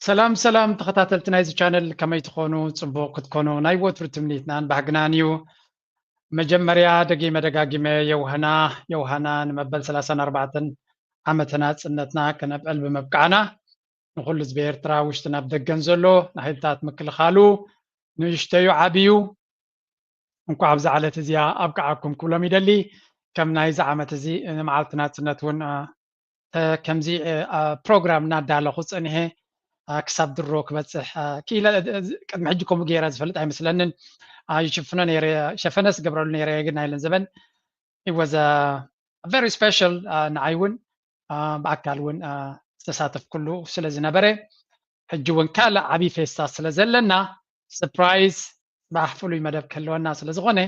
ሰላም ሰላም ተኸታተልቲ ናይዚ ቻነል፣ ከመይ ትኾኑ? ጽቡቕ ክትኮኑ ናይ ወትሩ ትምኒትናን ባህግናን እዩ። መጀመርያ ደጊመ ደጋጊመ የውሃና የውሃና ንመበል ሰላሳን ኣርባዕተን ዓመተ ናጽነትና ከነብዕል ብምብቃዕና፣ ንኹሉ ህዝቢ ኤርትራ ውሽጥን ኣብ ደገን ዘሎ ንሓይልታት ምክልኻሉ ንእሽተዩ ዓብዩ እንኳዕ ኣብዛ ዕለት እዚኣ ኣብቅዓኩም ክብሎም ይደሊ። ከም ናይዚ ዓመት እዚ ንመዓልቲ ናጽነት እውን ከምዚ ፕሮግራም እናዳለኹ ፀኒሐ ክሳብ ድሮ ክበፅሕ ክኢለ። ቅድሚ ሕጂ ከምኡ ገይረ ዝፈልጥ ኣይመስለንን። ይሽፍኖ ነይረ፣ ሸፈነስ ገብረሉ ነይረ ግን ናይለን ዘበን was very special ንዓይ እውን ብኣካል እውን ዝተሳተፍኩሉ ስለ ዝነበረ፣ ሕጂ እውን ካልእ ዓብዪ ፌስታ ስለ ዘለና፣ ስፕራይዝ ጽባሕ ፍሉይ መደብ ክህልወና ስለ ዝኾነ፣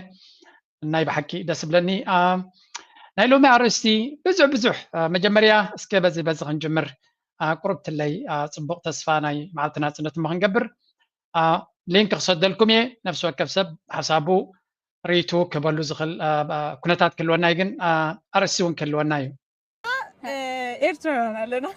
ናይ ብሓቂ ደስ ብለኒ። ናይ ሎሚ ኣርእስቲ ብዙሕ ብዙሕ፣ መጀመርያ እስከ በዚ በዚ ክንጅምር። ቁርብትለይ። ጽቡቕ ተስፋ ናይ መዓልቲ ናጽነት እሞ ክንገብር። ሊንክ ክሰደልኩም እየ። ነፍሲ ወከፍ ሰብ ሓሳቡ ርእይቱ ክህበሉ ዝኽእል ኩነታት ክህልወና እዩ፣ ግን ኣርእስቲ እውን ክህልወና እዩ። ኤርትራውያን ኣለና።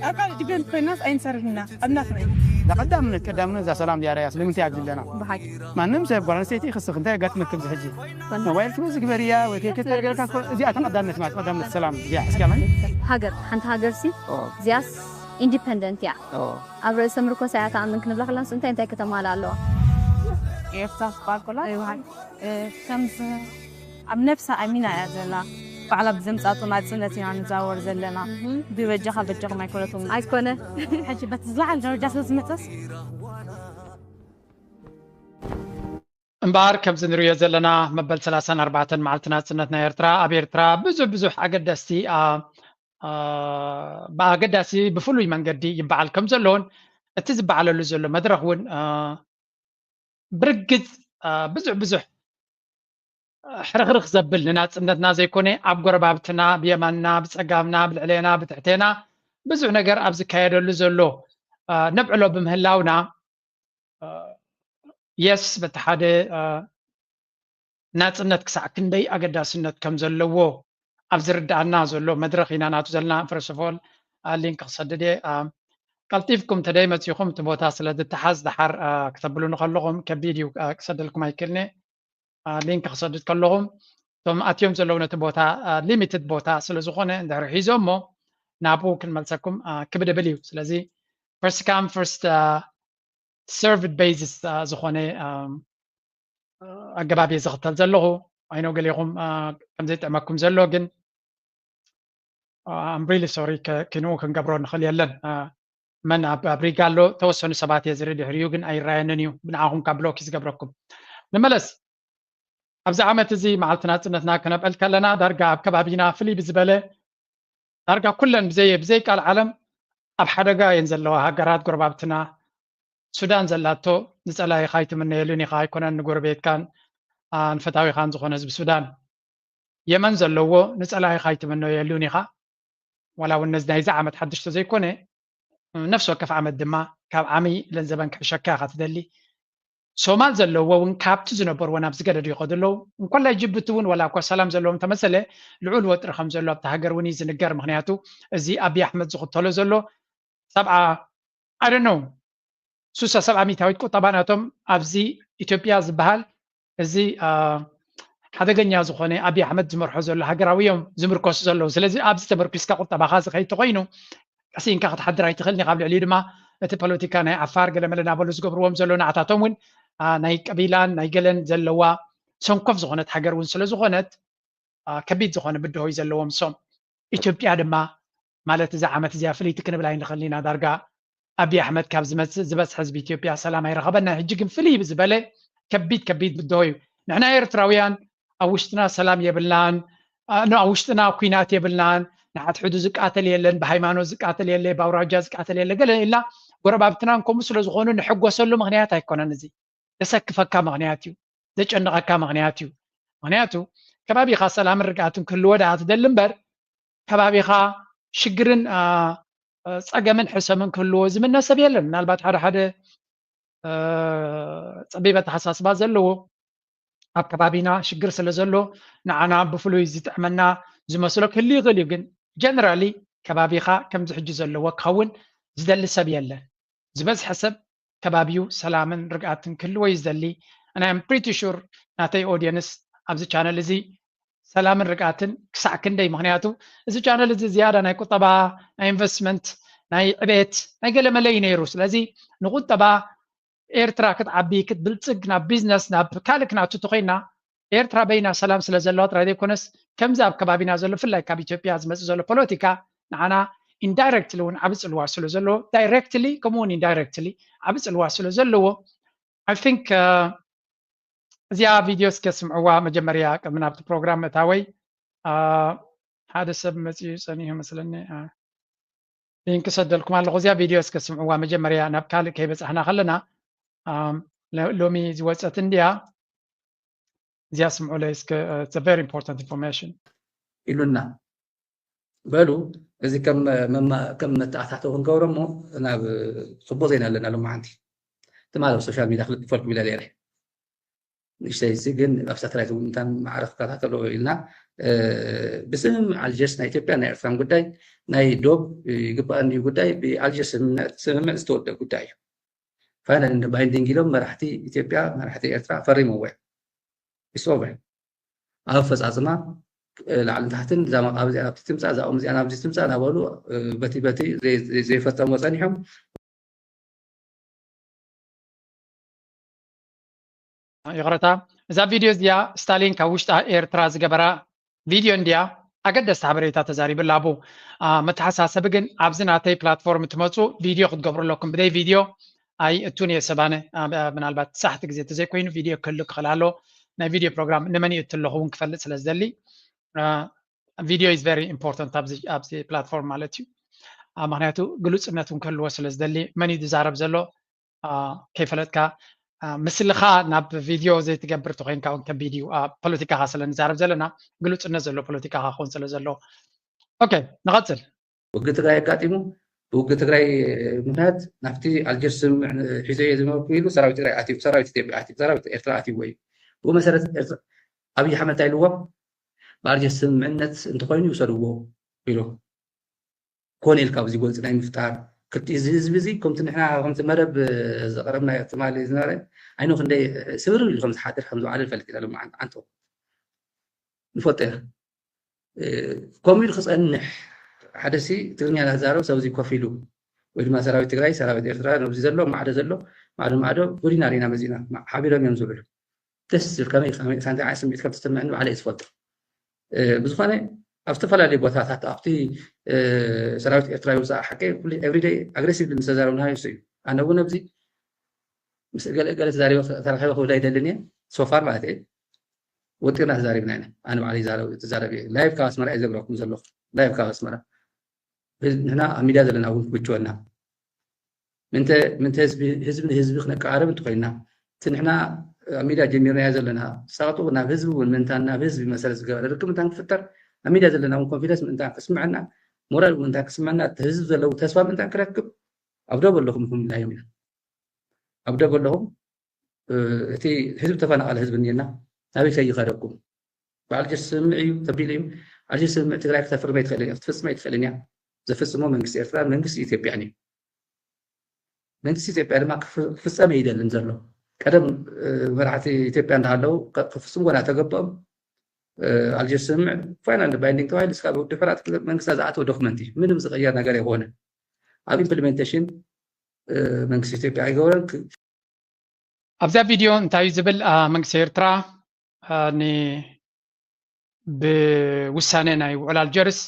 ኣብ ካልእ ዲፔንድ ኮይናስ ኣይንሰርሕና ኣብናትና ኢና። ቀዳምነት ቀዳምነት እዛ ሰላም ዲያርያ ስለምንታይ ኣብዚ ኣለና? ብሓቂ ማንም ሰብ ጓል ኣንስተይቲ ይኽስኽ እንታይ የጋጥመክም ዝሕጂ? ሞባይል ክሉ ዝግበር እያ ወይ ከይከተል ገልካ እኮ እዚኣ ተቐዳምነት ማለት ቀዳምነት ሰላም እዚኣ እስኪ ኣላ ሃገር ሓንቲ ሃገር ሲ እዚኣስ ኢንዲፐንደንት እያ። ኣብ ርእሰ ምርኮሳ እያ ተኣምን ክንብላ ከለናስ እንታይ እንታይ ከተማልእ ኣለዋ? ኤርትራ ትበሃል ኮላ ከምዚ ኣብ ነብሳ ኣሚና እያ ዘላ። ባዕላ ብዘምጻቶ ናጽነት ኢና ንዛወር ዘለና። ብበጃኻ በጃኹም ኣይኮነትን። ኣይኮነ ሕጂ በቲ ዝለዓለ ደረጃ ስለ ዝመጸስ እምበኣር ከምዚ ንሪኦ ዘለና መበል ሰላሳን ኣርባዕተን መዓልቲ ናጽነት ናይ ኤርትራ ኣብ ኤርትራ ብዙሕ ብዙሕ ኣገደስቲ ብኣገዳሲ ብፍሉይ መንገዲ ይበዓል ከም ዘሎን እቲ ዝበዓለሉ ዘሎ መድረኽ እውን ብርግጽ ብዙሕ ብዙሕ ሕርኽርኽ ዘብል ንናጽነትና ዘይኮነ ኣብ ጎረባብትና ብየማንና ብጸጋምና ብልዕሌና ብትሕቴና ብዙሕ ነገር ኣብ ዝካየደሉ ዘሎ ነብዕሎ ብምህላውና የስ በቲ ሓደ ናጽነት ክሳዕ ክንደይ ኣገዳስነት ከም ዘለዎ ኣብ ዝርድኣና ዘሎ መድረኽ ኢና ናቱ ዘለና። ፈረስፎል ሊንክ ክሰድድ እየ። ቀልጢፍኩም ተደይ መጺኹም እቲ ቦታ ስለ ዝተሓዝ ደሓር ክተብሉኒ ከለኹም ከቢድ እዩ፣ ክሰደልኩም ኣይክእልኒ። ሊንክ ክሰድድ ከለኹም እቶም ኣትዮም ዘለዉ ነቲ ቦታ ሊሚትድ ቦታ ስለ ዝኾነ እንድሕር ሒዞሞ ናብኡ ክንመልሰኩም ክብድብል እዩ። ስለዚ ፈርስት ካም ፈርስት ሰርቭድ ቤዝስ ዝኾነ ኣገባብ እየ ዝኽተል ዘለኹ። ኣይኖ ገሌኹም ከምዘይጥዕመኩም ዘሎ ግን ኣም ሪሊ ሶሪ። ክንኡ ክንገብሮ ንኽእል የለን። መን ኣብ ሪጋ ኣሎ ተወሰኑ ሰባት እየ ዝርኢ ድሕሪኡ ግን ኣይረኣየንን እዩ። ብንዓኹም ካብ ብሎክ እዩ ዝገብረኩም። ንመለስ። ኣብዚ ዓመት እዚ መዓልቲ ናፅነትና ክነብዕል ከለና ዳርጋ ኣብ ከባቢና ፍልይ ብዝበለ ዳርጋ ኩለን ብዘይ ብዘይ ቃል ዓለም ኣብ ሓደጋ እየን ዘለዋ ሃገራት ጎረባብትና። ሱዳን ዘላቶ ንፀላኢኻ ኣይትምነየሉን ኢኻ ኣይኮነን ንጎረቤትካን ንፈታዊኻን ዝኾነ ህዝቢ ሱዳን። የመን ዘለዎ ንፀላኢኻ ኣይትምነየሉን ኢኻ። ዋላ እውን ነዚ ናይዚ ዓመት ሓድሽ ተዘይኮነ ነፍሲ ወከፍ ዓመት ድማ ካብ ዓሚ ለንዘበን ክሕሸካ ኢኻ ትደሊ። ሶማል ዘለዎ እውን ካብቲ ዝነበርዎ ናብ ዝገደዱ ይኸዱ ኣለዉ። እንኮላይ ጅቡቲ እውን ዋላ እኳ ሰላም ዘለዎም ተመሰለ ልዑል ወጥሪ ከም ዘሎ ኣብቲ ሃገር እውን እዩ ዝንገር። ምክንያቱ እዚ ኣብይ ኣሕመድ ዝኽተሎ ዘሎ ሰብዓ ኣደነው ሱሳ ሰብዓ ሚታዊት ቁጠባ ናቶም ኣብዚ ኢትዮጵያ ዝበሃል እዚ ሓደገኛ ዝኾነ ኣብይ ኣሕመድ ዝመርሖ ዘሎ ሃገራዊ እዮም ዝምርኮሱ ዘለዉ። ስለዚ ኣብዚ ተመርኪስካ ቁጠባኻ ዝኸይድ ተኾይኑ ቀሲንካ ክትሓድር ኣይትኽእልን ኢኻ። ኣብ ልዕሊኡ ድማ እቲ ፖለቲካ ናይ ዓፋር ገለመለ እናበሉ ዝገብርዎም ዘሎ ንዓታቶም እውን ናይ ቀቢላን ናይ ገለን ዘለዋ ሰንኮፍ ዝኾነት ሃገር እውን ስለ ዝኾነት ከቢድ ዝኾነ ብድሆ እዩ ዘለዎም እሶም። ኢትዮጵያ ድማ ማለት እዛ ዓመት እዚኣ ፍልይቲ ክንብል ኣይንኽእልን ኢና። ዳርጋ ኣብይ ኣሕመድ ካብ ዝመፅእ ዝበዝሐ ህዝቢ ኢትዮጵያ ሰላም ኣይረኸበና። ሕጂ ግን ፍልይ ብዝበለ ከቢድ ከቢድ ብድሆ እዩ። ንሕና ኤርትራውያን ኣብ ውሽጥና ሰላም የብልናን፣ ኣብ ውሽጥና ኩናት የብልናን። ንሓድሕዱ ዝቃተል የለን፣ ብሃይማኖት ዝቃተል የለ፣ ብኣውራጃ ዝቃተል የለ፣ ገለ ኢልና ጎረባብትናን ከምኡ ስለ ዝኾኑ ንሕጎሰሉ ምኽንያት ኣይኮነን። እዚ ዘሰክፈካ ምኽንያት እዩ፣ ዘጨንቐካ ምኽንያት እዩ። ምኽንያቱ ከባቢኻ ሰላምን ርግኣትን ክህልዎ ደኣ ትደሊ እምበር ከባቢኻ ሽግርን ፀገምን ሕሰምን ክህልዎ ዝምነ ሰብ የለን። ምናልባት ሓደ ሓደ ፀቢብ ኣተሓሳስባ ዘለዎ ኣብ ከባቢና ሽግር ስለ ዘሎ ንዓና ብፍሉይ ዝጥዕመና ዝመስሎ ክህሉ ይኽእል እዩ። ግን ጀነራሊ ከባቢኻ ከምዚ ሕጂ ዘለዎ ክኸውን ዝደሊ ሰብ የለን። ዝበዝሐ ሰብ ከባቢኡ ሰላምን ርግኣትን ክህልዎ እዩ ዝደሊ። And I'm pretty sure ናተይ ኦድየንስ ኣብዚ ቻነል እዚ ሰላምን ርግኣትን ክሳዕ ክንደይ፣ ምክንያቱ እዚ ቻነል እዚ ዝያዳ ናይ ቁጠባ፣ ናይ ኢንቨስትመንት፣ ናይ ዕቤት፣ ናይ ገለመለ እዩ ነይሩ። ስለዚ ንቁጠባ ኤርትራ ክትዓቢ ክትብልፅግ ናብ ቢዝነስ ናብ ካልእ ክናቱ ተኮይና ኤርትራ በይና ሰላም ስለ ዘለዋ ጥራይ ዘይኮነስ ከምዚ ኣብ ከባቢና ዘሎ ብፍላይ ካብ ኢትዮጵያ ዝመፅእ ዘሎ ፖለቲካ ንዓና ኢንዳይረክትሊ እውን ዓቢ ፅልዋ ስለ ዘለዎ ዳይረክትሊ ከምኡ እውን ኢንዳይረክትሊ ዓቢ ፅልዋ ስለ ዘለዎ I think እዚኣ ቪድዮ እስከ ስምዕዋ መጀመርያ ቅድሚ ናብቲ ፕሮግራም ምእታወይ ሓደ ሰብ መፅዩ ፀኒሑ መስለኒ። ሊንክ ሰደልኩም ኣለኹ። እዚኣ ቪድዮ እስከ ስምዕዋ መጀመርያ ናብ ካልእ ከይበፃሕና ከለና ሎሚ ዝወፀት እንድያ። እዚኣ ስምዑለይ እስከ very important information ኢሉና። በሉ፣ እዚ ከም መማ-፣ ከም መተኣታተዊ ክንገብሮ እሞ ናብ ጽቡቕ ዜና ኣለና ሎማዓንቲ። ትማሊ ኣብ ሶሻል ሚድያ ክልጥፈልኩም ኢለ ነይረ። ንእሽተይ እዚ ግን ኣብ ሳተላይት እውን እንታን ማዕረ ክከታተሎ ኢልና፣ እ፣ ብስምምዕ ኣልጀርስ ናይ ኢትዮጵያ ናይ ኤርትራን ጉዳይ ናይ ዶብ ይግባኣኒ እዩ ጉዳይ ብኣልጀርስ ስምምዕ፣ ስምምዕ ዝተወደአ ጉዳይ እዩ። ፋይናል እንደ ባይንዲንግ ኢሎም መራሕቲ ኢትዮጵያ፣ መራሕቲ ኤርትራ ፈሪሞዎ እዮም። ኢትስ ኦቨር። ኣብ ኣፈጻጽማ፣ እ፣ ላዕልን ታሕትን እዛ መቃብር እዚኣ ናብቲ ትምጻእ፣ እዛ ኦም እዚኣ ናብዚ ትምጻእ እናበሉ፣ እ፣ በቲ በቲ ዘይ-፣ ዘይ-፣ ዘይፈጸምዎ ጸኒሖም። ይቕረታ፣ እዛ ቪድዮ እዚኣ ስታሊን ካብ ውሽጢ ኤርትራ ዝገበራ ቪድዮ እንድያ። ኣገደስቲ ሓበሬታ ተዛሪብላ ኣቡ። አ፣ መተሓሳሰቢ ግን ኣብዚ ናተይ ፕላትፎርም ትመፁ ቪድዮ ክትገብሩ ኣለኩም። ብደይ ቪድዮ ኣይ እቱን እየ ሰባነ። አ፣ ብ-፣ ምናልባት ሳሕቲ ግዜ ተዘይኮይኑ ቪድዮ ክህሉ ክኽእል ኣሎ። ናይ ቪድዮ ፕሮግራም ንመን እዩ እትለኹ እውን ክፈልጥ ስለ ዝደሊ፣ አ፣ ቪድዮ is very important ኣብዚ፣ ኣብዚ ፕላትፎርም ማለት እዩ። አ፣ ምክንያቱ ግሉፅነት እውን ክህልዎ ስለ ዝደሊ መን እዩ ዝዛረብ ዘሎ፣ አ፣ ከይፈለጥካ፣ አ፣ ምስልኻ ናብ ቪድዮ ዘይትገብር ተኮይንካ እውን ከቢድ እዩ። አ፣ ፖለቲካኻ ስለ ንዛረብ ዘለና ግሉፅነት ዘሎ ፖለቲካኻ ክኾን ስለ ዘለዎ። ኦኬ፣ ንቐፅል። ውግእ ትግራይ ኣጋጢሙ፣ ብውግእ ትግራይ ምክንያት ናብቲ ኣልጀርስ ስምምዕ ሒዘዮ ዝነበርኩ ኢሉ ሰራዊት ትግራይ ኣትዩ፣ ሰራዊት ኢትዮጵያ ኣትዩ፣ ሰራዊት ኤርትራ ኣትይዎ እዩ። ብኡ መሰረት ኤርትራ፣ ኣብይ ኣሕመድ እንታይ ኢልዎም? ብኣልጀርስ ስምምዕነት እንተኾይኑ ይውሰድዎ ኢሉ። ኮነ ኢልካ ኣብዚ ጎንፂ ናይ ምፍጣር ክልቲ፣ እዚ ህዝቢ እዚ ከምቲ ንሕና ከምቲ መደብ፣ እ፣ ዘቕረብናዮ ትማሊ ዝነበረ ዓይኑ ክንደይ፣ እ፣ ስብርብር ኢሉ ከም ዝሓድር ከም ዝውዓለ ንፈልጥ ኢና። ሎማዓንቲ ንፈልጦ ኢና። እ፣ ከምኡ ኢሉ ክፀንሕ፣ ሓደ ሲ ትግርኛ እናተዛረበ ሰብ እዚ ኮፍ ኢሉ ወይ ድማ ሰራዊት ትግራይ፣ ሰራዊት ኤርትራ ነብዚ ዘሎ ማዕዶ ዘሎ ማዕዶ ማዕዶ ጎዲና ሪና መፂና፣ ማ-፣ ሓቢሮም እዮም ዝውዕሉ። ደስ ዝብል ከመይ፣ ከመይ፣ እንታይ ዓይነት ስምዒት ከም ተሰምዐኒ ባዕለይ እየ ዝፈልጦ። እ፣ ብዝኾነ ኣብ ዝተፈላለዩ ቦታታት ኣብቲ፣ እ፣ ሰራዊት ኤርትራ ይውፃእ ሓቂ ኩሉ ኤቭሪደይ ኣግሬሲቭሊ ምስ ተዛረብናዮ እሱ እዩ። ኣነ እውን ኣብዚ ምስ ገለ ገለ ተዛሪበ ተራኺበ ክብል ኣይደልን እየ። ሶፋር ማለት እየ። ወጢርና ተዛሪብና ኢና። ኣነ ባዕለይ ይዛረብ፣ ትዛረብ እየ። ላይቭ ካብ ኣስመራ እየ ዘግረኩም ዘለኹ። ላይቭ ካብ ኣስመራ። ንሕና ኣብ ሚድያ ዘለና እውን ክምችወና። ምንተ፣ ምንተ ህዝቢ፣ ህዝቢ ንህዝቢ ክነቀራርብ እንተኾይንና፣ እቲ ንሕና ኣብ ሚድያ ጀሚርናዮ ዘለና ጸቕጢ እውን ናብ ህዝቢ እውን ምእንታን ናብ ህዝቢ መሰረት ዝገበረ ርክብ ምእንታን ክፍጠር፣ ኣብ ሚድያ ዘለና እውን ኮንፊደንስ ምእንታን ክስምዐና፣ ሞራል እውን ምእንታን ክስምዐና፣ እቲ ህዝቢ ዘለዎ ተስፋ ምእንታን ክረክብ፣ ኣብ ዶብ ኣለኹም ኢኹም ኢልናዮም ኢና። ኣብ ዶብ ኣለኹም፣ እ፣ እቲ ህዝቢ ተፈናቐለ ህዝቢ እኒኤና፣ ናበይ ከይኸደኩም? በዓል ጀርስ ስምምዕ እዩ ተቢሉ እዩ። በዓል ጀርስ ስምምዕ ትግራይ ክተፍርም ኣይትኽእልን እያ፣ ክትፍፅም ኣይትኽእልን እያ። ዘፍፅሞ መንግስቲ ኤርትራ መንግስቲ ኢትዮጵያን እዩ። መንግስቲ ኢትዮጵያ ድማ ክፍ-፣ ክፍፀም ኣይደልን ዘሎ። ቀደም፣ እ፣ መራሕቲ ኢትዮጵያ እንዳሃለዉ ከ-፣ ክፍፅምዎ እናተገበኦም፣ እ፣ ኣልጀርስ ስምምዕ ፋይናል ባይንዲንግ ተባሂሉ እስካብ ድሑራት መንግስታት ዝኣተወ ዶክመንት እዩ። ምንም ዝቕየር ነገር ኣይኮነን። ኣብ ኢምፕሊሜንቴሽን፣ እ፣ መንግስቲ ኢትዮጵያ ኣይገበረን። ክ-፣ ኣብዛ ቪድዮ እንታይ እዩ ዝብል? አ፣ መንግስቲ ኤርትራ፣ አ፣ ን-፣ ብውሳነ ናይ ውዕል ኣልጀርስ፣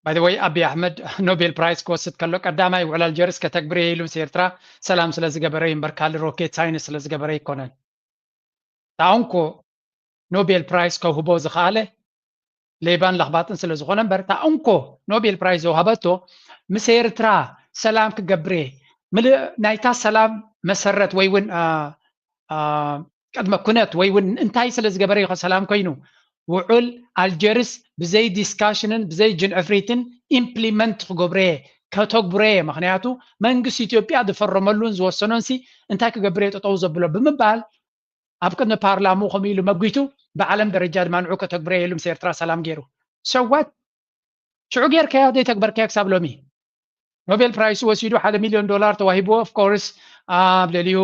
by the way፣ ኣቢይ ኣሕመድ ኖቤል ፕራይዝ ክወስድ ከሎ ቀዳማይ ውዕል ኣልጀርስ ከተግብር እየ ኢሉ ምስ ኤርትራ ሰላም ስለ ዝገበረ እዩ እምበር ካልእ ሮኬት ሳይንስ ስለ ዝገበረ ኣይኮነን። እታ እንኮ ኖቤል ፕራይዝ ከውህቦ ዝኸኣለ ሌባን ለኽባጥን ስለ ዝኾነ እምበር፣ እታ እንኮ ኖቤል ፕራይዝ ዘውሃበቶ ምስ ኤርትራ ሰላም ክገብር እየ፣ ምልእ ናይታ ሰላም መሰረት ወይ እውን፣ አ፣ አ፣ ቅድመ ኩነት ወይ እውን እንታይ ስለ ዝገበረ እዩ ሰላም ኮይኑ? ውዑል ኣልጀርስ ብዘይ ዲስካሽንን ብዘይ ጅንዕፍሪትን ኢምፕሊመንት ክገብሮ እየ፣ ከተግብሮ እየ። ምኽንያቱ መንግስቲ ኢትዮጵያ ዝፈረመሉን ዝወሰኖን ሲ እንታይ ክገብር እየ ጠጠው ዘብሎ ብምባል ኣብ ቅድሚ ፓርላምኡ ከምኡ ኢሉ መጒቱ፣ ብዓለም ደረጃ ድማ ንዑ ከተግብሮ እየ ኢሉ ምስ ኤርትራ ሰላም ገይሩ። So what? ሽዑ ጌርካዮ ዘይተግበርካዮ ክሳብ ሎሚ። ኖቤል ፕራይስ ወሲዱ ሓደ ሚልዮን ዶላር ተዋሂብዎ። ኦፍ ኮርስ ኣብ ልዕሊኡ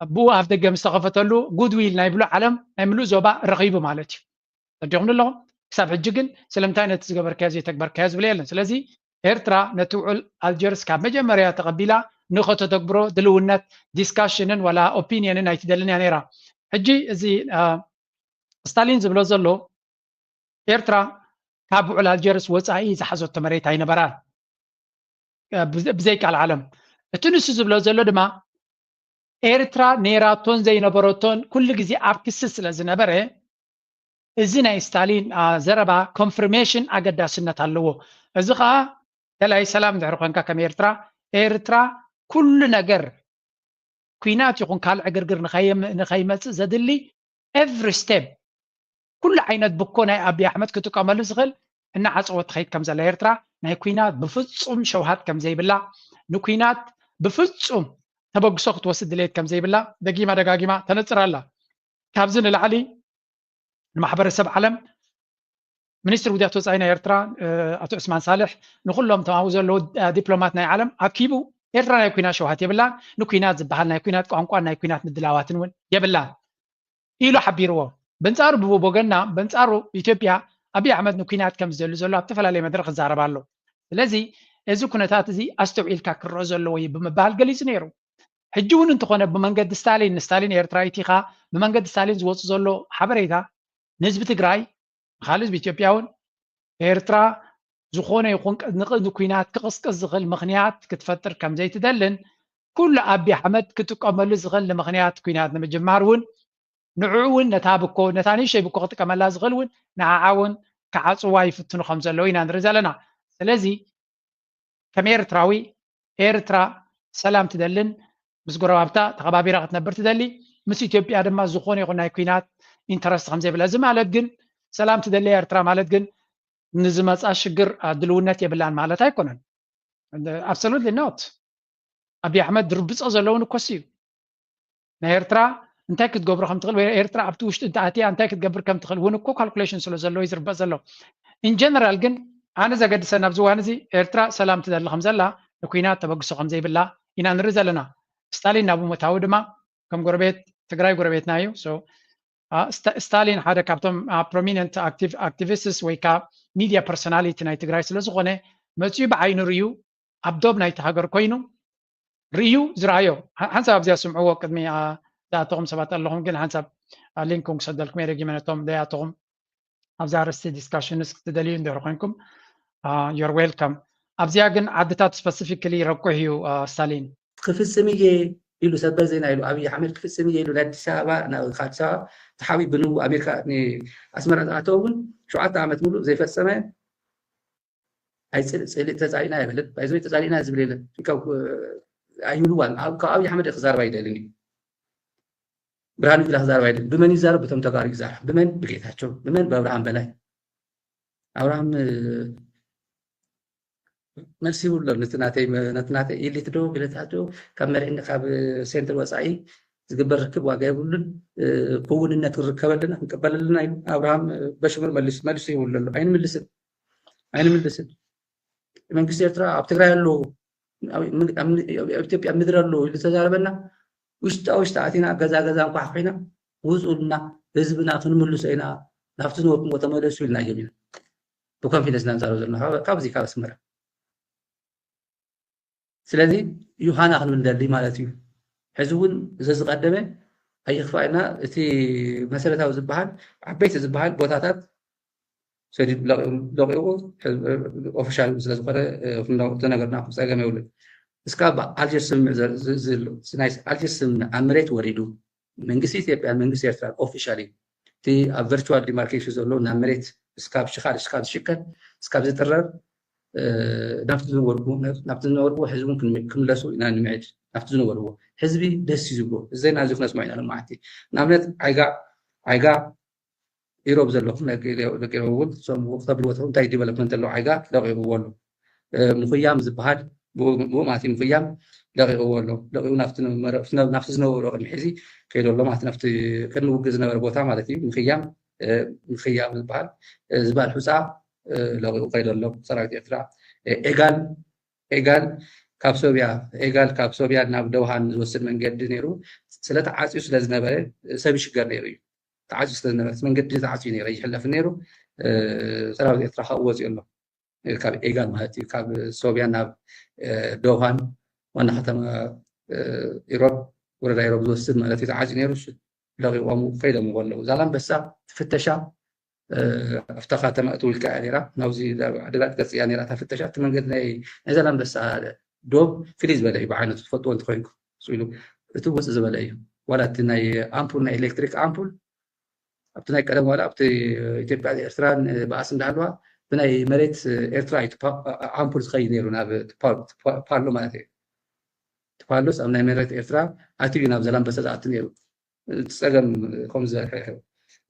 ብኡ ኣፍ ደገ ምስ ተኸፈተሉ ጉድዊል ናይ ብሉእ ዓለም ናይ ምሉእ ዞባ ረኺቡ ማለት እዩ። ተረዲኹም ኣለኹም? ክሳብ ሕጂ ግን ስለምንታይ ነቲ ዝገበርካዮ ዘይተግበርካዮ ዝብል የለን። ስለዚ ኤርትራ ነቲ ውዕል ኣልጀርስ ካብ መጀመርያ ተቐቢላ ንኸተተግብሮ ድልውነት ዲስካሽንን ዋላ ኦፒንየንን ኣይትደልን እያ ነይራ። ሕጂ እዚ፣ አ፣ ስታሊን ዝብሎ ዘሎ ኤርትራ ካብ ውዕል ኣልጀርስ ወጻኢ ዝሓዘቶ መሬት ኣይነበራን። አ፣ ብዘ-፣ ብዘይ ቃል ዓለም። እቲ ንሱ ዝብሎ ዘሎ ድማ ኤርትራ ነይራቶን ዘይነበረቶን ኩሉ ግዜ ኣብ ክሲ ስለ ዝነበረ፣ እዚ ናይ ስታሊን፣ አ፣ ዘረባ ኮንፍርሜሽን ኣገዳስነት ኣለዎ። እዚ ኸኣ ደላይ ሰላም እንድሕር ኮንካ ከም ኤርትራ፣ ኤርትራ ኩሉ ነገር ኲናት ይኹን ካልእ ዕግርግር ንኸይም-፣ ንኸይመጽእ ዘድሊ ኤቭሪ ስቴፕ፣ ኩሉ ዓይነት ብኮ ናይ ኣቢይ ኣሕመድ ክጥቀመሉ ዝኽእል እናዓፀወት ትኸይድ ከም ዘላ ኤርትራ ናይ ኩናት ብፍፁም ሸውሃት ከም ዘይብላ፣ ንኩናት ብፍፁም ተበግሶ ክትወስድ ድሌት ከም ዘይብላ ደጊማ ደጋጊማ ተነፅር ኣላ። ካብዚ ንላዕሊ ንማሕበረሰብ ዓለም ሚኒስትር ጉዳያት ወፃኢ ናይ ኤርትራ ኣቶ ዑስማን ሳልሕ ንኩሎም ተማዊ ዘለዉ ዲፕሎማት ናይ ዓለም ኣኪቡ ኤርትራ ናይ ኩናት ሸውሃት የብላን፣ ንኩናት ዝበሃል ናይ ኩናት ቋንቋን ናይ ኩናት ምድላዋትን እውን የብላን ኢሉ ሓቢርዎ። በንጻሩ ብወገንና በንጻሩ ኢትዮጵያ ኣብይ ኣሕመድ ንኩናት ከም ዝደሊ ዘሎ ኣብ ዝተፈላለየ መድረክ ይዛረብ ኣሎ። ስለዚ እዚ ኩነታት እዚ ኣስተውዒልካ ክረኦ ዘለዎ እዩ ብምባል ገሊጹ ነይሩ። ሕጂ እውን እንተኾነ ብመንገዲ ስታሊን ንስታሊን ኤርትራዊት ኢኻ ብመንገዲ ስታሊን ዝወፁ ዘሎ ሓበሬታ ንህዝቢ ትግራይ ንካልእ ህዝቢ ኢትዮጵያ እውን ኤርትራ ዝኾነ ይኹን ንኩናት ክቕስቅስ ዝኽእል ምኽንያት ክትፈጥር ከም ዘይትደልን ኩሉ ኣቢ ኣሕመድ ክጥቀመሉ ዝኽእል ንምኽንያት ኩናት ንምጅማር እውን ንዕኡ እውን ነታ ብኮ ነታ ንእሽተይ ብኮ ክጥቀመላ ዝኽእል እውን ንዓዓ እውን ክዓፅዋ ይፍትኑ ከም ዘለዉ ኢና ንርኢ ዘለና። ስለዚ ከም ኤርትራዊ ኤርትራ ሰላም ትደልን ምስ ጎረባብታ ተኸባቢራ ክትነብር ትደሊ፣ ምስ ኢትዮጵያ ድማ ዝኾነ ይኹን ናይ ኩናት ኢንተረስት ከም ዘይብላ። እዚ ማለት ግን ሰላም ትደሊ ኤርትራ ማለት ግን ንዝመፃ ሽግር ድልውነት የብላን ማለት ኣይኮነን። Absolutely not። ኣብይ ኣሕመድ ዝርብፆ ዘለውን እኮ እሱ እዩ። ናይ ኤርትራ እንታይ ክትገብሮ ከም ትኽእል ወይ ኤርትራ ኣብቲ ውሽጢ እንተኣትያ እንታይ ክትገብር ከም ትኽእል እውን እኮ ካልኩሌሽን ስለ ዘለዎ እዩ ዝርበፅ ዘሎ። ኢንጀነራል ግን ኣነ ዘገድሰና ኣብዚ እዋን እዚ ኤርትራ ሰላም ትደሊ ከም ዘላ ንኩናት ተበግሶ ከም ዘይብላ ኢና ንርኢ ዘለና። ስታሊን ናብኡ ምእታዉ ድማ ከም ጎረቤት ትግራይ ጎረቤትና እዩ። ስታሊን ሓደ ካብቶም ፕሮሚነንት ኣክቲቪስትስ ወይ ከዓ ሚድያ ፐርሶናሊቲ ናይ ትግራይ ስለዝኾነ መፅኡ ብዓይኑ ርዩ ኣብ ዶብ ናይቲ ሃገር ኮይኑ ርእዩ ዝረኣዮ ሓንሳብ ኣብዚኣ ስምዕዎ። ቅድሚ ዝኣተኹም ሰባት ኣለኹም ግን ሓንሳብ ሊንክ ክሰደልኩም እየ። ደጊመ ነቶም ዘይኣተኹም ኣብዚ ኣርእስቲ ዲስካሽንስ ክትደልዩ እንድሕር ኮይንኩም you're welcome። ኣብዚኣ ግን ዓድታት ስፐሲፊክሊ ረቁሕ እዩ። ስታሊን ክፍፅም እየ ኢሉ ሰበር ዜና ኢሉ ኣብይ ኣሕመድ ክፍፅም እየ ኢሉ ንኣዲስ ኣበባ ካብ ኣዲስ ኣበባ ተሓቢኡ ብንቡ ኣሜሪካ ኣስመራ ዝኣተወ እውን ሸውዓተ ዓመት ሙሉእ ዘይፈፀመ ኣይፅልእ ተፃሊእና ኣይበለን። ባይዘ ተፃሊእና ዝብል የለን። ኣይብልዋን። ካብ ኣብይ ኣሕመድ ክዛረብ ኣይደልን እዩ። ብርሃኑ ጁላ ክዛረብ ኣይደልን። ብመን ይዛረብ? ብቶም ተጋሩ ይዛረብ። ብመን? ብጌታቸው። ብመን? ብኣብርሃም በላይ። ኣብርሃም መልሲ ይብሉ ነቲ ናተይ ነቲ ናተይ ኢሊት ዶ ግለታት ዶ ካብ መሪሕነት ካብ ሴንተር ወፃኢ ዝግበር ርክብ ዋጋ የብሉን። ክውንነት ክንርከበልና ክንቀበለልና ኢሉ ኣብርሃም በሽሙር መሊሱ መሊሱ ይብሉ ኣሎ። ኣይንምልስን ኣይንምልስን። መንግስቲ ኤርትራ ኣብ ትግራይ ኣለዉ ኣብ ኢትዮጵያ ምድሪ ኣለዉ ኢሉ ተዛረበና። ውሽጣ ውሽጢ ኣቲና ገዛ ገዛ እንኳ ኮይና ውፁልና ህዝብና ክንምልሶ ኢና ናብቲ ዝነበርኩምዎ ተመለሱ ኢልና እዮም ኢና ብኮንፊደንስ ኢና ንዛረብ ዘለና ካብዚ ካብ ኣስመራ። ስለዚ ዮሃና ክንብል ንደሊ ማለት እዩ። ሕዚ እውን ዘዝቀደመ ኣይኽፋእና እቲ መሰረታዊ ዝበሃል ዓበይቲ ዝበሃል ቦታታት ሰዲዱ ለቂቑ ኦፊሻል ስለዝኾነ ዝነገርና ጸገም የብሉን። እስካብ ኣልጀርስ ስምምዕ ናይ ኣልጀርስ ስምምዕ ኣብ መሬት ወሪዱ መንግስቲ ኢትዮጵያን መንግስቲ ኤርትራን ኦፊሻሊ እቲ ኣብ ቨርቹዋል ዲማርኬሽን ዘሎ ናብ መሬት እስካብ ሽኻል እስካብ ዝሽከል እስካብ ዝጥረር ናብቲ ዝነበርዎ ናብቲ ዝነበርዎ ህዝቡን ክምለሱ ኢና ንምዕድ ናብቲ ዝነበርዎ ህዝቢ ደስ እዩ ዝብሎ ዜና እዚ ክነስምዖ ኢና ሎማዓንቲ ንኣብነት ዓይጋ ዓይጋ ኢሮብ ዘለኹም ደቂ ኢሮብ እውን ክተብልዎ እንታይ ዲቨሎፕመንት ዘለዎ ዓይጋ ለቂቕዎ ኣሎ ምኽያም ዝበሃል ብኡ ማለት እዩ ምኽያም ለቂቕዎ ኣሎ ለቂቑ ናብቲ ዝነበሮ ቅድሚ ሕዚ ከይዶ ኣሎ ማለት ናብቲ ቅድሚ ውግእ ዝነበረ ቦታ ማለት እዩ ምኽያም ምኽያም ዝበሃል ዝበሃል ሑፃ ለቂቑ ከይዶ ኣሎ ሰራዊት ኤርትራ ኤጋል ኤጋል ካብ ሶብያ ኤጋል ካብ ሶብያ ናብ ደውሃን ዝወስድ መንገዲ ነይሩ ስለተዓፅዩ ስለዝነበረ ሰብ ይሽገር ነይሩ እዩ ተዓፅዩ ስለዝነበረ መንገዲ ተዓፅዩ ነይሩ ይሕለፍ ነይሩ ሰራዊት ኤርትራ ካብኡ ወፂኡ ኣሎ ካብ ኤጋል ማለት እዩ ካብ ሶብያ ናብ ደውሃን ዋና ከተማ ኢሮብ ወረዳ ኢሮብ ዝወስድ ማለት እዩ ተዓፅዩ ነይሩ ለቂቖም ከይዶም ኣለዉ ዛላንበሳ ፍተሻ ኣብታ ከተማ እቲ ውልቀ እያ ነራ ናብዚ ዓድግራት ገፅ እያ ነራ እታ ፍተሻ እቲ መንገዲ ናይ ናይ ዛላንበሳ ዶብ ፍልይ ዝበለ እዩ ብዓይነቱ ትፈልጥዎ እንተኮይንኩ ኢሉ እቲ ውፅእ ዝበለ እዩ ዋላ እቲ ናይ ኣምፑል ናይ ኤሌክትሪክ ኣምፑል ኣብቲ ናይ ቀደም ዋላ ኣብቲ ኢትዮጵያ ኤርትራን በኣስ እንዳሃለዋ ብናይ መሬት ኤርትራ እዩ ኣምፑል ዝኸይድ ነይሩ ናብ ፓሎ ማለት እዩ ፓሎስ ኣብ ናይ መሬት ኤርትራ ኣትዩ ናብ ዘላንበሳ ዝኣቱ ነይሩ እቲ ፀገም ከምዚ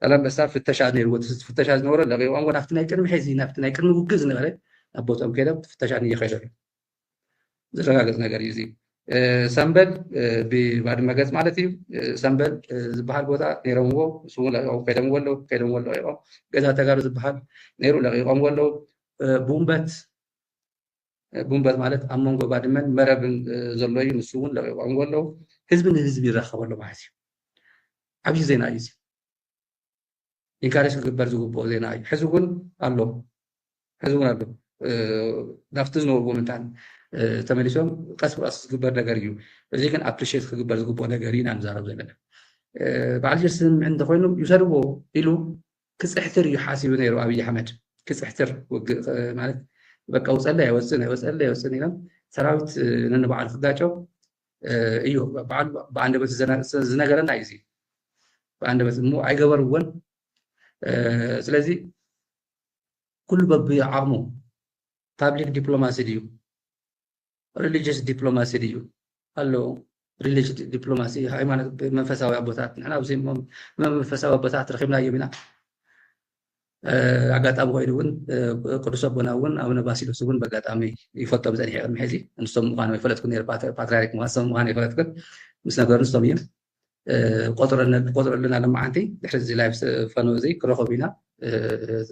ዛላንበሳ ፍተሻ ነይርዎ። እቲ ፍተሻ ዝነበሮ ለቂቖምዎ ናብቲ ናይ ቅድሚ ሕዚ፣ ናብቲ ናይ ቅድሚ ውግእ ዝነበረ ናብ ቦትኦም ከይዶም ፍተሻ ንየ ከይዶም። ዝረጋገጽ ነገር እዩ እዚ። እ፣ ሰምበል፣ እ፣ ብባድመ ገጽ ማለት እዩ። እ፣ ሰምበል፣ እ፣ ዝበሃል ቦታ ነይሮምዎ፣ ንሱ እውን ለቂቖም ከይዶምዎ ኣለዉ፣ ከይዶምዎ ለቂቖም። ገዛ ተጋሩ ዝበሃል ነይሩ፣ ለቂቖምዎ ኣለዉ። እ፣ ቡምበት፣ እ፣ ቡምበት ማለት ኣብ መንጎ ባድመን መረብን፣ እ፣ ዘሎ እዩ፣ ንሱ እውን ለቂቖምዎ ኣለዉ። ህዝቢ ንህዝቢ ይራኸብ ኣሎ ማለት እዩ። ዓብዪ ዜና እዩ እዚ። ኢንካሬጅ ክግበር ዝግብኦ ዜና እዩ። ሕዚ እውን ኣሎ፣ ሕዚ እውን ኣሎ። እ፣ ናብቲ ዝነበርዎ ምንታን፣ እ፣ ተመሊሶም ቀስ ብቀስ ዝግበር ነገር እዩ። እዚ ግን ኣፕሪሼት ክግበር ዝግብኦ ነገር ኢና ንዛረብ ዘለና። እ፣ በዓል ጀስትን ምዕን እንተኮይኑ ይውሰድዎ ኢሉ ክፅሕትር እዩ ሓሲቡ ነይሩ ኣብይ ኣሕመድ። ክፅሕትር ውግእ፣ እ፣ ማለት በቃ ውፀለይ ኣይወፅን፣ ኣይወፀለይ ኣይወፅን ኢሎም ሰራዊት፣ እ፣ ነንባዕሉ ክጋጨው፣ እ፣ እዩ በዓሉ ብኣንደበት ዝዘነ-፣ ዝነገረና እዩ እዚ። ብኣንደበት እሞ ኣይገበርዎን። እ፣ ስለዚ ኩሉ በብዓቕሙ ፓብሊክ ዲፕሎማሲ ድዩ፣ ሪሊጅስ ዲፕሎማሲ ድዩ ኣሎ? ሪሊጅስ ዲፕሎማሲ ሃይማኖት መንፈሳዊ ኣቦታት ንሕና ኣብዚ መንፈሳዊ ኣቦታት ረኺብናዮም ኢና። እ፣ ኣጋጣሚ ኮይኑ እውን፣ እ፣ ቅዱስ ኣቦና እውን ኣቡነ ባሲሎስ እውን በጋጣሚ ይፈልጦም ጸኒሐ ቅድሚ ሕዚ። ንሶም ምዃኖም ኣይፈለጥኩን ነይረ፣ ፓትር-፣ ፓትርያርክ ምዃን-፣ ንሶም ምዃኖም ኣይፈለጥኩን። ምስ ነገሩ ንሶም እዮም። እ፣ ቆጽረልና-፣ ቆጽረልና ለማዓንቲ ድሕሪ እዚ ላይቭ ፈነው እዚ ክረኸቡ ኢና። እ፣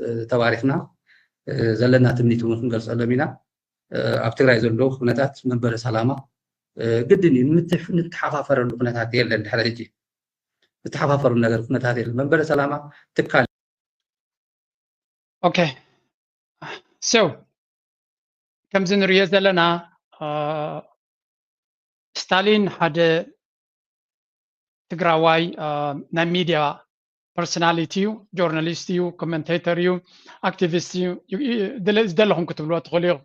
እ፣ ተባሪኽና፣ እ፣ ዘለና ትምኒት እውን ክንገልጸሎም ኢና። እ፣ ኣብ ትግራይ ዘሎ ኩነታት መንበረ ሰላማ፣ እ፣ ግድን እዩ። ንትሕ-፣ ንተሓፋፈረሉ ኩነታት የለን። ድሕሪ ሕጂ ዝተሓፋፈሩ ነገር ኩነታት የለን። መንበረ ሰላማ ትካል ኦኬ። ሶ ከምዚ ንሪኦ ዘለና፣ አ፣ ስታሊን ሓደ ትግራዋይ፣ አ፣ ናይ ሚድያ ፐርሶናሊቲ እዩ፣ ጆርናሊስት እዩ፣ ኮመንቴተር እዩ፣ ኣክቲቪስት እዩ፣ ዩ-፣ ዩ-፣ ዝደለ-፣ ዝደለኹም ክትብልዎ ትኽእሉ ኢኹም።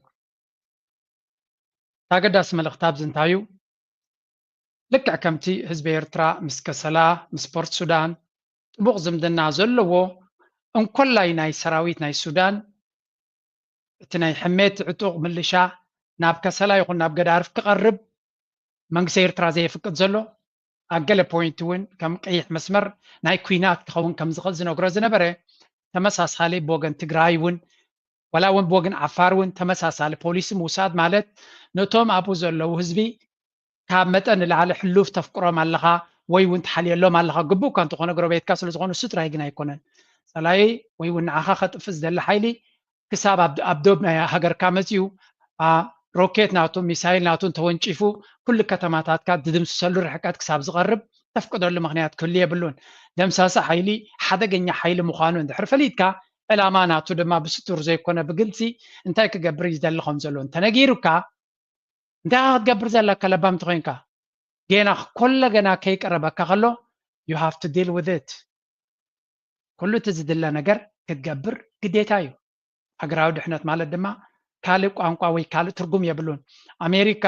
እቲ ኣገዳሲ መልእኽቲ ኣብዚ እንታይ እዩ? ልክዕ ከምቲ ህዝቢ ኤርትራ ምስ ከሰላ፣ ምስ ፖርት ሱዳን ጥቡቕ ዝምድና ዘለዎ፣ እንኮላይ ናይ ሰራዊት ናይ ሱዳን፣ እቲ ናይ ሕሜት ዕጡቕ ምልሻ ናብ ከሰላ ይኹን ናብ ገዳርፍ ክቐርብ መንግስቲ ኤርትራ ዘየፍቅድ ዘሎ፣ ኣብ ገለ ፖይንት እውን ከም ቀይሕ መስመር ናይ ኲናት ክኸውን ከም ዝኽእል ዝነግሮ ዝነበረ፣ ተመሳሳሊ ብወገን ትግራይ እውን፣ ዋላ እውን ብወገን ዓፋር እውን ተመሳሳሊ ፖሊሲ ምውሳድ ማለት፣ ነቶም ኣብኡ ዘለዉ ህዝቢ ካብ መጠን ንላዕሊ ሕሉፍ ተፍቅሮም ኣለኻ ወይ እውን ትሓልየሎም ኣለኻ። ግቡእ እኳ እንተኾነ፣ ጎረቤትካ ስለ ዝኾኑ፣ እሱ ጥራይ ግን ኣይኮነን። ጸላኢ ወይ እውን ንዓኻ ከጥፍእ ዝደሊ ሓይሊ ክሳብ ኣብ፣ ኣብ ዶብ ናይ ሃገርካ መጺኡ፣ አ፣ ሮኬት ናቱ፣ ሚሳይል ናቱ እንተወንጪፉ፣ ኩሉ ከተማታትካ ዝድምስሰሉ ርሕቀት ክሳብ ዝቐርብ ተፍቅደሉ ምኽንያት ክህሉ የብሉን። ደምሳሲ ሓይሊ፣ ሓደገኛ ሓይሊ ምዃኑ እንድሕር ፈሊጥካ፣ ዕላማ ናቱ ድማ ብስቱር ዘይኮነ ብግልጺ እንታይ ክገብር ይደሊ ከም ዘሎ እንተነጊሩካ፣ እንታይ ኢኻ ክትገብር ዘለካ ለባም እንተኾይንካ? ጌና ኮሎ ገና ከይቀረበካ ከሎ፣ you have to deal with it። ኩሉ እቲ ዝድለ ነገር ክትገብር ግዴታ እዩ። ሃገራዊ ድሕነት ማለት ድማ ካልእ ቋንቋ ወይ ካልእ ትርጉም የብሉን። ኣሜሪካ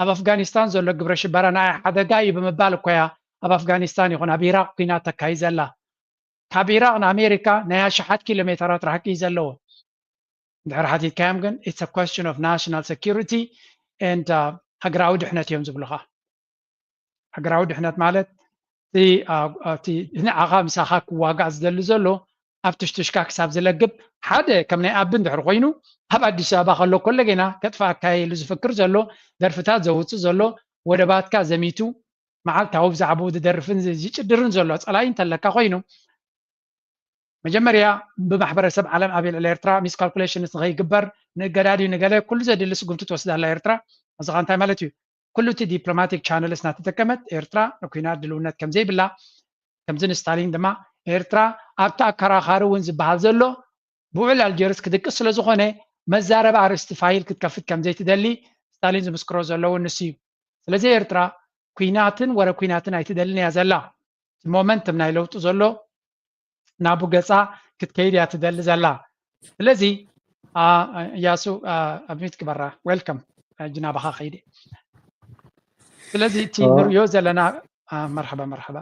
ኣብ ኣፍጋኒስታን ዘሎ ግብረ ሽበራ ንዓይ ሓደጋ እዩ ብምባል እኮ እያ ኣብ ኣፍጋኒስታን ይኹን ኣብ ኢራቕ ኲናት ተካይድ ዘላ። ካብ ኢራቕ ንኣሜሪካ ናይ ኣሽሓት ኪሎ ሜተራት ርሕቂ እዩ ዘለዎ። እንድሕር ሓቲትካዮም ግን፣ it's a question of national security and፣ uh፣ ሃገራዊ ድሕነት እዮም ዝብሉኻ። ሃገራዊ ድሕነት ማለት እቲ፣ አ፣ እቲ ንዓኻ ምሳኻ ክዋጋእ ዝደሊ ዘሎ ኣብ ትሽትሽካ ክሳብ ዝለግብ፣ ሓደ ከም ናይ ኣቢ እንድሕር ኮይኑ፣ ኣብ ኣዲስ ኣበባ ከሎ ኮሎ ጌና ከጥፍኣካ ኢሉ ዝፍክር ዘሎ፣ ደርፍታት ዘውጽእ ዘሎ፣ ወደባትካ ዘሚቱ መዓልታዊ ብዛዕባኡ ዝደርፍን ዝ-፣ ዝጭድርን ዘሎ ጸላኢ እንተለካ ኮይኑ፣ መጀመርያ ብማሕበረሰብ ዓለም ኣብ ልዕሊ ኤርትራ ሚስካልኩሌሽንስ ንኸይግበር፣ ንእገዳ ድዩ ንገለ፣ ኩሉ ዘድሊ ስጉምቲ ትወስድ ኣላ ኤርትራ። እዚ ኸኣ እንታይ ማለት እዩ? ኩሉ እቲ ዲፕሎማቲክ ቻነልስ እናተጠቀመት ኤርትራ ንኲናት ድልውነት ከም ዘይብላ፣ ከምዚ ንስታሊን ድማ ኤርትራ ኣብቲ ኣከራኻሪ እውን ዝበሃል ዘሎ ብውዕል ኣልጀርስ ክድቅስ ስለ ዝኾነ መዛረቢ ኣርእስቲ ፋይል ክትከፍት ከም ዘይትደሊ ስታሊን ዝምስክሮ ዘለዉ ንሱ እዩ። ስለዚ ኤርትራ ኲናትን ወረ ኲናትን ኣይትደልን እያ ዘላ። እቲ ሞመንትም ናይ ለውጢ ዘሎ ናቡ ገጻ ክትከይድ እያ ትደሊ ዘላ። ስለዚ፣ አ፣ እያሱ፣ አ፣ ኣብ ሚት ግበራ። ዌልካም። ሕጂ ናባኻ ከይደ። ስለዚ እቲ ኦ። ንሪኦ ዘለና፣ አ፣ መርሓባ፣ መርሓባ።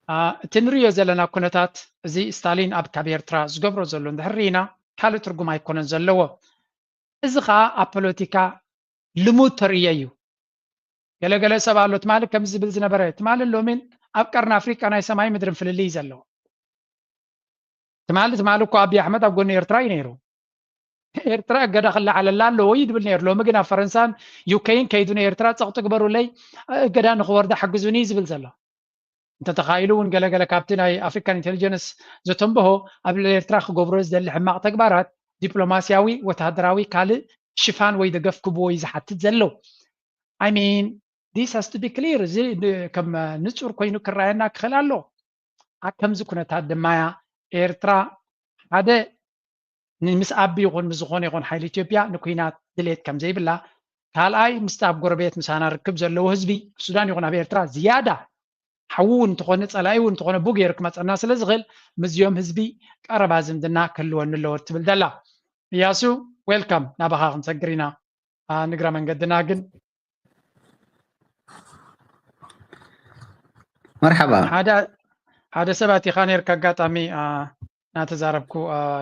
አ፣ እቲ ንሪኦ ዘለና ኩነታት፣ እዚ ስታሊን ኣብ፣ ካብ ኤርትራ ዝገብሮ ዘሎ እንድሕር ርኢና፣ ካልእ ትርጉም ኣይኮነን ዘለዎ። እዚ ኸኣ ኣብ ፖለቲካ ልሙድ ተርእዮ እዩ። ገለገለ ሰብ ኣሎ፣ ትማሊ ከምዚ ዝብል ዝነበረ፣ ትማሊ ሎሚን ኣብ ቀርኒ ኣፍሪቃ ናይ ሰማይ ምድርን ፍልልይ እዩ ዘለዎ። ትማሊ ትማሊ እኮ ኣብይ ኣሕመድ ኣብ ጎኒ ኤርትራ እዩ ነይሩ። ኤርትራ እገዳ ክለዓለላ ኣለዎ እዩ ድብል ነይሩ። ሎሚ ግን ኣብ ፈረንሳን ዩኬን ከይዱ ንኤርትራ ጸቕጢ ግበሩለይ፣ እገዳ ንኽወርዳ ሓግዙኒ እዩ ዝብል ዘሎ። እንተተኻኢሉ እውን ገለገለ ካብቲ ናይ ኣፍሪካን ኢንቴሊጀንስ ዘተንብሆ ኣብ ልዕሊ ኤርትራ ክገብሮ ዝደሊ ሕማቕ ተግባራት ዲፕሎማስያዊ፣ ወተሃደራዊ ካልእ ሽፋን ወይ ደገፍ ክብዎ እዩ ዝሓትት ዘሎ። I mean, this has to be clear። እዚ ን- ከም ንጹር ኮይኑ ክረኣየና ክኽእል ኣሎ። ኣብ ከምዚ ኩነታት ድማ እያ ኤርትራ ሓደ ንምስ ኣቢ ይኹን ምስ ዝኾነ ይኹን ሓይሊ ኢትዮጵያ ንኩናት ድሌት ከም ዘይብላ፣ ካልኣይ ምስቲ ኣብ ጎረቤት ምሳና ርክብ ዘለዎ ህዝቢ ሱዳን ይኹን ኣብ ኤርትራ ዝያዳ ሓዉ እውን እንተኾነ ጸላኢ እውን እንተኾነ ቡ ገይሩ ክመጸና ስለ ዝኽእል ምስዚኦም ህዝቢ ቀረባ ዝምድና ክህልወኒ ኣለዎ ትብል ዘላ። እያሱ፣ ዌልካም፣ ናባኻ ክንሰግር ኢና። ንግረ መንገድና ግን መርሓባ። ሓደ ሓደ ሰባት ኢኻ ነርካ ኣጋጣሚ እናተዛረብኩ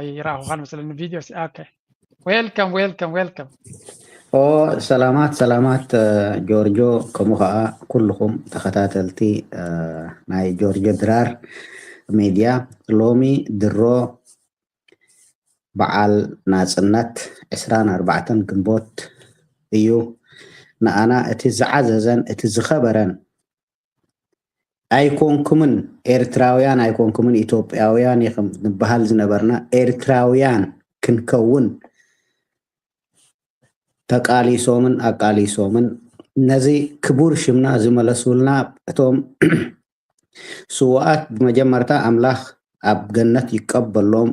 ይረኣኹኻን መስለኒ ቪድዮ። ኦኬ፣ ዌልካም ዌልካም ዌልካም። ኦ፣ ሰላማት ሰላማት ጆርጆ፣ ከምኡ ከዓ ኩልኹም ተኸታተልቲ ናይ ጆርጆ ድራር ሜድያ። ሎሚ ድሮ በዓል ናፅነት ዕስራን ኣርባዕተን ግንቦት እዩ። ንኣና እቲ ዝዓዘዘን እቲ ዝኸበረን ኣይኮንኩምን ኤርትራውያን ኣይኮንኩምን ኢትዮጵያውያን ኢኹም ንበሃል ዝነበርና ኤርትራውያን ክንከውን ተቃሊሶምን ኣቃሊሶምን ነዚ ክቡር ሽምና ዝመለሱልና እቶም ስውኣት ብመጀመርታ ኣምላኽ ኣብ ገነት ይቀበሎም፣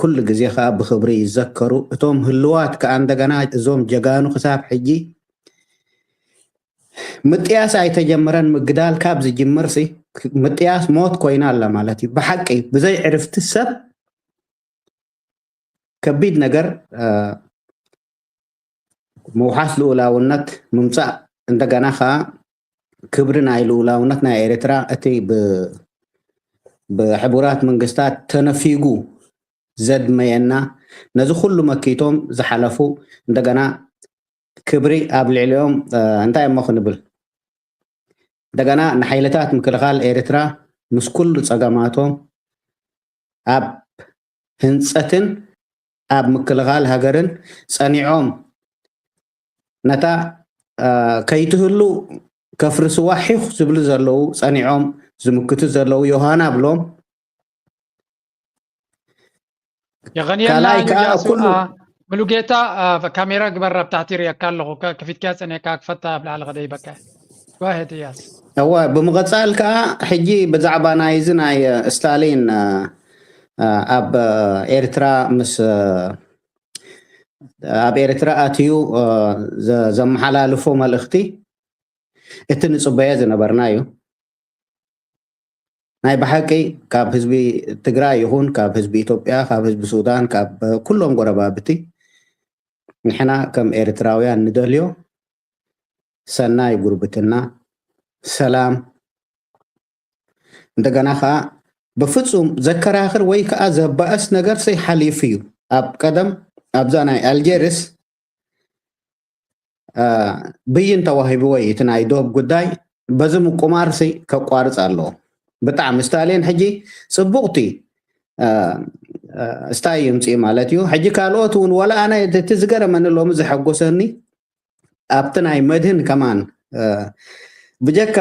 ኩሉ ግዜ ከዓ ብኽብሪ ይዘከሩ። እቶም ህልዋት ከዓ እንደገና እዞም ጀጋኑ ክሳብ ሕጂ ምጥያስ ኣይተጀመረን። ምግዳል ካብ ዝጅምር ሲ ምጥያስ ሞት ኮይና ኣላ ማለት እዩ። ብሓቂ ብዘይ ዕርፍቲ ሰብ ከቢድ ነገር ምውሓስ ልኡላውነት ምምፃእ እንደገና ከዓ ክብሪ ናይ ልኡላውነት ናይ ኤርትራ እቲ ብሕቡራት መንግስታት ተነፊጉ ዘድመየና ነዚ ኩሉ መኪቶም ዝሓለፉ እንደገና ክብሪ ኣብ ልዕሊኦም እንታይ እሞ ክንብል እንደገና ንሓይልታት ምክልኻል ኤርትራ ምስ ኩሉ ፀገማቶም ኣብ ህንፀትን ኣብ ምክልኻል ሃገርን ፀኒዖም ነታ ከይትህሉ ከፍርስዋ ሒኽ ዝብሉ ዘለዉ ፀኒዖም ዝምክቱ ዘለዉ ዮሃና ብሎም የቐንየልና ካልኣይ ከዓ እያሱ። ኩሉ ሙሉጌታ ካሜራ ግበር ኣብ ታሕቲ ርእየካ ኣለኹ። ከፊትካ ፀኒዕካ ክፈታ ኣብ ላዕሊ ከደይበካ። ጓሄድ እያስ። እወ ብምቕፃል ከዓ ሕጂ ብዛዕባ ናይዚ ናይ ስታሊን ኣብ ኤርትራ ምስ ኣብ ኤርትራ ኣትዩ ዘመሓላልፎ መልእኽቲ እቲ ንፅበዮ ዝነበርና እዩ። ናይ ብሓቂ ካብ ህዝቢ ትግራይ ይኹን ካብ ህዝቢ ኢትዮጵያ ካብ ህዝቢ ሱዳን ካብ ኩሎም ጎረባብቲ ንሕና ከም ኤርትራውያን ንደልዮ ሰናይ ጉርብትና፣ ሰላም፣ እንደገና ከዓ ብፍፁም ዘከራኽር ወይ ከዓ ዘባእስ ነገር ሰይ ሓሊፉ እዩ። ኣብ ቀደም ኣብዛ ናይ ኣልጀርስ ብይን ተዋሂብዎ እዩ እቲ ናይ ዶብ ጉዳይ በዚ ምቁማር ሲ ከቋርፅ ኣለዎ። ብጣዕሚ ስታሊን ሕጂ ፅቡቕቲ ስታይ ይምፅእ ማለት እዩ። ሕጂ ካልኦት እውን ወላ ኣነ እቲ ዝገረመኒ ሎሚ ዘሐጎሰኒ ኣብቲ ናይ መድህን ከማን ብጀካ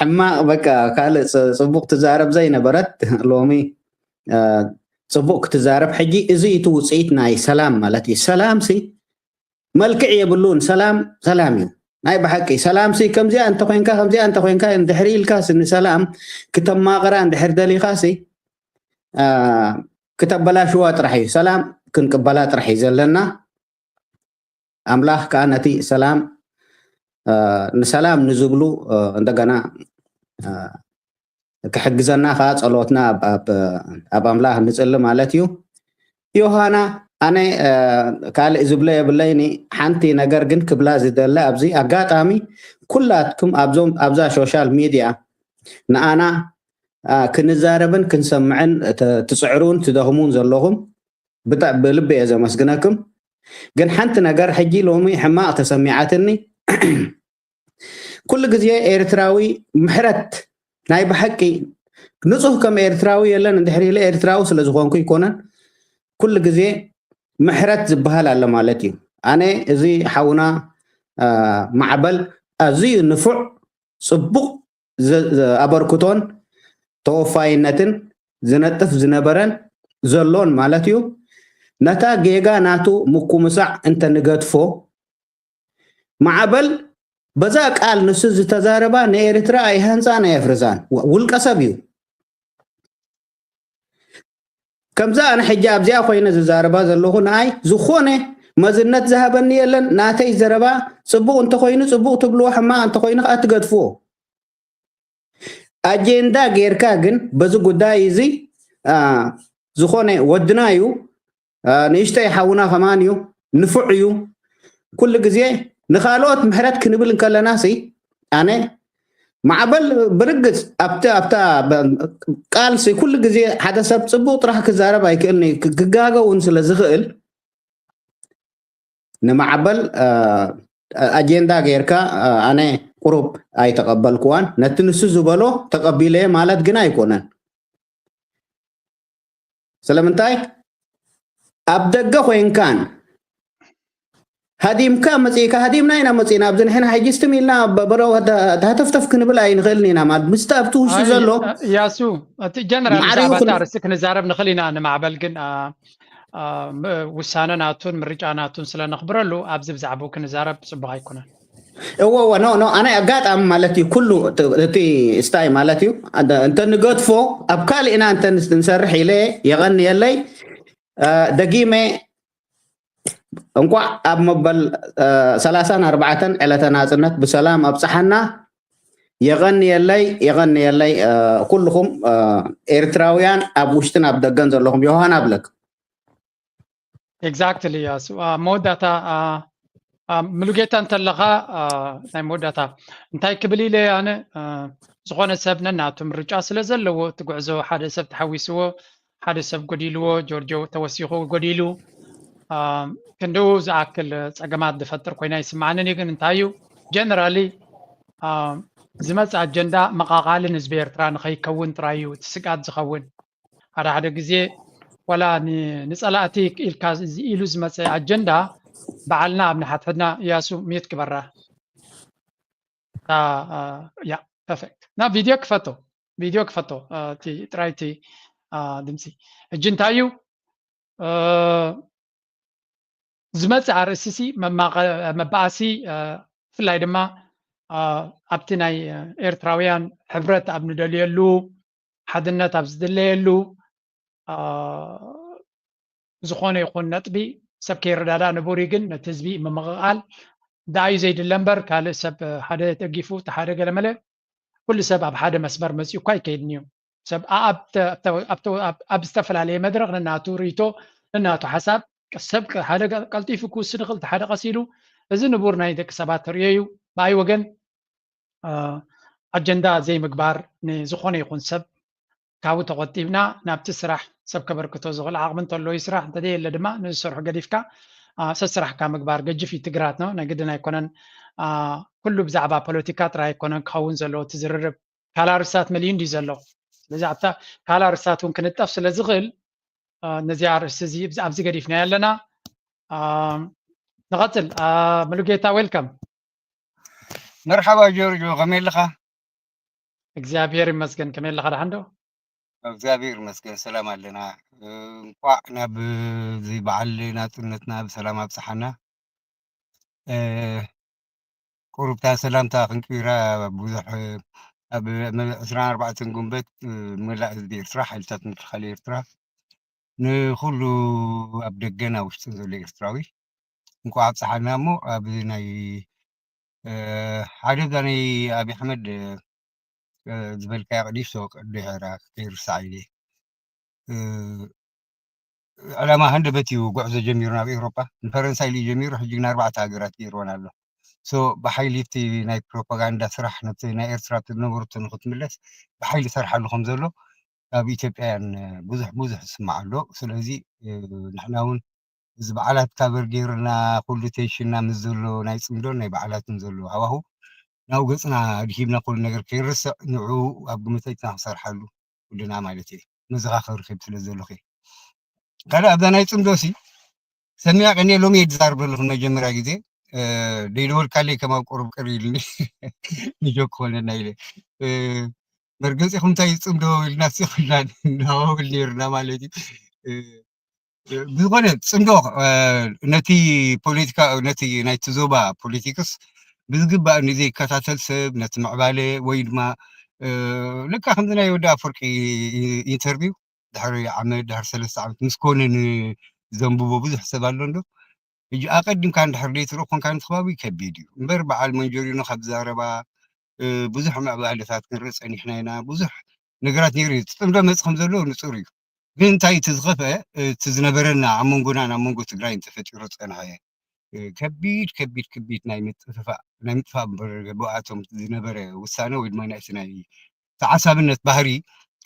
ሕማቕ በቃ ካልእ ፅቡቕ ትዛረብ ዘይነበረት ሎሚ ፅቡቕ ክትዛረብ። ሕጂ እዚ እቲ ውፅኢት ናይ ሰላም ማለት እዩ። ሰላም ሲ መልክዕ የብሉን። ሰላም ሰላም እዩ ናይ ብሓቂ። ሰላም ሲ ከምዚኣ እንተኮይንካ ከምዚኣ እንተኮይንካ እንድሕሪ ኢልካ ሲ ንሰላም ክተማቕራ እንድሕር ደሊኻ ሲ ክተበላሽዋ ጥራሕ እዩ። ሰላም ክንቅበላ ጥራሕ እዩ ዘለና። ኣምላኽ ከዓ ነቲ ሰላም ንሰላም ንዝብሉ እንደገና ክሕግዘና ከዓ ፀሎትና ኣብ ኣምላኽ ንፅሊ ማለት እዩ። ዮሃና ኣነ ካልእ ዝብለ የብለይኒ። ሓንቲ ነገር ግን ክብላ ዝደለ ኣብዚ ኣጋጣሚ ኩላትኩም ኣብዞም ኣብዛ ሶሻል ሚድያ ንኣና ክንዛረብን ክንሰምዕን ትፅዕሩን ትደኽሙን ዘለኹም ብልቢ እየ ዘመስግነኩም። ግን ሓንቲ ነገር ሕጂ ሎሚ ሕማቕ ተሰሚዓትኒ። ኩሉ ግዜ ኤርትራዊ ምሕረት ናይ ብሓቂ ንጹህ ከም ኤርትራዊ የለን። እንድሕር ኢለ ኤርትራዊ ስለ ዝኾንኩ ይኮነን። ኩሉ ግዜ ምሕረት ዝበሃል ኣሎ ማለት እዩ። ኣነ እዚ ሓውና ማዕበል ኣዝዩ ንፉዕ፣ ጽቡቕ ኣበርክቶን ተወፋይነትን ዝነጥፍ ዝነበረን ዘሎን ማለት እዩ። ነታ ጌጋ ናቱ ምኩምሳዕ እንተ ንገድፎ፣ ማዕበል በዛ ቃል ንሱ ዝተዛረባ ንኤርትራ ኣይሃንጻን ኣየፍርሳን። ውልቀ ሰብ እዩ። ከምዛ ኣነ ሕጂ ኣብዚኣ ኮይነ ዝዛረባ ዘለኹ ንኣይ ዝኾነ መዝነት ዝሃበኒ የለን። ናተይ ዘረባ ጽቡቕ እንተኾይኑ ጽቡቕ ትብልዎ፣ ሕማቕ እንተኾይኑ ከዓ ትገድፍዎ። ኣጀንዳ ጌርካ ግን በዚ ጉዳይ እዚ ዝኾነ ወድና እዩ፣ ንእሽተይ ሓውና ከማን እዩ፣ ንፉዕ እዩ። ኩሉ ግዜ ንኻልኦት ምሕረት ክንብል እንከለና ሲ ኣነ ማዕበል ብርግጽ ኣብቲ ኣብታ ቃልሲ ኩሉ ግዜ ሓደ ሰብ ጽቡቕ ጥራሕ ክዛረብ ኣይክእልን እዩ፣ ክጋገ እውን ስለ ዝኽእል ንማዕበል ኣጀንዳ ጌርካ ኣነ ቁሩብ ኣይተቐበልክዋን። ነቲ ንሱ ዝበሎ ተቐቢለየ ማለት ግን ኣይኮነን። ስለምንታይ ኣብ ደገ ኮይንካን ሃዲምካ መጺእካ፣ ሃዲምና ኢና መጺእና፣ ኣብዚ ንሕና ሕጂ ስትም ኢልና በረው ሃተፍተፍ ክንብል ኣይንኽእልን ኢና ማለት ምስቲ ኣብቲ ውሽጢ ዘሎ ያሱ እቲ ጀነራል ብዛዕባ ኣርእስቲ ክንዛረብ ንኽእል ኢና። ንማዕበል ግን ውሳነ ናቱን ምርጫ ናቱን ስለ ነኽብረሉ ኣብዚ ብዛዕባኡ ክንዛረብ ጽቡቕ ኣይኮነን። እዎ እዎ ኖ ኖ ኣነ ኣጋጣሚ ማለት እዩ ኩሉ እቲ ስታይ ማለት እዩ እንተ ንገድፎ ኣብ ካልእና እንተ ንሰርሕ ኢለ የቐንየለይ። ደጊመ እንኳዕ ኣብ መበል ሰላሳን ኣርባዕተን ዕለተ ናጽነት ብሰላም ኣብጽሓና። የቐንየለይ የቐንየለይ ኩልኹም ኤርትራውያን ኣብ ውሽጥን ኣብ ደገን ዘለኹም። ዮሃን ኣብለክ ኤግዛክትሊ ያሱ መወዳእታ ምሉጌታ እንተለኻ ናይ መወዳእታ እንታይ ክብል ኢለ ኣነ ዝኾነ ሰብ ነናቱ ምርጫ ስለ ዘለዎ እቲ ጉዕዞ ሓደ ሰብ ተሓዊስዎ ሓደ ሰብ ጎዲልዎ ጆርጆ ተወሲኹ ጎዲሉ ክንድኡ ዝኣክል ፀገማት ዝፈጥር ኮይና ይስማዓንን እዩ ግን እንታይ እዩ ጀነራሊ ዝመፅ ኣጀንዳ መቃቃሊ ንህዝቢ ኤርትራ ንኸይከውን ጥራይ እዩ እቲ ስግኣት ዝኸውን ሓደ ሓደ ግዜ ዋላ ንፀላእቲ ኢልካ ኢሉ ዝመፀ ኣጀንዳ በዓልና ኣብ ንሓትሕድና እያሱ ሚት ግበራ ያ ፐርፌክት ናብ ቪድዮ ክፈቶ ቪድዮ ክፈቶ እቲ ጥራይ እቲ ድምፂ ሕጂ እንታይ እዩ ዝመፅእ ኣርእስቲ ሲ መባኣሲ ብፍላይ ድማ ኣብቲ ናይ ኤርትራውያን ሕብረት ኣብ ንደልየሉ ሓድነት ኣብ ዝድለየሉ ዝኾነ ይኹን ነጥቢ ሰብ ከይረዳዳእ ንቡር ግን ነቲ ህዝቢ ምምቕቓል ደኣዩ ዘይድለ እምበር ካልእ ሰብ ሓደ ደጊፉ እቲ ሓደ ገለመለ ኩሉ ሰብ ኣብ ሓደ መስመር መፂኡ እኳ ኣይከይድን እዩ ሰብ ኣብ ዝተፈላለየ መድረክ ንናቱ ርእቶ ንናቱ ሓሳብ ሰብ ሓደ ቀልጢፉ ክውስን ይኽእል ሓደ ቀሲሉ እዚ ንቡር ናይ ደቂ ሰባት ተርእዮ እዩ ብኣይ ወገን ኣጀንዳ ዘይምግባር ንዝኾነ ይኹን ሰብ ካብኡ ተቆጢብና ናብቲ ስራሕ ሰብ ከበርክቶ ዝኽእል ዓቕሚ እንተሎ ይስራሕ እንተዘየለ ድማ ንዝሰርሑ ገዲፍካ ሰስራሕካ ምግባር ገጅፍ እዩ ትግራት ነው ናይ ግድን ኣይኮነን ኩሉ ብዛዕባ ፖለቲካ ጥራይ ኣይኮነን ክኸውን ዘለዎ እቲ ዝርርብ ካልእ ኣርእስታት መሊኡ እንድዩ ዘሎ ስለዚ ኣብታ ካልእ ኣርእስታት እውን ክንጠፍ ስለ ዝኽእል ነዚኣ ኣርእስቲ እዚ ኣብዚ ገዲፍና ኣለና ንቐፅል ምሉጌታ ዌልካም መርሓባ ጆርጆ ከመይ ኣለኻ እግዚኣብሔር ይመስገን ከመይ ኣለኻ ደሓን ዶ እግዚኣብሔር ይመስገን ሰላም ኣለና እንኳዕ ናብ እዚ በዓል ናፅነትና ብሰላም ኣብፅሓና ቁሩብታ ሰላምታ ክንቅይራ ብዙሕ ኣብ ዕስራን ኣርባዕተን ጉንበት መላእ ህዝቢ ኤርትራ ሓይልታት ምክልኻል ኤርትራ ንኩሉ ኣብ ደገን ኣብ ውሽጥን ዘሎ ኤርትራዊ እንኳዕ ኣብፀሓልና እሞ ኣብ ናይ ሓደ ዛ ናይ ኣብይ ኣሕመድ ዝበልካዮ ቅዲፍ ድሕራ ከይርሳዕ ኢለ ዕላማ ሃንደበት እዩ ጉዕዞ ጀሚሩ ናብ ኤውሮጳ ንፈረንሳይ ኢሉ ጀሚሩ ሕጂ ግን ኣርባዕተ ሃገራት ገይርወን ኣሎ ብሓይሊ እቲ ናይ ፕሮፓጋንዳ ስራሕ ነቲ ናይ ኤርትራ ዝነበረቶ ንክትምለስ ብሓይሊ ሰርሓሉ ከም ዘሎ ካብ ኢትዮጵያውያን ብዙሕ ብዙሕ ዝስማዕ ኣሎ ስለዚ ንሕና እውን እዚ በዓላት ካቨር ገይርና ኩሉ ቴንሽንና ምስ ዘሎ ናይ ፅምዶን ናይ በዓላትን ዘሎ ሃዋሁ ናብ ገፅና ኣድሂብና ኩሉ ነገር ከይንርስዕ ንዑ ኣብ ግምተይትና ክሰርሓሉ ኩልና ማለት እየ። መዘኻኸሪ ክብ ስለ ዘለኹ እየ። ካልእ ኣብዛ ናይ ጽምዶ ሲ ሰሚያ ቀንየ ሎሚ እየ ዝዛረብ ዘለኹ መጀመርያ ግዜ። እ፣ ደይደወልካለይ ከም ኣብ ቁሩብ ቅር ኢልኒ። ንጆክ ክኾነና ኢለ። እ፣ መርገጺኹም እንታይ እዩ ጽምዶ ኢልና ሲ ኩልና ንሃዋብል ነይርና ማለት እዩ። እ፣ እ፣ ብዝኾነ ጽምዶ፣ እ፣ ነቲ ፖለቲካ፣ ነቲ ናይቲ ዞባ ፖለቲክስ ብዝግባእ ንዘይከታተል ሰብ፣ ነቲ ምዕባለ ወይ ድማ፣ እ፣ ልክዕ ከምዚ ናይ ወዲ ኣፈወርቂ ኢንተርቪው ድሕሪ ዓመት፣ ድሕሪ ሰለስተ ዓመት ምስ ኮነ ንዘንብቦ ብዙሕ ሰብ ኣሎ እንዶ። ሕጂ ኣቐዲምካ እንድሕር ዘይትርኢ ኮንካ፣ ነቲ ከባቢ ከቢድ እዩ። እምበር በዓል መንጀሪኖ ካብ ዝዛረባ፣ እ፣ ብዙሕ ምዕባለታት ክንርኢ ጸኒሕና ኢና። ብዙሕ ነገራት ነይሩ እዩ። እቲ ጽምዶ መጽእ ከም ዘሎ ንጹር እዩ። ግን እንታይ እቲ ዝኸፍአ፣ እቲ ዝነበረና ኣብ መንጎናን ኣብ መንጎ ትግራይን ተፈጢሩ ዝጸንሐ፣ እ፣ ከቢድ፣ ከቢድ፣ ከቢድ ናይ ምጥፍፋእ፣ ናይ ምጥፋእ እምበር ብኣቶም ዝነበረ ውሳነ ወይ ድማ ናይቲ ናይ ተዓሳብነት ባህሪ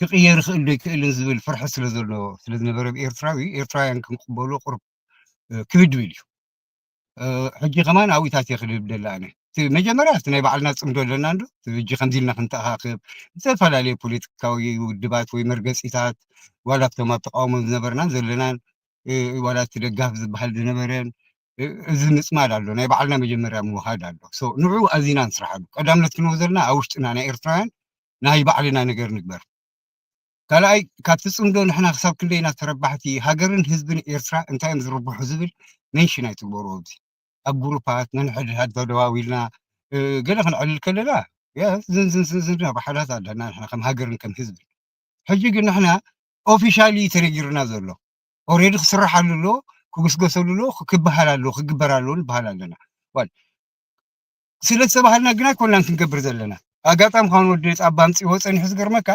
ክቕየር ይኽእል ዶ ይክእልን ዝብል ፍርሒ ስለ ዘሎ፣ ስለ ዝነበረ ብኤርትራዊ፣ ኤርትራውያን ክንቅበሎ ቁሩብ፣ እ፣ ክብድ ይብል እዩ። እ፣ ሕጂ ከማን ኣብታት እየ ክድብደላ ኣነ። እቲ መጀመርያ እቲ ናይ ባዕልና ጽምዶ ኣለና እንዶ፣ እቲ ሕጂ ከምዚ ኢልና ክንተኣኻኽብ፣ ዝተፈላለዩ ፖለቲካዊ ውድባት ወይ መርገጺታት፣ ዋላ ኣብቶም ኣብ ተቃውሞ ዝነበርናን ዘለናን፣ እ፣ ዋላ እቲ ደጋፍ ዝበሃል ዝነበረን፣ እ፣ እዚ ምጽማድ ኣሎ፣ ናይ ባዕልና መጀመርያ ምውሃድ ኣሎ። ሶ፣ ንዕኡ ኣዚና ንስርሓሉ። ቀዳምነት ክንህቦ ዘለና ኣብ ውሽጥና ናይ ኤርትራውያን ናይ ባዕልና ነገር ንግበር። ካልኣይ፣ ካብቲ ጽምዶ ንሕና ክሳብ ክንደይና ተረባሕቲ፣ ሃገርን ህዝብን ኤርትራ እንታይ እዮም ዝርብሑ ዝብል ሜንሽን ኣይትግበሩ። ኣብዚ ኣብ ግሩፓት ነንሕድሕድ ተደዋዊልና፣ እ፣ ገለ ክንዕልል ከለና፣ የስ፣ ዝን ዝን ዝን ዝን ባሕላት ኣለና ንሕና ከም ሃገርን ከም ህዝብን። ሕጂ ግን ንሕና ኦፊሻሊ ተነጊርና ዘሎ፣ ኦሬዲ ክስርሓሉ ኣሎ፣ ክግስገሰሉ ኣሎ፣ ክበሃል ኣሎ፣ ክግበር ኣሎ ንበሃል ኣለና። ዋል፣ ስለ ዝተባሃልና ግን ኣይኮናን ክንገብር ዘለና። ኣጋጣሚ ኻን ወዲ ጻባ ኣምጺዎ ጸኒሑ ዝገርመካ፣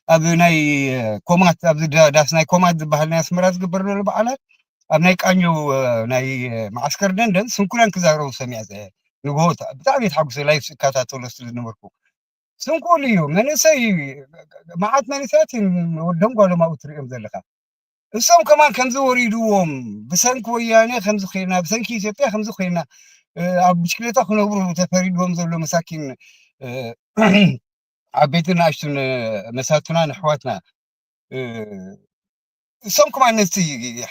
ኣብ ናይ፣ እ፣ ኮማት፣ ኣብዚ ዳ-፣ ዳስ ናይ ኮማት ዝበሃል ናይ ኣስመራ ዝግበር ዘሎ በዓላት፣ ኣብ ናይ ቃኘው፣ እ፣ ናይ፣ እ፣ መዓስከር ደንደን ስንኩላን ክዛረቡ ሰሚዐ፣ ጸ-፣ ንግሆ ታ-፣ ብጣዕሚ ተሓጉሰ፣ ላይፍ እከታተሎ ስለ ዝነበርኩ። ስንኩል እዩ፣ መንእሰይ እዩ፣ መዓት መንእሰያት እዮም ወዶም ጓሎም ኣብኡ ትርእዮም ዘለኻ። እሶም ከማን ከምዚ ወሪድዎም፣ ብሰንኪ ወያነ ከምዚ ኮይና፣ ብሰንኪ ኢትዮጵያ ከምዚ ኮይና፣ እ፣ ኣብ ብሽክሌታ ክነብሩ ተፈሪድዎም ዘሎ መሳኪን፣ እ፣ ዓበይትን ንኣሽቱን፣ እ፣ መሳቱናን ኣሕዋትና፣ እ፣ እሶም ከማን ነቲ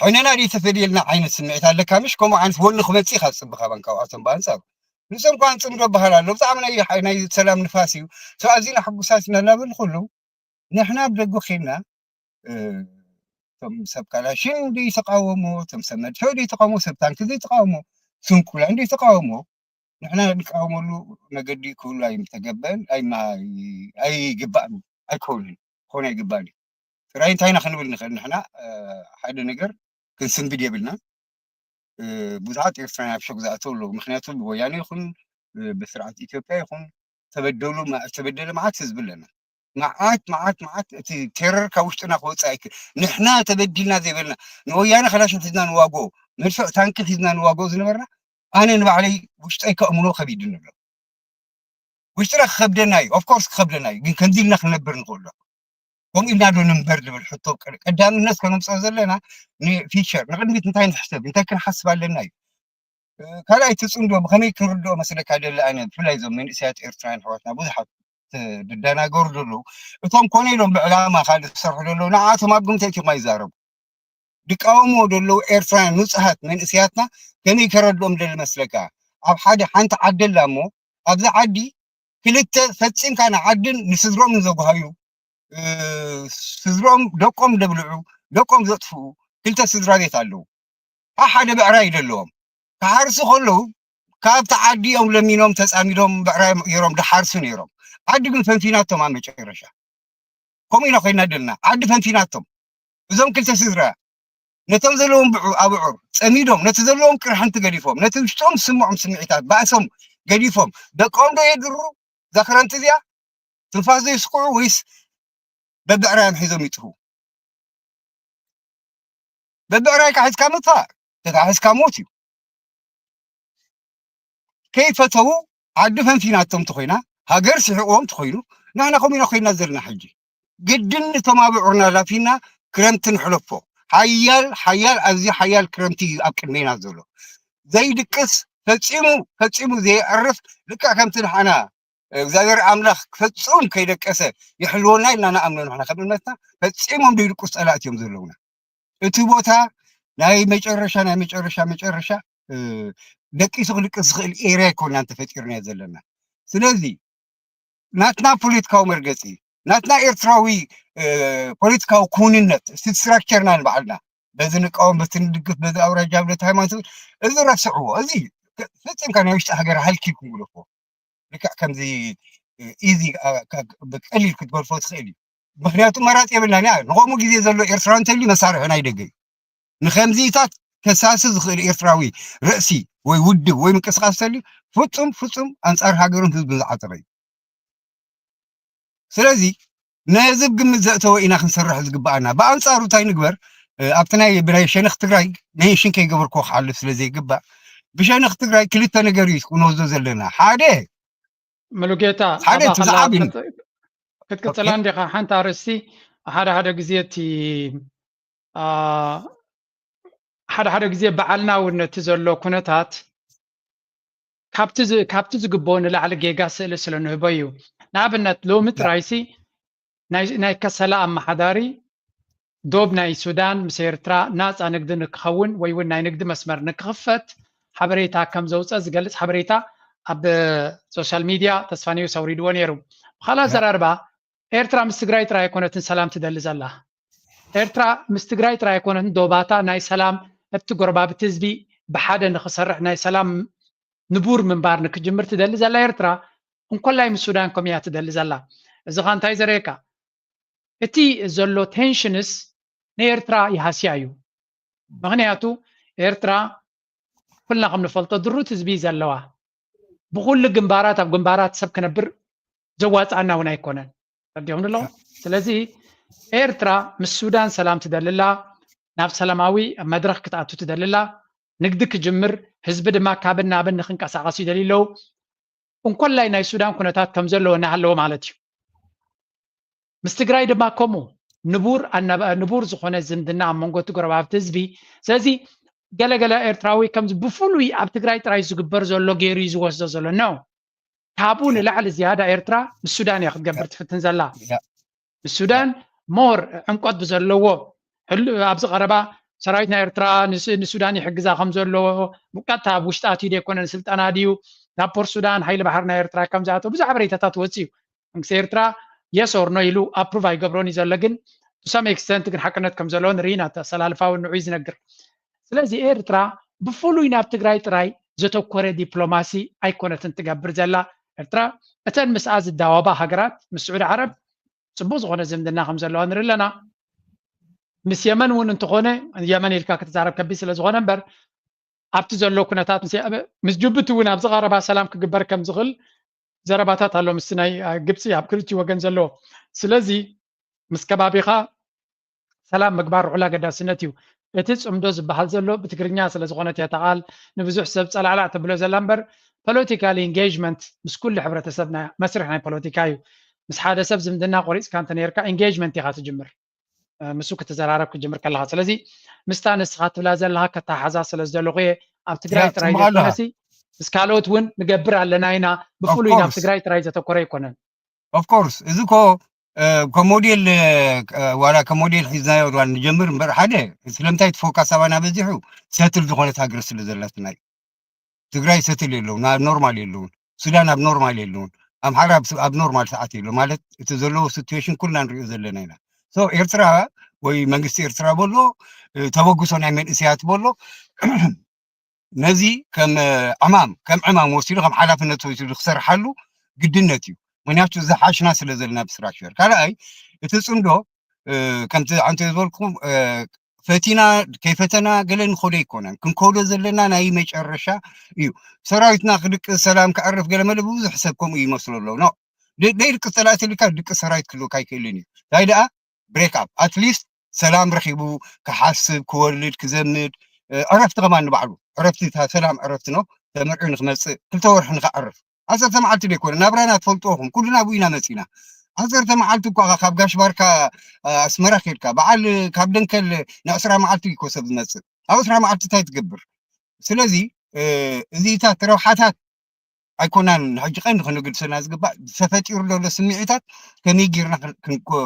ሕነና ደይ ተፈድየልና ዓይነት ስምዒት ኣለካ፣ ምሽ? ከምኡ ዓይነት ወኒ ክመጽእ ኢኻ ዝጽብኻ ባንካ ኣብኣቶም ብኣንጻሩ። ንሶም ከማን ጽምዶ በሃል ኣሎ፣ ብጣዕሚ ናይ፣ ናይ ሰላም ንፋስ እዩ። ሶ ኣዚና ሕጉሳት ኢና እናበሉ ከለዉ፣ ንሕና ኣብ ደገ ኬድና፣ እ፣ እቶም ሰብ ካላሽን ደይተቃወሞ፣ እቶም ሰብ መድፍዕ ደይተቃወሞ፣ ሰብ ታንኪ ዘይተቃወሞ፣ ስንኩላን ደይተቃወሞ፣ ንሕና ንቃወመሉ መገዲ ክህሉ ኣይምተገበን፣ ኣይማ-፣ ኣይግባእን፣ ኣይከውንን፣ ክኾን ኣይግባእን እዩ። ጥራይ እንታይ ኢና ክንብል ንኽእል ንሕና፣ እ፣ ሓደ ነገር ክንስንብድ የብልናን። እ፣ ብዙሓት ኤርትራውያን ኣብ ሾክ ዝኣተው ኣለዉ። ምኽንያቱ ብወያነ ይኹን፣ እ፣ ብስርዓት ኢትዮጵያ ይኹን፣ ተበደሉ፣ ማ-፣ ዝተበደለ መዓት ህዝቢ ኣለና። መዓት፣ መዓት፣ መዓት እቲ ቴረር ካብ ውሽጥና ክወጽእ ኣይክእል። ንሕና ተበዲልና ዘይበልና፣ ንወያነ ካላሽን ሒዝና ንዋጎ፣ መድፍዕ ታንኪ ሒዝና ንዋጎ ዝነበርና፣ ኣነ ንባዕለይ ውሽጠይ ከእምኖ ከቢድኒ ኣሎ። ውሽጥና ክኸብደና እዩ፣ ኦፍ ኮርስ ክኸብደና እዩ፣ ግን ከምዚ ኢልና ክንነብር ንኽእል ዶ? ከምኡ ኢልና ዶ ንንበር ዝብል ሕቶ ቀ-፣ ቀዳምነት ከነምጽኦ ዘለና ንፊቸር፣ ንቕድሚት እንታይ ንሕሰብ፣ እንታይ ክንሓስብ ኣለና እዩ። እ፣ ካልኣይ እቲ ጽምዶ ብኸመይ ክንርድኦ መስለካ ደሊ ኣነ፣ ብፍላይ እዞም መንእሰያት ኤርትራውያን ኣሕዋትና ብዙሓት ተ-፣ ዝደናገሩ ዘለዉ፣ እቶም ኮነ ኢሎም ብዕላማ ካልእ ዝሰርሑ ዘለዉ፣ ንዓኣቶም ኣብ ግምት ኣእቲኹም ኣይዛረቡ። ዝቃወምዎ ዘለዉ ኤርትራውያን ንጹሃት መንእሰያትና ከመይ ከረድኦም ደሊ መስለካ? ኣብ ሓደ ሓንቲ ዓዲ ኣላ እሞ፣ ኣብዛ ዓዲ ክልተ ፈጺምካ ንዓድን ንስድሮምን ዘጓሃዩ፣ እ፣ ስድሮም ደቆም ዘብልዑ፣ ደቆም ዘጥፍኡ ክልተ ስድራ ቤት ኣለዉ። ኣብ ሓደ ብዕራይ ደለዎም። ክሓርሱ ከለዉ፣ ካብቲ ዓዲ እዮም ለሚኖም፣ ተጻሚዶም፣ ብዕራይ ገይሮም ድሓርሱ ነይሮም። ዓዲ ግን ፈንፊናቶም ኣብ መጨረሻ። ከምኡ ኢና ኮይና ደለና። ዓዲ ፈንፊናቶም። እዞም ክልተ ስድራ፣ ነቶም ዘለዎም ብዑ-፣ ኣብዑር ጸሚዶም፣ ነቲ ዘለዎም ቅርሕንቲ ገዲፎም፣ ነቲ ውሽጦም ዝስምዖም ስምዒታት፣ ባእሶም ገዲፎም፣ ደቆም ዶ የድሩ? እዛ ክረምቲ እዚኣ ትንፋስ ዶ ይስኩዑ ወይስ በብዕራዮም ሒዞም ይጥፉ? በብዕራይካ ሒዝካ ምጥፋእ፣ ተታሒዝካ ሞት እዩ። ከይፈተዉ ዓዲ ፈንፊናቶም ተኾይና፣ ሃገር ስሒቕዎም ተኾይኑ፣ ንሕና ከምኡ ኢና ኮይና ዘለና ሕጂ። ግድን ነቶም ኣብዑርና ላፊና ክረምቲ ንሕለፎ። ሓያል፣ ሓያል፣ ኣዝዩ ሓያል ክረምቲ እዩ ኣብ ቅድሜና ዘሎ። ዘይድቅስ፣ ፈጺሙ፣ ፈጺሙ ዘየዕርፍ፣ ልክዕ ከምቲ ንሕና እግዚኣብሔር ኣምላኽ ፈጹም ከይደቀሰ ይሕልወና ኢልና ንኣምኖ ንሕና ከም እምነትና። ፈጺሞም ደይድቁስ ጸላእቲ እዮም ዘለውና። እቲ ቦታ ናይ መጨረሻ ናይ መጨረሻ መጨረሻ ደቂሱ ክልቅስ ዝኽእል ኤርያ ኣይኮናን ተፈጢርና ዘለና። ስለዚ ናትና ፖለቲካዊ መርገፂ፣ ናትና ኤርትራዊ ፖለቲካዊ ክውንነት፣ እቲ ስትራክቸርና ንባዕልና በዚ ንቃወም፣ በቲ ንድግፍ፣ በዚ ኣውራጃ፣ በቲ ሃይማኖት፣ እዚ ረስዕዎ። እዚ ፈፂምካ ናይ ውሽጢ ሃገር ሃልኪ ክንብሎ እኮ ልክዕ ከምዚ ኢዚ ብቀሊል ክትገድፎ ትኽእል እዩ። ምክንያቱ መራፂ የብልናን እያ። ንኸምኡ ግዜ ዘሎ ኤርትራዊ እንተልዩ መሳርሒ ናይ ደገ እዩ። ንከምዚታት ከሳሲ ዝኽእል ኤርትራዊ ርእሲ ወይ ውድብ ወይ ምንቅስቃስ እንተልዩ ፍጹም ፍጹም ኣንጻር ሃገሩን ህዝቡን ዝዓጠቐ እዩ። ስለዚ ነዚ ግምት ዘእተወ ኢና ክንሰርሕ ዝግባኣና። ብኣንጻሩ እንታይ ንግበር? ኣብቲ ናይ ብናይ ሸነኽ ትግራይ ሜንሽን ከይገበርክዎ ክሓልፍ ስለ ዘይግባእ ብሸነኽ ትግራይ ክልተ ነገር እዩ ክንወስዶ ዘለና። ሓደ ሙሉጌታ ሓደ እቲ ዝዓብን ክትቅፅላ እንዲኻ ሓንቲ ኣርእስቲ ሓደ ሓደ ግዜ እቲ ሓደ ሓደ ግዜ በዓልና እውን ነቲ ዘሎ ኩነታት ካብቲ ዝግብኦ ንላዕሊ ጌጋ ስእሊ ስለ ንህቦ እዩ። ንኣብነት ሎሚ ጥራይሲ ናይ ከሰላ ኣመሓዳሪ ዶብ ናይ ሱዳን ምስ ኤርትራ ናፃ ንግዲ ንክኸውን ወይ እውን ናይ ንግዲ መስመር ንክኽፈት ሓበሬታ ከም ዘውፀ ዝገልፅ ሓበሬታ ኣብ ሶሻል ሚድያ ተስፋ ኒውስ ኣውሪድዎ ነይሩ። ብካልእ ኣዘራርባ ኤርትራ ምስ ትግራይ ጥራይ ኣይኮነትን ሰላም ትደሊ ዘላ። ኤርትራ ምስ ትግራይ ጥራይ ኣይኮነትን ዶባታ ናይ ሰላም ኣብቲ ጎረባብቲ ህዝቢ ብሓደ ንክሰርሕ ናይ ሰላም ንቡር ምንባር ንክጅምር ትደሊ ዘላ ኤርትራ እንኮላይ ምስ ሱዳን ከምኡ እያ ትደሊ ዘላ። እዚ ኻ እንታይ ዘርእየካ? እቲ ዘሎ ቴንሽንስ ንኤርትራ ይሃስያ እዩ። ምክንያቱ ኤርትራ ኩልና ከም ንፈልጦ ድሩት ህዝቢ እዩ ዘለዋ። ብኩሉ ግንባራት ኣብ ግንባራት ሰብ ክነብር ዘዋፅኣና እውን ኣይኮነን። ረዲኹም ኣሎ። ስለዚ ኤርትራ ምስ ሱዳን ሰላም ትደልላ፣ ናብ ሰላማዊ መድረክ ክትኣቱ ትደልላ፣ ንግዲ ክጅምር፣ ህዝቢ ድማ ካብን ናብን ንክንቀሳቀስ ይደልዩ ኣለዉ። እንኮላይ ናይ ሱዳን ኩነታት ከም ዘለዎ እናሃለወ ማለት እዩ። ምስ ትግራይ ድማ ከምኡ ንቡር ኣናባ- ንቡር ዝኾነ ዝምድና ኣብ መንጎ እቲ ጎረባብቲ ህዝቢ። ስለዚ ገለገለ ኤርትራዊ ከምዚ ብፍሉይ ኣብ ትግራይ ጥራይ ዝግበር ዘሎ ገይሩ እዩ ዝወስዶ ዘሎ። ኖ፣ ካብኡ ንላዕሊ ዝያዳ ኤርትራ ምስ ሱዳን እያ ክትገብር ትፍትን ዘላ። ምስ ሱዳን ሞር ዕምቆት ብዘለዎ ሕሉ ኣብዚ ቀረባ ሰራዊት ናይ ኤርትራ ንስ- ንሱዳን ይሕግዛ ከም ዘሎ ብቀጥታ ኣብ ውሽጢ ኣትዩ ዘይኮነ ንስልጠና ድዩ ናብ ፖርት ሱዳን ሓይሊ ባሕሪ ናይ ኤርትራ ከም ዝኣተው ብዙሕ ሓበሬታታት ወፅዩ። መንግስቲ ኤርትራ የስ ኦር ኖ ኢሉ ኣፕሩቭ ኣይገብሮን እዩ ዘሎ፣ ግን ቱ ሰም ኤክስተንት ግን ሓቅነት ከም ዘለዎ ንርኢ ኢና። እቲ ኣሰላልፋ እውን ንዑይ ዝነግር። ስለዚ ኤርትራ ብፍሉይ ናብ ትግራይ ጥራይ ዘተኮረ ዲፕሎማሲ ኣይኮነትን ትገብር ዘላ። ኤርትራ እተን ምስኣ ዝዳወባ ሃገራት ምስ ስዑዲ ዓረብ ፅቡቅ ዝኾነ ዝምድና ከም ዘለዋ ንርኢ ኣለና። ምስ የመን እውን እንተኾነ የመን ኢልካ ክትዛረብ ከቢድ ስለ ዝኾነ እምበር ኣብቲ ዘሎ ኩነታት ምስ ጅቡቲ እውን ኣብዚ ቀረባ ሰላም ክግበር ከም ዝኽእል ዘረባታት ኣሎ ምስቲ ናይ ግብፂ ኣብ ክልቲኡ ወገን ዘለዎ። ስለዚ ምስ ከባቢኻ ሰላም ምግባር ውዕል ኣገዳስነት እዩ። እቲ ፅምዶ ዝበሃል ዘሎ ብትግርኛ ስለ ዝኾነት እያ እታ ቃል ንብዙሕ ሰብ ፀላዕላዕ ተብሎ ዘላ እምበር ፖለቲካል ኢንጌጅመንት ምስ ኩሉ ሕብረተሰብና መስርሕ ናይ ፖለቲካ እዩ። ምስ ሓደ ሰብ ዝምድና ቆሪፅካ እንተ ነርካ ኢንጌጅመንት ኢኻ ትጅምር። ምስ ክትዘራረብ ክትጅምር ከለኻ። ስለዚ ምስታ ንስኻ ትብላ ዘለኻ ከተሓሓዛ ስለ ዝደለኹ እየ። ኣብ ትግራይ ጥራይ ዘይኮነሲ ምስ ካልኦት እውን ንገብር ኣለና ኢና። ብፍሉይ ናብ ትግራይ ጥራይ ዘተኮረ ኣይኮነን። ኦፍኮርስ እዚ ኮ ከም ሞዴል ዋላ ከም ሞዴል ሒዝናዮ ዋ ንጀምር እምበር ሓደ ስለምንታይ ትፎካስ ኣባና በዚሑ ሰትል ዝኾነት ሃገር ስለ ዘላትና እዩ። ትግራይ ሰትል የለውን፣ ኣብ ኖርማል የለውን። ሱዳን ኣብ ኖርማል የለውን። ኣምሓራ ኣብ ኖርማል ሰዓት የሎ ማለት እቲ ዘለዎ ሲትዌሽን ኩልና ንሪኦ ዘለና ኢና። ሶ ኤርትራ ወይ መንግስቲ ኤርትራ በሎ ተበግሶ ናይ መንእሰያት በሎ ነዚ ከም ዕማም ከም ዕማም ወሲዱ ከም ሓላፍነት ወሲዱ ክሰርሓሉ ግድነት እዩ። ምክንያቱ ዝሓሽና ስለ ዘለና ብስትራክቸር ካልኣይ እቲ ፅምዶ ከምቲ ዓንተ ዝበልኩ ፈቲና ከይፈተና ገለ ንኸዶ ኣይኮነን ክንከዶ ዘለና ናይ መጨረሻ እዩ። ሰራዊትና ክድቅስ ሰላም ክዕርፍ ገለ መለ ብብዙሕ ሰብ ከምኡ ይመስሎ ኣለዉ ኖ ዘይድቅስ ፀላእቲ ልካ ድቅስ ሰራዊት ክህልወካ ኣይክእልን እዩ። እንታይ ደኣ ብሬክ ኣፕ ኣትሊስት ሰላም ረኪቡ ክሓስብ ክወልድ ክዘምድ ዕረፍቲ ከማን ንባዕሉ ዕረፍቲ ሰላም ዕረፍቲ ነው ተመርዒ ንክመፅእ ክልተ ወርሒ ንክዕርፍ ዓሰርተ መዓልቲ ዘይኮነ ናብራና ትፈልጥዎ ኹም ኩልና ኣብኡ ኢና መፂና። ዓሰርተ መዓልቲ እኳ ካብ ጋሽ ባርካ ኣስመራ ከድካ በዓል ካብ ደንከል ንዕስራ መዓልቲ እኮ ሰብ ዝመፅእ ኣብ ዕስራ መዓልቲ እንታይ ትገብር? ስለዚ እዚታት ረብሓታት ኣይኮናን ሕጂ ቀንዲ ክነግድሰና ዝግባእ ተፈጢሩ ዘሎ ስምዒታት ከመይ ጌርና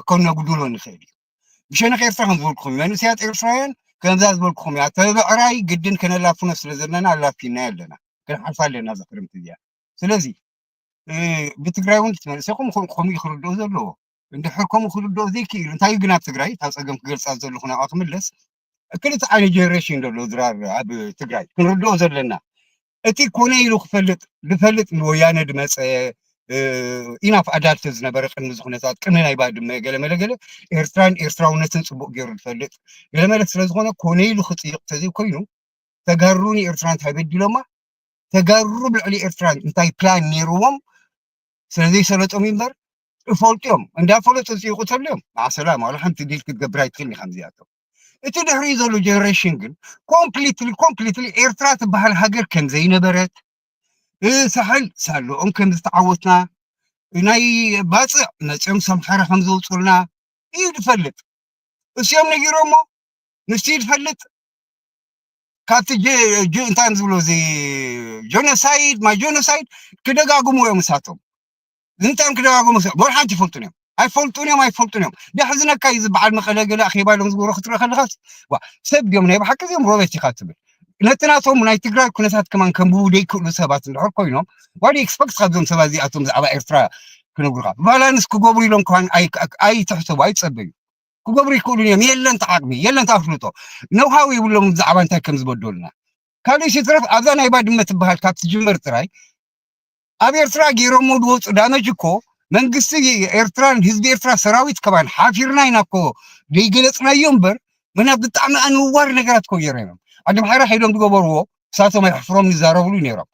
ከነጉድሎ ንኽእል እዩ። ብሸነኽ ኤርትራ ከም ዝበልኩኹም እዩ መንእሰያት ኤርትራውያን ከምዛ ዝበልኩኹም እያ ተብዕራይ ግድን ከነላፍኖ ስለ ዘለና ኣላፊና ኣለና። ክንሓልፋ ኣለና እዛ ክርምቲ እዚኣ። ስለዚ ብትግራይ እውን መንእሰይኹም ከምኡ ክርድኦ ዘለዎ እንድሕር ከምኡ ክርድኦ ዘይክእሉ እንታይ ግን ኣብ ትግራይ ካብ ፀገም ክገልፃ ዘለኹ ናብኣ ክምለስ ክልተ ዓይነት ጀነሬሽን ዘሎ ድራር ኣብ ትግራይ ክንርድኦ ዘለና እቲ ኮነ ኢሉ ክፈልጥ ዝፈልጥ ወያነ ድመፀ ኢናፍ ኣዳልተ ዝነበረ ቅድሚ ዝኩነታት ቅድሚ ናይ ባድመ ገለመለ ገለ ኤርትራን ኤርትራውነትን ፅቡቅ ገይሩ ዝፈልጥ ገለመለ ስለዝኮነ ኮነ ኢሉ ክፅይቅ ተዘይኮይኑ ተጋሩ ንኤርትራ እንታይ በዲሎማ ተጋሩ ብልዕሊ ኤርትራ እንታይ ፕላን ነይርዎም ስለዘይሰለጦም እምበር ይፈልጡ እዮም እንዳፈለጡ ዝፅይቁ ተልዮም ማዕሰላም ዋላ ሓንቲ ዲል ክትገብር ኣይትኽእል ኢኻ ከምዚኣቶም እቲ ድሕሪ ዘሎ ጀነሬሽን ግን ኮምፕሊትሊ ኮምፕሊትሊ ኤርትራ ትበሃል ሃገር ከም ዘይነበረት ሳሕል ሳለኦም ከም ዝተዓወትና ናይ ባፅዕ መፅኦም ሰምሓራ ከም ዘውፅልና እዩ ዝፈልጥ እሲኦም ነጊሮሞ ንሱ ይፈልጥ ካብቲ እንታይ ዝብሎ እዚ ጀኖሳይድ ማይ ጀኖሳይድ ክደጋግሙ እዮም እሳቶም እንታይ ክደጋግሙ ወላ ሓንቲ ይፈልጡን እዮም ኣይፈልጡን እዮም ኣይፈልጡን እዮም ደሕዝነካ እዩ ዝበዓል መቐለ ገለ ኣኼባ ኢሎም ዝገብሮ ክትርኢ ከለኻስ ሰብ ድዮም ናይ ብሓቂ እዚኦም ሮበት ኢኻ ትብል ነቲ ናቶም ናይ ትግራይ ኩነታት ከማን ከንብቡ ደይክእሉ ሰባት እንድሕር ኮይኖም ዋዲ ኤክስፐክት ካብዞም ሰባት እዚኣቶም ብዛዕባ ኤርትራ ክነግሩካ ባላንስ ክገብሩ ኢሎም ከማን ኣይትሕሰቡ ኣይትፀበዩ ክገብሩ ይክእሉን እዮም የለን ዓቅሚ የለን ኣፍልጦ ነውሃው የብሎም ብዛዕባ እንታይ ከም ዝበደሉና ካልእ ሲትረፍ ኣብዛ ናይ ባድመ ትበሃል ካብ ትጅመር ጥራይ ኣብ ኤርትራ ገይሮሞ ዝወፁ ዳመጅ እኮ መንግስቲ ኤርትራን ህዝቢ ኤርትራ ሰራዊት ከማን ሓፊርና ኢና እኮ ዘይገለፅናዮ እምበር ምክንያት ብጣዕሚ ኣንዋር ነገራት እኮ ገይሮም ዓዲ ምሓራ ከይዶም ዝገበርዎ እሳቶም ኣይሕፍሮም ይዛረብሉ ነይሮም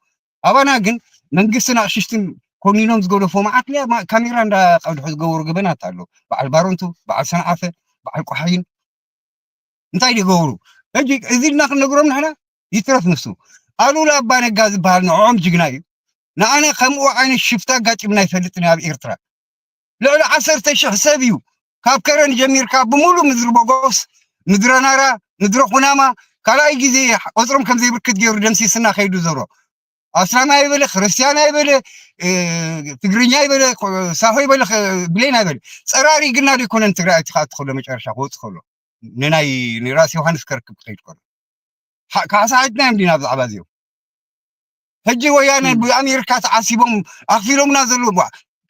ኣባና ግን መንግስትን ኣቕሽሽትን ኮኒኖም ዝገደፎ መዓት ካሜራ እንዳቀድሑ ዝገበሩ ገበናት ኣሎ በዓል ባረንቱ በዓል ሰንዓፈ በዓል ቆሓይን እንታይ ይገብሩ ሕጂ እዚ ኢልና ክንነግሮም ንሕና ይትረፍ ንሱ ኣሉላ ኣባ ነጋ ዝበሃል ንዕኦም ጅግና እዩ ንኣነ ከምኡ ዓይነት ሽፍታ ኣጋጢምና ይፈልጥን ኣብ ኤርትራ ልዕሊ ዓሰርተ ሽሕ ሰብ እዩ ካብ ከረን ጀሚርካ ብምሉእ ምድሪ ቦጎስ ምድረ ናራ ምድረ ኩናማ ካልኣይ ግዜ ቆፅሮም ከም ዘይብርክት ገይሩ ደምሲስና ከይዱ ዘሎ ኣስላም ኣይበለ ክርስትያን ኣይበለ ትግርኛ ኣይበለ ሳሆ ይበለ ብሌን ኣይበለ ፀራሪ ግና ዘይኮነን ትግራይ እቲ ከኣ ትኸሎ መጨረሻ ክወፅ ከሎ ንናይ ንራስ ዮሃንስ ከርክብ ክኸይድ ከሎ ካሕሳ ሓትና እዮም ዲና ብዛዕባ እዚኦም ሕጂ ወያነ ብኣሜሪካ ተዓሲቦም ኣኽፊሎምና ዘለዉ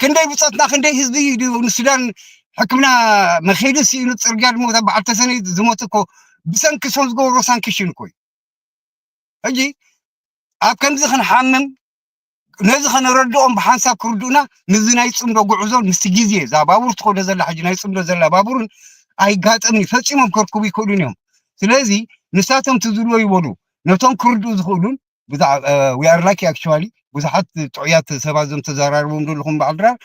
ክንደይ ብፀትና ክንደይ ህዝቢ ንሱዳን ሕክምና መኸይዲ ስኢኑ ፅርግያ ዝሞተ በዓል ተሰነይ ዝሞት እኮ ብሰንኪ ሶም ዝገበሮ ሳንክሽን እኮ እዩ ሕጂ ኣብ ከምዚ ክንሓምም ነዚ ከነረድኦም ብሓንሳብ ክርድኡና ምስዚ ናይ ፅምዶ ጉዕዞን ምስቲ ግዜ እዛ ባቡር ትኸዶ ዘላ ሕጂ ናይ ፅምዶ ዘላ ባቡርን ኣይጋጠምን እዩ ፈፂሞም ከርክቡ ይክእሉን እዮም ስለዚ ንሳቶም ትዝልዎ ይበሉ ነቶም ክርድኡ ዝኽእሉን we are lucky actually ብዙሓት ጥዑያት ሰባት ዞም ተዘራርቦም ዘለኹም በዓል ድራር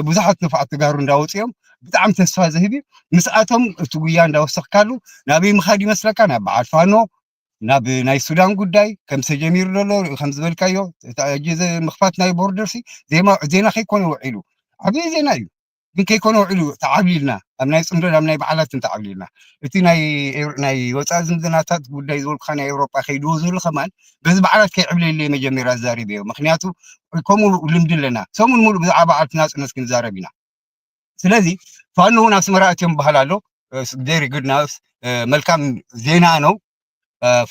ብዙሓት ንፋዓት ተጋሩ እንዳወፅኦም ብጣዕሚ ተስፋ ዝህብ እዩ ምስኣቶም እቲ ጉያ እንዳወሰኽካሉ ናበይ ምኻድ ይመስለካ ናብ በዓል ፋኖ ናብ ናይ ሱዳን ጉዳይ ከም ተጀሚሩ ዘሎ ሪኡ ከም ዝበልካዮ ሕጂ ምኽፋት ናይ ቦርደር ሲ ዜና ከይኮነ ውዒሉ ዓብዪ ዜና እዩ ግን ከይኮነ ውዒሉ ተዓብሊልና ኣብ ናይ ፅምዶ ናብ ናይ በዓላት ተዓብሊልና እቲ ናይ ናይ ወፃኢ ዝምድናታት ጉዳይ ዝበልኩካ ናይ ኤውሮጳ ከይድዎ ዝብሉ ከማን በዚ በዓላት ከይዕብለለይ መጀመርያ ዝዛሪበዮ ምክንያቱ ከምኡ ልምዲ ኣለና ሰሙን ሙሉእ ብዛዕባ በዓልቲ ናፅነት ክንዛረብ ኢና ስለዚ ፋኖ እውን ኣስመራ እትዮም በሃል ኣሎ very good nice መልካም ዜና ነው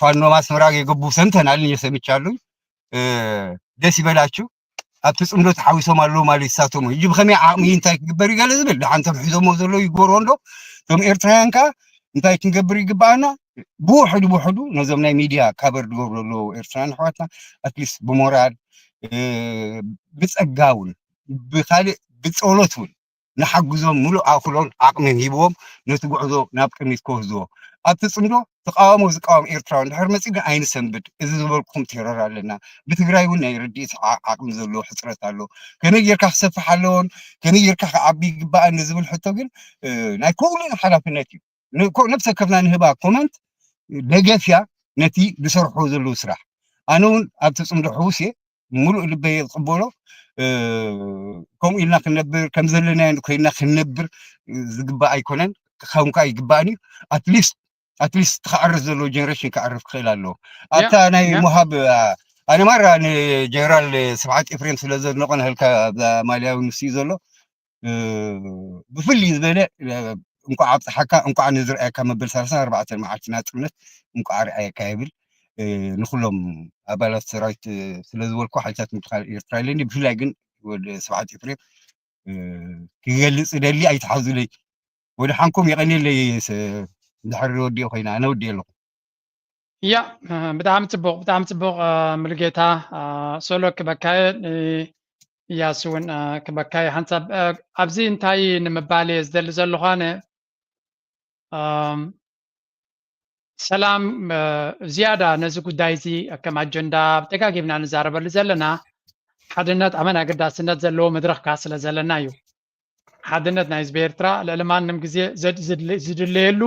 ፋኖ ኣስመራ የገቡ ሰምተናል እየ ሰምቻለሁ ደስ ይበላችሁ ኣብቲ ፅምዶ ተሓዊሶም ኣለዉ ማለት ይሳተሙ እዩ ብከመይ ዓቕሚ እንታይ ክግበር ይገለ ዝብል ደሓንቶም ሒዞሞ ዘለዉ ይግበርዎ እንዶ እቶም ኤርትራውያን ከዓ እንታይ ክንገብር ይግባኣና ብውሕዱ ብውሕዱ ነዞም ናይ ሚድያ ካበር ዝገብሩ ዘለዉ ኤርትራውያን ኣሕዋትና ኣትሊስት ብሞራል ብፀጋ እውን ብካሊእ ብፀሎት እውን ንሓግዞም ሙሉእ ኣኽሎን ዓቕምን ሂብዎም ነቲ ጉዕዞ ናብ ቅድሚት ክወስድዎ ኣብቲ ፅምዶ ተቃወሞ ዝቃወም ኤርትራዊ እንድሕር መፂ ግን ኣይንሰንብድ እዚ ዝበልኩኹም ቴሮር ኣለና ብትግራይ እውን ናይ ርድኢት ዓቕሚ ዘለዎ ሕፅረት ኣሎ ከመይ ጌርካ ክሰፍሕ ኣለዎን ከመይ ጌርካ ክዓቢ ይግባኣን ንዝብል ሕቶ ግን ናይ ኩሉና ሓላፍነት እዩ ነብሰ ከፍና ንህባ ኮመንት ደገፍያ ነቲ ዝሰርሑ ዘለዉ ስራሕ ኣነ እውን ኣብቲ ፅምዶ ሕውስ እየ ሙሉእ ልበይ ዝቕበሎ ከምኡ ኢልና ክንነብር ከም ዘለናዮ ኮይና ክንነብር ዝግባእ ኣይኮነን ክኸውን ከዓ ይግባእን እዩ ኣትሊስት ኣትሊስት ክዓርፍ ዘለዎ ጀነሬሽን ክዓርፍ ክኽእል ኣለዎ ኣብታ ናይ ምሃብ ኣነ ማራ ንጀነራል ስብሓት ኤፍሬም ስለ ዘድንቖ ንህልካ ኣብዛ ማልያ እውን ንሱ እዩ ዘሎ። እ፣ ብፍልይ ዝበለ፣ እ፣ እንኳዕ ኣብፀሓካ፣ እንኳዕ ነዚ ረኣየካ መበል ሰላሳን ኣርባዕተን መዓልቲ ናፅነት እንኳዕ ረኣየካ ይብል። እ፣ ንኩሎም ኣባላት ሰራዊት፣ እ፣ ስለ ዝበልኩ ሓይልታት ምክልኻል ኤርትራ ኢለኒ፣ ብፍላይ ግን ወዲ ስብሓት ኤፍሬም፣ እ፣ ክገልፅ ደሊ ኣይትሓዙለይ። ወደ ሓንኩም የቐንየለይ። ስ-፣ እንድሕር ወዲኦ ኮይና ኣነ ወዲኦ ኣለኹ። ያ፣ እ፣ ብጣዕሚ ጽቡቕ፣ ብጣዕሚ ጽቡቕ፣ እ፣ ሙሉጌታ፣ እ፣ ሶሎ ክበካየ፣ እ፣ እያሱ እውን፣ እ፣ ክበካየ ሓንሳብ፣ እ፣ ኣብዚ እንታይ ንምባል እየ ዝደሊ ዘለኹ ኣነ፣ እም፣ ሰላም፣ እ፣ ዝያዳ ነዚ ጉዳይ እዚ ከም ኣጀንዳ ደጋጊምና ንዛረበሉ ዘለና ሓድነት ኣመን ኣገዳስነት ዘለዎ መድረኽ ከኣ ስለ ዘለና እዩ። ሓድነት ናይ ህዝቢ ኤርትራ ልዕሊ ማንም ግዜ ዘድ-፣ ዝድለ-፣ ዝድለየሉ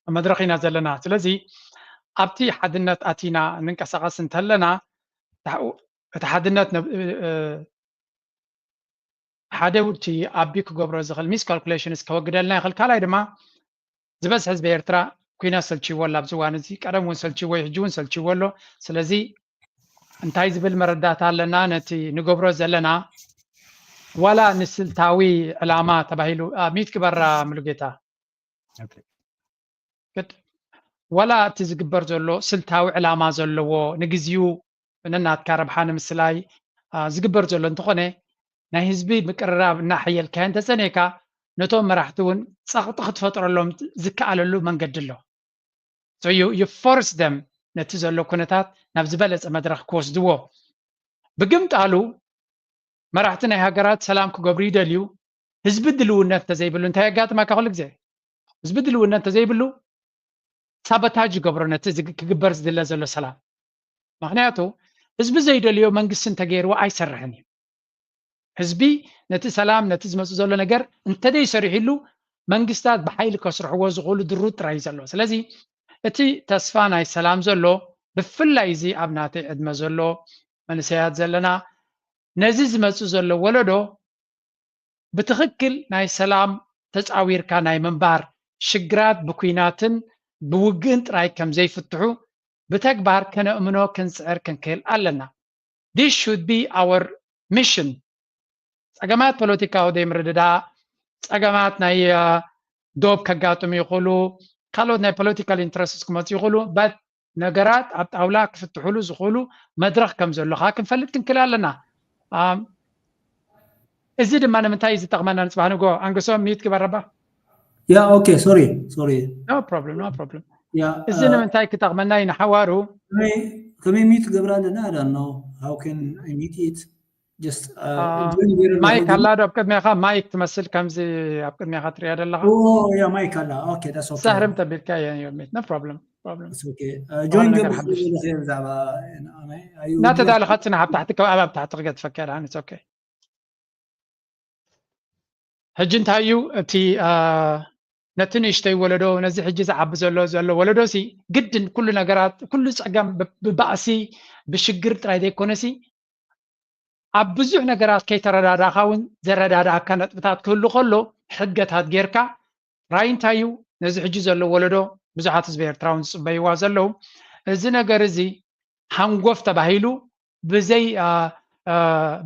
መድረኽ ኢና ዘለና። ስለዚ ኣብቲ ሓድነት ኣቲና ንንቀሳቐስ እንተለና፣ እቲ ሓ-፣ እቲ ሓድነት ነብ-፣ እ፣ ሓደ ውድቲ ኣቢ ክገብሮ ዝኽእል ሚስ ካልኩሌሽንስ ከወግደልና ይኽእል። ካልኣይ ድማ ዝበዝሐ ህዝቢ ኤርትራ ኩናት ሰልችይዎ ኣሎ ኣብዚ እዋን እዚ። ቀደም እውን ሰልችይዎ እዩ፣ ሕጂ እውን ሰልችይዎ ኣሎ። ስለዚ እንታይ ዝብል መረዳእታ ኣለና ነቲ ንገብሮ ዘለና? ዋላ ንስልታዊ ዕላማ ተባሂሉ፣ አ፣ ሚት ግበራ ሙሉጌታ። ኦኬ። ግድ ዋላ እቲ ዝግበር ዘሎ ስልታዊ ዕላማ ዘለዎ ንግዚኡ ነናትካ ረብሓ ንምስላይ፣ አ፣ ዝግበር ዘሎ እንተኾነ ናይ ህዝቢ ምቅርራብ እናሓየልካዮ እንተጸኒሕካ ነቶም መራሕቲ እውን ጸቕጢ ክትፈጥረሎም ዝከኣለሉ መንገዲ ኣሎ። So you, you force them ነቲ ዘሎ ኩነታት ናብ ዝበለጸ መድረኽ ክወስድዎ። ብግምጣሉ መራሕቲ ናይ ሃገራት ሰላም ክገብሩ ይደልዩ። ህዝቢ ድልውነት እንተዘይብሉ እንታይ የጋጥመካ? ኩሉ ግዜ ህዝቢ ድልውነት እንተዘይብሉ ሳቦታጅ ይገብሮ ነቲ ዝግ-፣ ክግበር ዝድለ ዘሎ ሰላም። ምኽንያቱ ህዝቢ ዘይደልዮ መንግስቲ እንተገይርዎ ኣይሰርሕን እዩ። ህዝቢ ነቲ ሰላም፣ ነቲ ዝመጽእ ዘሎ ነገር እንተደይሰሪሕሉ መንግስታት ብሓይሊ ከስርሕዎ ዝኽእሉ ድሩት ጥራይ እዩ ዘሎ። ስለዚ እቲ ተስፋ ናይ ሰላም ዘሎ ብፍላይ እዚ ኣብ ናተይ ዕድመ ዘሎ መንእሰያት ዘለና ነዚ ዝመጽእ ዘሎ ወለዶ ብትኽክል ናይ ሰላም ተጻዊርካ ናይ ምንባር ሽግራት ብኲናትን ብውግእን ጥራይ ከም ዘይፍትሑ ብተግባር ከነእምኖ ክንጽዕር ክንክእል ኣለና። This should be our mission። ጸገማት ፖለቲካዊ ዘይምርድዳእ፣ ጸገማት ናይ፣ እ፣ ዶብ ከጋጥሙ ይኽእሉ፣ ካልኦት ናይ ፖለቲካል ኢንትረስትስ ክመጹ ይኽእሉ፣ but ነገራት ኣብ ጣውላ ክፍትሕሉ ዝኽእሉ መድረኽ ከም ዘሎ ከኣ ክንፈልጥ ክንክእል ኣለና። ኣም፣ እዚ ድማ ንምንታይ እዩ ዝጠቕመና ንጽባሕ ንግሆ? ኣንግሶም ሚዩት ግበር ኣባ። Yeah, okay, sorry, sorry. No problem, no problem። Yeah, እዚ uh, ንምንታይ ክጠቕመና እዩ ንሓዋሩ? ከመይ ከመይ ሚዩት ገብራ ኣለና? I don't know. How can I mute it? Just, uh, Uh, join ገይረ ኣለኹ ማይክ ግን- ኣላ ዶ ኣብ ቅድሜኻ? ማይክ ትመስል ከምዚ ኣብ ቅድሜኻ ትሪኣ ዘለኻ? Oh, yeah, ማይክ ኣላ። Okay, that's okay. ሳህርም ተቢልካ እየ ሚዩት። No problem, problem። It's okay. Uh, join ነገር ገብ ሓድሽ። ብዛዕባ ኣይ- ኣይ- እናተዳለኻ ጽናሕ ኣብ ታሕቲ ከባቢ ኣብ ታሕቲ ክገድፈካ እያ። It's okay። ሕጂ እንታይ እዩ እቲ፣ አ፣ ነቲ ንእሽተይ ወለዶ፣ ነዚ ሕጂ ዝዓቢ ዘሎ ዘሎ ወለዶ ሲ ግድን ኩሉ ነገራት፣ ኩሉ ጸገም ብ-፣ ብባእሲ፣ ብሽግር ጥራይ ዘይኮነሲ ኣብ ብዙሕ ነገራት ከይተረዳዳእካ እውን ዘረዳዳእካ ነጥብታት ክህሉ ከሎ ሕገታት ጌርካ ጥራይ እንታይ እዩ ነዚ ሕጂ ዘሎ ወለዶ ብዙሓት ህዝቢ ኤርትራ እውን ዝጽበይዋ ዘለዉ እዚ ነገር እዚ ሃንጎፍ ተባሂሉ ብዘይ፣ አ፣ አ፣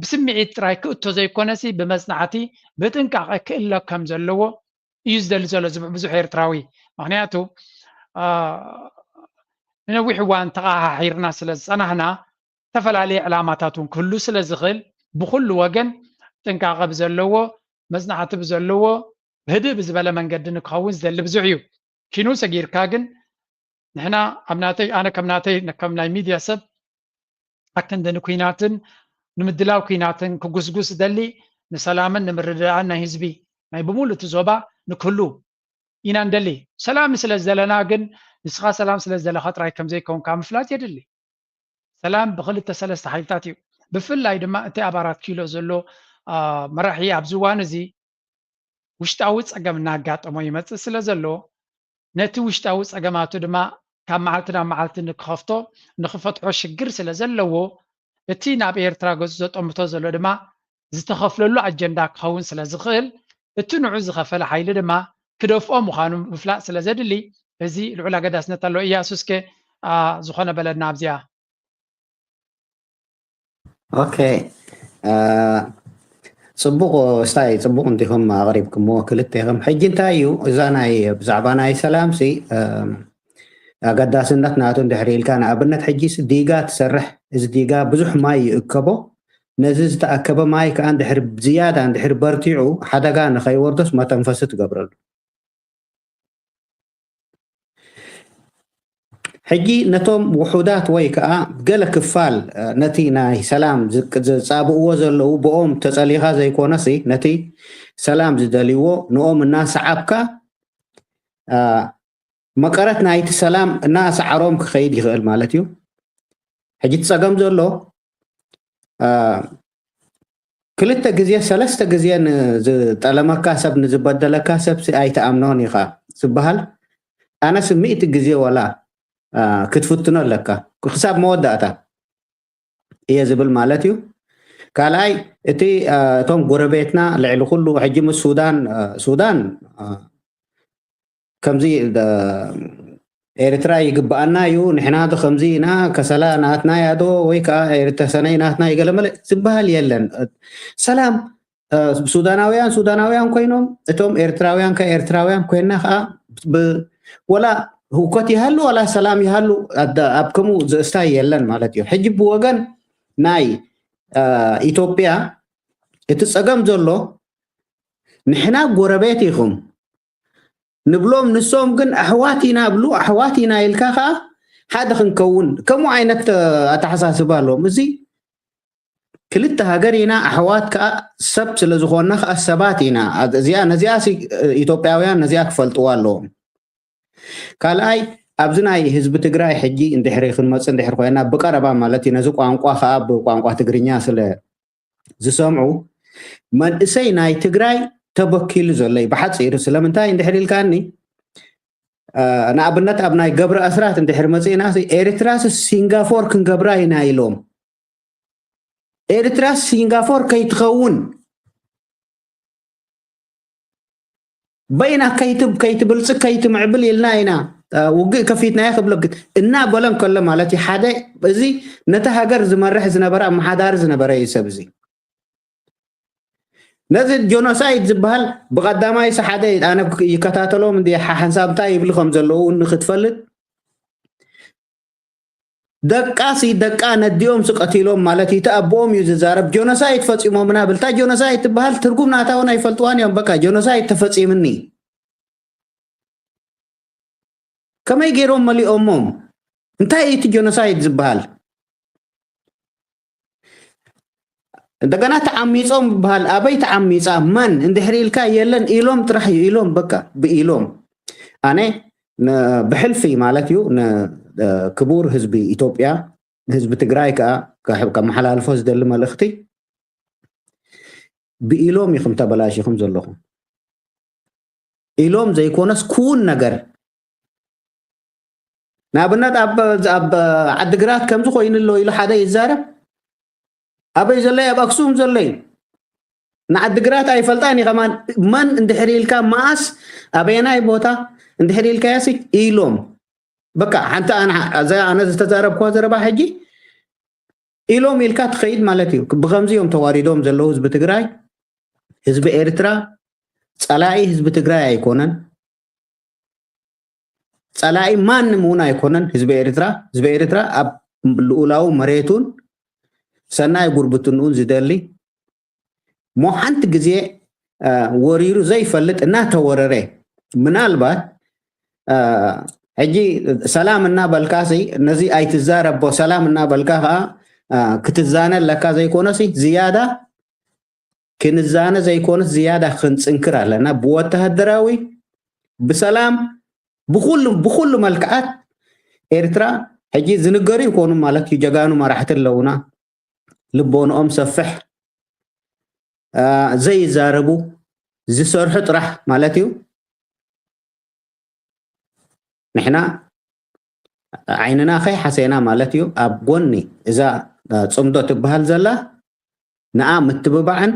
ብስምዒት ጥራይ ክእቶ ዘይኮነሲ ብመጽናዕቲ ብጥንቃቐ ክእለ ከም ዘለዎ እዩ ዝደሊ ዘሎ እዚ ብዙሕ ኤርትራዊ። ምኽንያቱ፣ አ፣ ንነዊሕ እዋን ተቐሃሒርና ስለ ዝጸናሕና፣ ዝተፈላለየ ዕላማታት እውን ክህሉ ስለ ዝኽእል፣ ብኹሉ ወገን ጥንቃቐ ብዘለዎ፣ መጽናዕቲ ብዘለዎ፣ ብህድእ ብዝበለ መንገዲ ንክኸውን ዝደሊ ብዙሕ እዩ። ኪኑ ሰጊርካ ግን፣ ንሕና ኣብ ናተይ፣ ኣነ ከም ናተይ፣ ከም ናይ ሚድያ ሰብ፣ ኣክንዲ ንኲናትን ንምድላው ኲናትን ክጉስጉስ ዝደሊ፣ ንሰላምን ንምርድዳእን ናይ ህዝቢ፣ ናይ ብምሉእ እቲ ዞባ ንክህሉ ኢና ንደሊ። ሰላም ስለ ዝደለና ግን፣ ንስኻ ሰላም ስለ ዝደለኻ ጥራይ ከም ዘይከውን ከኣ ምፍላጥ የድሊ። ሰላም ብኽልተ ሰለስተ ሓይልታት እዩ። ብፍላይ ድማ እቲ ኣብ ኣራት ኪሎ ዘሎ፣ አ፣ መራሒ ኣብዚ እዋን እዚ ውሽጣዊ ጸገም እናጋጠሞ ይመጽእ ስለ ዘሎ፣ ነቲ ውሽጣዊ ጸገማቱ ድማ ካብ መዓልቲ ናብ መዓልቲ ንክኸፍቶ፣ ንክፈትሖ ሽግር ስለ ዘለዎ፣ እቲ ናብ ኤርትራ ገጹ ዘጠምቶ ዘሎ ድማ ዝተኸፍለሉ ኣጀንዳ ክኸውን ስለ ዝኽእል፣ እቲ ንዑ ዝኸፈለ ሓይሊ ድማ ክደፍኦ ምዃኑ ምፍላጥ ስለ ዘድሊ፣ እዚ ልዑል ኣገዳስነት ኣለዎ። እያሱ እስከ፣ አ፣ ዝኾነ በለና ኣብዚኣ። ኦኬ። ጽቡቕ። ስታይ ጽቡቕ እንዲኹም ኣቕሪብኩምዎ ክልቴኹም። ሕጂ እንታይ እዩ እዛ ናይ ብዛዕባ ናይ ሰላም ሲ ኣገዳስነት ናቱ እንድሕር ኢልካ፣ ንኣብነት ሕጂ ዲጋ ትሰርሕ፣ እዚ ዲጋ ብዙሕ ማይ ይእከቦ። ነዚ ዝተኣከበ ማይ ከዓ እንድሕር ዝያዳ እንድሕር በርቲዑ ሓደጋ ንኸይወርዶስ መተንፈሲ ትገብረሉ። ሕጂ ነቶም ውሑዳት ወይ ከዓ ገለ ክፋል ነቲ ናይ ሰላም ዝጻብእዎ ዘለዉ ብኦም ተጸሊኻ ዘይኮነሲ ነቲ ሰላም ዝደልይዎ ንኦም እናሰዓብካ መቐረት ናይቲ ሰላም እናሰዓሮም ክኸይድ ይኽእል ማለት እዩ። ሕጂ እቲ ጸገም ዘሎ ክልተ ግዜ ሰለስተ ግዜ ንዝጠለመካ ሰብ ንዝበደለካ ሰብ ኣይትኣምኖን ኢኻ ዝበሃል ኣነስ ሚእቲ ግዜ ወላ ክትፍትኖ ኣለካ ክሳብ መወዳእታ እየ ዝብል ማለት እዩ። ካልኣይ እቲ እቶም ጎረቤትና ልዕሊ ኩሉ ሕጂ ምስ ሱዳን ሱዳን ከምዚ ኤርትራ ይግብኣና እዩ ንሕና ዶ ከምዚ ኢና ከሰላ ናትና ያዶ ወይ ከዓ ኤርትራ ሰነይ ናትና ይገለመለ ዝበሃል የለን። ሰላም ሱዳናውያን ሱዳናውያን ኮይኖም እቶም ኤርትራውያን ከ ኤርትራውያን ኮይና ከዓ ወላ ህውከት ይሃሉ ወላ ሰላም ይሃሉ ኣብ ከምኡ ዝእስታይ የለን ማለት እዩ። ሕጂ ብወገን ናይ ኢትዮጵያ እቲ ፀገም ዘሎ ንሕና ጎረቤት ኢኹም ንብሎም ንሶም ግን ኣሕዋት ኢና ብሉ ኣሕዋት ኢና ኢልካ ከዓ ሓደ ክንከውን ከምኡ ዓይነት ኣተሓሳስባ ኣለዎም። እዚ ክልተ ሃገር ኢና ኣሕዋት ከዓ ሰብ ስለ ዝኾንና ከዓ ሰባት ኢና። እዚኣ ነዚኣ ኢትዮጵያውያን ነዚኣ ክፈልጥዋ ኣለዎም። ካልኣይ ኣብዚ ናይ ህዝቢ ትግራይ ሕጂ እንድሕሪ ክንመፅ እንድሕር ኮይና ብቀረባ ማለት እዩ ነዚ ቋንቋ ከዓ ብቋንቋ ትግርኛ ስለ ዝሰምዑ መንእሰይ ናይ ትግራይ ተበኪሉ ዘሎ እዩ ብሓፂሩ። ስለምንታይ እንድሕር ኢልካኒ ንኣብነት ኣብ ናይ ገብረ ኣስራት እንድሕር መፅእና ኤርትራስ ሲንጋፎር ክንገብራ ኢና ኢሎም። ኤርትራስ ሲንጋፎር ከይትኸውን በይና ከይትብልፅ ከይትምዕብል ኢልና ኢና ውግእ ከፊትናዮ ክብለግት እናበለ እንከሎ ማለት እዩ። ሓደ እዚ ነቲ ሃገር ዝመርሕ ዝነበረ ኣመሓዳሪ ዝነበረ እዩ ሰብ እዚ። ነዚ ጆኖሳይድ ዝበሃል ብቐዳማይ ሰሓደ ኣነ ይከታተሎም እንዲ ሓንሳብ እንታይ ይብሉ ከም ዘለዉ ንክትፈልጥ ደቃ ሲ ደቃ ነዲኦም ሲ ቀቲሎም ማለት እዩ። እቲ ኣቦኦም እዩ ዝዛረብ። ጆኖሳይድ ፈፂሞምና ብል። እታ ጆኖሳይድ ትበሃል ትርጉም ናታ እውን ኣይፈልጥዋን እዮም። በቃ ጆኖሳይድ ተፈፂምኒ። ከመይ ገይሮም መሊኦሞም? እንታይ እዩ እቲ ጆኖሳይድ ዝበሃል? እንደገና ተዓሚፆም ዝበሃል ኣበይ ተዓሚፃ መን እንድሕር ኢልካ የለን ኢሎም ጥራሕ እዩ ኢሎም በቃ ብኢሎም ኣነ ብሕልፊ ማለት እዩ ክቡር ህዝቢ ኢትዮጵያ ህዝቢ ትግራይ ከዓ ከመሓላልፎ ዝደሊ መልእኽቲ ብኢሎም ኢኹም ተበላሺኹም ዘለኹም። ኢሎም ዘይኮነስ ክውን ነገር ንኣብነት ኣብ ዓድግራት ከምዚ ኮይኑ ኣሎ ኢሉ ሓደ ይዛረብ ኣበይ ዘሎ ኣብ ኣክሱም ዘሎ እዩ። ንዓድግራት ኣይፈልጣን እዩ ከማን መን እንድሕር ኢልካ መኣስ ኣበየናይ ቦታ እንድሕር ኢልካያሲ ኢሎም በቃ ሓንቲ ኣነ ዝተዛረብኳ ዘረባ ሕጂ ኢሎም ኢልካ ትኸይድ ማለት እዩ። ብከምዚ እዮም ተዋሪዶም ዘለዉ ህዝቢ ትግራይ። ህዝቢ ኤርትራ ፀላኢ ህዝቢ ትግራይ ኣይኮነን። ፀላኢ ማንም እውን ኣይኮነን ህዝቢ ኤርትራ። ህዝቢ ኤርትራ ኣብ ልኡላዊ መሬቱን ሰናይ ጉርብትንኡን ዝደሊ ሞ ሓንቲ ግዜ ወሪሩ ዘይፈልጥ እናተወረረ ምናልባት ሕጂ ሰላም እናበልካ ነዚ ኣይትዛረቦ ሰላም እናበልካ ከዓ ክትዛነ ኣለካ ዘይኮነሲ ዝያዳ ክንዛነ ዘይኮነስ ዝያዳ ክንፅንክር ኣለና ብወተሃደራዊ ብሰላም ብኩሉ ብኩሉ መልክዓት ኤርትራ ሕጂ ዝንገሩ ይኮኑ ማለት እዩ። ጀጋኑ መራሕቲ ኣለውና ልቦንኦም ሰፍሕ ዘይዛረቡ ዝሰርሑ ጥራሕ ማለት እዩ። ንሕና ዓይንና ከይሓሰና ማለት እዩ ኣብ ጎኒ እዛ ፅምዶ ትበሃል ዘላ ንኣ ምትብባዕን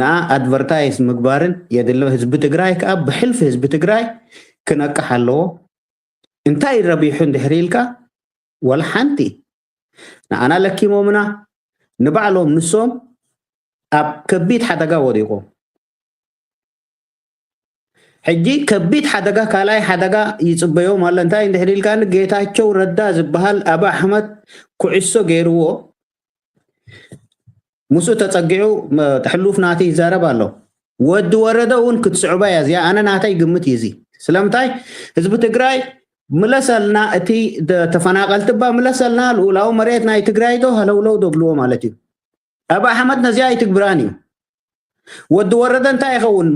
ንኣ ኣድቨርታይዝ ምግባርን የድለ። ህዝቢ ትግራይ ከዓ ብሕልፊ ህዝቢ ትግራይ ክነቅሕ ኣለዎ። እንታይ ረቢሑ እንድሕር ኢልካ ወላ ሓንቲ ንኣና ለኪሞምና ንባዕሎም ንሶም ኣብ ከቢድ ሓደጋ ወዲቖም። ሕጂ ከቢድ ሓደጋ፣ ካልኣይ ሓደጋ ይጽበዮም ኣሎ። እንታይ እንድሕር ኢልካኒ፣ ጌታቸው ረዳ ዝበሃል ኣብ ኣሕመድ ኩዕሶ ገይርዎ፣ ምስኡ ተጸጊዑ፣ መ-፣ ሕሉፍ ናተይ ይዛረብ ኣሎ። ወዲ ወረደ እውን ክትስዕባ እያ እዚኣ። ኣነ ናተይ ግምት እዩ እዚ። ስለምንታይ ህዝቢ ትግራይ ምለሰልና፣ እቲ ደ-፣ ተፈናቐልቲ እባ ምለሰልና፣ ልኡላዊ መሬት ናይ ትግራይ ዶ ሃለውለው ደብልዎ ማለት እዩ። ኣብ ኣሕመድ ነዚኣ ኣይትግብራን እዩ። ወዲ ወረደ እንታይ ይኸውን?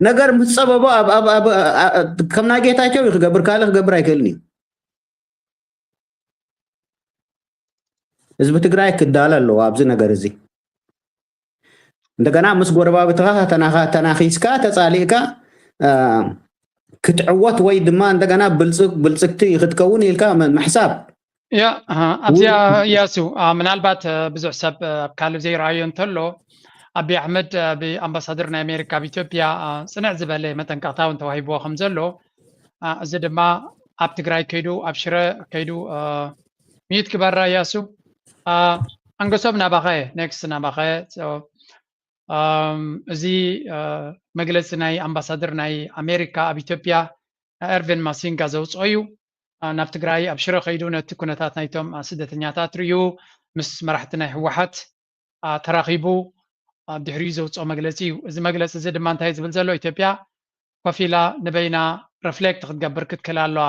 ነገር ምስ ጸበቦ ኣብ፣ ኣብ፣ ኣብ፣ ኣ-፣ ኣ-፣ ከም ናይ ጌታቸው እዩ ክገብር፣ ካልእ ክገብር ኣይክእልን እዩ። ህዝቢ ትግራይ ክዳለ ኣለዎ ኣብዚ ነገር እዚ። እንደገና ምስ ጎረባብትኻ ተናኻ-፣ ተናኺስካ ተጻሊእካ፣ አ፣ ክትዕወት ወይ ድማ እንደገና ብልጽግ-፣ ብልጽግቲ ክትከውን ኢልካ ም-፣ ምሕሳብ። ያ፣ አ፣ ኣብዚኣ እያሱ፣ አ፣ ምናልባት፣ አ፣ ብዙሕ ሰብ፣ አ፣ ኣብ ካልእ ዘይረኣዮ እንተሎ፣ ኣቢ ኣሕመድ፣ አ፣ ብኣምባሳደር ናይ ኣሜሪካ ኣብ ኢትዮጵያ፣ አ፣ ጽንዕ ዝበለ መጠንቀቕታ እውን ተዋሂብዎ ከም ዘሎ፣ አ፣ እዚ ድማ ኣብ ትግራይ ከይዱ፣ ኣብ ሽረ ከይዱ፣ አ፣ ሚዩት ግበራ እያሱ። አ፣ ኣንገሶም ናባኸ፣ ኔክስት ናባኸ። ሶ፣ ኣም፣ እዚ፣ አ፣ መግለጺ ናይ ኣምባሳደር ናይ ኣሜሪካ ኣብ ኢትዮጵያ፣ አ፣ ኤርቪን ማሲንጋ ዘውጽኦ እዩ። አ፣ ናብ ትግራይ ኣብ ሽረ ከይዱ ነቲ ኩነታት ናይቶም፣ አ፣ ስደተኛታት ርእዩ፣ ምስ መራሕቲ ናይ ህወሓት፣ አ፣ ተራኺቡ፣ አ፣ ድሕሪኡ ዘውጽኦ መግለጺ እዩ። እዚ መግለጺ እዚ ድማ እንታይ ዝብል ዘሎ፣ ኢትዮጵያ ኮፍ ኢላ ንበይና ሪፍሌክት ክትገብር ክትክእል ኣለዋ።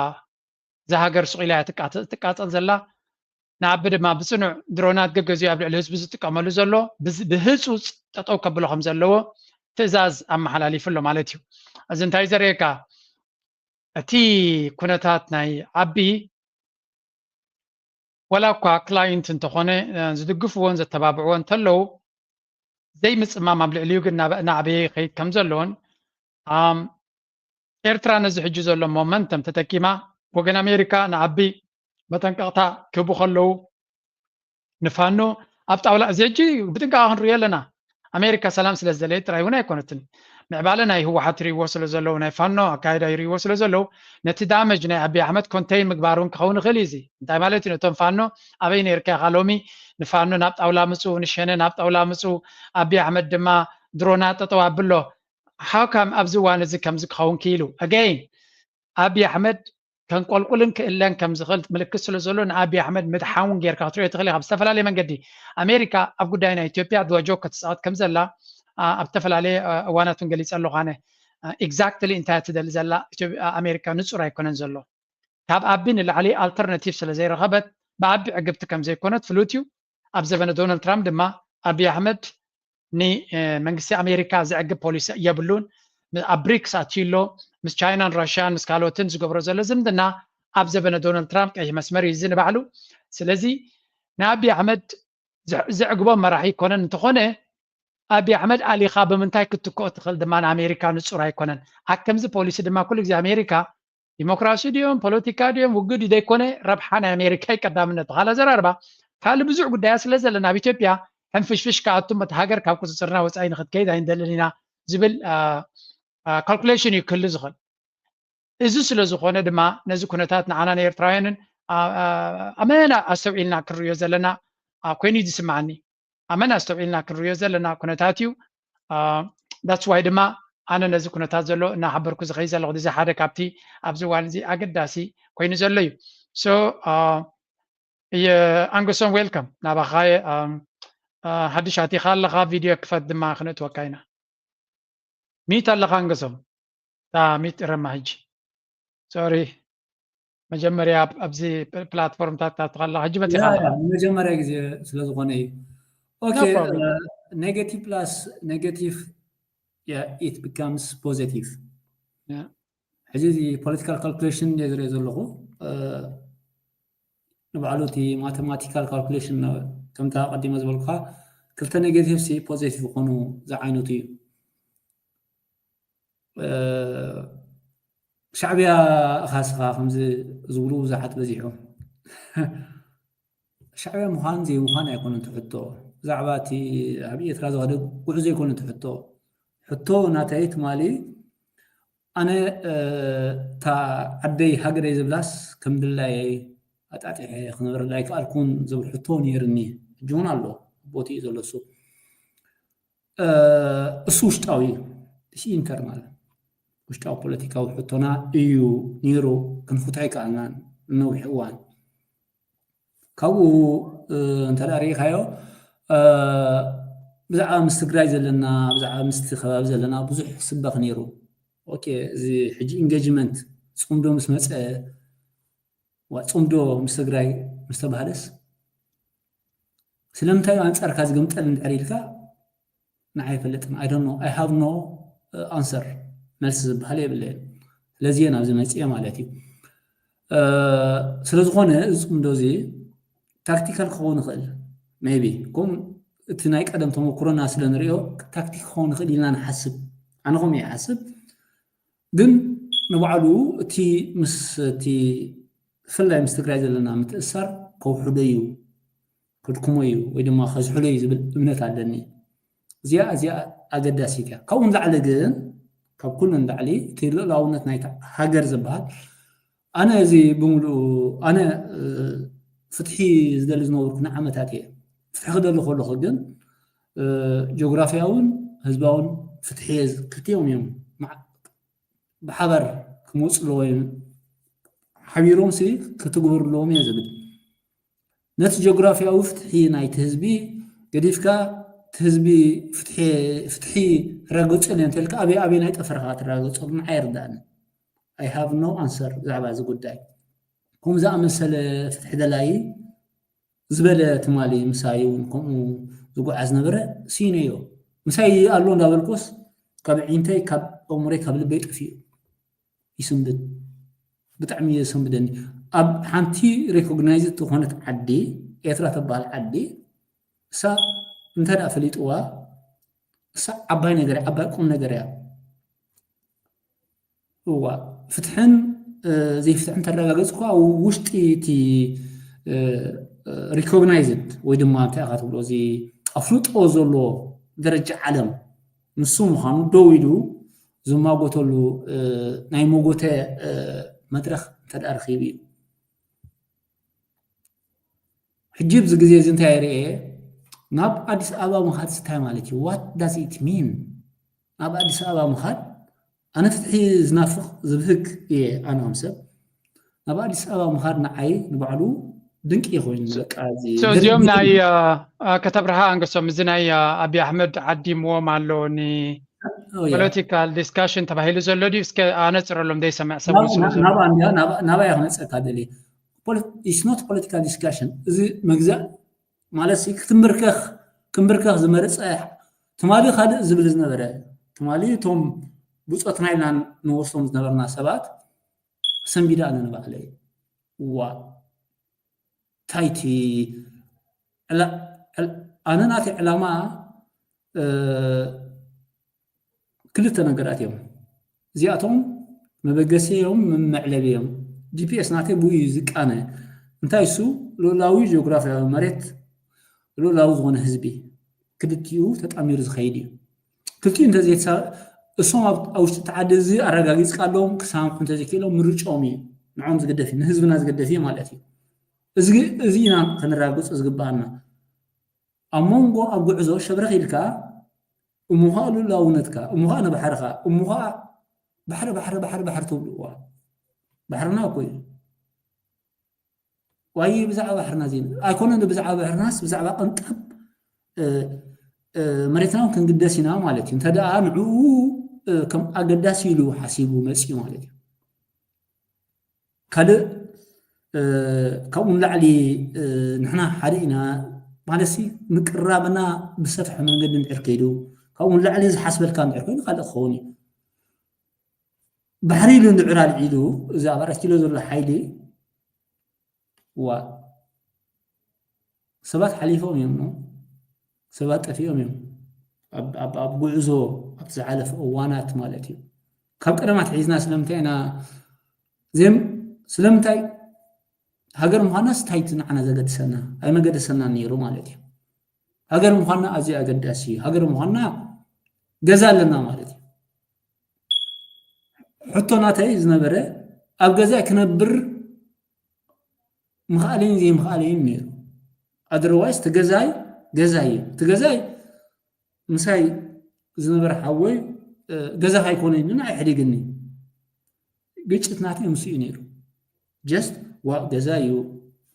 እዛ ሃገር ስቕ ኢላ እያ ትቃተ-፣ ትቃጸል ዘላ። ንኣቢ ድማ ብጽኑዕ ድሮናት ገገዚኡ ኣብ ልዕሊ ህዝቢ ዝጥቀመሉ ዘሎ ብዝ-፣ ብህጹጽ ጠጠው ከብሎ ከም ዘለዎ ትእዛዝ ኣመሓላሊፉ ኣሎ ማለት እዩ። እዚ እንታይ ዘርእየካ? እቲ ኩነታት ናይ ኣቢ፣ ዋላ እኳ ክላይንት እንተኾነ፣ እ፣ ዝድግፍዎን ዘተባብዕዎ እንተለዉ፣ ዘይምጽማም ኣብ ልዕሊኡ ግን ናብ-፣ እናዕበየ ይኸይድ ከም ዘሎን፣ ኣም፣ ኤርትራ ነዚ ሕጂ ዘሎ ሞመንተም ተጠቂማ፣ ወገን ኣሜሪካ ንኣቢ መጠንቀቕታ ክህቡ ከለዉ፣ ንፋኖ ኣብ ጣውላ፣ እዚ ሕጂ ብጥንቃቐ ክንርእዮ ኣለና። ኣሜሪካ ሰላም ስለ ዝደለየት ጥራይ እውን ኣይኮነትን። ምዕባለ ናይ ህወሓት ይርእይዎ ስለ ዘለዉ፣ ናይ ፋኖ ኣካይዳ ይርእይዎ ስለ ዘለዉ፣ ነቲ ዳመጅ ናይ ኣቢ ኣሕመድ ኮንቴይን ምግባር እውን ክኸውን ይኽእል እዩ። እዚ እንታይ ማለት እዩ? ነቶም ፋኖ ኣበይ ነይርካ ኢኻ ሎሚ ንፋኖ ናብ ጣውላ ምፁ፣ ንሸነ ናብ ጣውላ ምፁ፣ ኣቢ ኣሕመድ ድማ ድሮና ጠጠው ኣብሎ። ሃው ካም ኣብዚ እዋን እዚ ከምዚ ክኸውን ክኢሉ? ኣገይን ኣቢ ኣሕመድ ከንቆልቁልን ክእለን ከም ዝኽእል ምልክት ስለ ዘሎ፣ ንኣቢ ኣሕመድ ምድሓን እውን ጌርካ ክትሪኦ ትኽእል ኢኻ። ብዝተፈላለየ መንገዲ ኣሜሪካ ኣብ ጉዳይ ናይ ኢትዮጵያ ድዋ ጆክ ክትጻወት ከም ዘላ፣ ኣ-፣ ኣብ ዝተፈላለየ፣ እ፣ እዋናት እውን ገሊጸ ኣለኹ ኣነ። እ፣ ኤግዛክትሊ እንታይ እያ ትደሊ ዘላ ኢትዮ-፣ ኣሜሪካ ንጹር ኣይኮነን ዘሎ። ካብ ኣቢ ንላዕሊ ኣልተርናቲቭ ስለ ዘይረኸበት፣ ብኣቢ ዕግብቲ ከም ዘይኮነት ፍሉጥ እዩ። ኣብ ዘበነ ዶናልድ ትራምፕ ድማ ኣቢ ኣሕመድ ን-፣ እ፣ መንግስቲ ኣሜሪካ ዘዕግብ ፖሊሲ የብሉን። ም-፣ ኣብ ብሪክስ ኣትዩ ኣሎ። ምስ ቻይናን ራሽያን ምስ ካልኦትን ዝገብሮ ዘሎ ዝምድና ኣብ ዘበነ ዶናልድ ትራምፕ ቀይሕ መስመር እዩ እዚ ንባዕሉ። ስለዚ ንኣቢ ኣሕመድ ዘ-፣ ዘዕግቦ መራሒ ይኮነን። እንተኾነ ኣቢ ኣሕመድ ኣሊኻ ብምንታይ ክትትክኦ ትኽእል ድማ ንኣሜሪካ ንጹር ኣይኮነን። ኣብ ከምዚ ፖሊሲ ድማ ኩሉ ግዜ ኣሜሪካ ዲሞክራሲ ድዮም፣ ፖለቲካ ድዮም፣ ውግእ ድዩ ዘይኮነ፣ ረብሓ ናይ ኣሜሪካ እዩ ቀዳምነት። ብኻልእ ኣዘራርባ፣ ካልእ ብዙሕ ጉዳያት ስለ ዘለና፣ ኣብ ኢትዮጵያ ሕንፍሽፍሽ ክኣቱ፣ እታ ሃገር ካብ ቁጽጽርና ወጻኢ ንክትከይድ ኣይንደልን ኢና ዝብል፣ አ፣ አ፣ ካልኩሌሽን እዩ ክህሉ ዝኽእል። እዚ ስለ ዝኾነ ድማ፣ ነዚ ኩነታት ንዓና ንኤርትራውያንን፣ አ፣ አ፣ ኣመና ኣስተውዒልና ክንርእዮ ዘለና፣ አ፣ ኮይኑ እዩ ዝስምዓኒ። ኣመና ኣስተውዒልና ክንርእዮ ዘለና ኩነታት እዩ። አ፣ that's why ድማ ኣነ ነዚ ኩነታት ዘሎ እናሓበርኩ ዝኸይድ ዘለኹ፣ እዚ ሓደ ካብቲ ኣብዚ እዋን እዚ ኣገዳሲ ኮይኑ ዘሎ እዩ። So፣ አ፣ የ-፣ ኣንገሶም፣ ዌልካም ናባኻ። የ-፣ አ፣ አ፣ ሓድሽ ኣቲኻ ኣለኻ፣ ቪድዮ ክፈት ድማ ክነእትወካ ኢና። ሚት ኣለኻ ኣንገሶም። እታ ሚት እረማ ሕጂ። ሶሪ። መጀመርያ ኣብ-፣ ኣብዚ ፕ-፣ ፕላትፎርምታት ታትኻ ኣለኻ። ሕጂ መጺኻ ያ፣ ኣለኻ። ያ፣ መጀመርያ ግዜ ስለ ዝኾነ እዩ። ኦኬ፣ No problem። እ፣ ኔጌቲቭ ፕላስ ኔጌቲቭ፣ ያ፣ it becomes positive። ያ። ሕጂ እዚ ፖለቲካል ካልኩሌሽን እየ ዝርኢ ዘለኹ። እ፣ ንባዕሉ እቲ ማተማቲካል ካልኩሌሽን ነ-፣ ከምታ ቀዲመ ዝበልኩኻ፣ ክልተ ኔጌቲቭ ሲ ፖዚቲቭ ይኾኑ ዝዓይነቱ እዩ። እ፣ ሻዕብያ እኻ ስኻ ከምዚ ዝብሉ ብዙሓት በዚሑ። ሻዕብያ ምዃን ዘይምዃን ኣይኮነን እቲ ሕቶ። ብዛዕባ እቲ ኣብ ኤርትራ ዝኸደ ጉዕዞ ኣይኮነን እቲ ሕቶ። ሕቶ ናተይ ትማሊ ኣነ፣ እ፣ እታ ዓደይ ሃገረይ ዝብላስ ከም ድላየይ ኣጣጢሐ ክነብረላ ኣይከኣልኩን ዝብል ሕቶ ነይርኒ። ሕጂ እውን ኣሎ። ቦቲ እዩ ዘሎ እሱ። እሱ ውሽጣዊ ኢንተርናል ውሽጣዊ ፖለቲካዊ ሕቶና እዩ ነይሩ። ክንፍቶ ኣይከኣልናን ነዊሕ እዋን። ካብኡ እንተ ርኢኻዮ ብዛዕባ ምስ ትግራይ ዘለና ብዛዕባ ምስቲ ከባቢ ዘለና ብዙሕ ስበኽ ነይሩ። ኦኬ፣ እዚ ሕጂ ኢንጌጅመንት ፅምዶ ምስ መፀ፣ ዋ፣ ፅምዶ ምስ ትግራይ ምስ ተባሃለስ ስለምንታይ ኣንፃርካ ዝግምጠል እንድሕር ኢልካ ንዓይ ኣይፈልጥን። I don't know, I have no answer፣ መልሲ ዝበሃል የብለይን። ስለዚ እየ ናብዚ መፅየ ማለት እዩ። ስለዝኾነ እዚ ፅምዶ እዚ ታክቲካል ክኸውን ይኽእል፣ ሜቢ ከምኡ እቲ ናይ ቀደም ተመክሮና ስለ ንሪኦ ታክቲክ ክኸውን ይኽእል ኢልና ንሓስብ። ኣነ ከምኡ ይሓስብ። ግን ንባዕሉ እቲ ምስ እቲ ብፍላይ ምስ ትግራይ ዘለና ምትእሳር ከውሕዶ እዩ፣ ከድክሞ እዩ ወይ ድማ ከዝሕሎ እዩ ዝብል እምነት ኣለኒ። እዚኣ እዚኣ ኣገዳሲት እያ። ካብኡ ንላዕሊ ግን ካብ ኩሉ ንላዕሊ እቲ ልኡላውነት ናይታ ሃገር ዝበሃል ኣነ እዚ ብምሉኡ ኣነ ፍትሒ ዝደሊ ዝነበርኩ ንዓመታት እየ። ፍትሒ ክደሊ ከለኹ ግን ጂኦግራፊያውን ህዝባውን ፍትሒ ክልቲኦም እዮም ብሓባር ክመፁ ኣለዎም፣ ሓቢሮም ሲ ክትግበሩ ኣለዎም እየ ዝብል። ነቲ ጂኦግራፊያዊ ፍትሒ ናይቲ ህዝቢ ገዲፍካ እቲ ህዝቢ ፍትሒ ክረጋገፁ እዮም እንተልካ ኣበይ ኣበይ ናይ ጠፈርካ ትረጋገፀሉ ንዓይ ኣይርዳእኒ። I have no answer ብዛዕባ እዚ ጉዳይ። ከምኡ ዝኣመሰለ ፍትሒ ደላዪ ዝበለ ትማሊ ምሳይ እውን ከምኡ ዝጓዓዝ ነበረ። ስኢነዮ። ምሳይ ኣሎ እንዳበልኩስ ካብ ኣዒንተይ ካብ ኣእምሮይ ካብ ልበይ ጠፊኡ። ይስንብድ። ብጣዕሚ እዩ ዘሰንብደኒ። ኣብ ሓንቲ ሪኮግናይዝድ ዝኾነት ዓዲ፣ ኤርትራ ተበሃል ዓዲ፣ እሳ እንተ ደኣ ፈሊጥዋ፣ እሳ ዓባይ ነገር እያ፣ ዓባይ ቁም ነገር እያ። እዋ፣ ፍትሕን ዘይፍትሕን ተረጋገፅኳ ውሽጢ እቲ ሪኮግናይዝድ ወይ ድማ እንታይ ኢኻ ትብሎ፣ እዚ ኣፍልጦ ዘሎ ደረጃ ዓለም ንሱ ምዃኑ ደው ኢሉ ዝማጎተሉ ናይ መጎተ መድረኽ እንተ ደኣ ረኺቡ እዩ። ሕጂ ኣብዚ ግዜ እዚ እንታይ ርኤ፣ ናብ ኣዲስ ኣበባ ምኻድ እንታይ ማለት እዩ? What does it mean? ናብ ኣዲስ ኣበባ ምኻድ ኣነ ፍትሒ ዝናፍቕ ዝብህግ እየ። ኣነ ከም ሰብ ናብ ኣዲስ ኣበባ ምኻድ ንዓይ ንባዕሉ ድንቂ ኮይኑ በቃ እዚ እዚኦም ናይ ከተብርሃ ኣንገሶም እዚ ናይ ኣብይ ኣሕመድ ዓዲምዎም ኣሎ ን ፖለቲካል ዲስካሽን ተባሂሉ ዘሎ ድዩ? እስከ ኣነፅረሎም ዘይሰምዕ ሰብ ናባይ ክመፀካ ደልየ። It's not political discussion። እዚ መግዛእ ማለት ክትንብርከኽ ክንብርከኽ ዝመረፀ ትማሊ ካልእ ዝብል ዝነበረ ትማሊ እቶም ብፆትና ኢልና ንወስዶም ዝነበርና ሰባት ሰንቢደ ኣነ ንባዕለይ ዋ ታይቲ ኣነ ናተይ ዕላማ ክልተ ነገራት እዮም። እዚኣቶም መበገሲ እዮም፣ መዕለቢ እዮም። ጂፒኤስ ናተይ ብኡ እዩ ዝቃነ። እንታይ እሱ ልኡላዊ ጂኦግራፊያዊ መሬት ልኡላዊ ዝኾነ ህዝቢ ክልቲኡ ተጣሚሩ ዝኸይድ እዩ። ክልቲኡ እንተዘይተሳ እሶም ኣብ ውሽጢ እቲ ዓዲ እዚ ኣረጋጊፅካ ኣለዎም ክሰማምሑ እንተዘይክእሎም ምርጫኦም እዩ። ንዖም ዝግደፍ እዩ፣ ንህዝብና ዝግደፍ እዩ ማለት እዩ። እዚ ኢና ከነረጋግፆ ዝግበኣና። ኣብ መንጎ ኣብ ጉዕዞ ሸብረኽ ኢልካ እሞ ኸኣ ልኡላውነትካ እሞ ኸኣ ንባሕርኻ እሞ ኸኣ ባሕሪ ባሕሪ ባሕሪ ባሕሪ ትብልዋ ባሕርና እኮ እዩ። ዋይ ብዛዕባ ባሕርና ዜና ኣይኮነን። ብዛዕባ ባሕርናስ ብዛዕባ ቅንጣብ መሬትና እውን ክንግደስ ኢና ማለት እዩ። እንተ ደኣ ንዕኡ ከም ኣገዳሲ ኢሉ ሓሲቡ መፂኡ ማለት እዩ። ካልእ ካብኡ ንላዕሊ ንሕና ሓደ ኢና ማለትሲ ምቅርራብና ብሰፍሐ መንገዲ እንድሕር ከይዱ ካብኡ ንላዕሊ ዝሓስበልካ እንድሕር ኮይኑ ካልእ ክኸውን እዩ። ባሕሪ ኢሉ እንድዕር ኣልዒሉ እዚ ኣብ ኣረስቲሎ ዘሎ ሓይሊ ዋ ሰባት ሓሊፎም እዮም፣ ሰባት ጠፊኦም እዮም ኣብ ጉዕዞ ኣብቲ ዝሓለፈ እዋናት ማለት እዩ። ካብ ቀደም ኣትሒዝና ስለምንታይ ኢና ዜም ስለምንታይ ሃገር ምዃናስ እንታይ እቲ ንዓና ዘገድሰና? ኣይመገደሰናን ነይሩ ማለት እዩ። ሃገር ምዃንና ኣዝዩ ኣገዳሲ እዩ። ሃገር ምዃንና ገዛ ኣለና ማለት እዩ። ሕቶ ናተይ ዝነበረ ኣብ ገዛይ ክነብር ምኽኣለይን ዘይምኽኣለይን ነይሩ። ኣደርዋይስ እቲ ገዛይ ገዛይ እዩ። እቲ ገዛይ ምሳይ ዝነበረ ሓወይ ገዛኻ ኣይኮነን ኢሉና ኣይሕዲግኒ። ግጭት ናተይ ምስኡ እዩ ነይሩ። ጀስት ዋ ገዛ እዩ፣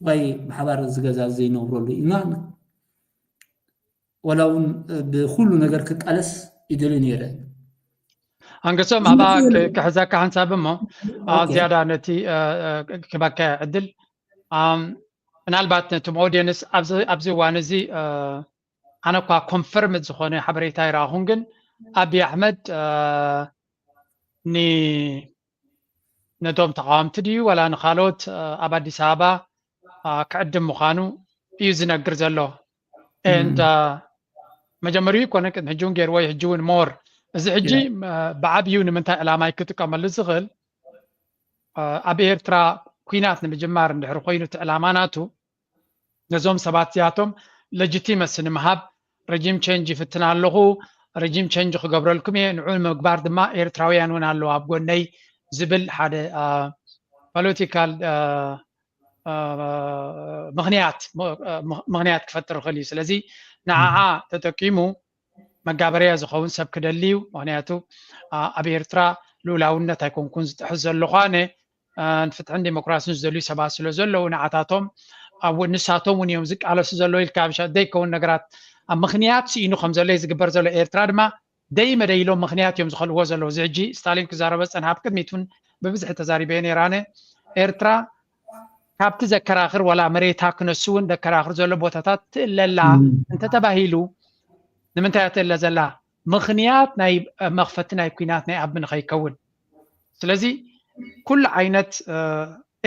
ዋይ ብሓባር ዝገዛ ዘይነብረሉ ኢልና፣ ዋላ እውን ብኩሉ ነገር ክቃለስ ይደሊ ነይረ። ኣንገሶም ኣባ ክሕዛካ ሓንሳብ እሞ ዝያዳ ነቲ ክበካ ዕድል ምናልባት ነቶም ኦዲየንስ ኣብዚ እዋን እዚ ኣነ እኳ ኮንፈርምድ ዝኾነ ሓበሬታ ይረኣኹን ግን ኣቢ ኣሕመድ ነቶም ተቃወምቲ ድዩ ዋላ ንካልኦት ኣብ ኣዲስ ኣበባ ክዕድም ምዃኑ እዩ ዝነግር ዘሎ። And መጀመሪኡ ይኮነ ቅድሚ ሕጂ እውን ገይርዎ እዩ ሕጂ እውን ሞር እዚ ሕጂ ብዓብዩ ንምንታይ ዕላማ ክጥቀመሉ ዝኽእል ኣብ ኤርትራ ኩናት ንምጅማር እንድሕር ኮይኑ እቲ ዕላማ ናቱ ነዞም ሰባት እዚኣቶም ለጅቲመሲ ንምሃብ ረጂም ቸንጅ ይፍትን ኣለኹ፣ ረጂም ቸንጅ ክገብረልኩም እየ፣ ንዑ ንምግባር ድማ ኤርትራውያን እውን ኣለዉ ኣብ ጎነይ ዝብል ሓደ ፖለቲካል ምክንያት ምክንያት ክፈጥር ይኽእል እዩ። ስለዚ ንዓዓ ተጠቂሙ መጋበርያ ዝኸውን ሰብ ክደሊ እዩ። ምክንያቱ ኣብ ኤርትራ ልኡላውነት ኣይኮንኩን ዝጥሕስ ዘለኹ ኣነ ንፍትሕን ዲሞክራሲን ዝደልዩ ሰባት ስለ ዘለዉ ንዓታቶም ንሳቶም እውን እዮም ዝቃለሱ ዘለዉ ኢልካ ብሻ ዘይከውን ነገራት ኣብ ምክንያት ስኢኑ ከም ዘሎ እዩ ዝግበር ዘሎ። ኤርትራ ድማ ደይ መደይ ኢሎም ምክንያት እዮም ዝኸልዎ ዘለዉ። እዚ ሕጂ ስታሊን ክዛረበ ዝጸንሓ ኣብ ቅድሚት እውን ብብዝሒ ተዛሪበዮ ነይረ ኣነ። ኤርትራ ካብቲ ዘከራኽር ዋላ መሬታ ክነሱ እውን ዘከራኽር ዘሎ ቦታታት ትእለላ እንተተባሂሉ ንምንታይ እያ ትእለ ዘላ? ምክንያት ናይ መኽፈቲ ናይ ኩናት ናይ ኣቢ ንኸይከውን። ስለዚ ኩሉ ዓይነት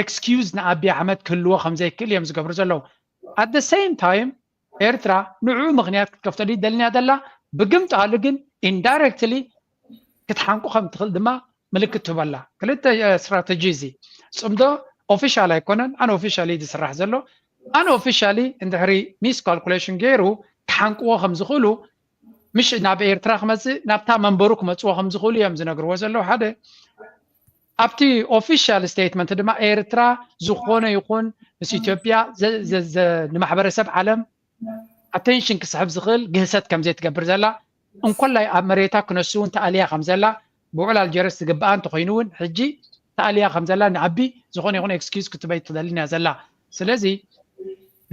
ኤክስኪዩዝ ንኣቢ ኣሕመድ ክህልዎ ከም ዘይክእል እዮም ዝገብሩ ዘለዉ። At the same time ኤርትራ ንዑ ምክንያት ክትከፍተሉ ይደልንያ ዘላ ብግምጣሉ ግን ኢንዳይረክትሊ ክትሓንቁ ከም ትኽእል ድማ ምልክት ትህበላ። ክልተ ስትራተጂ እዚ ጽምዶ ኦፊሻል ኣይኮነን፣ ኣን ኦፊሻሊ ዝስራሕ ዘሎ ኣን ኦፊሻሊ እንድሕሪ ሚስ ካልኩሌሽን ገይሩ ክሓንቅዎ ከም ዝኽእሉ ምሽ ናብ ኤርትራ ክመጽእ ናብታ መንበሩ ክመጽዎ ከም ዝኽእሉ እዮም ዝነግርዎ ዘለዉ ሓደ ኣብቲ ኦፊሻል ስቴትመንት ድማ ኤርትራ ዝኾነ ይኹን ምስ ኢትዮጵያ ንማሕበረሰብ ዓለም ኣቴንሽን ክስሕብ ዝኽእል ግህሰት ከም ዘይትገብር ዘላ እንኮላይ ኣብ መሬታ ክነሱ እውን ተኣልያ ከም ዘላ ብውዕል ኣልጀርስ ዝግብኣ እንተኮይኑ እውን ሕጂ ተኣልያ ከም ዘላ ንኣቢ ዝኾነ ይኹን ኤክስኪዩዝ ክትበይ ትደልን እያ ዘላ። ስለዚ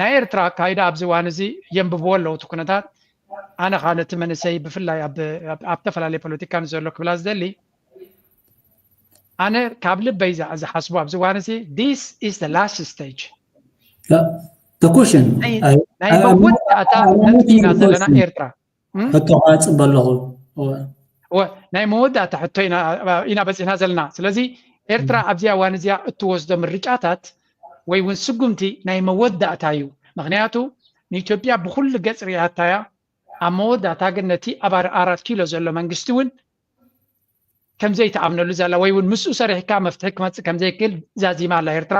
ናይ ኤርትራ ኣካይዳ ኣብዚ እዋን እዚ የንብብዎ ኣለዉ እቲ ኩነታት። ኣነ ከዓ ነቲ መንእሰይ ብፍላይ ኣብ ተፈላለየ ፖለቲካ ንዘሎ ክብላ ዝደሊ ኣነ ካብ ልበይ ዝሓስቡ ኣብዚ እዋን እዚ this is the last stage question ናይ መወዳእታ ነጥቢ ኢና ዘለና ኤርትራ ሕቶኻ ጽበ ኣለኹ ናይ መወዳእታ ሕቶ ኢና በፂሕና ዘለና። ስለዚ ኤርትራ ኣብዚኣ እዋን እዚኣ እትወስዶ ምርጫታት ወይ እውን ስጉምቲ ናይ መወዳእታ እዩ። ምክንያቱ ንኢትዮጵያ ብኩሉ ገፅ ሪኣታያ ኣብ መወዳእታ ግን ነቲ ኣብ ኣራት ኪሎ ዘሎ መንግስቲ እውን ከምዘይተኣምነሉ ዘላ ወይ እውን ምስኡ ሰሪሕካ መፍትሒ ክመፅእ ከምዘይክእል ዛዚማ ኣላ ኤርትራ።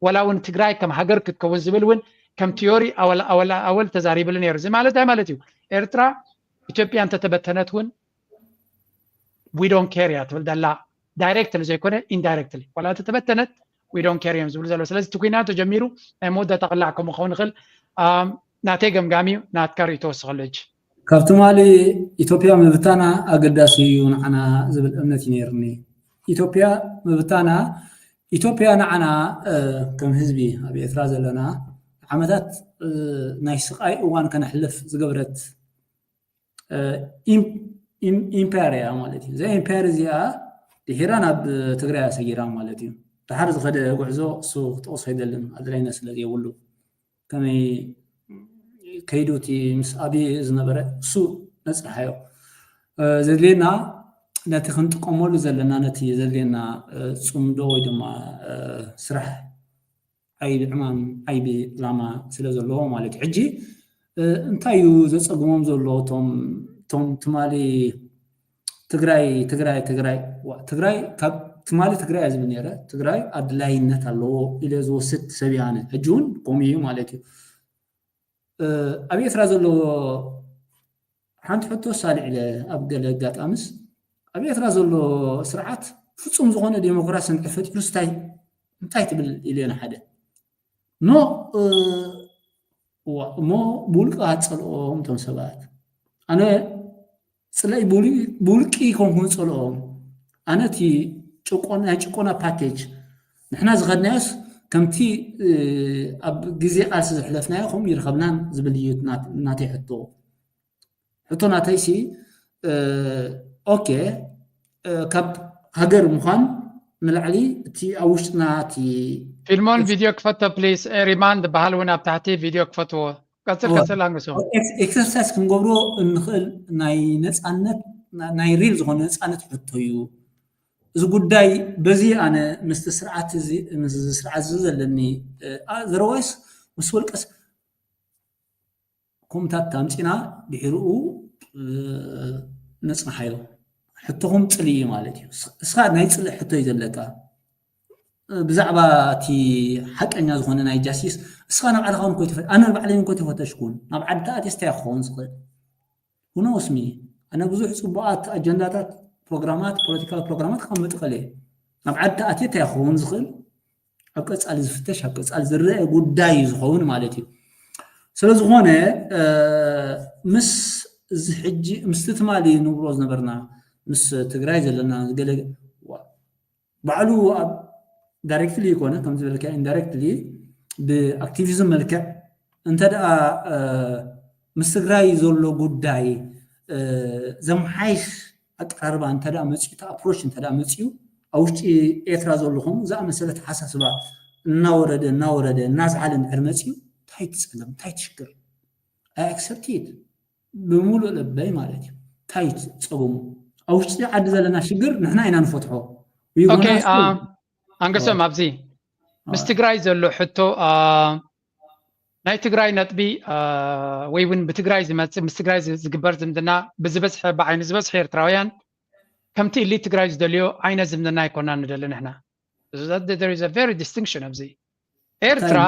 ወላ እውን ትግራይ ከም ሃገር ክትከውን ዝብል እውን ከም ቲዮሪ ኣወል ተዛሪብሉ ነይሩ። እዚ ማለት እንታይ ማለት እዩ? ኤርትራ ኢትዮጵያ እንተተበተነት እውን we don't care እያ ትብል ዘላ ዳይሬክትሊ ዘይኮነ ኢንዳይሬክትሊ ዋላ እንተተበተነት we don't care እዮም ዝብሉ ዘለዉ። ስለዚ እቲ ኩናት ተጀሚሩ ናይ መወዳእታ ቅላዕ ከም ክኸውን ይኽእል ናተይ ገምጋም እዩ። ናትካ ርእይቶ ወስኸሉ ሕጂ። ካብ ትማሊ ኢትዮጵያ ምብታና ኣገዳሲ እዩ ንዓና ዝብል እምነት እዩ ነይርኒ። ኢትዮጵያ ምብታና ኢትዮጵያ ንዓና ከም ህዝቢ ኣብ ኤርትራ ዘለና ዓመታት ናይ ስቓይ እዋን ከነሕልፍ ዝገበረት ኢምፓየር እያ ማለት እዩ። እዛ ኢምፓየር እዚኣ ድሒራ ናብ ትግራይ ሰጊራ ማለት እዩ። ድሓር ዝኸደ ጉዕዞ እሱ ክጠቕሶ ኣይደልን ኣድላይነት ስለ ዘይብሉ ከመይ ከይዱ እቲ ምስ ኣብይ ዝነበረ እሱ ነፅርሓዮ። ዘድልየና ነቲ ክንጥቀመሉ ዘለና ነቲ ዘድልየና ፅምዶ ወይ ድማ ስራሕ ዓይቢ ዕማም ዓይቢ ዕላማ ስለ ዘለዎ ማለት እዩ። ሕጂ እንታይ እዩ ዘፀግሞም ዘሎ እቶም ትማሊ ትግራይ ትግራይ ትግራይ ትግራይ ካብ ትማሊ ትግራይ ዝብል ነረ ትግራይ ኣድላይነት ኣለዎ ኢለ ዝወስድ ሰብ ኣነ ሕጂ እውን ከምኡ እዩ ማለት እዩ። ኣብ ኤርትራ ዘሎ ሓንቲ ሕቶ ሳልዕለ ኣብ ገለ ኣጋጣምስ ኣብ ኤርትራ ዘሎ ስርዓት ፍፁም ዝኾነ ዴሞክራሲ እንተፈጢሩስ እንታይ እንታይ ትብል ኢለ ንሓደ ኖ እሞ ብውልቂ ኣጸልኦም እቶም ሰባት። ኣነ ጽላኢ ብውልቂ ኮንኩን ጸልኦም። ኣነ እቲ ጭቆና ናይ ጭቆና ፓኬጅ ንሕና ዝኸድናዮስ ከምቲ ኣብ ግዜ ቃልሲ ዘሕለፍናዮ ከምኡ ይርከብናን ዝብል እዩ ናተይ ሕቶ። ሕቶ ናተይሲ ኦኬ ካብ ሃገር ምዃን ንላዕሊ እቲ ኣብ ውሽጥና እቲ ፊልሞን ቪድዮ ክፈቶ ፕሊስ። ኤሪማን ዝበሃል እውን ኣብ ታሕቲ ቪድዮ ክፈትዎ። ቀፅል ቀፅል ኣንግሶ። ኤክሰርሳይዝ ክንገብሮ እንኽእል ናይ ነፃነት ናይ ሪል ዝኾነ ነፃነት ሕቶ እዩ። እዚ ጉዳይ በዚ ኣነ ምስቲ ስርዓት እዚ ምስዚ ስርዓት እዚ ዘለኒ ዘረዋይስ ምስ ወልቀስ ኮምታት ኣምፂና ድሕርኡ ነፅንሓዮ። ሕቶኹም ፅልኢ እዩ ማለት እዩ። እስኻ ናይ ፅልኢ ሕቶ እዩ ዘለካ። ብዛዕባ እቲ ሓቀኛ ዝኾነ ናይ ጃስቲስ እስኻ ንባዕልኻ እውን ኮይተፈ ኣነ ንባዕለይ እውን ኮይተፈተሽኩን ናብ ዓዲ ተኣትየ እንታይ ክኸውን ዝኽእል ሁኖስሚ ኣነ ብዙሕ ፅቡቓት ኣጀንዳታት ፕሮግራማት ፖለቲካዊ ፕሮግራማት ከቐምጥ ይኽእል እየ። ናብ ዓዲ ተኣትየ እንታይ ክኸውን ዝኽእል ኣብ ቀፃሊ ዝፍተሽ ኣብ ቀፃሊ ዝረአ ጉዳይ እዩ ዝኸውን ማለት እዩ። ስለዝኾነ ምስ እዚ ሕጂ ምስቲ ትማሊ ንብሎ ዝነበርና ምስ ትግራይ ዘለና ገለ ባዕሉ ኣብ ዳይሬክትሊ ይኮነ ከም ዝበልካ ኢንዳይሬክትሊ ብኣክቲቪዝም መልክዕ እንተ ደኣ ምስ ትግራይ ዘሎ ጉዳይ ዘምሓይሽ ኣቀራርባ እንተ ደኣ መፅኡ እቲ ኣፕሮች እንተ ደኣ መፅኡ ኣብ ውሽጢ ኤርትራ ዘሎ ከምኡ ዝኣመሰለ ተሓሳስባ እናወረደ እናወረደ እናዝሓለ እንድሕር መፅኡ እንታይ ትፀገም እንታይ ትሽግር ኣይ ኣክሰፕት ኢት ብምሉእ ልበይ ማለት እዩ እንታይ ፀገሙ ኣብ ውሽጢ ዓዲ ዘለና ሽግር ንሕና ኢና ንፈትሖ ኣንገሶም ኣብዚ ምስ ትግራይ ዘሎ ሕቶ ናይ ትግራይ ነጥቢ ወይ እውን ብትግራይ ዝመፅእ ምስ ትግራይ ዝግበር ዝምድና ብዝበዝሐ ብዓይኒ ዝበዝሐ ኤርትራውያን ከምቲ እሊ ትግራይ ዝደልዮ ዓይነት ዝምድና ኣይኮና ንደሊ ንሕና very distinction ኣብዚ ኤርትራ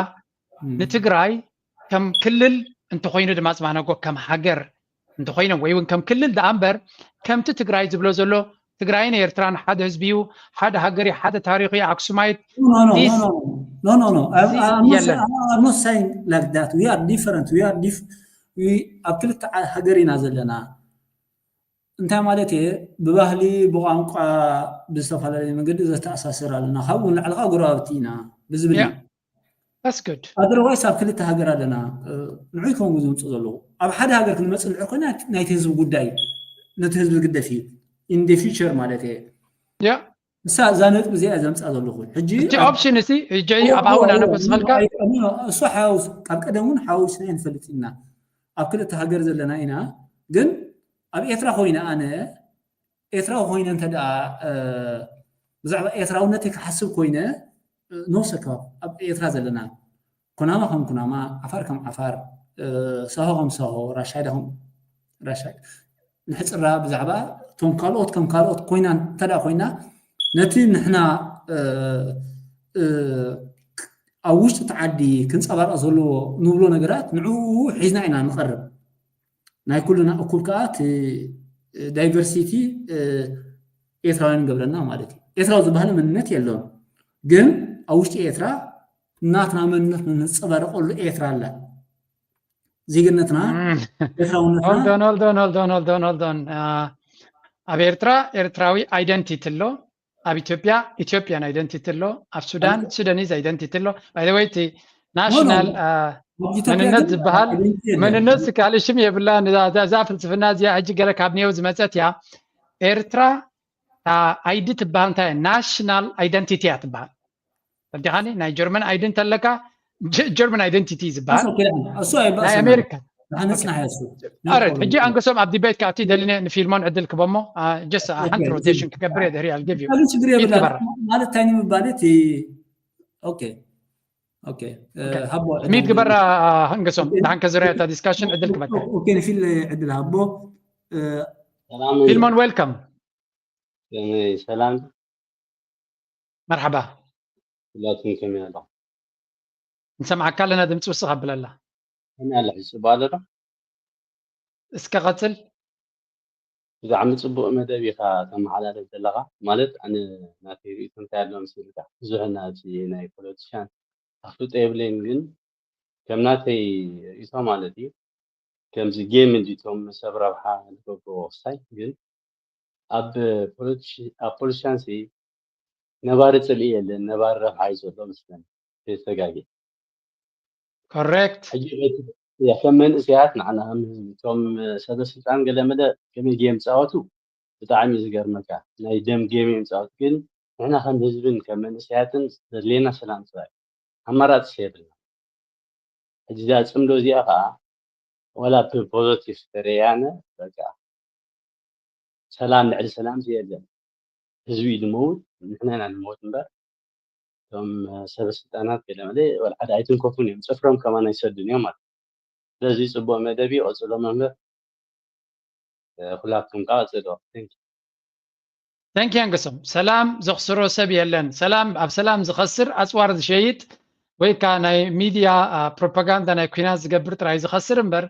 ንትግራይ ከም ክልል እንተኮይኑ ድማ ፅባነጎ ከም ሃገር እንተኮይኖም ወይ እውን ከም ክልል ደኣ እምበር ከምቲ ትግራይ ዝብሎ ዘሎ ትግራይን ኤርትራን ሓደ ህዝቢ እዩ፣ ሓደ ሃገር እዩ፣ ሓደ ታሪኽ እዩ፣ ኣክሱማይት የለን። ኣብ ክልተ ሃገር ኢና ዘለና እንታይ ማለት እየ ብባህሊ ብቋንቋ ብዝተፈላለየ መንገዲ ዘተኣሳስር ኣለና ካብኡ ንላዕሊ ከዓ ጎረባብቲ ኢና ብዝብል እዩ ኣደርዋይስ ኣብ ክልተ ሃገር ኣለና ንዑይ ከውን ዝምፅእ ዘለዉ ኣብ ሓደ ሃገር ክንመፅእ እንድሕር ኮይና ናይቲ ህዝቢ ጉዳይ ነቲ ህዝቢ ዝግደፍ እዩ in the future ማለት እየ ንሳ እዛ ነጥቢ እዚኣ ዘምፃ ዘለኹ ሕጂ እቲ ኦፕሽን እዚ ሕጂ ኣብ ኣውን ኣነ ክወስኸልካ እሱ ሓውስ ካብ ቀደም እውን ሓዊስና ንፈልጥ ኢና ኣብ ክልተ ሃገር ዘለና ኢና ግን ኣብ ኤርትራ ኮይነ ኣነ ኤርትራዊ ኮይነ እንተ ደኣ ብዛዕባ ኤርትራውነተይ ክሓስብ ኮይነ ኖሰካ ኣብ ኤርትራ ዘለና ኩናማ ከም ኩናማ ዓፋር ከም ዓፋር ሳሆ ከም ሳሆ ራሻይዳ ከም ራሻይ ንሕፅራ ብዛዕባ እቶም ካልኦት ከም ካልኦት ኮይና እንተ ኮይና ነቲ ንሕና ኣብ ውሽጢ እቲ ዓዲ ክንፀባርቕ ዘለዎ ንብሎ ነገራት ንዕኡ ሒዝና ኢና ንቐርብ ናይ ኩልና እኩል ከዓ እቲ ዳይቨርሲቲ ኤርትራውያን ገብረና ማለት እዩ ኤርትራዊ ዝበሃል መንነት የለውን ግን ኣብ ውሽጢ ኤርትራ ናትና መንነት ንንፀባረቀሉ ኤርትራ ኣላ ዜግነትና ኤርትራውነትና ሆልዶን ሆልዶን ሆልዶን ሆልዶን ሆልዶን ኣብ ኤርትራ ኤርትራዊ ኣይደንቲቲ ኣሎ ኣብ ኢትዮጵያ ኢትዮጵያን ኣይደንቲቲ ኣሎ ኣብ ሱዳን ሱዳኒዝ ኣይደንቲቲ ኣሎ ባይዘወይ እቲ ናሽናል መንነት ዝበሃል መንነት ካልእ ሽም የብላ እዛ ፍልስፍና እዚኣ ሕጂ ገለ ካብ ኔው ዝመፀት እያ ኤርትራ ኣይዲ ትበሃል እንታይ ናሽናል ኣይደንቲቲ እያ ትበሃል ፈዲኻኒ ናይ ጀርመን ኣይዲ እንተለካ ጀርመን ኣይደንቲቲ ዝበሃል ናይ ኣሜሪካ ሕጂ ኣንገሶም ኣብ ዲቤት ካብቲ ደሊነ ንፊልሞን ዕድል ክበሞ ጀስ ሓንቲ ሮቴሽን ክገብር እየ ድሕሪ ኣልግብ እዩ ማለት እንታይ ንምባል እቲ ሚት ግበራ ኣንገሶም ድሓን ከዝረያ እታ ዲስካሽን ዕድል ክበካ ንፊል ዕድል ሃቦ ፊልሞን ዌልካም ሰላም መርሓባ ኩላትኩም ከመይ ኣለኹም ንሰምዓካ ኣለና ድምፂ ውስኽ ኣብለላ ከመይ ኣለሕ ዝፅባ ኣለዶ እስከ ቀፅል ብጣዕሚ ፅቡቅ መደብ ኢካ ተመሓላልፍ ዘለካ ማለት ኣነ ናተይ ርእቶ እንታይ ኣሎ መሲልካ ብዙሕ ናቲ ናይ ፖለቲሻን ኣፍልጦ የብለይን ግን ከም ናተይ ርእይቶ ማለት እዩ። ከምዚ ጌም እንዲቶም ሰብ ረብሓ ዝገብርዎ ክሳይ ግን ኣብ ፖለቲሽ- ኣብ ፖለቲሻንሲ ነባሪ ጽልኢ የለን፣ ነባሪ ረብሓ እዩ ዘሎ መስለኒ። ተጋጊ ኮሬክት። ሕጂ በቲ- ያ፣ ከም መንእሰያት ንዓና ከም ህዝቢ እቶም ሰበ ስልጣን ገለ መለ ከመይ ጌም ጻወቱ ብጣዕሚ እዩ ዝገርመካ። ናይ ደም ጌም እዮም ጻወቱ፣ ግን ንሕና ከም ህዝብን ከም መንእሰያትን ዘድልየና ሰላም ጥራይ፣ ኣማራጺ የብልና። ሕጂ እዛ ጽምዶ እዚኣ ከዓ ዋላ ብፖዘቲቭ ተረያነ በቃ ሰላም ልዕሊ ሰላም የለን። ህዝቢ እዩ ዝመውት፣ ንሕና ኢና ንመውት እምበር እቶም ሰበ ስልጣናት ገለ መለ ወላ ሓደ ኣይትንከፉን እዮም፣ ፅፍሮም ከማን ኣይሰዱን እዮም ማለት እዩ። ስለዚ ፅቡቅ መደብ እዩ፣ ቀፅሎ መምህር። ኩላትኩም ከዓ ቀፅሎ። Thank you። ተንኪ ኣንገሶም። ሰላም ዘኽስሮ ሰብ የለን። ሰላም ኣብ ሰላም ዝኸስር ኣፅዋር ዝሸይጥ ወይ ከዓ ናይ ሚድያ ፕሮፓጋንዳ ናይ ኩናት ዝገብር ጥራይ ዝኸስር እምበር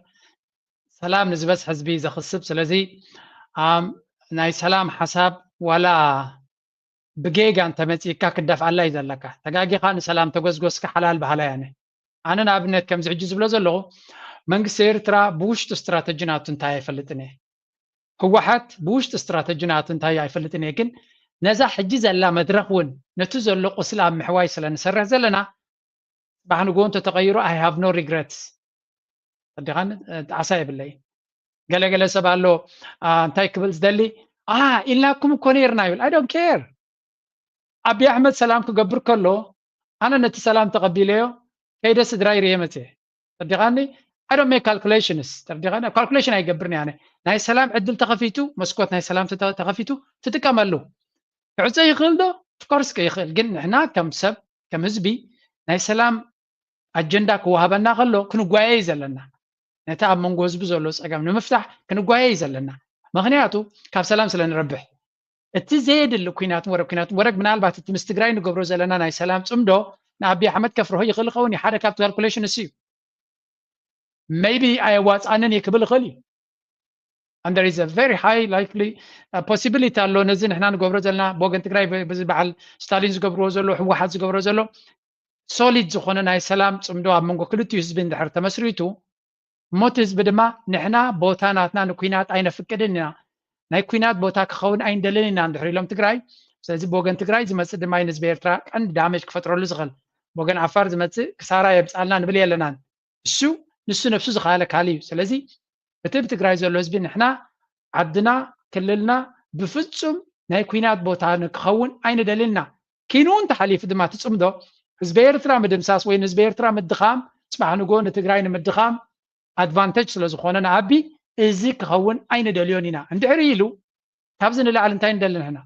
ሰላም ንዝበዝሕ ህዝቢ ዘኽስብ። ስለዚ ናይ ሰላም ሓሳብ ዋላ ብጌጋ እንተመፂእካ ክደፍኣላ እዩ ዘለካ። ተጋጊኻ ንሰላም ተጎዝጎዝካ ሓላል በሃላይ ኣነ። ኣነ ንኣብነት ከምዚ ሕጂ ዝብሎ ዘለኹ መንግስቲ ኤርትራ ብውሽጡ ስትራተጂ ናቱ እንታይ ኣይፈልጥን እየ። ህወሓት ብውሽጢ ስትራተጂ ናቱ እንታይ ኣይፈልጥን እየ፣ ግን ነዛ ሕጂ ዘላ መድረኽ እውን ነቲ ዘሎ ቁስሊ ኣብ ምሕዋይ ስለ ንሰርሕ ዘለና ጽባሕ ንግሆ እንተተቐይሩ I have no regrets። ኣዲኻን ጣዕሳ የብለይ። ገለገለ ሰብ ኣሎ እንታይ ክብል ዝደሊ ኢልናኩም እኮ ነርና ይብል። I don't care። ኣብይ ኣሕመድ ሰላም ክገብር ከሎ ኣነ ነቲ ሰላም ተቐቢለዮ ከይደ ስድራይ ርየ መፅየ። ተረዲኻኒ? I don't make calculations። ተረዲኻኒ? ካልኩሌሽን ኣይገብርን ኣነ። ናይ ሰላም ዕድል ተኸፊቱ፣ መስኮት ናይ ሰላም ተኸፊቱ ትጥቀመሉ። ክዕፀ ይኽእል ዶ? ኦፍኮርስ ይኽእል። ግን ንሕና ከም ሰብ ከም ህዝቢ ናይ ሰላም ኣጀንዳ ክወሃበና ከሎ ክንጓየ እዩ ዘለና። ነቲ ኣብ መንጎ ህዝቢ ዘሎ ፀገም ንምፍታሕ ክንጓየ እዩ ዘለና። ምኽንያቱ ካብ ሰላም ስለ ንረብሕ። እቲ ዘየድሊ ኩናትን ወረግ ኩናትን ወረግ ምናልባት እቲ ምስ ትግራይ ንገብሮ ዘለና ናይ ሰላም ፅምዶ ንኣብይ ኣሕመድ ከፍርሆ ይኽእል ይኸውን እዩ። ሓደ ካብቲ ካልኩሌሽን እሱ እዩ። ሜይቢ ኣየዋፅኣንን እየ ክብል ይኽእል እዩ። And there is a very high likely possibility ኣሎ ነዚ ንሕና ንገብሮ ዘለና ብወገን ትግራይ በዚ በዓል ስታሊን ዝገብርዎ ዘሎ ህወሓት ዝገብሮ ዘሎ ሶሊድ ዝኾነ ናይ ሰላም ፅምዶ ኣብ መንጎ ክልቲኡ ህዝቢ እንድሕር ተመስሪቱ እሞ እቲ ህዝቢ ድማ ንሕና ቦታ ናትና ንኩናት ኣይነፍቅድን ኢና፣ ናይ ኩናት ቦታ ክኸውን ኣይንደልን ኢና እንድሕር ኢሎም ትግራይ። ስለዚ ብወገን ትግራይ ዝመፅእ ድማ ንህዝቢ ኤርትራ ቀንዲ ዳመጅ ክፈጥረሉ ዝኽእል ብወገን ዓፋር ዝመፅእ ክሳራ የምፃልና ንብል የለናን። እሱ ንሱ ነብሱ ዝኸኣለ ካል እዩ። ስለዚ እቲ ብትግራይ ዘሎ ህዝቢ ንሕና ዓድና ክልልና ብፍፁም ናይ ኩናት ቦታ ንክኸውን ኣይንደልን ኢና። ኪኑ እውን ተሓሊፉ ድማ ትፅምዶ ህዝቢ ኤርትራ ምድምሳስ ወይ ንህዝቢ ኤርትራ ምድኻም ፅባሕ ንግሆ ንትግራይ ንምድኻም ኣድቫንተጅ ስለ ዝኾነ ንኣቢ እዚ ክኸውን ኣይንደልዮን ኢና። እንድሕር ኢሉ ካብዚ ንላዕሊ እንታይ ንደሊ ንሕና?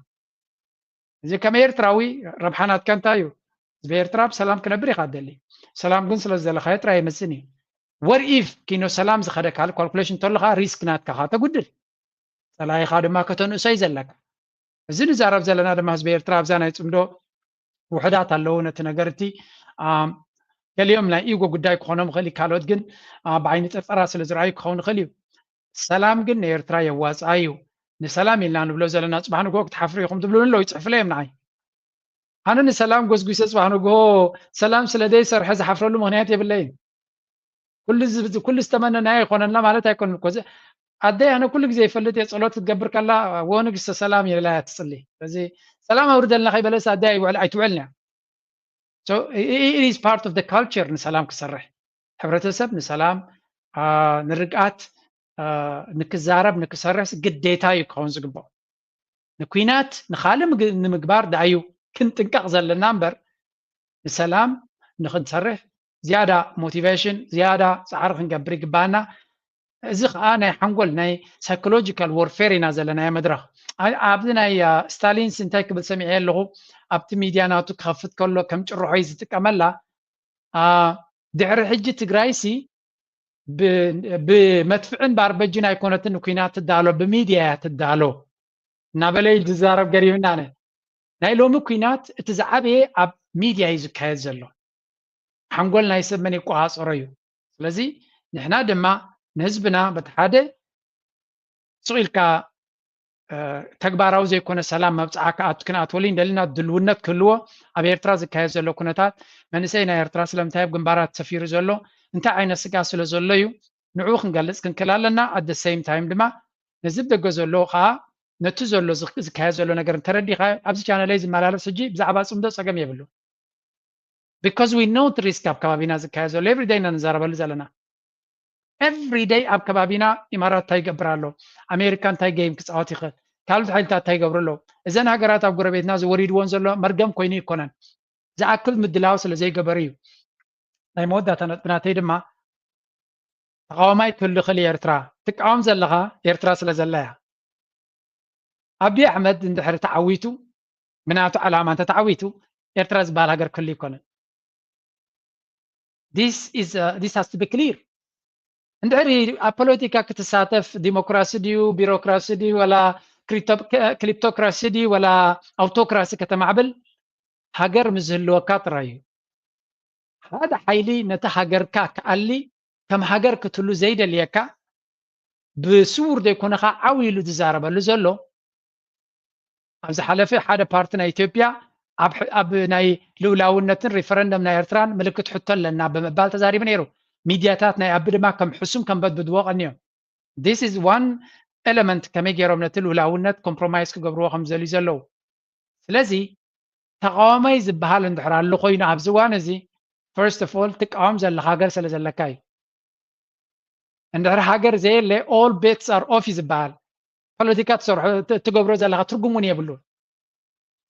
እዚ ከም ኤርትራዊ ረብሓ ናትካ እንታይ እዩ? ህዝቢ ኤርትራ ብሰላም ክነብር ኢኻ ትደሊ። ሰላም ግን ስለ ዝደለኻዮ ጥራይ ኣይመፅን እዩ። What if ኪኖ ሰላም ዝኸደካ ካልኩሌሽን እንተለኻ ሪስክ ናትካ ኻ ተጉድል። ፀላኢኻ ድማ ከተንእሶ እዩ ዘለካ። እዚ ንዛረብ ዘለና ድማ ህዝቢ ኤርትራ ኣብዛ ናይ ፅምዶ ውሕዳት ኣለዉ ነቲ ነገር እቲ ገሊኦም ናይ ኢጎ ጉዳይ ክኾኖም ይኽእል እዩ። ካልኦት ግን ብዓይኒ ጥርጠራ ስለ ዝረኣዩ ክኸውን ይኽእል እዩ። ሰላም ግን ንኤርትራ የዋፅኣ እዩ። ንሰላም ኢልና ንብሎ ዘለና ፅባሕ ንግሆ ክትሓፍሩ ኢኹም ትብሉኒ ኣለዉ ይፅሕፉለይ እዮም ንዓይ። ኣነ ንሰላም ጎስጒሰ ፅባሕ ንግሆ ሰላም ስለ ዘይሰርሐ ዝሓፍረሉ ምኽንያት የብለይን። ኩሉ ዝተመነናዮ ይኾነልና ማለት ኣይኮነን እኮ። ኣደይ ኣነ ኩሉ ግዜ ይፈልጥ እየ ጸሎት ክትገብር ከላ ወ ንግስተ ሰላም ኢላ እያ ትጽሊ። ስለዚ ሰላም ኣውርደልና ከይበለስ ኣደይ ኣይውዕል ኣይትውዕልን እያ። So it is part of the culture ንሰላም ክሰርሕ ሕብረተሰብ ንሰላም ንርግኣት ንክዛረብ ንክሰርሕ ግዴታ እዩ ክኸውን ዝግባእ። ንኩናት ንኻልእ ንምግባር ደኣዩ ክንጥንቀቕ ዘለና እምበር ንሰላም ንክንሰርሕ ዝያዳ ሞቲቬሽን ዝያዳ ፃዕሪ ክንገብር ይግባኣና። እዚ ከዓ ናይ ሓንጎል ናይ ሳይኮሎጂካል ወርፌር ኢና ዘለናዮ መድረክ። ኣብዚ ናይ ስታሊንስ እንታይ ክብል ሰሚዐ ኣለኹ ኣብቲ ሚድያ ናቱ ክኸፍት ከሎ ከም ጭርሖ እዩ ዝጥቀመላ። ድሕሪ ሕጂ ትግራይሲ ብመድፍዕን ባርበጅን ኣይኮነትን ንኩናት ትዳሎ ብሚድያ እያ ትዳሎ እናበለ እዩ ዝዛረብ ገሪምና። ናይ ሎሚ ኩናት እቲ ዝዓበየ ኣብ ሚድያ እዩ ዝካየድ ዘሎ። ሓንጎል ናይ ሰብ መን ይቆፃፀሮ እዩ። ስለዚ ንሕና ድማ ንህዝብና በቲ ሓደ ስቕ ኢልካ ተግባራዊ ዘይኮነ ሰላም መብፅዓ ክኣቱ ክንኣትወሉ እንደልና ድልውነት ክህልዎ ኣብ ኤርትራ ዝካየድ ዘሎ ኩነታት መንእሰይ ናይ ኤርትራ ስለምንታይ ኣብ ግንባራት ሰፊሩ ዘሎ እንታይ ዓይነት ስጋት ስለ ዘሎ እዩ ንዕኡ ክንገልፅ ክንክእል ኣለና። ኣደ ሰይም ታይም ድማ ነዚ ደገ ዘሎ ከዓ ነቲ ዘሎ ዝካየድ ዘሎ ነገር እንተረዲኻ ኣብዚ ቻነለይ ዝመላለስ ሕጂ ብዛዕባ ፅምዶ ፀገም የብሉ because we know risk ኣብ ከባቢና ዝካየድ ዘሎ everyday ኢና ንዛረበሉ ዘለና everyday ኣብ ከባቢና ኢማራት እንታይ ይገብር ኣሎ ኣሜሪካ እንታይ game ክፃወት ይኽእል ካልኦት ሓይልታት እንታይ ይገብሩ ኣለዉ እዘን ሃገራት ኣብ ጎረቤትና ዝወሪድዎን ዘሎ መርገም ኮይኑ ይኮነን ዝኣክል ምድላው ስለ ዘይገበሩ እዩ ናይ መወዳእታ ነጥብናተይ ድማ ተቃዋማይ ክህሉ ይኽእል ኤርትራ ትቃወም ዘለኻ ኤርትራ ስለ ዘላ እያ ኣብይ ኣሕመድ እንድሕር ተዓዊቱ ብናቱ ዓላማ እንተ ተዓዊቱ ኤርትራ ዝበሃል ሃገር ክህሉ ይኮነን this has to be clear እንድሕር ኣብ ፖለቲካ ክትሳተፍ ዲሞክራሲ ድዩ ቢሮክራሲ ድዩ ወላ ክሊፕቶክራሲ ድዩ ወላ ኣውቶክራሲ ከተማዕብል ሃገር ምስ ዝህልወካ ጥራይ እዩ ሓደ ሓይሊ ነቲ ሃገርካ ክኣሊ ከም ሃገር ክትህሉ ዘይደልየካ ብስውር ዘይኮነ ከዓ ዓው ኢሉ ዝዛረበሉ ዘሎ ኣብ ዝሓለፈ ሓደ ፓርቲ ናይ ኢትዮጵያ ኣብ ናይ ልኡላውነትን ሪፈረንደም ናይ ኤርትራን ምልክት ሕቶ ኣለና ብምባል ተዛሪቡ ነይሩ ሚድያታት ናይ ኣቢ ድማ ከም ሕሱም ከም በድብድዎ ቀንዮም this is one element ከመይ ገይሮም ነቲ ልኡላውነት ኮምፕሮማይዝ ክገብርዎ ከም ዝደልዩ ዘለዉ ስለዚ ተቃዋማይ ዝበሃል እንድሕር ኣሎ ኮይኑ ኣብዚ እዋን እዚ first of all ትቃወም ዘለካ ሃገር ስለ ዘለካ እዩ እንድሕር ሃገር ዘየለ all bets are off እዩ ዝበሃል ፖለቲካ ትሰርሖ ትገብሮ ዘለካ ትርጉም እውን የብሉን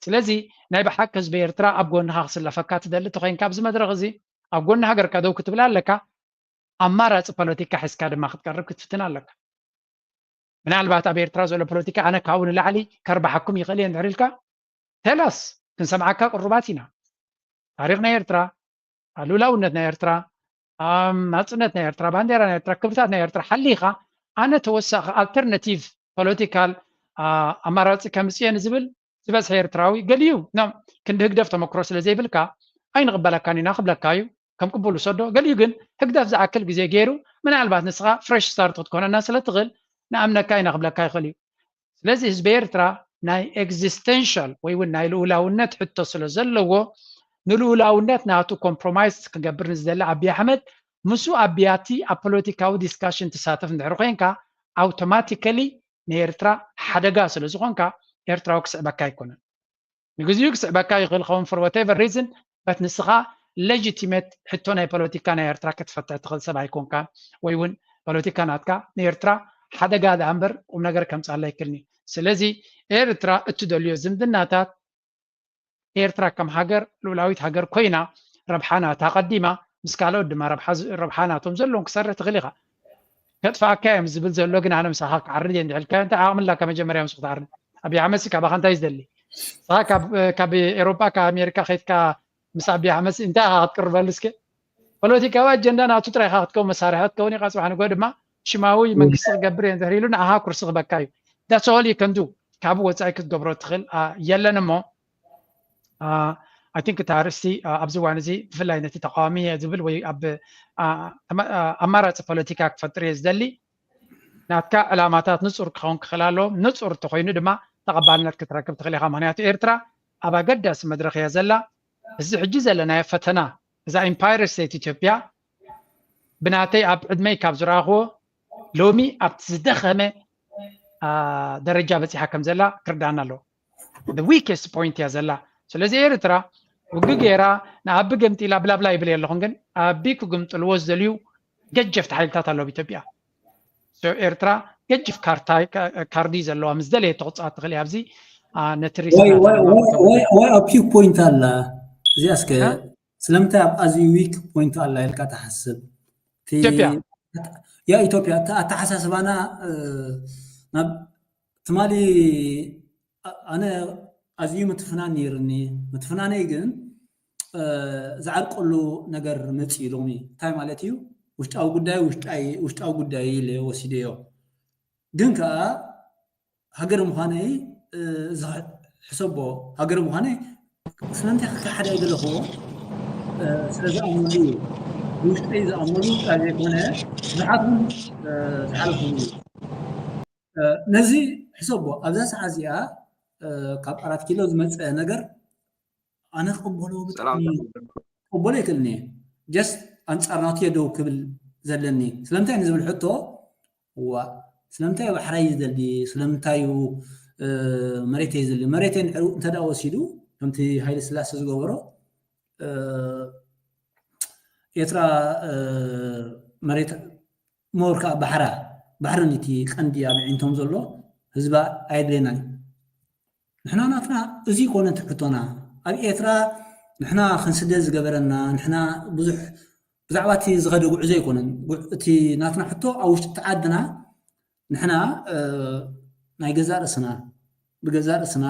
ስለዚ ናይ ብሓቂ ህዝቢ ኤርትራ ኣብ ጎንኻ ክስለፈካ ትደሊ ተኮይንካ ኣብዚ መድረክ እዚ ኣብ ጎኒ ሃገርካ ደው ክትብል ኣለካ ኣማራፂ ፖለቲካ ሒዝካ ድማ ክትቀርብ ክትፍትን ኣለካ ምናልባት ኣብ ኤርትራ ዘሎ ፖለቲካ ኣነ ካብኡ ንላዕሊ ከርባሓኩም ይኽእል እየ እንድሕር ኢልካ tell us ክንሰምዓካ ቅሩባት ኢና ታሪክ ናይ ኤርትራ ልኡላውነት ናይ ኤርትራ ናፅነት ናይ ኤርትራ ባንዴራ ናይ ኤርትራ ክብርታት ናይ ኤርትራ ሓሊኻ ኣነ ተወሳኺ ኣልተርናቲቭ ፖለቲካል ኣማራፂ ከምፅየ ንዝብል ዝበዝሐ ኤርትራዊ ገሊዩ ክንዲ ህግደፍ ተመክሮ ስለ ዘይብልካ ኣይንቕበለካን ኢና ክብለካ እዩ ከም ቅቡል ውሰዶ ገሊኡ ግን ህግደፍ ዝኣክል ግዜ ገይሩ ምናልባት ንስኻ ፍሬሽ ስታርት ክትኮነና ስለ ትኽእል ንኣምነካ ኢና ክብለካ ይኽእል እዩ ስለዚ ህዝቢ ኤርትራ ናይ ኤግዚስተንሻል ወይ እውን ናይ ልኡላውነት ሕቶ ስለ ዘለዎ ንልኡላውነት ናቱ ኮምፕሮማይዝ ክገብር ንዝደሊ ኣብይ ኣሕመድ ምስኡ ኣብያቲ ኣብ ፖለቲካዊ ዲስካሽን ትሳተፍ እንድሕር ኮይንካ ኣውቶማቲካሊ ንኤርትራ ሓደጋ ስለ ዝኾንካ ኤርትራዊ ክስዕበካ ኣይኮነን ንግዚኡ ክስዕበካ ይኽእል ኸውን for whatever reason but ንስኻ legitimate ሕቶ ናይ ፖለቲካ ናይ ኤርትራ ክትፈትሕ ትኽእል ሰብ ኣይኮንካን ወይ እውን ፖለቲካ ናትካ ንኤርትራ ሓደጋ ደኣ እምበር ቁም ነገር ከምፅኣላ ኣይክልኒ ስለዚ ኤርትራ እትደልዮ ዝምድናታት ኤርትራ ከም ሃገር ልኡላዊት ሃገር ኮይና ረብሓ ናታ ቀዲማ ምስ ካልኦት ድማ ረብሓ ናቶም ዘለዎም ክሰርሕ ትኽእል ኢኻ ከጥፍኣካ እዮም ዝብል ዘሎ ግን ኣነ ምሳኻ ክዓርድ እየ እንድሕልካ እንታይ ዓቕሚ ላካ መጀመርያ ምስ ክትዓርድ ኣብይ ኣሕመድ ሲ ካባኻ እንታይ ዝደሊ ንስኻ ካብ ኤሮጳ ካብ ኣሜሪካ ከይድካ ምስ ኣብይ ኣሕመድ ሲ እንታይ ኢኻ ክትቅርበሉ እስከ ፖለቲካዊ ኣጀንዳ ናቱ ጥራይ ኢኻ ክትከውን መሳርሒ ክትከውን ኢኻ ፅባሕ ንግሆ ድማ ሽማዊ መንግስቲ ክገብር እየ እንድሕር ኢሉ ንኣኻ ኩርሲ ክበካ እዩ that's all you can do ካብኡ ወፃኢ ክትገብሮ ትኽእል የለን እሞ I think እቲ ኣርእስቲ ኣብዚ እዋን እዚ ብፍላይ ነቲ ተቃዋሚ እየ ዝብል ወይ ኣብ ኣማራፂ ፖለቲካ ክፈጥር እየ ዝደሊ ናትካ ዕላማታት ንፁር ክኸውን ክኽእል ኣለዎ ንፁር እንተኮይኑ ድማ ተቐባልነት ክትረክብ ትኽእል ኢኻ ምክንያቱ ኤርትራ ኣብ ኣገዳሲ መድረክ እያ ዘላ እዚ ሕጂ ዘለናዮ ፈተና እዛ ኢምፓየር ስቴት ኢትዮጵያ ብናተይ ኣብ ዕድመይ ካብ ዝረኣኽዎ ሎሚ ኣብቲ ዝደኸመ ደረጃ በፂሓ ከም ዘላ ክርዳኣና ኣለዎ weakest point እያ ዘላ ስለዚ ኤርትራ ውግ ገይራ ንኣቢ ገምጢላ ብላብላ ይብል ኣለኹን ግን ኣቢ ክግምጥልዎ ዝደልዩ ገጀፍቲ ሓይልታት ኣለዉ ኣብ ኢትዮጵያ ኤርትራ ገጅፍ ካርዲ ዘለዋ ምስ ደለየ ተቁፅኣ ትኽእል ኣብዚ ነቲ ወይ ኣብ ኪው ፖይንት ኣላ እዚኣ እስከ ስለምንታይ ኣብ ኣዝዩ ዊክ ፖይንት ኣላ ኢልካ ትሓስብ ኢትዮጵያ ያ ኢትዮጵያ ኣተሓሳስባና ናብ ትማሊ ኣነ ኣዝዩ ምትፍናን ነይርኒ ምትፍናነይ ግን ዝዓርቀሉ ነገር መፅኡ ሎሚ እንታይ ማለት እዩ ውሽጣዊ ጉዳይ ውሽጣዊ ጉዳይ ኢለ ወሲደዮ ግን ከዓ ሃገር ምዃነይ ሕሰቦ ሃገር ምዃነይ ስለምንታይ ክከሓድ ኣይደለኽዎ ስለ ዝኣመሉ እዩ ብውሽጠይ ዝኣመሉ ጥራይ ዘይኮነ ብዙሓት እውን ዝሓለፉ እዩ ነዚ ሕሰቦ ኣብዛ ሰዓት እዚኣ ካብ ኣራት ኪሎ ዝመፀ ነገር ኣነ ክቕበሎ ብጣዕሚ ክቕበሎ ይክእልኒ። ጀስት ኣንፃር ናቱ ደው ክብል ዘለኒ ስለምንታይ ንዝብል ሕቶ ዋ ስለምንታይ ባሕራይ ዝደሊ ስለምንታይ መሬተይ ዝደሊ መሬተይ እንተ ደኣ ወሲዱ ከምቲ ሃይለ ስላሴ ዝገበሮ ኤርትራ መሬት ሞር ከዓ ባሕራ ባሕሪ ንቲ ቀንዲ ኣብ ዕንቶም ዘሎ ህዝባ ኣየድለየናን እዩ። ንሕና ናትና እዚ ይኮነ እቲ ሕቶና ኣብ ኤርትራ ንሕና ክንስደድ ዝገበረና ንሕና ብዙሕ ብዛዕባ እቲ ዝኸደ ጉዕዞ ኣይኮነን። እቲ ናትና ሕቶ ኣብ ውሽጢ ዓድና ንሕና ናይ ገዛእ ርእስና ብገዛእ ርእስና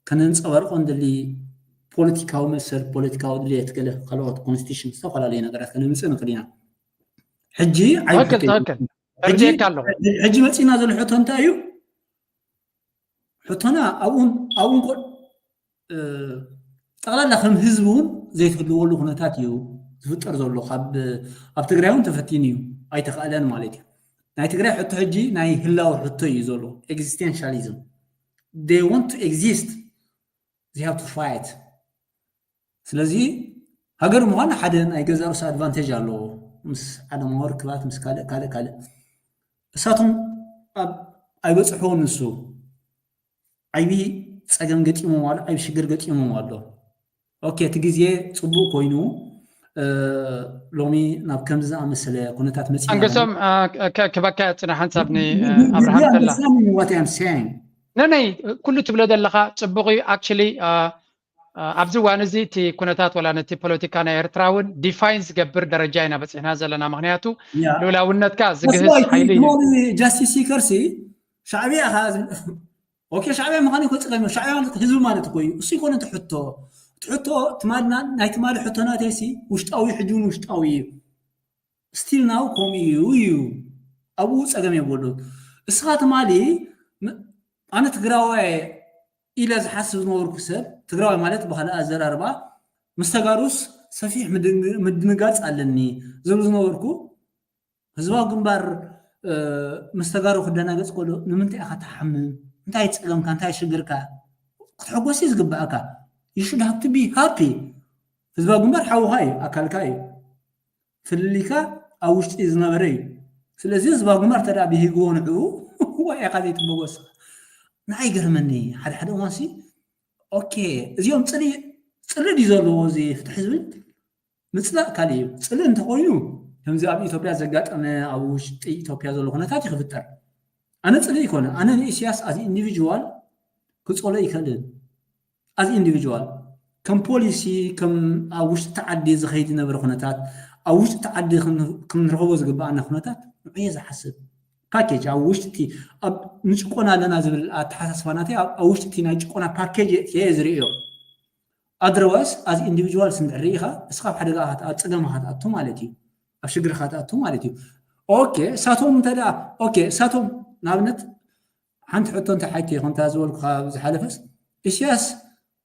ከነንፀባርቆ እንደሊ ፖለቲካዊ መሰል ፖለቲካዊ ድልየት ገለ ካልኦት ኮንስቲቱሽን ዝተፈላለዩ ነገራት ከነምፅእ ንኽእል ኢና። ሕጂ ተርዲካ ኣለኹ። ሕጂ መፂና ዘሎ ሕቶ እንታይ እዩ? ሕቶና ኣብኡን ኣብኡን ጠቕላላ ከም ህዝቢ እውን ዘይትህልወሉ ኩነታት እዩ ዝፍጠር ዘሎ። ኣብ ትግራይ እውን ተፈቲኑ እዩ ኣይተኽኣለን ማለት እዩ። ናይ ትግራይ ሕቶ ሕጂ ናይ ህላዊ ሕቶ እዩ ዘሎ። ኤግዚስቴንሻሊዝም they want to exist they have to fight ስለዚ ሃገር ምዃን ሓደ ናይ ገዛ ርእሱ ኣድቫንቴጅ ኣለዎ ምስ ዓለማዊ ርክባት ምስ ካልእ ካልእ ካልእ እሳቶም ኣይበፅሕዎን ንሱ ዓይቢ ፀገም ገጢሞም ኣሎ ዓይቢ ሽግር ገጢሞም ኣሎ ኦኬ እቲ ግዜ ፅቡቅ ኮይኑ ሎሚ ናብ ከምዚ ዝኣመሰለ ኩነታት መፂና ኣንገሶም ክበካ ፅና ሓንሳብ ንኣብርሃም ተላ ነነይ ኩሉ ትብሎ ዘለካ ፅቡቅ እዩ actually ኣብዚ እዋን እዚ እቲ ኩነታት ወላ ነቲ ፖለቲካ ናይ ኤርትራ እውን ዲፋይን ዝገብር ደረጃ ኢና በፂሕና ዘለና ምክንያቱ ልውላውነትካ ዝግህስ ሓይሊ እዩ ጃስቲስ ሲከርሲ ሻዕብያ ኦኬ ሻዕብያ ምዃን እኮ ፀገም እዩ ሻዕብያ ማለት ህዝቢ ማለት እኮ እዩ እሱ ይኮነ እቲ ሕቶ እቲ ሕቶ ትማልና ናይ ትማሊ ሕቶ ናተይሲ ውሽጣዊ ሕጂ እውን ውሽጣዊ እዩ still now ከምኡ እዩ እዩ ኣብኡ ፀገም የብሉ እስኻ ትማሊ ኣነ ትግራዋይ ኢለ ዝሓስብ ዝነበርኩ ሰብ ትግራዋይ ማለት ብካልእ ኣዘራርባ ምስ ተጋሩስ ሰፊሕ ምድንጋፅ ኣለኒ ዝብል ዝነበርኩ ህዝባዊ ግንባር ምስ ተጋሩ ክደናገፅ ከሎ ንምንታይ ኢካ ትሓምም እንታይ ፀገምካ እንታይ ሽግርካ ክትሐጎስ እዩ ዝግበኣካ you should have to be happy ህዝባዊ ግንባር ሓውካ እዩ ኣካልካ እዩ ፍልልይካ ኣብ ውሽጢ ዝነበረ እዩ ስለዚ ህዝባዊ ግንባር ተዳ ብሂግዎ ንዕኡ ዋይ ኢካ ዘይትበጎስ ንዓይ ገርመኒ ሓደ ሓደ እዋንሲ ኦኬ እዚኦም ፅሊ ፅሊ ድዩ ዘለዎ እዚ ፍትሒ ዝብል ምፅላእ ካሊእ እዩ። ፅልኢ እንተኮይኑ ከምዚ ኣብ ኢትዮጵያ ዘጋጠመ ኣብ ውሽጢ ኢትዮጵያ ዘሎ ኩነታት እዩ ክፍጠር። ኣነ ፅልኢ ኣይኮነ ኣነ ንኢስያስ as individual ክፀልኦ ኣይክእልን as individual ከም ፖሊሲ ከም ኣብ ውሽጢ ዓዲ ዝኸይድ ዝነበረ ኩነታት ኣብ ውሽጢ ዓዲ ክንረኽቦ ዝግበኣና ኩነታት ንዑ እየ ዝሓስብ። ፓኬጅ ኣብ ውሽጢ ንጭቆና ኣለና ዝብል ኣተሓሳስባ ናተይ ኣብ ውሽጢ ናይ ጭቆና ፓኬጅ እየ ዝርእዮ። ኣድረዋይስ ኣዝ ኢንዲቪጁዋልስ እንድሕር ርኢኻ እስኻ ኣብ ሓደጋ ኣብ ፀገም ኢኻ ትኣቱ ማለት እዩ ኣብ ሽግር ኢኻ ትኣቱ ማለት እዩ ኦኬ እሳቶም እንተ ኦኬ እሳቶም ንኣብነት ሓንቲ ሕቶ እንታይ ሓይቲ ይኹን እታ ዝበልኩኻ ዝሓለፈስ እስያስ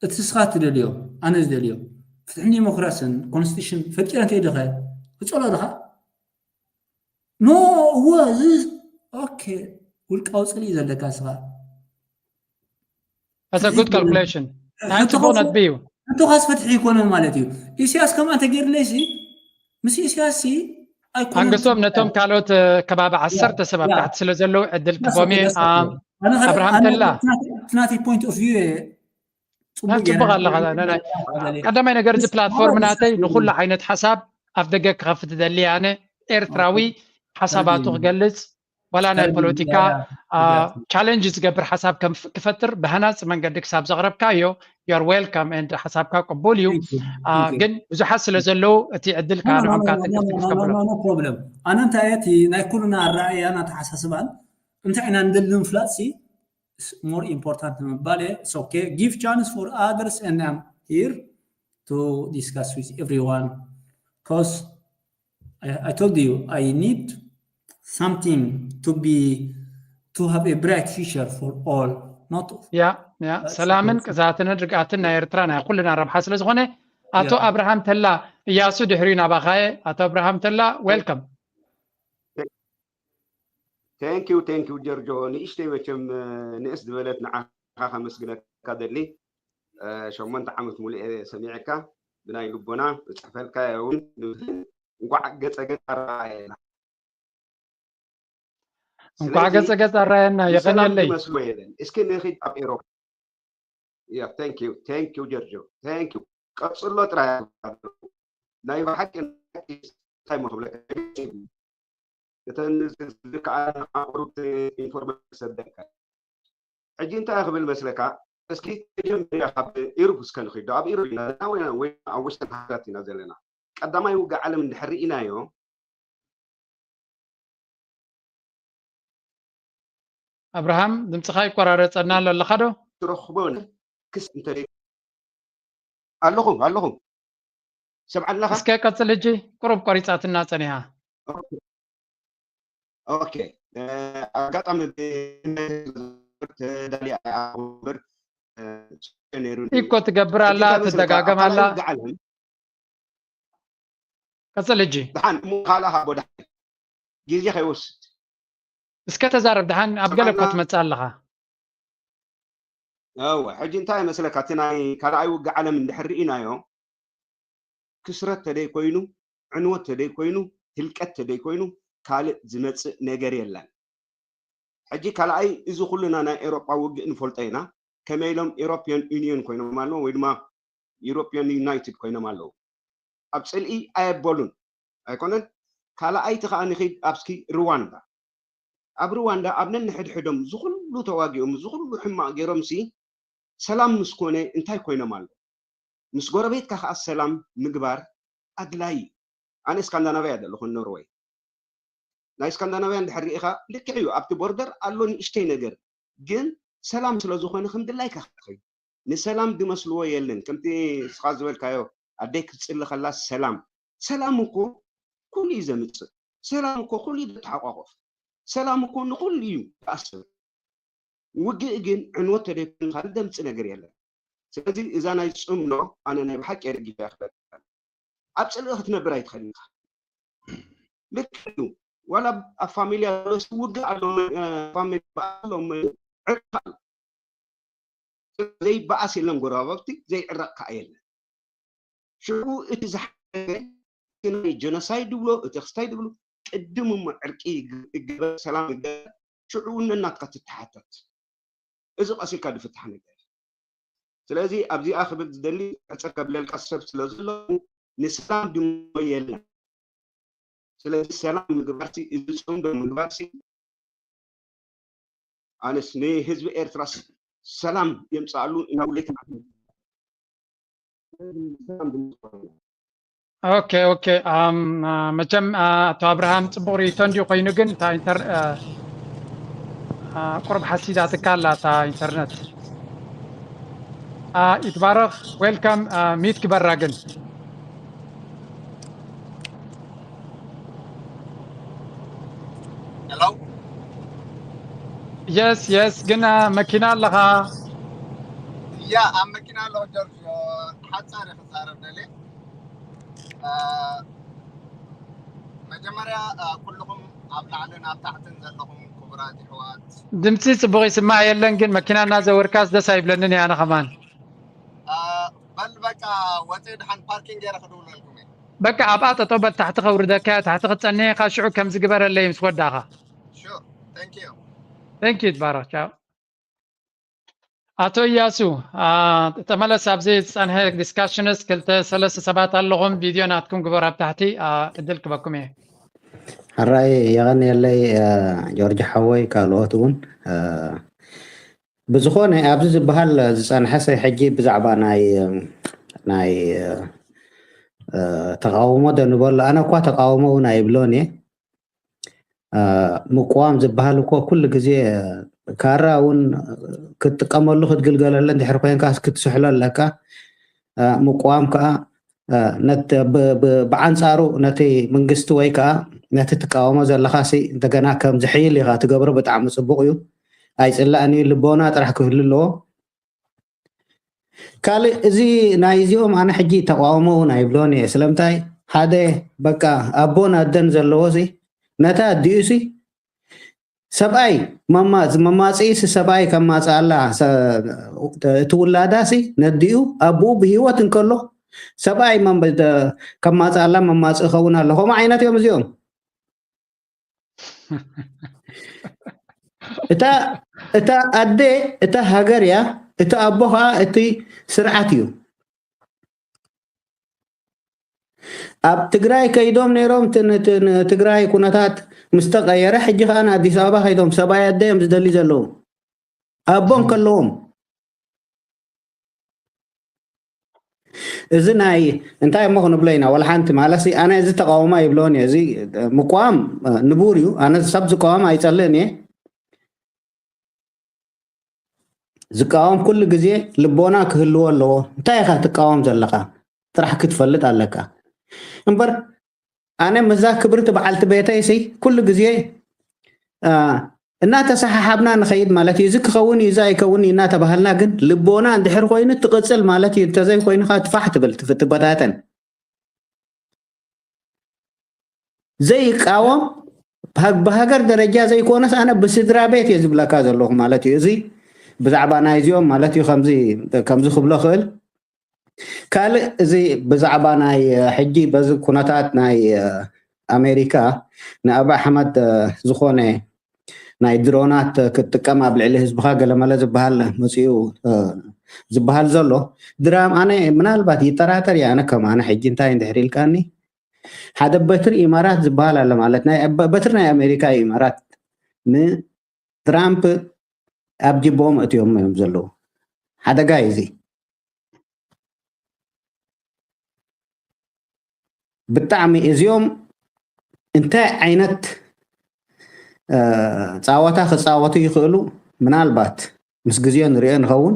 እቲ እስኻ ትደልዮ ኣነ ዝደልዮ ፍትሕን ዲሞክራስን ኮንስቲቱሽን ፈጢረ እንተ ኢልኸ ክፀሎ ድኻ ኖ እወ እዚ ኦኬ ውልቃዊ ፅልኢ ዘለካ እስኻ That's a good calculation. ናይ ጽቡቕ ነጥቢ እዩ። ሕቶኻስ ፍትሒ ኣይኮነን ማለት እዩ። ኢስያስ ከምኣ እንተገይርለይሲ ምስ ኢስያስ ኣይኮነን። ኣንገሶም ነቶም ካልኦት ከባቢ ዓሰርተ ሰብ ኣብ ታሕቲ ስለ ዘለዉ ዕድል ክቦም እየ። ኣብርሃም ተላ ናተይ point of view ጽቡቕ ኣለኻ። ቀዳማይ ነገር እዚ ፕላትፎርም ናተይ ንኹሉ ዓይነት ሓሳብ ኣፍ ደገ ክኸፍት ደሊ ኣነ ኤርትራዊ ሓሳባቱ ክገልጽ ዋላ ናይ ፖለቲካ ቻለንጅ ዝገብር ሓሳብ ክፈጥር ብሃናፂ መንገዲ ክሳብ ዘቕረብካዮ you're welcome and ሓሳብካ ቅቡል እዩ ግን ብዙሓት ስለ ዘለዉ እቲ ዕድል ከዓ ንዖም ከዓ ተገፍት ክከፍሎ ኣነ እንታይ እቲ ናይ ኩልና ኣረኣያን ኣተሓሳስባን እንታይ ኢና ንደሊ ንምፍላጥ ሲ more important ንምባል እየ okay give chance for others and I'm here to discuss with everyone cause I, I told you I need something to be to have a bright future for all. Not yeah, yeah. ሰላምን ቅዛትን ርግኣትን ናይ ኤርትራ ናይ ኩልና ረብሓ ስለ ዝኾነ ኣቶ ኣብርሃም ተላ እያሱ ድሕሪኡ ናባኻየ ኣቶ ኣብርሃም ተላ welcome Thank you, thank you ጀርጆ። ንእሽተይ መቸም ንእስ ዝበለት ንዓኻ ከመስግነካ ደሊ። ሸሞንተ ዓመት ሙሉእ እየ ሰሚዐካ፣ ብናይ ልቦና እፅሕፈልካ እውን። እንኳዕ ገፀ ገፅ ኣረኣየና። እንኳዕ ገፀ ገፅ ኣረኣየና። የቐንየለይ። መስሎ የለን። እስኪ ንኺድ ኣብ ኤሮፓ Yeah, thank you, thank you ጀርጆ፣ thank you። ቀፅሎ ጥራይ። ናይ ብሓቂ እንታይ መክብለካ፣ እተን ዝከኣለና ቁሩብ ኢንፎርሜሽን ሰደካ። ሕጂ እንታይ ክብል መስለካ? እስኪ መጀመርያ ካብ ኢሩብ እስከ ንኺዶ። ኣብ ኢሩብ ኢና ዘለና ወይ ኣብ ውሽጥን ሃገራት ኢና ዘለና። ቀዳማይ ውግእ ዓለም እንድሕር ርኢናዮ ኣብርሃም፣ ድምፅኻ ይቆራረፀና ኣሎ፣ ኣለኻ ዶ? ትረኽቦ ክስ እንተ ኣለኹ ኣለኹ። ሰምዓለኻ? እስከ ቀፅል። ሕጂ ቁሩብ ቆሪፃትና ፀኒሃ። ኦኬ፣ ኣጋጣሚ ተዳልያ እምበር ነይሩ። ኢኮ ትገብር ኣላ፣ ትደጋገም ኣላ። ቀፅል። ሕጂ ደሓን እሞ ካልእ ሃቦ፣ ደሓን ግዜ ከይወስድ እስከ ተዛረብ። ደሓን ኣብ ገለ እኮ ትመፅእ ኣለኻ። እወ፣ ሕጂ እንታይ መስለካ፣ እቲ ናይ ካልኣይ ውግእ ዓለም እንድሕር ርኢናዮ፣ ክስረት ተደይ ኮይኑ፣ ዕንወት ተደይ ኮይኑ፣ ህልቀት ተደይ ኮይኑ፣ ካልእ ዝመፅእ ነገር የለን። ሕጂ ካልኣይ እዚ ኩልና ናይ ኤሮጳ ውግእ ንፈልጦ ኢና። ከመይ ኢሎም ኤሮፒያን ዩኒየን ኮይኖም ኣለዉ ወይ ድማ ዩሮፒያን ዩናይትድ ኮይኖም ኣለዉ። ኣብ ፅልኢ ኣየበሉን ኣይኮነን። ካልኣይቲ ከዓ ንኺድ ኣብስኪ ሩዋንዳ። ኣብ ሩዋንዳ ኣብ ነንሕድሕዶም ዝኩሉ ተዋጊኦም ዝኩሉ ሕማቕ ገይሮም ሲ ሰላም ምስ ኮነ እንታይ ኮይኖም ኣለዉ? ምስ ጎረቤትካ ከዓ ሰላም ምግባር ኣድላይ እዩ። ኣነ ስካንዳናቪያ ዘለኹ ኖርወይ። ናይ ስካንዳናቪያ እንድሕር ርኢኻ ልክዕ እዩ፣ ኣብቲ ቦርደር ኣሎ ንእሽተይ ነገር፣ ግን ሰላም ስለ ዝኾነ ከም ድላይካ ክትኸይድ። ንሰላም ዝመስልዎ የለን። ከምቲ ንስኻ ዝበልካዮ ኣደይ ክትፅሊ ከላ ሰላም፣ ሰላም እኮ ኩሉ እዩ ዘምፅእ። ሰላም እኮ ኩሉ እዩ ዘተሓቋቆፍ። ሰላም እኮ ንኩሉ እዩ ዝኣስር። ውግእ ግን ዕንወት ተደይኮይኑ ካልእ ዘምፅእ ነገር የለን። ስለዚ እዛ ናይ ፅምዶ ኣነ ናይ ብሓቂ የደጊፈ ይኽእል ኣብ ፅልኢ ክትነብር ኣይትኽእል ኢኻ። ልክዕ እዩ። ዋላ ኣብ ፋሚልያ ዘሎ ውግእ ኣሎ፣ ፋሚሊ በኣስ ኣሎ፣ ዕርቂ ኣሎ። ዘይበኣስ የለን፣ ጎረባብቲ ዘይዕረቕ ከዓ የለን። ሽዑ እቲ ዝሓገ እቲ ናይ ጀኖሳይድ ድብሎ፣ እቲ ክስታይ ድብሎ፣ ቅድም እሞ ዕርቂ ይግ- ይገበር፣ ሰላም ይገበር፣ ሽዑ ነናትካ ትተሓተት። እዚ ቀስ ኢልካ ዝፍታሕ ነገር እዩ። ስለዚ ኣብዚኣ ክብል ዝደሊ ሕፅር ከብለልካ ሰብ ስለ ዘለኹ ንሰላም ድሞ የለን። ስለዚ ሰላም ምግባርሲ እዚ ፅምዶ ምግባርሲ ኣነስ ንህዝቢ ኤርትራስ ሰላም የምፅኣሉ እናብለይካ ኦኬ ኦኬ። መቸም ኣቶ ኣብርሃም ፅቡቅ ርእይቶ እንዲዩ ኮይኑ ግን እታ ኢንተር ቁሩብ ሓሲዳትካ ኣላ እታ ኢንተርነት። ይትባረክ ዌልካም። ሚት ግበራ ግን። Hello? የስ የስ ግን መኪና ኣለኻ? ያ ኣብ መኪና ኣለኹ ጆርጅ። ሓፃር ክዛረብ ደልየ። መጀመርያ ኩልኹም ኣብ ላዕልን ኣብ ታሕትን ዘለኹም ክቡራት ይሕዋት። ድምፂ ፅቡቅ ይስማዕ የለን ግን መኪና እናዘወርካስ ደስ ኣይብለንን እየ ኣነ ከማን። በል በቃ ወፂ ድሓን ፓርኪንግ ገይረ ክድውለልኩም እየ። በቃ ኣብኣ ጠጠው በል ታሕቲ ከውርደካ እየ ታሕቲ ክትፀንሕ ኢኻ ሽዑ ከምዚ ግበረለይ ምስ ወዳእኻ። Sure. Thank you. Thank you ይትባረክ ቻው። ኣቶ እያሱ ተመለስ። ኣብዚ ዝፀንሐ ዲስካሽንስ ክልተ ሰለስተ ሰባት ኣለኹም። ቪድዮ ናትኩም ግበር ኣብ ታሕቲ እድል ክበኩም እየ። ሕራይ የቐንየለይ ጆርጅ ሓወይ ካልኦት እውን ብዝኾነ ኣብዚ ዝበሃል ዝፀንሐ ሰይ ሕጂ ብዛዕባ ናይ ናይ ተቃውሞ ዶ ንበሎ ኣነ እኳ ተቃውሞ እውን ኣይብሎን እየ። ምቅዋም ዝበሃል እኮ ኩሉ ግዜ ካራ እውን ክትጥቀመሉ ክትግልገለሉ እንድሕር ኮይንካ ክትስሕሎ ኣለካ። ምቅዋም ከዓ ብዓንፃሩ ነቲ መንግስቲ ወይ ከዓ ነቲ ትቃወሞ ዘለካ ሲ እንደገና ከም ዝሕይል ኢካ ትገብሮ ብጣዕሚ ፅቡቅ እዩ። ኣይፅላእን እዩ ልቦና ጥራሕ ክህሉ ኣለዎ። ካልእ እዚ ናይ እዚኦም ኣነ ሕጂ ተቃውሞ እውን ኣይብሎን እየ ስለምንታይ ሓደ በቃ ኣቦን ኣደን ዘለዎ ሲ ነታ ኣዲኡ ሲ ሰብኣይ መማፅ መማፅኢስ ሰብኣይ ከማፅኣላ ሰ- እቲ ውላዳሲ ነዲኡ ኣቦኡ ብሂወት እንከሎ ሰብኣይ መም- ደ- ከማፅኣላ መማፅኢ ኸውን ኣሎ። ከምኡ ዓይነት እዮም እዚኦም። እታ እታ ኣደ እታ ሃገር እያ፣ እቲ ኣቦ ከዓ እቲ ስርዓት እዩ። ኣብ ትግራይ ከይዶም ነይሮም፣ እቲ ን- እቲ ንትግራይ ኩነታት ምስ ተቐየረ፣ ሕጂ ከዓ ንኣዲስ ኣበባ ከይዶም ሰብኣይ ኣደ እዮም ዝደሊ ዘለዉ ኣቦ እንከለዎም። እዚ ናይ እንታይ እሞ ክንብሎ ኢና? ወላ ሓንቲ ማለት ኣነ እዚ ተቃውሞ ይብሎን እየ። እዚ ምቋም ንቡር እዩ። ኣነ ሰብ ዝቃወም ኣይጸልእን እየ። ዝቃወም ኩሉ ግዜ ልቦና ክህልዎ ኣለዎ። እንታይ ኢኻ ትቃወም ዘለኻ ጥራሕ ክትፈልጥ ኣለካ እምበር ኣነ ምዛ ክብርቲ በዓልቲ ቤተይ ሲ ኩሉ ግዜ እናተሰሓሓብና ንኸይድ ማለት እዩ። እዚ ክኸውን እዩ፣ እዚ ኣይከውን እዩ እናተባሃልና ግን ልቦና እንድሕር ኮይኑ ትቕፅል ማለት እዩ። እንተዘይኮይኑ ከዓ ትፋሕ ትብል ትፍ- ትበታተን። ዘይቃወም ብሃ- ብሃገር ደረጃ ዘይኮነስ ኣነ ብስድራ ቤት እየ ዝብለካ ዘለኹ ማለት እዩ። እዚ ብዛዕባ ናይዚኦም ማለት እዩ ከምዚ ከምዚ ክብሎ ክእል። ካልእ እዚ ብዛዕባ ናይ ሕጂ በዚ ኩነታት ናይ ኣሜሪካ ንኣብ ኣሕመድ ዝኾነ ናይ ድሮናት ክትጥቀም ኣብ ልዕሊ ህዝብኻ ገለመለ ዝበሃል መፅኡ ዝበሃል ዘሎ ድራም ኣነ ምናልባት ይጠራጠር እየ። ኣነ ከም ኣነ ሕጂ እንታይ እንድሕር ኢልካኒ ሓደ በትሪ ኢማራት ዝበሃል ኣሎ ማለት ናይ በትሪ ናይ ኣሜሪካ ኢማራት ንትራምፕ ኣብ ጅቦም እትዮም እዮም ዘለዉ። ሓደጋ እዩ እዚ። ብጣዕሚ እዚኦም እንታይ ዓይነት ፃወታ ክፃወቱ ይኽእሉ ምናልባት ምስ ግዜኡ ንሪኦ ንኸውን።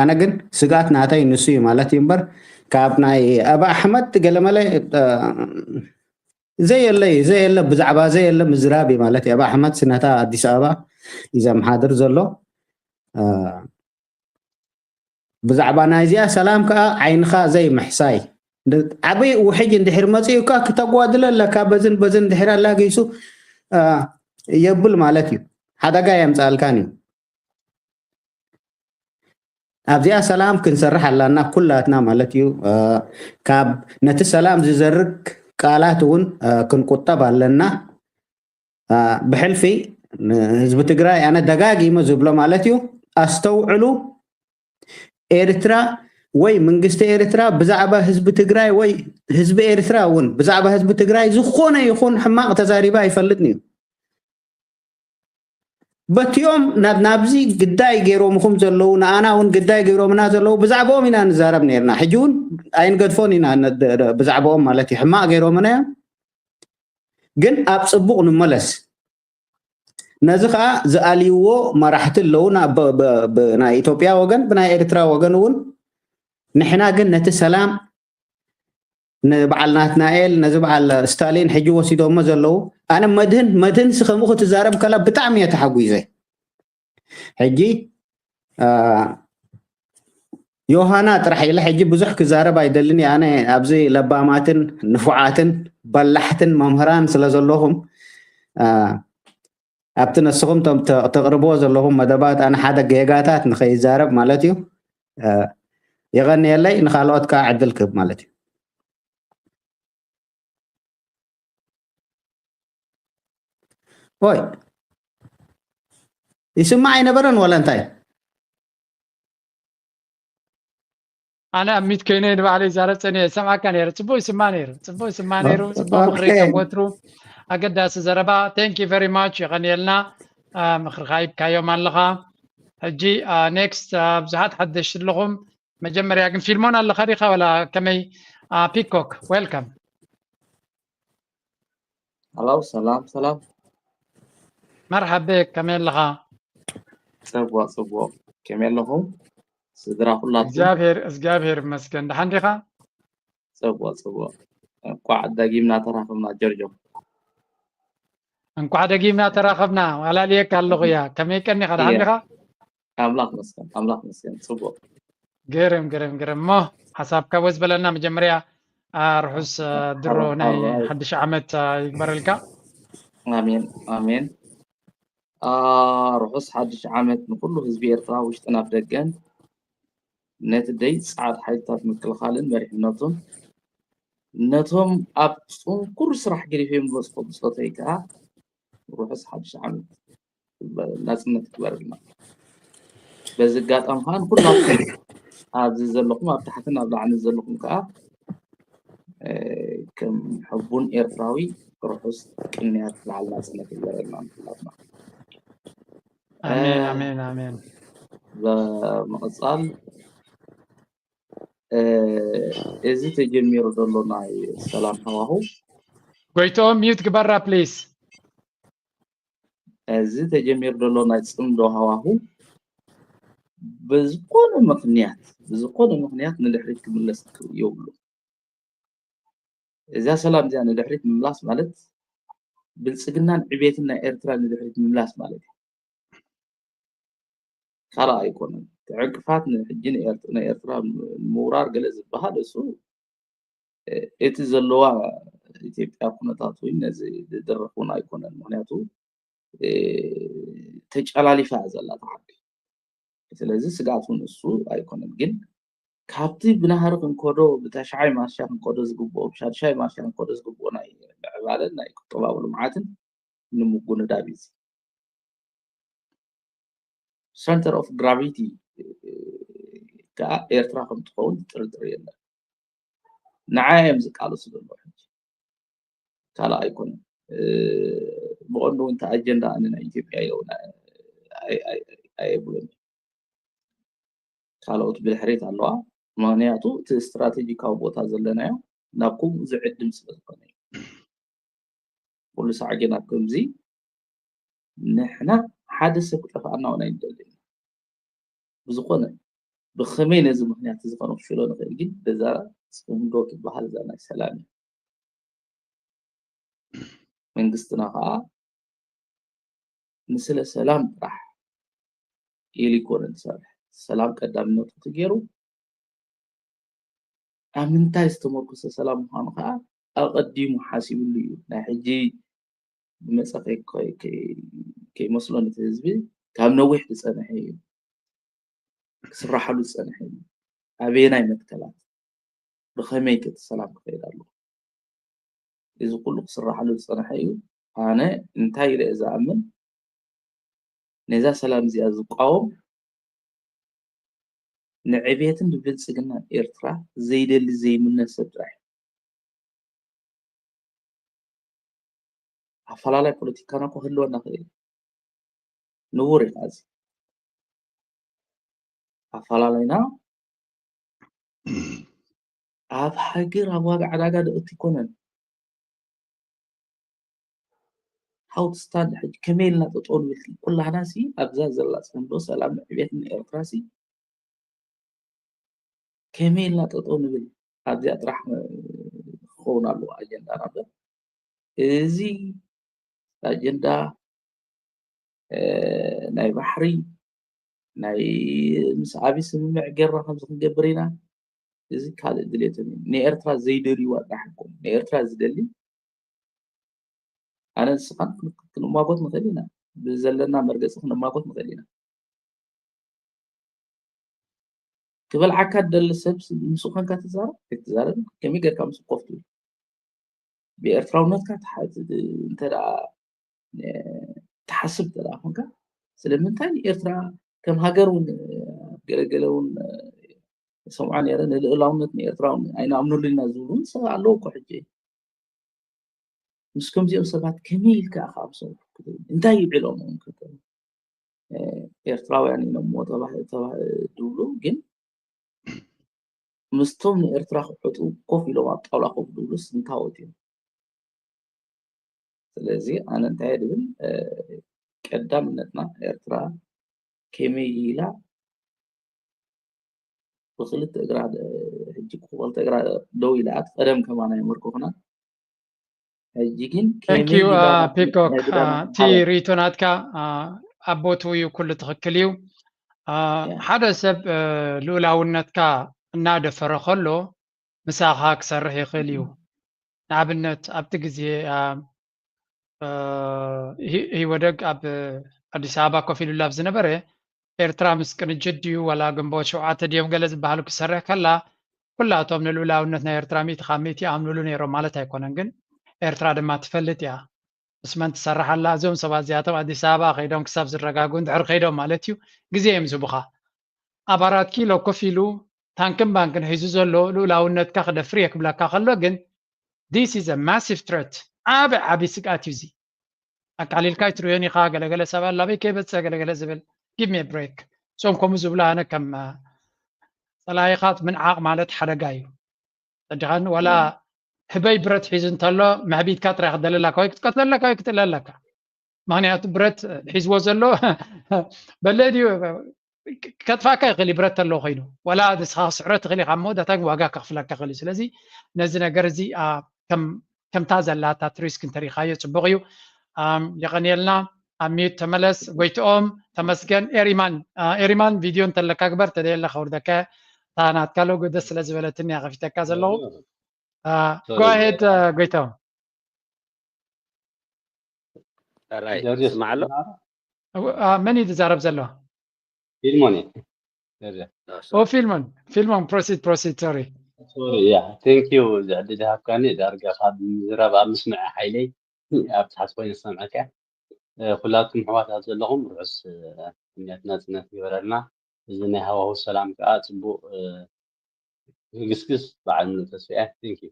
ኣነ ግን ስግኣት ናተይ ንሱ እዩ ማለት እዩ እምበር ካብ ናይ ኣባ ኣሕመድ ገለመለ ዘየለ እዩ ዘየለ ብዛዕባ ዘየለ ምዝራብ እዩ ማለት እዩ። ኣባ ኣሕመድ ስነታ ኣዲስ ኣበባ እዩ ዘመሓድር ዘሎ። ብዛዕባ ናይዚኣ ሰላም ከዓ ዓይንኻ ዘይምሕሳይ ዓበይ ውሕጅ እንድሕር መፂኡካ ክተጓድለ ኣለካ። በዝን በዝን እንድሕር ኣላጊሱ የብል ማለት እዩ። ሓደጋ የምፅኣልካን እዩ። ኣብዚኣ ሰላም ክንሰርሕ ኣላና ኩላትና ማለት እዩ። ካብ ነቲ ሰላም ዝዘርግ ቃላት እውን ክንቁጠብ ኣለና። ብሕልፊ ንህዝቢ ትግራይ ኣነ ደጋጊመ ዝብሎ ማለት እዩ ኣስተውዕሉ። ኤርትራ ወይ መንግስቲ ኤርትራ ብዛዕባ ህዝቢ ትግራይ ወይ ህዝቢ ኤርትራ እውን ብዛዕባ ህዝቢ ትግራይ ዝኾነ ይኹን ሕማቕ ተዛሪባ ኣይፈልጥን እዩ። በቲኦም ናብዚ ግዳይ ገይሮምኹም ዘለዉ ንኣና እውን ግዳይ ገይሮምና ዘለዉ ብዛዕባኦም ኢና ንዛረብ ነርና። ሕጂ እውን ኣይንገድፎን ኢና ብዛዕባኦም ማለት እዩ ሕማቕ ገይሮምና እዮም። ግን ኣብ ፅቡቕ ንመለስ። ነዚ ከዓ ዝኣልይዎ መራሕቲ ኣለዉ ናይ ኢትዮጵያ ወገን ብናይ ኤርትራ ወገን እውን ንሕና ግን ነቲ ሰላም ንበዓል ናትናኤል ነዚ በዓል ስታሊን ሕጂ ወሲዶሞ ዘለዉ ኣነ መድህን መድህን ሲ ከምኡ ክትዛረብ ከላ ብጣዕሚ እየ ተሓጒዘ። ሕጂ ዮሃና ጥራሕ ኢለ ሕጂ ብዙሕ ክዛረብ ኣይደልን እየ። ኣነ ኣብዚ ለባማትን ንፉዓትን በላሕትን መምህራን ስለ ዘለኹም ኣብቲ ነስኹም ተቕርብዎ ዘለኹም መደባት ኣነ ሓደ ጌጋታት ንኸይዛረብ ማለት እዩ የቐንየለይ። ንካልኦት ከዓ ዕድል ክህብ ማለት እዩ። ኦይ ይስማዕ ኣይነበረን ወላ እንታይ? ኣነ ኣብ ሚት ኮይነ ንባዕለይ ይዛረብ ፀኒሐ ይሰምዓካ ነይረ። ፅቡቅ ይስማዕ ነይሩ፣ ፅቡቅ ይስማዕ ነይሩ። ፅቡቅ ምክሪ ከም ወትሩ ኣገዳሲ ዘረባ። Thank you very much። የቀንየልና ምክርካ ሂብካዮም ኣለካ። ሕጂ ኔክስት ብዙሓት ሓደሽቲ ኣለኹም። መጀመርያ ግን ፊልሞን ኣለኻ ዲኻ ወላ ከመይ? ፒኮክ ዌልካም። ሃሎ ሰላም ሰላም። መርሓበ ከመይ ኣለኻ? ጽቡቕ ጽቡቕ። ከመይ ኣለኹም? ስድራ ኩላትኩም? እግዚኣብሔር እግዚኣብሔር ይመስገን። ደሓን ዲኻ? ጽቡቕ ጽቡቕ። እንቋዕ ደጊምና ተራኸብና ጆርጆ። እንቋዕ ደጊምና ተራኸብና። ኣላልየካ ኣለኹ እያ። ከመይ ቀኒኻ? ደሓን ዲኻ? ኣምላኽ መስገን ኣምላኽ መስገን። ጽቡቕ። ግርም ግርም ግርም። እሞ ሓሳብካ ወዝ በለና መጀመርያ ርሑስ ድሮ ናይ ሓድሽ ዓመት ይግበረልካ። ኣሜን ኣሜን። ርሑስ ሓድሽ ዓመት ንኩሉ ህዝቢ ኤርትራ ውሽጥን ኣብ ደገን። ነቲ ደይ ጻዕድ ሓይልታት ምክልኻልን መሪሕነቱን ነቶም ኣብ ጽንኩር ስራሕ ገዲፎም ዝበጽሑ ብጾተይ ከኣ ርሑስ ሓድሽ ዓመት ናጽነት ክበረልና። በዚ ኣጋጣሚ ከኣ ንኩላትኩም ኣብዚ ዘለኹም ኣብ ታሕትን ኣብ ላዕልን ዘለኹም ከኣ ከም ሕቡን ኤርትራዊ ርሑስ ቅንያት በዓል ናጽነት ይግበረልና ንኩላትና። ኣሜን ኣሜን ኣሜን። ብምቕጻል እዚ ተጀሚሩ ዘሎ ናይ ሰላም ሃዋሁ ጎይትኦም ሚዩት ግበራ ፕሊስ። እዚ ተጀሚሩ ዘሎ ናይ ጽምዶ ሃዋሁ ብዝኾነ ምኽንያት ብዝኾነ ምኽንያት ንድሕሪት ክምለስ የብሉ። እዛ ሰላም እዚኣ ንድሕሪት ምምላስ ማለት ብልጽግናን ዕቤትን ናይ ኤርትራ ንድሕሪት ምምላስ ማለት እዩ። ካልእ ኣይኮነን። እቲ ዕንቅፋት ንሕጂ ንኤርት- ንኤርትራ ንምውራር ገለ ዝበሃል እሱ እቲ ዘለዋ ኢትዮጵያ ኩነታት ወይ ነዚ ዝድርኽ እውን ኣይኮነን። ምክንያቱ ተጨላሊፋ እያ ዘላ እታ ዓዲ። ስለዚ ስግኣት እውን እሱ ኣይኮነን። ግን ካብቲ ብናህሪ ክንከዶ ብታሽዓይ ማሻ ክንከዶ ዝግብኦ ብሻድሻይ ማሻ ክንከዶ ዝግብኦ ናይ ምዕባለን ናይ ቁጠባዊ ልምዓትን ንምጉንዳብ እዩ። Center of gravity ከዓ ኤርትራ ከም ትኸውን ጥርጥር የለን። ንዓይ እዮም ዝቃለሱ ዘለዉ ሕጂ ካልእ ኣይኮነን። ብቐንዱ እውን እቲ ኣጀንዳ ኣነ ናይ ኢትዮጵያ ኢለ እውን ኣየብሎን። ካልኦት ብድሕሪት ኣለዋ። ምክንያቱ እቲ ስትራቴጂካዊ ቦታ ዘለናዮ ናብ ከምኡ ዝዕድም ስለ ዝኾነ እዩ። ኩሉ ሳዕ ግን ኣብ ከምዚ ንሕና ሓደ ሰብ ክጠፍኣና እውን ኣይንደልን። ብዝኾነ ብኸመይ ነዚ ምክንያት እዚ ከነፍሽሎ ንኽእል ግን በዛ ጽምዶ ትበሃል እዛ ናይ ሰላም እያ። መንግስትና ከዓ ንስለ ሰላም ጥራሕ ኢሉ ይኮነን ዝሰርሕ። ሰላም ቀዳምነቱ እቲ ገይሩ ኣብ ምንታይ ዝተመርኮሰ ሰላም ምዃኑ ከዓ ኣቐዲሙ ሓሲብሉ እዩ። ናይ ሕጂ ዝመፀ ከይመስሎ ነቲ ህዝቢ ካብ ነዊሕ ዝፀንሐ እዩ፣ ክስራሓሉ ዝፀንሐ እዩ። ኣበየናይ መትከላት ብኸመይ ከ እቲ ሰላም ክኸይድ ኣለዎ? እዚ ኩሉ ክስራሓሉ ዝፀንሐ እዩ። ኣነ እንታይ ኢለ እየ ዝኣምን፣ ነዛ ሰላም እዚኣ ዝቃወም ንዕቤትን ንብልፅግናን ኤርትራ ዘይደሊ ዘይምነ ሰብ ጥራሕ እዩ። ኣፈላላይ ፖለቲካና እኮ ክህልወና ክእል ንቡር እዩ። እዚ ኣፈላላይና ኣብ ሃገር ኣብ ዋጋ ዕዳጋ ደእቲ ይኮነን። How to stand? ሕጂ ከመይ ኢልና ጠጠው ንብል? ኩላህና ሲ ኣብዛ ዘላ ፅምዶ ሰላም ዕቤት ንኤርትራ ሲ ከመይ ኢልና ጠጠው ንብል? ኣብዚኣ ጥራሕ ክኸውን ኣለዎ ኣጀንዳና እምበር እዚ ኣጀንዳ ናይ ባሕሪ ናይ ምስ ኣቢ ስምምዕ ጌርና ከምዚ ክንገብር ኢና። እዚ ካልእ ድሌቶም እዩ። ንኤርትራ ዘይደልይዋ ጥራሕ እኮ ንኤርትራ ዝደሊ ኣነ ንስኻን ክንማጎት ንኽእል ኢና። ብዘለና መርገፂ ክንማጎት ንኽእል ኢና። ክበልዓካ ደሊ ሰብ ምስ ኮንካ ትዛረብ ኣይትዛረብ ከመይ ጌርካ ምስ ኮፍ ትብል ብኤርትራውነትካ እንተ ትሓስብ እንተ ኮንካ ስለምንታይ ንኤርትራ ከም ሃገር እውን ገለገለ እውን ሰምዖ ነረ ንልእላውነት ንኤርትራ እውን ኣይንኣምነሉ ኢና ዝብሉ እውን ኣለዉ እኮ ሕጂ ምስ ከምዚኦም ሰባት ከመይ ኢልካ ኢኻ ኣብ ሰው እንታይ ይብዕሎም እዮም ክብሉ ኤርትራውያን ኢሎም እሞ ዝብሉ ግን ምስቶም ንኤርትራ ክሕጡ ኮፍ ኢሎም ኣብ ጣውላ ኮፍ ዝብሉ ስንታወት እዮም። ስለዚ ኣነ እንታይ ድብል ቀዳምነትና ኤርትራ ከመይ ኢላ ብክልተ እግራ ሕጂ ክልተ እግራ ደው ኢላ ኣቲ ቀደም ከማና ይመርኮኽና ሕጂ ግን ፒኮክ እቲ ርእይቶ ናትካ ኣብ ቦትኡ እዩ ኩሉ ትኽክል እዩ። ሓደ ሰብ ልኡላውነትካ እናደፈረ ከሎ ምሳኻ ክሰርሕ ይኽእል እዩ። ንኣብነት ኣብቲ ግዜ ህወደግ ኣብ ኣዲስ ኣበባ ኮፍ ኢሉላ ኣብ ዝነበረ፣ ኤርትራ ምስ ቅንጅት ድዩ ዋላ ግንቦት ሸውዓተ ድዮም ገለ ዝበሃሉ ክሰርሕ ከላ፣ ኩላቶም ንልኡላውነት ናይ ኤርትራ ሚእቲ ካብ ሚእቲ ይኣምኑሉ ነይሮም ማለት ኣይኮነን። ግን ኤርትራ ድማ ትፈልጥ እያ ምስ መን ትሰርሕ ኣላ። እዞም ሰባት እዚኣቶም ኣዲስ ኣበባ ከይዶም ክሳብ ዝረጋግኡ እንድሕር ከይዶም ማለት እዩ፣ ግዜ እዮም ዝህቡኻ። ኣብ ኣራት ኪሎ ኮፍ ኢሉ ታንክን ባንክን ሒዙ ዘሎ ልኡላውነትካ ክደፍር እየ ክብለካ ከሎ ግን this is a massive threat፣ ዓቢ ዓቢ ስግኣት እዩ እዚ። ኣቃሊልካ ኣይትርእዮን ኢኻ። ገለገለ ሰብ ኣሎ ኣበይ ከይበጽሕ ገለገለ ዝብል፣ give me a break። እዞም ከምኡ ዝብሉ ኣነ ከም ጸላኢኻ ምንዓቕ ማለት ሓደጋ እዩ። ተረዲኻኒ? ዋላ ህበይ ብረት ሒዙ እንተሎ መሕቢትካ ጥራይ ክትደሊ ኣለካ፣ ወይ ክትቀትሎ ኣለካ ወይ ክትእለ ኣለካ። ምኽንያቱ ብረት ሒዝዎ ዘሎ በለ ድዩ ከጥፋካ ይኽእል እዩ፣ ብረት ተለዎ ኮይኑ። ዋላ ንስኻ ክስዕሮ ትኽእል ኢኻ፣ ኣብ መወዳእታ ግን ዋጋ ከኽፍለካ ይኽእል እዩ። ስለዚ ነዚ ነገር እዚ ከምታ ዘላታ ትሪስክ እንተሪኻዮ ጽቡቕ እዩ። የቐንየልና። ኣብ ሚዩት ተመለስ። ጎይትኦም ተመስገን። ኤሪማን፣ ኤሪማን፣ ቪድዮ እንተለካ ግበር፣ ተደየለ ከውርደካ። እታ ናትካ ሎጎ ደስ ስለ ዝበለትኒ እያ ከፊተካ ዘለኹ። ጎ ኣሄድ ጎይትኦም። ራይ ስማዕ ኣሎ። መን እዩ ዝዛረብ ዘሎ? ፊልሞን። ኦ ፊልሞን፣ ፊልሞን፣ ፕሮሲድ፣ ፕሮሲድ። ሶሪ። ሶሪ፣ ያ፣ ቴንክ ዩ። እዚ ዕድል ሃብካኒ። ዳርጋ ካብ ምዝራብ ኣብ ምስምዐ ሓይለይ ኣብ ትሓት ኮይነ ዝሰምዐካ። ኩላትኩም ኣሕዋት ኣብ ዘለኹም ርሑስ ሕምያት ናጽነት ይበረልና። እዚ ናይ ሃዋሁ ሰላም ከዓ ጽቡቕ ህግስግስ በዓል ምሉእ ተስፋ እያ። ቴንክ ዩ።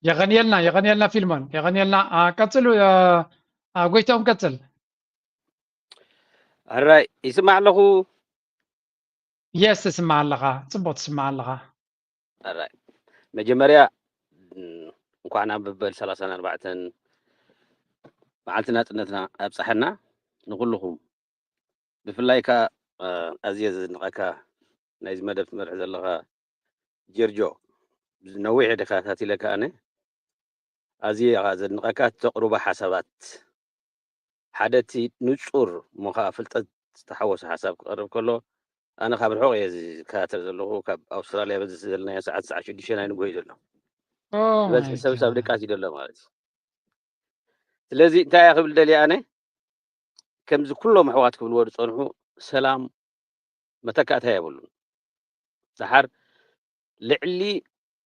የቐንየልና፣ የቐንየልና ፊልሞን፣ የቐንየልና። ቀጽሉ፣ ጎይታኦም ቀጽል። ኣራይ ይስማዕ ኣለኹ። የስ፣ ትስማዕ ኣለኻ፣ ጽቡቕ ትስማዕ ኣለኻ። ኣራይ መጀመርያ እንኳዕ ናብ መበል ሰላሳን ኣርባዕተን መዓልቲ ናጽነትና ኣብጽሓና። ንኩልኹም ብፍላይ ከኣ ኣዝየ ዘድንቐካ ናይዚ መደብ ትመርሕ ዘለኻ ጀርጆ፣ ነዊሕ እየ ተከታቲለካ ኣነ። ኣዝየ ከኣ ዘድንቐካ እቲ ተቕርቦ ሓሳባት፣ ሓደ እቲ ንጹር እሞ ከኣ ፍልጠት ዝተሓወሶ ሓሳብ ክቐርብ ከሎ ኣነ ካብ ርሑቕ እየ ዝከታተል ዘለኹ። ካብ ኣውስትራልያ በዚ ዘለናዮ ሰዓት ሰዓት ሽዱሽተ ናይ ንግሆ እዩ ዘሎ። ዝበዝሕ ሰብ ሳብ ድቃስ እዩ ዘሎ ማለት እዩ። ስለዚ እንታይ እየ ክብል ደልየ ኣነ፣ ከምዚ ኩሎም ኣሕዋት ክብልዎ ዝጸንሑ ሰላም መተካእታ የብሉን። ደሓር ልዕሊ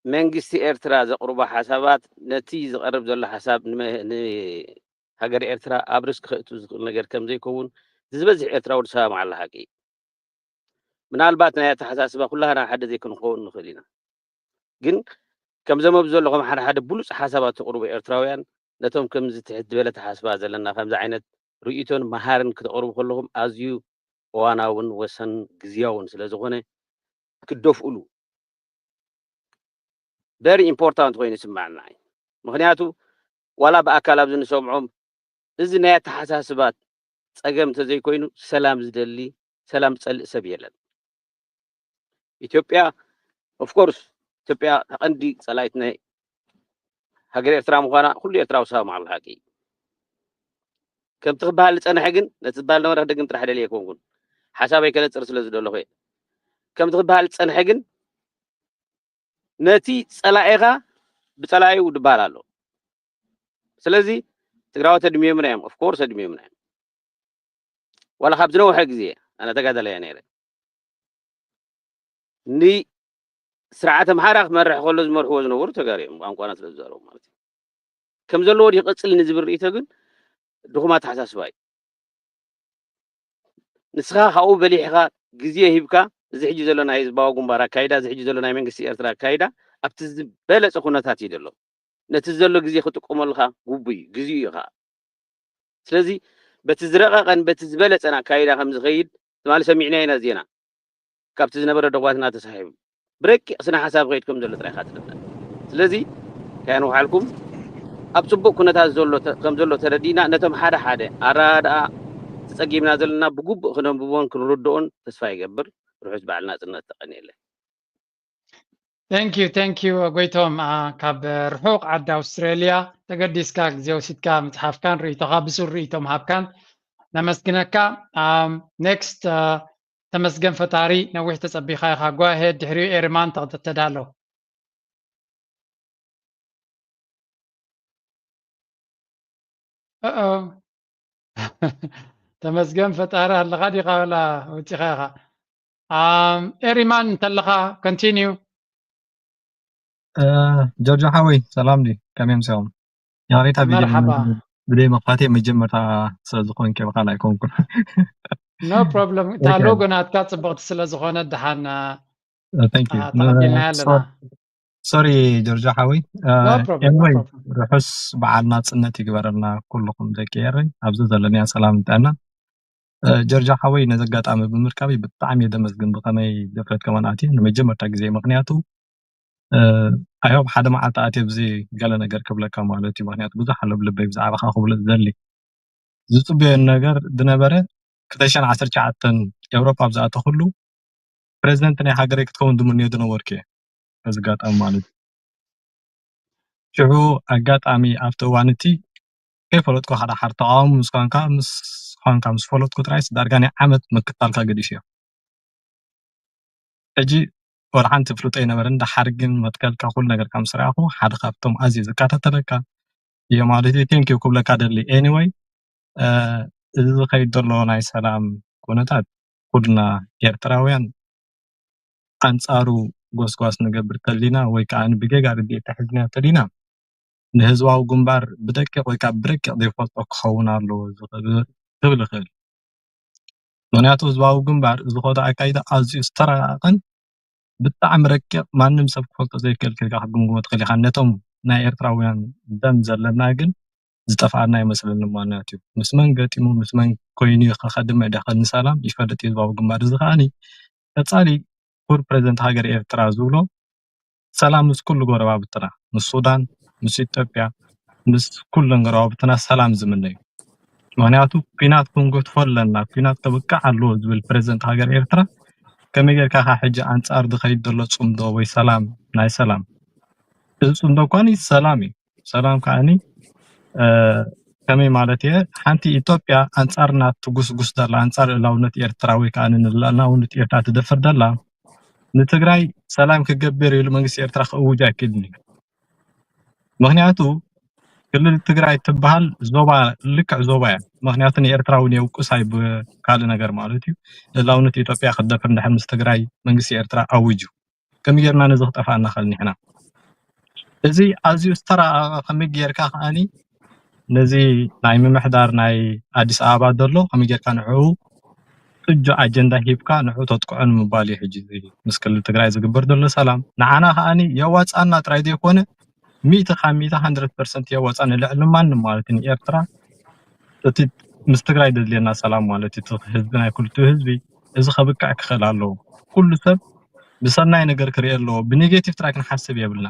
መንግስቲ ኤርትራ ዘቕርቦ ሓሳባት ነቲ ዝቐርብ ዘሎ ሓሳብ ንመ- ንሃገር ኤርትራ ኣብ ርስክ ከእቱ ዝኽእል ነገር ከም ዘይከውን ዝበዝሕ ኤርትራዊ ዝሰማማዕ ኣሎ ሓቂ እዩ። ምናልባት ናይ ኣተሓሳስባ ኩላህና ሓደ ዘይክንኸውን ንኽእል ኢና። ግን ከም ዘመብ ዘለኹም ሓደ ሓደ ብሉጽ ሓሳባት ተቕርቡ ኤርትራውያን ነቶም ከምዚ ትሕት ዝበለ ኣተሓሳስባ ዘለና ከምዚ ዓይነት ርእይቶን መሃርን ክተቕርቡ ከለኹም ኣዝዩ እዋናውን ወሰን ግዝያውን ስለ ዝኾነ ክትደፍእሉ very important ኮይኑ ይስምዓና እዩ። ምኽንያቱ ዋላ ብኣካል ኣብዚ ንሰምዖም እዚ ናይ ኣተሓሳስባ ጸገም እንተዘይኮይኑ ሰላም ዝደሊ ሰላም ዝጸልእ ሰብ የለን። ኢትዮጵያ of course ኢትዮጵያ ቀንዲ ጸላኢት ናይ ሃገር ኤርትራ ምዃና ኩሉ ኤርትራዊ ዝሰማማዓሉ ሓቂ እዩ። ከምቲ ክበሃል ዝጸንሐ ግን ነቲ ዝበሃል ነበረ ክደግም ጥራሕ ደልየ ኣይኮንኩን፣ ሓሳበይ ከነጽር ስለ ዝደለኹ እየ። ከምቲ ክበሃል ዝጸንሐ ግን ነቲ ጸላኢኻ ብጸላኢኡ ዝበሃል ኣሎ። ስለዚ ትግራዎት ኣድምዮምና እዮም፣ of course ኣድምዮምና እዮም። ዋላ ካብ ዝነውሐ ግዜ ኣነ ተጋዳላይ እየ ነይረ። ንስርዓት ኣምሓራ ክመርሕ ከሎ ዝመርሕዎ ዝነበሩ ተጋሩ እዮም፣ ቋንቋና ስለ ዝዛረቡ ማለት እዩ። ከም ዘለዎ ድዩ ክቕጽል ንዝብል ርእይቶ ግን ድኹም ኣተሓሳስባ እዩ። ንስኻ ካብኡ በሊሕኻ ግዜ ሂብካ እዚ ሕጂ ዘሎ ናይ ህዝባዊ ግንባር ኣካይዳ፣ እዚ ሕጂ ዘሎ ናይ መንግስቲ ኤርትራ ኣካይዳ ኣብቲ ዝበለጸ ኩነታት እዩ ዘሎ። ነቲ ዘሎ ግዜ ክጥቀመሉ ግቡእ እዩ፣ ግዜኡ እዩ ከዓ። ስለዚ በቲ ዝረቐቐን በቲ ዝበለጸን ኣካይዳ ከም ዝኸይድ ትማሊ ሰሚዕና ኢና ዜና። ካብቲ ዝነበረ ደጓትና ተሳሒቡ ብረቂቕ ስነ ሓሳብ ከይድ ከም ዘሎ ጥራይ ኢኻ ትርዳእ። ስለዚ ከየንውሓልኩም ኣብ ጽቡቕ ኩነታት ዘሎ ተ- ከም ዘሎ ተረዲእና ነቶም ሓደ ሓደ ኣረዳድኣ ተጸጊምና ዘለና ብግቡእ ክነንብቦን ክንርድኦን ተስፋ ይገብር። ርሑስ በዓል ናጽነት ተቐንየለይ። Thank you, thank you ጎይቶም። ካብ ርሑቕ ዓዲ ኣውስትራልያ ተገዲስካ ግዜ ወሲድካ ምጽሓፍካን ርእይቶኻ ብሱር ርእይቶ ምሃብካን ነመስግነካ። Next ተመስገን ፈጣሪ፣ ነዊሕ ተጸቢኻ ኢኻ። Go ahead፣ ድሕሪኡ ኤርማን ተዳሎ። ተመስገን ፈጣሪ ኣለኻ ዲኻ ወላ ወፂኻ ኢኻ? ኤሪማን እንተለኻ continue። ጆርጆ ሓወይ ሰላም ዲ ከመይ ምሳኹም? ይቕሬታ ቪድዮ መርሓባ። ብደይ መኽፋቴ መጀመርታ ስለ ዝኾንክ ብኻል ኣይኮንኩን። No problem። እታ ሎጎ ናትካ ፅብቕቲ ስለ ዝኾነ ደሓን Thank you። ተቐቢልና ኣለና። ሶሪ ጆርጆ ሓወይ። No problem, no Anyway problem። ርሑስ በዓል ናፅነት ይግበረልና ኩልኹም ደቂ ኤረይ ኣብዚ ዘለናዮ ሰላም ጥዕና። ጆርጆ ሓወይ ነዚ ኣጋጣሚ ብምርካበይ ብጣዕሚ እየ ደመስግን ብኸመይ ድፍረት ከማን ኣትየ ንመጀመርታ ግዜ ምክንያቱ I hope ሓደ መዓልቲ ኣትየ ብዚ ገለ ነገር ክብለካ ማለት እዩ ምክንያቱ ብዙሕ ኣሎ ብልበይ ብዛዕባኻ ክብሎ ዝደሊ ዝፅበዮ ነገር ዝነበረ ክልተ ሽሕን ዓሰርተ ትሽዓተን ኤውሮጳ ኣብ ዝኣተኹሉ ፕሬዚደንት ናይ ሃገረይ ክትከውን ዝምነዮ ዝነበርኩ እየ በዚ ኣጋጣሚ ማለት እዩ ሽዑ ኣጋጣሚ ኣብቲ እዋን እቲ ከይፈለጥኩ ሓደ ሓደ ተቃዋሚ ምስ ኳንካ ምስ ኳንካ ምስ ፈለጥኩ ጥራይስ ዳርጋ ናይ ዓመት ምክታልካ ገዲፈዮ ሕጂ ወላ ሓንቲ ፍልጦ ኣይነበረን ደሓር ግን መትከልካ ኩሉ ነገርካ ምስ ረኣኹ ሓደ ካብቶም ኣዝየ ዝከታተለካ እየ ማለት እዩ thank you ክብለካ ደሊ anyway እዚ ዝኸይድ ዘሎ ናይ ሰላም ኩነታት ኩልና ኤርትራውያን ኣንጻሩ ጎስጓስ ንገብር ተሊና ወይ ከዓ ብጌጋ ርድኢት ተሒዝና ተሊና ንህዝባዊ ግንባር ብደቂቕ ወይ ከዓ ብረቂቕ ዘይፈልጦ ክኸውን ኣለዎ ዝኽእል ክብል ይኽእል ምክንያቱ ህዝባዊ ግንባር ዝኸዶ ኣካይዳ ኣዝዩ ዝተረቃቐን ብጣዕሚ ረቂቕ ማንም ሰብ ክፈልጦ ዘይክእል ክልካ ክትግምግሞ ትኽእል ኢኻ ነቶም ናይ ኤርትራውያን ደም ዘለና ግን ዝጠፍኣና ኣይመስለኒ ምክንያቱ ምስ መን ገጢሙ ምስ መን ኮይኑ ከኸድም ዕደኸ ንሰላም ይፈልጥ ህዝባዊ ግንባር እዚ ከዓኒ ቀጻሊ ክቡር ፕሬዚደንት ሃገር ኤርትራ ዝብሎ ሰላም ምስ ኩሉ ጎረባብትና ምስ ሱዳን ምስ ኢትዮጵያ ምስ ኩለን ጎረባብትና ሰላም ዝምነ እዩ ምክንያቱ ኩናት ክንገትፎ ኣለና ኩናት ከብቅዕ ኣለዎ ዝብል ፕሬዚደንት ሃገር ኤርትራ ከመይ ጌርካ ካ ሕጂ ኣንጻር ዝኸይድ ዘሎ ጽምዶ ወይ ሰላም ናይ ሰላም እዚ ጽምዶ እኳ ሰላም እዩ ሰላም ከዓኒ ከመይ ማለት እየ ሓንቲ ኢትዮጵያ ኣንጻርና ትጉስጉስ ዘላ ኣንጻር ልእላውነት ኤርትራ ወይ ከዓ ንልእላውነት ኤርትራ ትደፍር ዘላ ንትግራይ ሰላም ክገብር ኢሉ መንግስቲ ኤርትራ ክእውጅ ኣይክእልን እዩ ምክንያቱ ክልል ትግራይ ትበሃል ዞባ ልክዕ ዞባ እያ ምክንያቱ ንኤርትራ እውን የውቅስ ኣይብካልእ ነገር ማለት እዩ ልእላውነት ኢትዮጵያ ክትደፍር እንድሕር ምስ ትግራይ መንግስቲ ኤርትራ ኣውጅ እዩ ከመይ ጌርና ነዚ ክጠፍኣና ክእል ንሕና እዚ ኣዝዩ ዝተራቐቐ ከመይ ጌርካ ከዓኒ ነዚ ናይ ምምሕዳር ናይ ኣዲስ ኣበባ ዘሎ ከመይ ጌርካ ንዕኡ ጥጆ ኣጀንዳ ሂብካ ንዕኡ ተጥቅዖ ንምባል እዩ ሕጂ እዚ ምስ ክልል ትግራይ ዝግበር ዘሎ ሰላም ንዓና ከዓኒ የዋፅኣና ጥራይ ዘይኮነ ሚእቲ ካብ ሚእቲ ሃንድረድ ፐርሰንት የዋፅኣና ልዕሊ ማንም ማለት እዩ ንኤርትራ እቲ ምስ ትግራይ ዘድልየና ሰላም ማለት እዩ ህዝቢ ናይ ክልቲኡ ህዝቢ እዚ ከብቅዕ ክኽእል ኣለዎ ኩሉ ሰብ ብሰናይ ነገር ክርኢ ኣለዎ ብኔጌቲቭ ጥራይ ክንሓስብ የብልና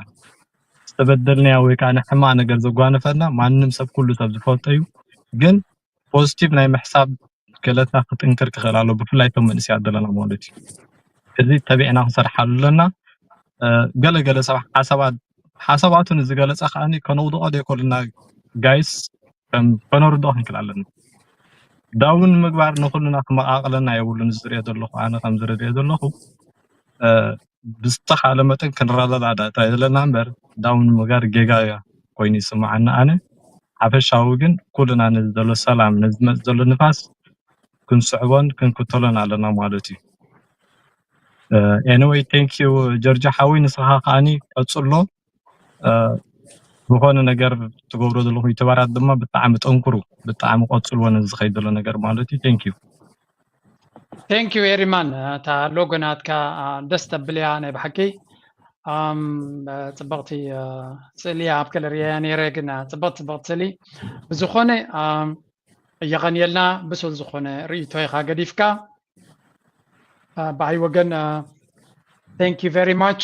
ዝተበደልናዮ ወይ ከዓ ንሕማቅ ነገር ዘጓነፈና ማንም ሰብ ኩሉ ሰብ ዝፈልጦ እዩ ግን ፖዚቲቭ ናይ ምሕሳብ ክእለትና ክጥንክር ክኽእል ኣለዎ ብፍላይ እቶም መንእሰያት ዘለና ማለት እዩ እዚ ተቢዕና ክንሰርሓሉ ኣለና ገለ ገለ ሰብ ሓሳባት ሓሳባቱ ንዝገለፀ ከዓ ከነውድቆ ዘይኮልና ጋይስ ከም ከነርድኦ ክንክእል ኣለና ዳውን ምግባር ንኩልና ክመቃቅለና የብሉን ዝሪኦ ዘለኹ ኣነ ከም ዝረድኦ ዘለኹ ብዝተካለ መጠን ክንረዳዳእ ጥራይ ዘለና እምበር ዳውን ምግባር ጌጋ ኮይኑ ይስምዓኒ ኣነ ሓፈሻዊ ግን ኩልና ነዚ ዘሎ ሰላም ነዚ ዝመፅእ ዘሎ ንፋስ ክንስዕቦን ክንክተሎን ኣለና ማለት እዩ anyway thank you ጆርጆ ሓወይ ንስኻ ከዓኒ ቀፅሎ ዝኾነ ነገር ትገብሮ ዘለኹም ዩቱበራት ድማ ብጣዕሚ ጠንክሩ ብጣዕሚ ቀፅልዎ ነዚ ዝኸይድ ዘሎ ነገር ማለት እዩ thank you thank you ኤሪማን እታ ሎጎ ናትካ ደስ ተብል እያ ናይ ብሓቂ ፅብቕቲ ስእሊ እያ ኣብ ከለ ርእያ ነይረ ግን ፅብቕቲ ፅብቕቲ ስእሊ ብዝኾነ የቐንየልና ብሱል ዝኾነ ርእይቶ ኢኻ ገዲፍካ ብዓይ ወገን thank you very much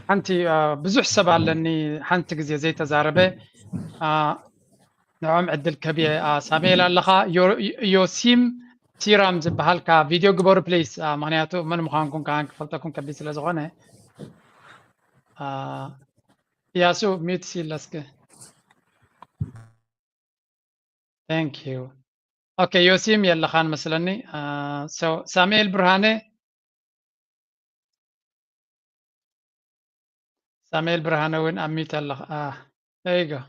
ሓንቲ ብዙሕ ሰብ ኣለኒ ሓንቲ ግዜ ዘይተዛረበ ንዕኦም ዕድል ከብየ ሳሙኤል ኣለኻ ዮሲም ሲራም ዝበሃልካ ቪድዮ ግበሩ ፕሊስ ምክንያቱ መን ምዃንኩም ከዓን ክፈልጠኩም ከቢድ ስለ ዝኾነ ያሱ ሚት ሲለስክ thank you okay ዮሲም የለኻን መስለኒ ሳሙኤል ብርሃነ ሳሙኤል ብርሃነ እውን ኣብ ሚት ኣለኻ there you go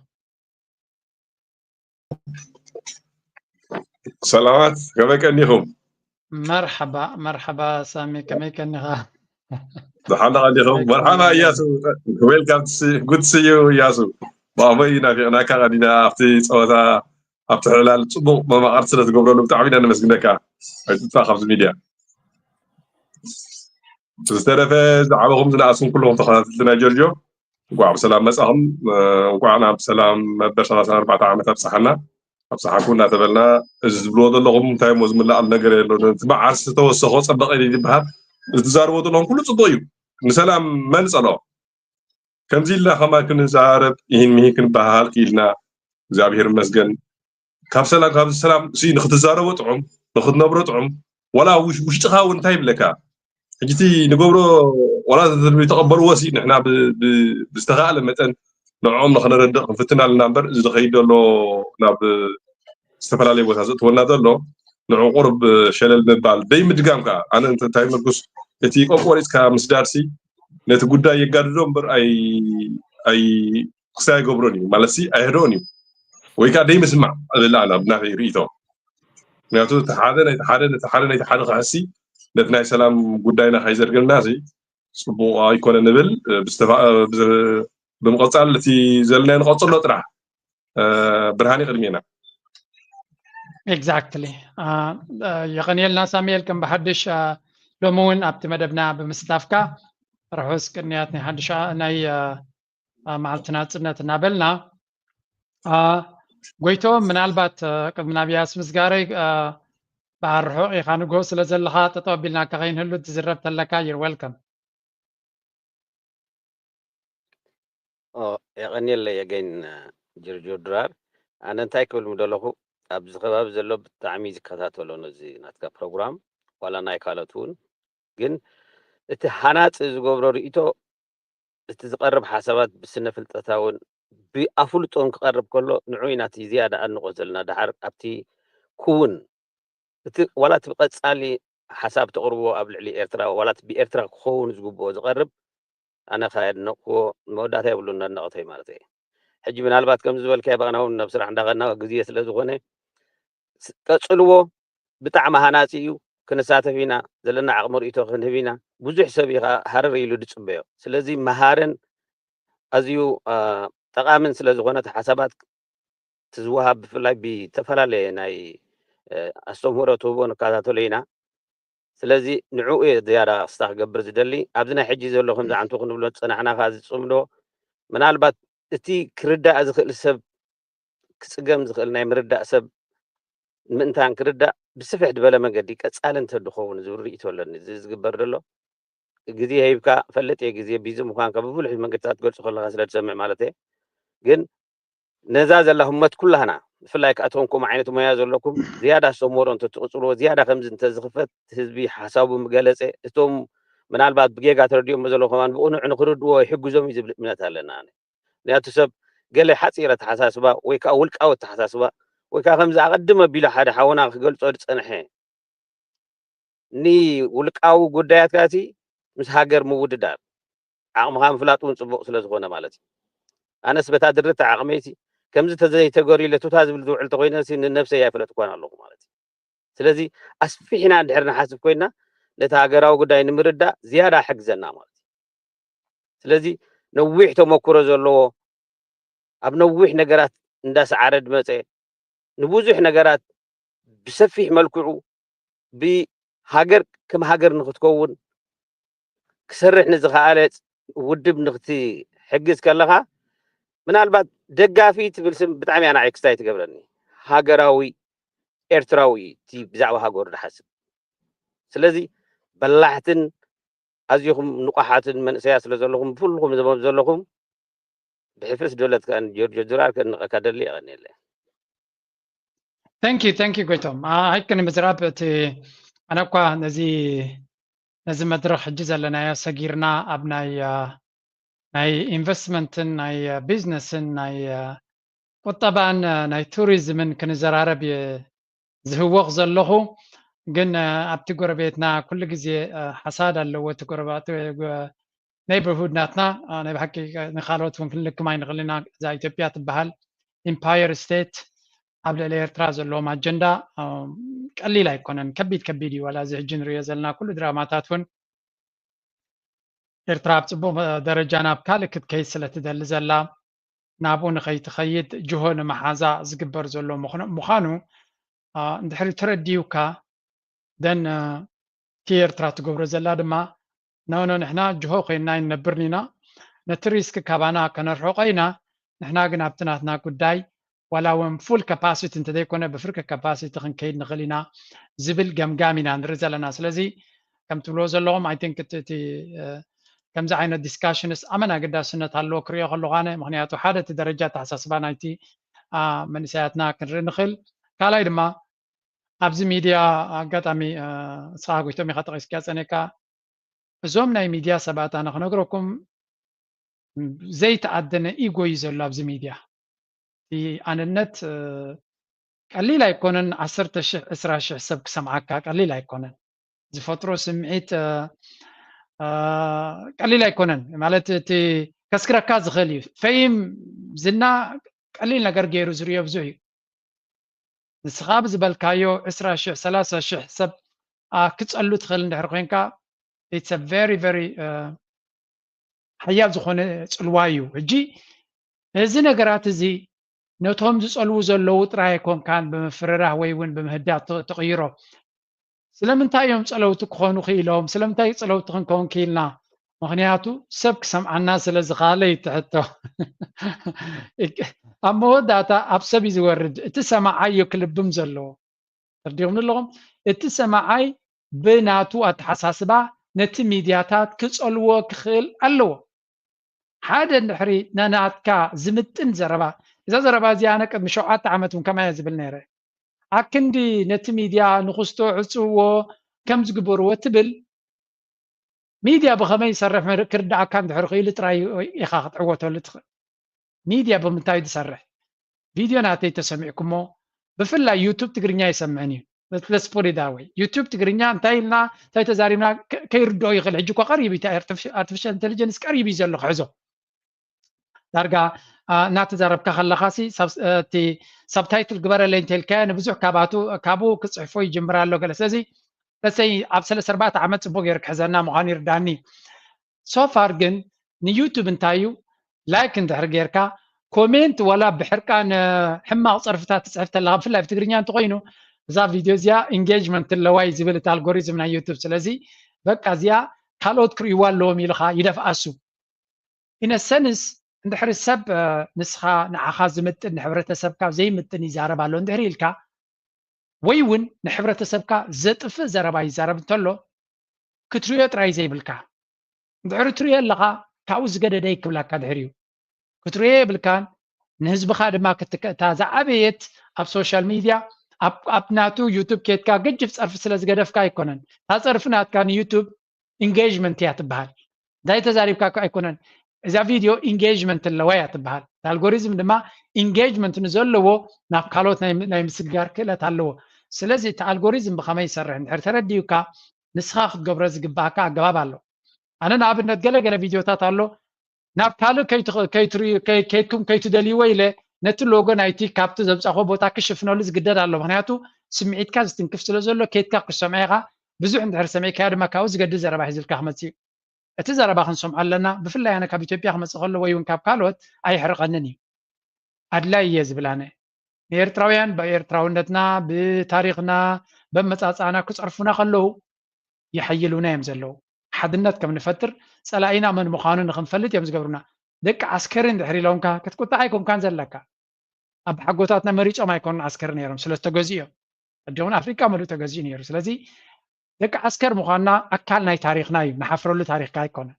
ሰላማት፣ ከመይ ቀኒኹም? መርሓባ መርሓባ ሳሚ፣ ከመይ ቀኒኻ? ደሓን ቀኒኹም? መርሓባ እያሱ፣ welcome to see- good to see you እያሱ። ብኣቦይ ናፊቕናካ ቀኒና ኣብቲ ፀወታ ኣብቲ ሕላል ፅቡቕ መማቐርቲ ስለ ትገብረሉ ብጣዕሚ ኢና ነመስግነካ። ኣይትጥፋእ ካብዚ ሚድያ። ብዝተረፈ ዝዓበኹም ዝነኣስኩም ኩልኹም ተኸታተልቲ ናይ ጆርጆ እንኳዕ ብሰላም መጻኹም። እንኳዕ ናብ ሰላም መበር ሰላሳ ኣርባዕተ ዓመት ኣብፀሓና ኣብፀሓኩም እናተበልና እዚ ዝብልዎ ዘለኹም እንታይ እሞ ዝምላኣሉ ነገር የሎ። እቲ መዓስ ዝተወሰኾ ፀበቐ ዝበሃል ዝትዛርቦ ዘለኹም ኩሉ ፅቡቅ እዩ። ንሰላም መን ፀልኦ? ከምዚ ኢልና ከማን ክንዛረብ ይህን ምሂን ክንበሃል ክኢልና እግዚኣብሔር ይመስገን። ካብ ሰላም ካብዚ ሰላም ሲ ንክትዛረቦ ጥዑም ንክትነብሮ ጥዑም ዋላ ውሽ- ውሽጥኻ እውን እንታይ ይብለካ ሕጂ እቲ ንገብሮ ዋላ ተቐበልዎ ሲ ንሕና ብ- ብ- ብዝተኻእለ መጠን ንዕኦም ንክነረድእ ክንፍትን ኣለና እምበር እዚ ዝኸይድ ዘሎ ናብ ዝተፈላለየ ቦታ ዘእትወና ዘሎ ንዑ ቁርብ ሸለል ምባል ደይ ምድጋም ከዓ ኣነ እንታይ መርኩስ እቲ ቆቆሪፅካ ምስዳር ሲ ነቲ ጉዳይ የጋድዶ እምበር ኣይ ኣይ ክሳይ ኣይገብሮን እዩ ማለት ሲ ኣይህደኦን እዩ ወይ ከዓ ደይ ምስማዕ እብል ኣና ብናተይ ርእቶ ምክንያቱ እቲ ሓደ ናይቲ ሓደ ነቲ ሓደ ናይቲ ሓደ ክሕሲ ነቲ ናይ ሰላም ጉዳይና ከይዘርግልና ሲ ፅቡቅ ኣይኮነ ንብል ብምቅፃል እቲ ዘለና ንቀፅሎ ጥራሕ ብርሃን ቅድሜና exactly የቀንየልና ሳሙኤል ከም ብሓድሽ ሎሚ እውን ኣብቲ መደብና ብምስታፍካ ርሑስ ቅንያት ናይ ሓድሽ ናይ መዓልቲ ናፅነት እናበልና ጎይቶ ምናልባት ቅድሚ ናብ ያስ ምስጋረይ ብኣርሑቕ ኢኻ ንጎ ስለ ዘለኻ ጠጠው ኣቢልናካ ከይንህሉ ትዝረብ ተለካ you're welcome የቐንየለይ again ጅርጆ ድራር ኣነ እንታይ ክብል ምደለኹ ኣብዚ ከባቢ ዘሎ ብጣዕሚ ዝከታተሎ ነዚ ናትካ ፕሮግራም ዋላ ናይ ካልኦት እውን ግን እቲ ሃናፂ ዝገብሮ ርእቶ እቲ ዝቐርብ ሓሳባት ብስነ ፍልጠታውን ብኣፍልጦን ክቐርብ ከሎ ንዑ ኢና እቲ ዝያዳ ኣድንቆ ዘለና ደሓር ኣብቲ ክውን እቲ ዋላ እቲ ብቐፃሊ ሓሳብ ተቕርቦ ኣብ ልዕሊ ኤርትራ ዋላ እቲ ብኤርትራ ክኸውን ዝግብኦ ዝቐርብ ኣነ ከየድነቕክዎ መወዳእታ የብሉን ነድነቕተይ ማለት እየ ሕጂ ምናልባት ከም ዝበልካዮ ባዕና እውን ናብ ስራሕ እንዳኸድና ግዜ ስለ ዝኾነ ቀፅልዎ ብጣዕሚ ሃናፂ እዩ ክንሳተፍ ኢና ዘለና ዓቕሚ ርእቶ ክንህብ ኢና ብዙሕ ሰብ እዩ ከዓ ሃረር ኢሉ ዝፅበዮ ስለዚ መሃርን ኣዝዩ ጠቓምን ስለ ዝኾነ እቲ ሓሳባት እቲ ዝወሃብ ብፍላይ ብተፈላለየ ናይ ኣስተምህሮ ትህቦ ንከታተሎ ኢና ስለዚ ንዕኡ እየ ዝያዳ ክስታ ክገብር ዝደሊ ኣብዚ ናይ ሕጂ ዘሎ ከም ዝዓንቱ ክንብሎ ዝፀናሕና ከዓ ዝፅምዶ ምናልባት እቲ ክርዳእ ዝኽእል ሰብ ክፅገም ዝኽእል ናይ ምርዳእ ሰብ ምእንታን ክርዳእ ብስፍሕ ዝበለ መንገዲ ቀፃሊ እንተድኸውን ዝብል ርእቶ ኣለኒ እዚ ዝግበር ዘሎ ግዜ ሂብካ ፈልጥ እየ ግዜ ቢዚ ምኳንካ ብብሉሕ መንገድታት ትገልፁ ከለካ ስለ ዝሰምዕ ማለት እየ ግን ነዛ ዘላ ህመት ኩላህና ብፍላይ ከኣቶም ከምኡ ዓይነት ሞያ ዘለኩም ዝያዳ ሰሞሮ እንተትቕፅልዎ ዝያዳ ከምዚ እንተዝኽፈት ህዝቢ ሓሳቡ ምገለፀ እቶም ምናልባት ብጌጋ ተረዲኦሞ ዘለዉ ከማን ብቕኑዕ ንክርድዎ ይሕግዞም እዩ ዝብል እምነት ኣለና ኣነ ምክንያቱ ሰብ ገለ ሓፂር ኣተሓሳስባ ወይ ከዓ ውልቃዊ ኣተሓሳስባ ወይ ከዓ ከምዚ ኣቐድም ኣቢሉ ሓደ ሓውና ክገልፆ ዝፀንሐ ንውልቃዊ ጉዳያትካ እቲ ምስ ሃገር ምውድዳር ዓቕምኻ ምፍላጥ እውን ፅቡቕ ስለ ዝኾነ ማለት እዩ ኣነስ በታ ድርታ ዓቕመይቲ ከምዚ ተዘይተገርዩ ለቱታ ዝብል ዝውዕል ተኮይነ ንነብሰይ ኣይፈለጥኳን ኣለኹ ማለት እዩ ስለዚ ኣስፊሕና እንድሕር ንሓስብ ኮይና ነቲ ሃገራዊ ጉዳይ ንምርዳእ ዝያዳ ሕግዘና ማለት እዩ ስለዚ ነዊሕ ተመክሮ ዘለዎ ኣብ ነዊሕ ነገራት እንዳሰዓረ ዝመፀ ንብዙሕ ነገራት ብሰፊሕ መልክዑ ብሃገር ከም ሃገር ንክትከውን ክሰርሕ ንዝኸኣለ ውድብ ንክትሕግዝ ከለኻ ምናልባት ደጋፊ ትብል ስም ብጣዕሚ ኣና ኤክስታይ ትገብረኒ ሃገራዊ ኤርትራዊ እቲ ብዛዕባ ሃገሩ ዝሓስብ ስለዚ በላሕትን ኣዝኹም ንቋሓትን መንእሰያ ስለ ዘለኹም ብፍልኹም ዘመብ ዘለኹም ብሕፍስ ዶለት ከን ጆርጆ ድራር ከንቀካ ደሊ የቀንየለ thank you thank you ጎይቶም ኣይከን ምዝራብ እቲ ኣነ እኳ ነዚ ነዚ መድረክ ሕጂ ዘለናዮ ሰጊርና ኣብ ናይ ናይ ኢንቨስትመንትን ናይ ቢዝነስን ናይ ቁጠባን ናይ ቱሪዝምን ክንዘራረብ ዝህወቕ ዘለኹ ግን ኣብቲ ጎረቤትና ኩሉ ግዜ ሓሳድ ኣለዎ እቲ ጎረባቲ neighborhood ናትና ናይ ብሓቂ ንካልኦት እውን ክንልክም ኣይንኽእል ኢና እዛ ኢትዮጵያ ትበሃል empire state ኣብ ልዕሊ ኤርትራ ዘለዎም ኣጀንዳ ቀሊል ኣይኮነን። ከቢድ ከቢድ እዩ። ዋላ እዚ ሕጂ ንሪኦ ዘለና ኩሉ ድራማታት እውን ኤርትራ ኣብ ፅቡቕ ደረጃ ናብ ካልእ ክትከይድ ስለ ትደሊ ዘላ፣ ናብኡ ንኸይትኸይድ ጅሆ ንምሓዛ ዝግበር ዘሎ ምዃኑ እንድሕሪ ተረዲኡካ፣ ደን እቲ ኤርትራ ትገብሮ ዘላ ድማ፣ ኖ ኖ፣ ንሕና ጅሆ ኮይንና ኣይንነብርን ኢና፣ ነቲ ሪስክ ካባና ከነርሕቆ ኢና፣ ንሕና ግን ኣብቲ ናትና ጉዳይ ዋላ እውን ፉል ካፓሲቲ እንተዘይኮነ ብፍርቂ ካፓሲቲ ክንከይድ ንኽእል ኢና ዝብል ገምጋም ኢና ንርኢ ዘለና። ስለዚ ከም ትብልዎ ዘለኹም፣ ኣይ ቲንክ እቲ ከምዚ ዓይነት ዲስካሽንስ ኣመን ኣገዳስነት ኣለዎ ክሪኦ ከለኹ ኣነ። ምክንያቱ ሓደ እቲ ደረጃ ኣተሓሳስባ ናይቲ መንእሰያትና ክንርኢ ንኽእል። ካልኣይ ድማ ኣብዚ ሚድያ ኣጋጣሚ ንስኻ ጎይቶም ኢኻ ጠቂስካ ጸኒሕካ፣ እዞም ናይ ሚድያ ሰባት ኣነ ክነግረኩም ዘይተኣደነ ኢጎ እዩ ዘሎ ኣብዚ ሚድያ። እቲ ኣነነት ቀሊል ኣይኮነን። ዓሰርተ ሽሕ ዕስራ ሽሕ ሰብ ክሰምዓካ ቀሊል ኣይኮነን። ዝፈጥሮ ስምዒት ቀሊል ኣይኮነን። ማለት እቲ ከስክረካ ዝኽእል እዩ። ፈይም ዝና ቀሊል ነገር ገይሩ ዝርዮ ብዙሕ እዩ። ንስኻ ብዝበልካዮ ዕስራ ሽሕ ሰላሳ ሽሕ ሰብ ክጸሉ ትኽእል እንድሕር ኮይንካ፣ it's a very very ሓያል ዝኾነ ጽልዋ እዩ። ሕጂ እዚ ነገራት እዚ ነቶም ዝጸልዉ ዘለዉ ጥራይ ኣይኮንካን ብምፍርራህ ወይ እውን ብምህዳእ ትቕይሮ። ስለምንታይ እዮም ጸለውቲ ክኾኑ ክኢሎም? ስለምንታይ ጸለውቲ ክንከውን ክኢልና? ምክንያቱ ሰብ ክሰምዓና ስለ ዝኻለ እዩ እቲ ሕቶ። ኣብ መወዳእታ ኣብ ሰብ እዩ ዝወርድ። እቲ ሰማዓይ እዩ ክልብም ዘለዎ። ተርዲኹም ኣለኹም? እቲ ሰማዓይ ብናቱ ኣተሓሳስባ ነቲ ሚድያታት ክጸልዎ ክኽእል ኣለዎ። ሓደ እንድሕሪ ናናትካ ዝምጥን ዘረባ፣ እዛ ዘረባ እዚኣ ኣነ ቅድሚ ሸውዓተ ዓመት እውን ከምኣ እየ ዝብል ነይረ። ኣክንዲ ነቲ ሚድያ ንኽስቶ ዕፅውዎ ከም ዝግበርዎ ትብል፣ ሚድያ ብኸመይ ይሰርሕ ክርዳኣካ እንድሕር ክኢሉ ጥራይ ኢኻ ክትዕወተሉ ትኽእል። ሚድያ ብምንታይ ዝሰርሕ? ቪድዮ ናተይ ተሰሚዕኩሞ፣ ብፍላይ ዩቱብ ትግርኛ ይሰምዕን እዩ። ለስፖሪዳ ወይ ዩቱብ ትግርኛ እንታይ ኢልና እንታይ ተዛሪብና ከይርድኦ ይኽእል። ሕጂ እኮ ቀሪቡ እዩ፣ ኣርቲፊሻል ኢንቴሊጀንስ ቀሪቡ እዩ ዘሎ ክሕዞ። ዳርጋ እናተዛረብካ ከለኻ እቲ ሳብታይትል ግበረለይ እንተልካዮ ንብዙሕ ካብኡ ክፅሕፎ ይጅምር ኣሎ ገለ። ስለዚ ለሰይ ኣብ ሰለስተ ኣርባዕተ ዓመት ፅቡቅ ገይሩ ክሕዘና ምዃኑ ይርዳኒ። ሶፋር ግን ንዩቱብ እንታይ እዩ? ላይክ እንድሕር ጌርካ ኮሜንት ዋላ ብሕርቃን ሕማቕ ፀርፍታት ትፅሕፍ ተለኻ ብፍላይ ብትግርኛ እንተኮይኑ እዛ ቪድዮ እዚኣ ኢንጌጅመንት ኣለዋ እዩ ዝብል እቲ ኣልጎሪዝም ናይ ዩቱብ። ስለዚ በቃ እዚኣ ካልኦት ክርእይዋ ኣለዎም ኢልኻ ይደፍኣሱ። ኢነሰንስ እንድሕሪ ሰብ ንስኻ ንዓኻ ዝምጥን ንሕብረተሰብካ ዘይምጥን ይዛረብ ኣሎ እንድሕሪ ኢልካ ወይ እውን ንሕብረተሰብካ ዘጥፍእ ዘረባ ይዛረብ እንተሎ ክትርእዮ ጥራይ ዘይብልካ እንድሕሪ ትርእዮ ኣለኻ ካብኡ ዝገደደ ይክብላካ ድሕሪኡ ክትርእዮ የብልካን። ንህዝብኻ ድማ ክትከእታ ዝዓበየት ኣብ ሶሻል ሚድያ ኣብ ናቱ ዩቱብ ኬትካ ገጅፍ ፀርፊ ስለ ዝገደፍካ ኣይኮነን። እታ ፀርፊ ናትካ ንዩቱብ ኢንጌጅመንት እያ ትበሃል። እንታይ ተዛሪብካ እኮ ኣይኮነን። እዛ ቪድዮ ኢንጌጅመንት ኣለዋ እያ ትበሃል። ኣልጎሪዝም ድማ ኢንጌጅመንት ንዘለዎ ናብ ካልኦት ናይ ምስግጋር ክእለት ኣለዎ። ስለዚ እቲ ኣልጎሪዝም ብኸመይ ይሰርሕ እንድሕር ተረዲኡካ ንስኻ ክትገብሮ ዝግባኣካ ኣገባብ ኣሎ። ኣነ ንኣብነት ገለ ገለ ቪድዮታት ኣሎ ናብ ካልእ ከይትኩም ከይትደልይዎ ኢለ ነቲ ሎጎ ናይቲ ካብቲ ዘምፃኹ ቦታ ክሽፍነሉ ዝግደድ ኣሎ። ምክንያቱ ስምዒትካ ዝትንክፍ ስለ ዘሎ ኬትካ ክሰምዐ ኢኻ። ብዙሕ እንድሕር ሰሚዕካዮ ድማ ካብኡ ዝገድድ ዘረባ ሒዝልካ ክመፅእ እዩ። እቲ ዘረባ ክንሰምዖ ኣለና። ብፍላይ ኣነ ካብ ኢትዮጵያ ክመፅእ ከሎ ወይ እውን ካብ ካልኦት ኣይሕርቐንን እዩ። ኣድላይ እየ ዝብል ኣነ ንኤርትራውያን ብኤርትራውነትና ብታሪኽና በመፃፅኣና ክፀርፉና ከለዉ ይሓይሉና እዮም ዘለዉ። ሓድነት ከም ንፈጥር ፀላኢና መን ምዃኑ ንክንፈልጥ እዮም ዝገብሩና። ደቂ ዓስከሪ እንድሕር ኢሎምካ ክትቁጣዕ ኣይኮንካን ዘለካ። ኣባሓጎታትና መሪፆም ኣይኮኑን ዓስከሪ ነይሮም ስለ ዝተገዝኡ እዮም። ሕጂ እውን ኣፍሪቃ መሊኡ ተገዚኡ ነይሩ። ስለዚ ደቂ ዓስከር ምዃንና ኣካል ናይ ታሪኽና እዩ። ንሓፍረሉ ታሪኽካ ኣይኮነ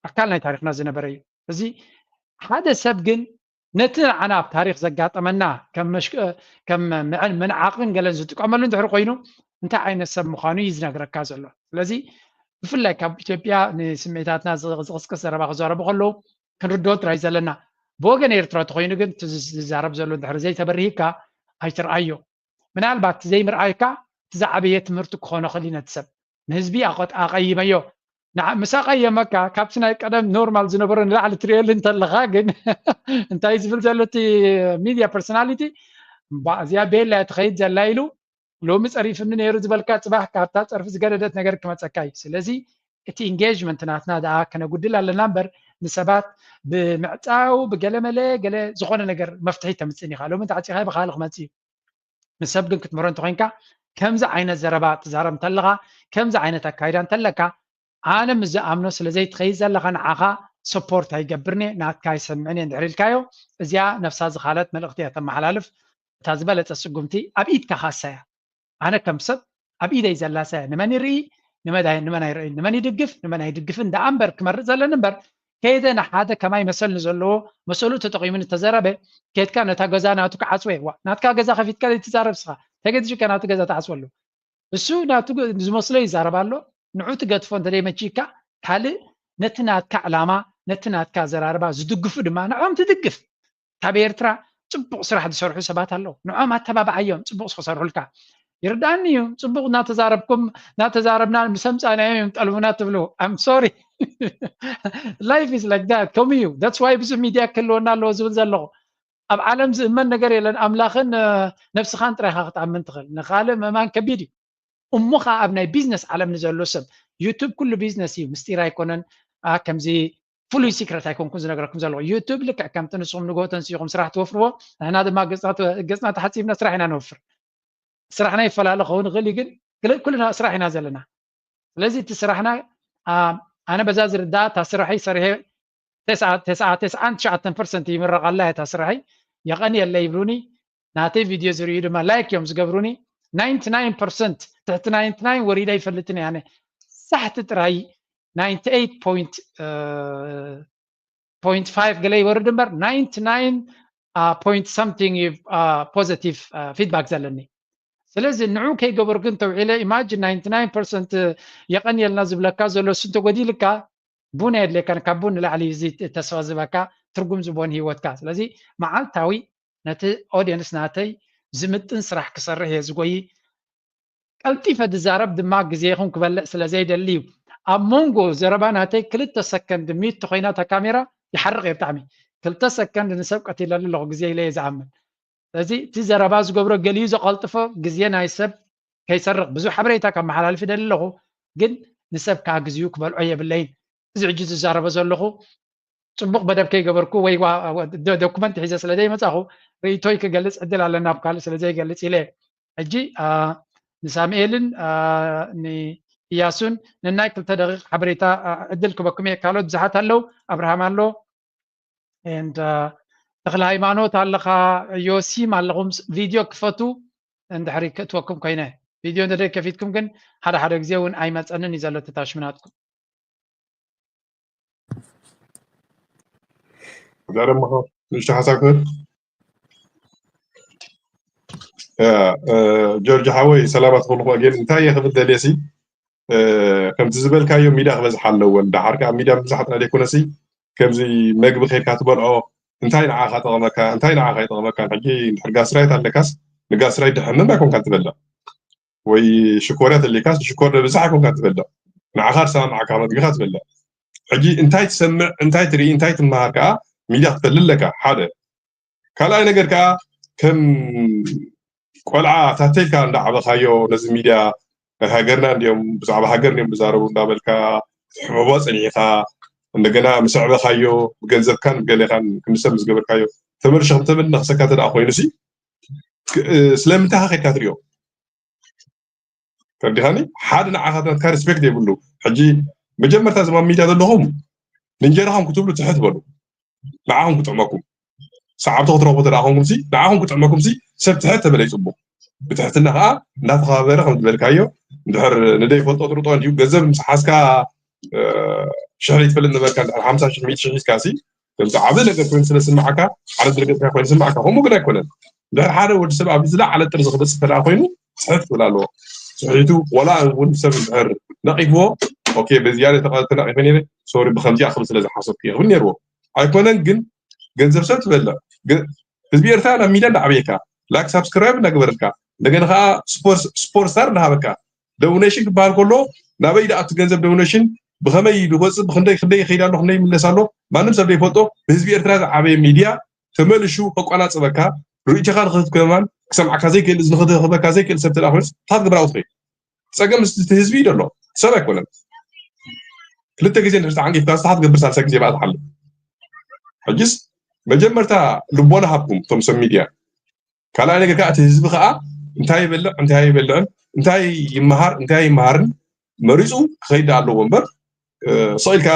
ኣካል ናይ ታሪኽና ዝነበረ እዩ። እዚ ሓደ ሰብ ግን ነቲ ንዓና ኣብ ታሪኽ ዘጋጠመና ከም መናዓቕን ገለን ዝጥቀመሉ እንድሕር ኮይኑ እንታይ ዓይነት ሰብ ምዃኑ እዩ ዝነግረካ ዘሎ። ስለዚ ብፍላይ ካብ ኢትዮጵያ ንስምዒታትና ዝቕስቅስ ዘረባ ክዛረቡ ከለዉ ክንርድኦ ጥራይ ዘለና። ብወገን ኤርትራ ተኮይኑ ግን ዝዛረብ ዘሎ እንድሕር ዘይተበርሂካ ኣይትርኣዮ። ምናልባት ዘይምርኣይካ እቲ ዝዓበየ ትምህርቲ ክኾኖ ክእል ነቲ ሰብ ንህዝቢ ኣቐይመዮ ምሳቕ ኣየመካ። ካብቲ ናይ ቀደም ኖርማል ዝነበሮ ንላዕሊ ትርእየሉ እንተለኻ ግን እንታይ ዝብል ዘሎ እቲ ሚድያ ፐርሶናሊቲ፣ እዚኣ ቤላ እያ ትኸይድ ዘላ ኢሉ ሎሚ ጸሪፍኒ ነይሩ ዝበልካ ጽባሕ ካብታ ጸርፊ ዝገደደት ነገር ክመጸካ እዩ። ስለዚ እቲ ኢንጌጅመንት ናትና ደኣ ከነጉድል ኣለና እምበር ንሰባት ብምዕጻው ብገለመለ ገለ ዝኾነ ነገር መፍትሒ ተምጽእን ኢኻ። ሎሚ ተዓጺኻ ብኻልእ ክመጽእ እዩ። ንሰብ ግን ክትምህሮ እንተኮይንካ ከምዚ ዓይነት ዘረባ ትዛረብ እንተለኻ ከምዚ ዓይነት ኣካይዳ እንተለካ ኣነ ምስ ዝኣምኖ ስለ ዘይትኸይድ ዘለኻ ንዓኻ ሰፖርት ኣይገብርን እየ፣ ናትካ ኣይሰምዕን እየ እንድሕር ኢልካዮ እዚኣ ነፍሳ ዝኻለት መልእኽቲ እያ ተመሓላልፍ። እታ ዝበለጸ ስጉምቲ ኣብ ኢድካ ካሳ እያ። ኣነ ከም ሰብ ኣብ ኢደይ ዘላ ሳያ ንመን ይርኢ ንመን ኣይርእይ ንመን ይድግፍ ንመን ኣይድግፍን ደኣ እምበር ክመርጽ ዘለኒ እምበር ከይደ ንሓደ ከማይ መሰል ንዘለዎ መሰሉ ተጠቂሙ እንተዘረበ ከድካ ነታ ገዛ ናቱ ክዓጽወ ዋ ናትካ ገዛ ከፊትካ ዘይትዛረብ ስኻ ተገዲሽካ ናቱ ገዛ ትዓጽወሉ እሱ ናቱ ዝመስሎ ይዛረብ ኣሎ ንዑ ትገድፎ እንተደይመችካ ካልእ ነቲ ናትካ ዕላማ ነቲ ናትካ ኣዘራርባ ዝድግፉ ድማ ንዖም ትድግፍ ካብ ኤርትራ ጽቡቕ ስራሕ ዝሰርሑ ሰባት ኣለዉ ንዖም ኣተባብዓዮም ጽቡቕ ክሰርሑልካ ይርዳኒ እዩ ጽቡቕ እናተዛረብኩም እናተዛረብና ምስ ኣምጻእናዮም እዮም ጠልቡና ትብሉ I'm sorry life is like that ከምኡ እዩ that's why ብዙሕ ሚድያ ክህልወና ኣለዎ ዝብል ዘለኹ ኣብ ዓለም ዝእመን ነገር የለን ኣምላኽን ነብስኻን ጥራይኻ ክትኣምን ትኽእል ንኻልእ ምእማን ከቢድ እዩ እሞ ኸዓ ኣብ ናይ ቢዝነስ ዓለም ንዘሎ ሰብ ዩቱብ ኩሉ ቢዝነስ እዩ ምስጢር ኣይኮነን ከምዚ ፍሉይ ሲክረት ኣይኮንኩን ዝነግረኩም ዘለኹ ዩቱብ ልክዕ ከምቲ ንስኹም ንግሆ ተንሲኹም ስራሕ ትወፍርዎ ንሕና ድማ ገፅና ተሓፂብና ስራሕ ኢና ንወፍር ስራሕና ይፈላለ ክኸውን ይኽእል እዩ ግን ኩልና ስራሕ ኢና ዘለና ስለዚ እቲ ስራሕና ኣነ በዛ ዝርዳእ እታ ስራሐይ ሰሪሐ ተስዓን ትሽዓተን ፐርሰንት ይምረቕ ኣላ እታ ስራሐይ የቐንየለይ ይብሉኒ ናተይ ቪድዮ ዝርእዩ ድማ ላይክ እዮም ዝገብሩኒ ናይንቲ ናይን ፐርሰንት ትሕቲ ናይንቲ ናይን ወሪደ ኣይፈልጥን እየ ኣነ ሳሕቲ ጥራይ ናይንቲ ኤይት ፖይንት ፋይቭ ገለ ይወርድ እምበር ናይንቲ ናይን ፖይንት something positive feedback ዘለኒ ስለዚ ንዑ ከይገበርኩ እንተውዒለ imagine ናይንቲ ናይን ፐርሰንት የቐንየልና ዝብለካ ዘሎ እሱ እንተጎዲልካ ቡን ኣየድልየካን ካብ ቡን ንላዕሊ እዚ ተስፋ ዝበካ ትርጉም ዝቦን ህይወትካ ስለዚ መዓልታዊ ነቲ ኦድየንስ ናተይ ዝምጥን ስራሕ ክሰርሕ እየ ዝጎይ ቀልጢፈ ዝዛረብ ድማ ግዜኹም ክበልዕ ስለ ዘይደሊ እዩ ኣብ መንጎ ዘረባ ናተይ ክልተ ሰከንድ ሚት ተኮይና እታ ካሜራ ይሓርቕ እየ ብጣዕሚ ክልተ ሰከንድ ንሰብ ቀቲለሉ ኣለኹ ግዜ ኢለ እየ ዝኣምን ስለዚ እቲ ዘረባ ዝገብሮ ገሊኡ ዘቐልጥፎ ግዜ ናይ ሰብ ከይሰርቕ ብዙሕ ሓበሬታ ከመሓላልፍ ይደሊ ኣለኹ ግን ንሰብ ከዓ ግዜኡ ክበልዖ የብለይን እዚ ሕጂ ዝዛረቦ ዘለኹ ፅቡቕ መደብ ከይገበርኩ ወይ ዶኩመንት ሒዘ ስለ ዘይመፃኹ ርእይቶይ ክገልፅ ዕድል ኣለና ኣብ ካልእ ስለ ዘይገልፅ ኢለ ሕጂ ንሳሙኤልን ንእያሱን ንናይ ክልተ ደቂቕ ሓበሬታ ዕድል ክበኩም እየ ካልኦት ብዙሓት ኣለዉ ኣብርሃም ኣሎ ተክለ ሃይማኖት ኣለኻ ዮሲም ኣለኹም ቪድዮ ክፈቱ እንድሕሪ ክእትወኩም ኮይነ ቪድዮ እንተደይ ከፊትኩም ግን ሓደ ሓደ ግዜ እውን ኣይመፀንን እዩ ዘሎ ተታሽምናትኩም ዛረምኻ ንእሽቶ ሓሳብ ክህብ ጆርጅ ሓወይ ሰላማት ኩልኹም ኣጌን እንታይ እየ ክብል ደልየ ሲ ከምቲ ዝበልካዮ ሚድያ ክበዝሕ ኣለወን ዳሓር ከዓ ሚድያ ምብዛሕ ጥራይ ዘይኮነሲ ከምዚ መግቢ ከይድካ ትበልዖ እንታይ ንዓኻ ጠቕመካ እንታይ ንዓኻ ይጠቕመካ ሕጂ እንድሕር ጋስራይት ኣለካስ ንጋስራይት ድሕምም ኣይኮንካ ትበልዕ ወይ ሽኮርያ ተሊካስ ሽኮር ደብዛሕ ኣይኮንካ ትበልዕ ንዓኻ ዝሰማምዓካ መግቢኻ ትበልዕ ሕጂ እንታይ ትሰምዕ እንታይ ትርኢ እንታይ ትመሃር ከዓ ሚድያ ክትፈሊ ኣለካ ሓደ ካልኣይ ነገር ከዓ ከም ቆልዓ ታተይልካ እንዳዓበኻዮ ነዚ ሚድያ ናይ ሃገርና እንዲኦም ብዛዕባ ሃገር እንዲኦም ብዛረቡ እንዳበልካ ትሕበቦ ፀኒዕካ እንደገና ምስ ኣዕበኻዮ ብገንዘብካን ብገሌኻን ክንሰብ ምስ ገበርካዮ ተመልሾ ከምተመለኽሰካ እንተ ኮይኑ ሲ ስለምንታይ ከድካ ትሪኦ ተረዲኻኒ ሓደ ንዓኻ ናትካ ሪስፔክት የብሉ ሕጂ መጀመርታ ዝማ ሚድያ ዘለኹም ንእንጀራኹም ክትብሉ ትሕት በሉ ንዓኹም ክጥዕመኩም ሰዓብቲ ክትረኽቡ ተደኣ ኮንኩም ሲ ንዓኹም ክጥዕመኩም ሲ ሰብ ትሕት ተበለ ይፅቡቕ ብትሕትና ከዓ እንዳተኸባበረ ከም ዝበልካዮ እንድሕር ንደይ ፈልጦ ጥርጦ እንዲዩ ገንዘብ ምስ ሓዝካ ሽሕ ይትፈልጥ ነበርካ እንድሕር ሓምሳ ሽሕ ሚእቲ ሽሕ ሒዝካ ሲ ከምዚ ዓብ ነገር ኮይኑ ስለ ስምዓካ ዓለ ድርገጽካ ኮይኑ ስምዓካ ከምኡ ግን ኣይኮነን ድሕር ሓደ ወዲ ሰብ ኣብ ዝለዓለ ጥርዚ ክበጽሕ ተደኣ ኮይኑ ጽሕፍ ክብል ኣለዎ ጽሒቱ ወላ እውን ሰብ እንድሕር ነቒፍዎ ኦኬ በዚያ ተነቒፈ ነይረ ሶሪ ብከምዚኣ ክብል ስለ ዝሓሰብኩ ክብል ነይርዎ ኣይኮነን ግን ገንዘብ ሰብ ትበልዕ ህዝቢ ኤርትራ ናብ ሚድያ እንዳዓበየካ ላይክ ሳብስክራይብ እንዳገበረልካ እንደገና ከዓ ስፖርት ስታር እንዳሃበካ ዶኔሽን ክበሃል ከሎ ናበይ ደኣ እቲ ገንዘብ ዶኔሽን ብኸመይ ይወፅእ፣ ብክንደይ ክንደይ ይኸይድ ኣሎ፣ ክንደይ ይምለስ ኣሎ፣ ማንም ሰብ ዘይፈልጦ፣ ብህዝቢ ኤርትራ ዝዓበየ ሚድያ ተመልሹ ከቋናፅበካ፣ ርእይቶኻ ንክህብ ከማን ክሰምዓካ ዘይክእል፣ እዝኒ ክህበካ ዘይክእል ሰብ ተደኣ ኮይኑስ እንታይ ክትገብር ኣብኡ ትኸይድ? ፀገም ምስ እቲ ህዝቢ እዩ ዘሎ፣ ሰብ ኣይኮነን። ክልተ ግዜ እንድሕር ተዓንቂፍካ እንታይ ክትገብር ሳልሳይ ግዜ ብኣ ትሓልፍ? ሕጅስ መጀመርታ ልቦና ሃብኩም እቶም ሰብ ሚድያ። ካልኣይ ነገር ከዓ እቲ ህዝቢ ከዓ እንታይ ይበልዕ እንታይ ይበልዕን እንታይ ይመሃር እንታይ ይመሃርን መሪፁ ክኸይድ ኣለዎ እምበር፣ እ፣ ስቕ ኢልካ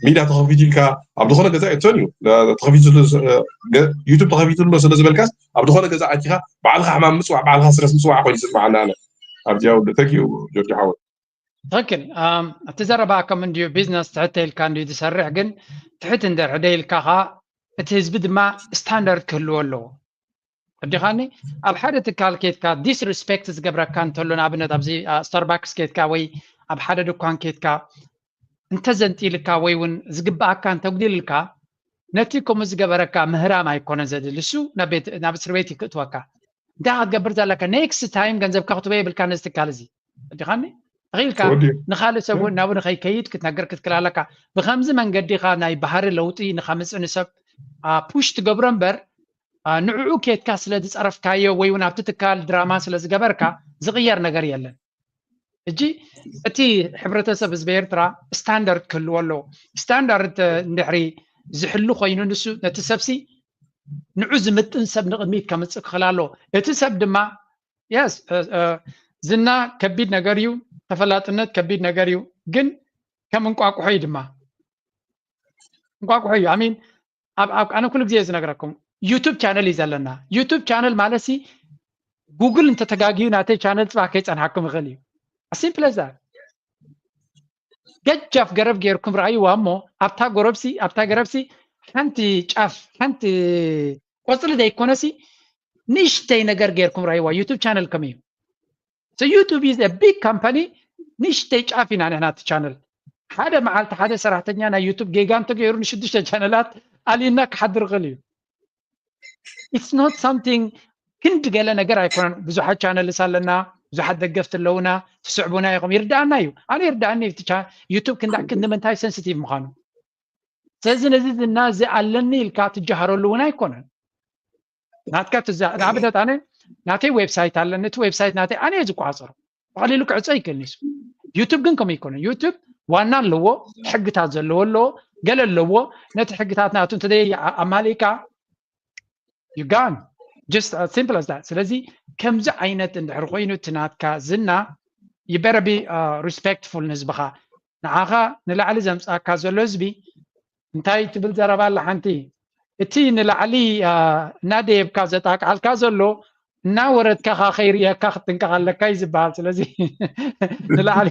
ሚድያ ተኸፊቱ ኢልካ ኣብ ዝኾነ ገዛ እቶን እዩ። እ፣ ተኸፊቱ ስለ ዝ-፣ እ፣ ገ-፣ ዩቱብ ተኸፊቱ ኣሎ ስለ ዝበልካስ ኣብ ዝኾነ ገዛ ኣቲኻ ባዕልኻ ሕማም ምፅዋዕ፣ ባዕልኻ ስረስ ምፅዋዕ ኮይኑ ይስምዓና ኣነ። ኣብዚኣ ውድእ። Thank you ጆርጆ ሓወይ። ትኽክል። ኣም፣ እቲ ዘረባ ከም እንድዩ ቢዝነስ ትሕት ኢልካ እንድዩ ዝሰርሕ፣ ግን ትሕት እንድሕር ደይ ኢልካ ኸኣ እቲ ህዝቢ ድማ ስታንዳርድ ክህልዎ ኣለዎ። ወዲኻኒ ኣብ ሓደ ትካል ኬድካ ዲስሪስፔክት ዝገብረካ እንተሎ፣ ንኣብነት ኣብዚ፣ አ፣ ስታርባክስ ኬድካ ወይ ኣብ ሓደ ድኳን ኬድካ እንተዘንጢልካ ወይ እውን ዝግብኣካ እንተጉዲልካ፣ ነቲ ከምኡ ዝገበረካ ምህራም ኣይኮነን ዘድሊ። እሱ ናብ ቤት፣ ናብ እስር ቤት እዩ ክእትወካ። እንታይ ክትገብር ዘለካ? ኔክስት ታይም ገንዘብካ ክትበ የብልካ ነዚ ትካል እዚ። ወዲኻኒ? ተኺኢልካ ተወዲኡ። ንኻልእ ሰብ እውን ናብኡ ንኸይከይድ ክትነግር ክትክእል ኣለካ። ብኸምዚ መንገዲ ኢኻ ናይ ባህሪ ለውጢ ንኸምጽእ ንሰብ፣ አ፣ ፑሽ ትገብሮ እምበር፣ አ፣ ንዕኡ ኬድካ ስለ ዝጸረፍካዮ ወይ እውን ኣብቲ ትካል ድራማ ስለ ዝገበርካ ዝቕየር ነገር የለን። ሕጂ እቲ ሕብረተሰብ ህዝቢ ኤርትራ ስታንዳርድ ክህልዎ ኣለዎ። ስታንዳርድ እንድሕሪ ዝሕሉ ኮይኑ ንሱ ነቲ ሰብሲ ንዑ ዝምጥን ሰብ ንቕድሚት ከምጽእ ክኽእል ኣለዎ። እቲ ሰብ ድማ የስ፣ እ፣ እ፣ ዝና ከቢድ ነገር እዩ፣ ተፈላጥነት ከቢድ ነገር እዩ። ግን ከም እንቋቁሖ እዩ ድማ። እንቋቁሖ እዩ። ኣሚን ኣብ፣ ኣብ፣ ኣነ ኩሉ ግዜ ዝነግረኩም ዩቱብ ቻነል እዩ ዘለና። ዩቱብ ቻነል ማለት ሲ ጉግል እንተተጋግዩ ናተይ ቻነል ጽባሕ ከይጸንሓኩም ይኽእል እዩ። Simple as that። ገጃፍ ገረብ ጌርኩም ረኣይዋ እሞ ኣብታ ጎረብሲ፣ ኣብታ ገረብሲ ሓንቲ ጫፍ፣ ሓንቲ ቆጽሊ ዘይኮነሲ ንእሽተይ ነገር ጌርኩም ረኣይዋ። ዩቱብ ቻነል ከመይ እዩ? So YouTube is a big company። ንእሽተይ ጫፍ ኢና ንሕና እቲ ቻነል። ሓደ መዓልቲ ሓደ ሰራሕተኛ ናይ ዩቱብ ጌጋ እንተገይሩ ንሽዱሽተ ቻነላት ኣልዩና ክሓድር ይኽእል እዩ። It's not something ክንዲ ገለ ነገር ኣይኮነን። ብዙሓት ቻነልስ ኣለና፣ ብዙሓት ደገፍቲ ኣለውና፣ ትስዕቡና ኢኹም። ይርድኣና እዩ። ኣነ ይርድኣኒ እዩ እቲ ቻ-፣ ዩቱብ ክንዳ-፣ ክንዲ ምንታይ ሰንሲቲቭ ምዃኑ። ስለዚ ነዚ ዝና እዚ ኣለኒ ኢልካ ትጀሃረሉ እውን ኣይኮነን። ናትካ ትዛ-፣ ንኣብነት ኣነ ናተይ ዌብሳይት ኣለኒ። እቲ ዌብሳይት ናተይ ኣነ እየ ዝቆፃፀሮ። ብቐሊሉ ክዕጾ ይክእል ንሱ። ዩቱብ ግን ከምኡ ኣይኮነን። ዩቱብ ዋና ኣለዎ፣ ሕግታት ዘለዎ ኣለዎ፣ ገለ ኣለዎ። ነቲ ሕግታት ናቱ እንተዘይ ኣ-፣ ኣማሊእካ you gone። Just as simple as that። ስለዚ ከምዚ ዓይነት እንድሕር ኮይኑ እቲ ናትካ ዝና you better be፣ uh, respectful ንህዝብኻ። ንዓኻ ንላዕሊ ዘምጻካ ዘሎ ህዝቢ እንታይ ትብል ዘረባ ኣላ ሓንቲ? እቲ ንላዕሊ፣ አ፣ እናደየብካ ዘጣቅዓልካ ዘሎ እናወረድካ ኸኣ ከይርእየካ ክትጥንቀቕ ኣለካ እዩ ዝበሃል። ስለዚ ንላዕሊ፣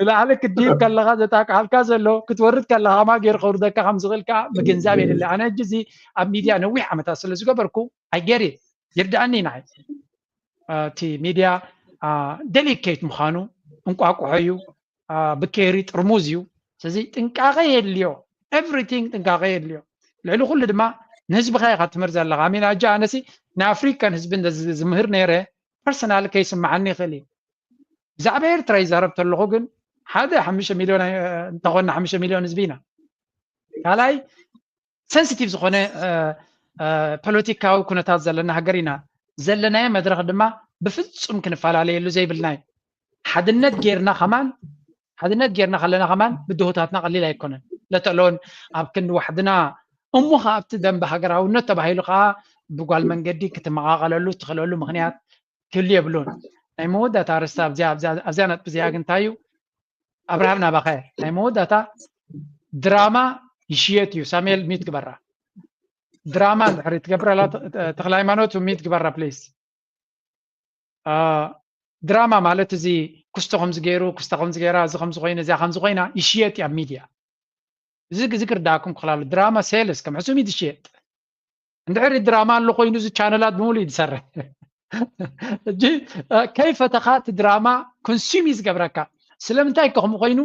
ንላዕሊ ክትድይብ ከለኻ ዘጣቅዓልካ ዘሎ ክትወርድ ከለኻ ማ ገይሩ ከውርደካ ከም ዝኽእል ከኣ ምግንዛብ የድሊ። ኣነ ሕጂ እዚ ኣብ ሚድያ ነዊሕ ዓመታት ስለ ዝገበርኩ I get it። ይርድኣኒ እዩ ንዓይ። አ፣ እቲ ሚድያ፣ አ፣ ደሊኬት ምዃኑ፣ እንቋቁሖ እዩ፣ አ፣ ብኬሪ ጥርሙዝ እዩ። ስለዚ ጥንቃቐ የድልዮ። ኤቭሪቲንግ ጥንቃቐ የድልዮ። ልዕሊ ኩሉ ድማ ንህዝብኻ ኢኻ ትምህር ዘለኻ። ኣሚን ኣጃ ኣነሲ ንኣፍሪካን ህዝቢ እንደ ዝ-፣ ዝምህር ነይረ ፐርሰናል ከይስምዓኒ ይኽእል እዩ። ብዛዕባ ኤርትራ ይዛረብ ተለኹ ግን ሓደ ሓሙሽተ ሚልዮን ኣይ-፣ እንተኾንና ሓሙሽተ ሚልዮን ህዝቢ ኢና። ካልኣይ ሰንሲቲቭ ዝኾነ፣ እ፣ እ፣ ፖለቲካዊ ኩነታት ዘለና ሃገር ኢና። ዘለናዮ መድረኽ ድማ ብፍጹም ክንፈላለየሉ ዘይብልና እዩ። ሓድነት ጌርና ከማን፣ ሓድነት ጌርና ከለና ከማን ብድሆታትና ቀሊል ኣይኮነን። ለተሎን ኣብ ክንዲ ዋሕድና እሞ ኸኣ ኣብቲ ደንበ ሃገራውነት ተባሂሉ ኸኣ ብጓል መንገዲ ክትመቓቐለሉ ትኽእለሉ ምኽንያት ክህሉ የብሉን። ናይ መወዳእታ ኣርእስቲ ኣብዚኣ፣ ኣብዚኣ፣ ኣብዚኣ ነጥቢ እዚኣ ግን እንታይ እዩ? ኣብርሃም ናባኸ ናይ መወዳእታ ድራማ ይሽየጥ እዩ። ሳሙኤል ሚት ግበራ። ድራማ እንድሕር ትገብረላ ተ-፣ ተ-፣ ተኽለ ሃይማኖት ሚት ግበራ ፕሊዝ። አ፣ ድራማ ማለት እዚ ክስቶ ከምዚ ገይሩ፣ ክስታ ከምዚ ገይራ፣ እዚ ከምዚ ኮይኑ፣ እዚኣ ከምዚ ኮይና ይሽየጥ እዩ ኣብ ሚድያ። እዚ፣ እዚ ክርዳእኩም ክኽእል ኣሎ። ድራማ ሴልስ ከም ሕሱም እዩ ዝሽየጥ። እንድሕር ድራማ ኣሎ ኮይኑ እዚ ቻነላት ብምሉእ እዩ ዝሰርሕ። ሕጂ፣ አ፣ ከይፈተኻ እቲ ድራማ ኮንሱም እዩ ዝገብረካ። ስለምንታይ ከምኡ ኮይኑ?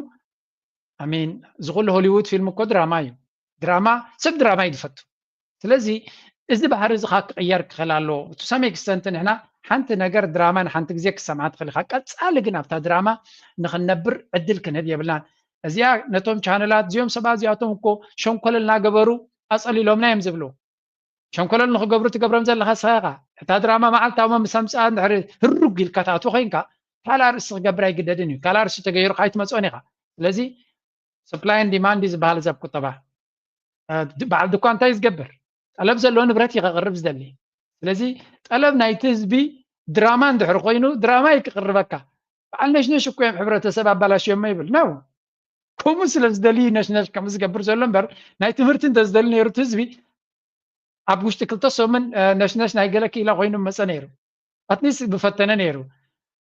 ኣሚን፣ እዚ ኩሉ ሆሊውድ ፊልም እኮ ድራማ እዩ። ድራማ፣ ሰብ ድራማ እዩ ዝፈቱ። ስለዚ እዚ ባህሪ እዚ ኸኣ ክቕየር ክኽእል ኣለዎ። To some extent ንሕና ሓንቲ ነገር ድራማ ንሓንቲ ግዜ ክትሰምዓ ትኽእል ኢኻ። ቀጻሊ ግን ኣብታ ድራማ ንኽንነብር ዕድል ክንህብ የብልናን። እዚኣ ነቶም ቻነላት እዚኦም ሰባት እዚኣቶም እኮ ሸንኮለል እናገበሩ ኣጸሊሎምና እዮም ዝብሉ። ሸንኮለል ንኽገብሩ ትገብሮም ዘለኻ ንስኻ ኢኻ። እታ ድራማ መዓልታዊ ምስ ኣምጽኣ እንድሕሪ ህሩግ ኢልካ ትኣትዎ ኮይንካ፣ ካልእ ኣርእስቲ ክገብር ኣይግደድን እዩ። ካልእ ኣርእስቲ ተገይሩ ከኣ ኣይትመጽኦን ኢኻ። ስለዚ supply and demand እዩ ዝበሃል እዚ ኣብ ቁጠባ። እ፣ ድ-፣ በዓል ድኳን እንታይ እዩ ዝገብር? ጠለብ ዘለዎ ንብረት እዩ ከቕርብ ዝደሊ። ስለዚ ጠለብ ናይቲ ህዝቢ ድራማ እንድሕር ኮይኑ ድራማ እዩ ክቕርበካ። በዓል ነሽነሽ እኮ እዮም ሕብረተሰብ ኣባላሽዮሞ ይብል ነው። ከምኡ ስለ ዝደሊ ነሽነሽ ከምኡ ዝገብር ዘሎ እምበር ናይ ትምህርቲ እንተዝደሊ ነይሩ እቲ ህዝቢ ኣብ ውሽጢ ክልተ ሰሙን፣ እ፣ ነሽነሽ ናይ ገለ ክኢላ ኮይኑ መጸ ነይሩ። ኣትሊስት ብፈተነ ነይሩ።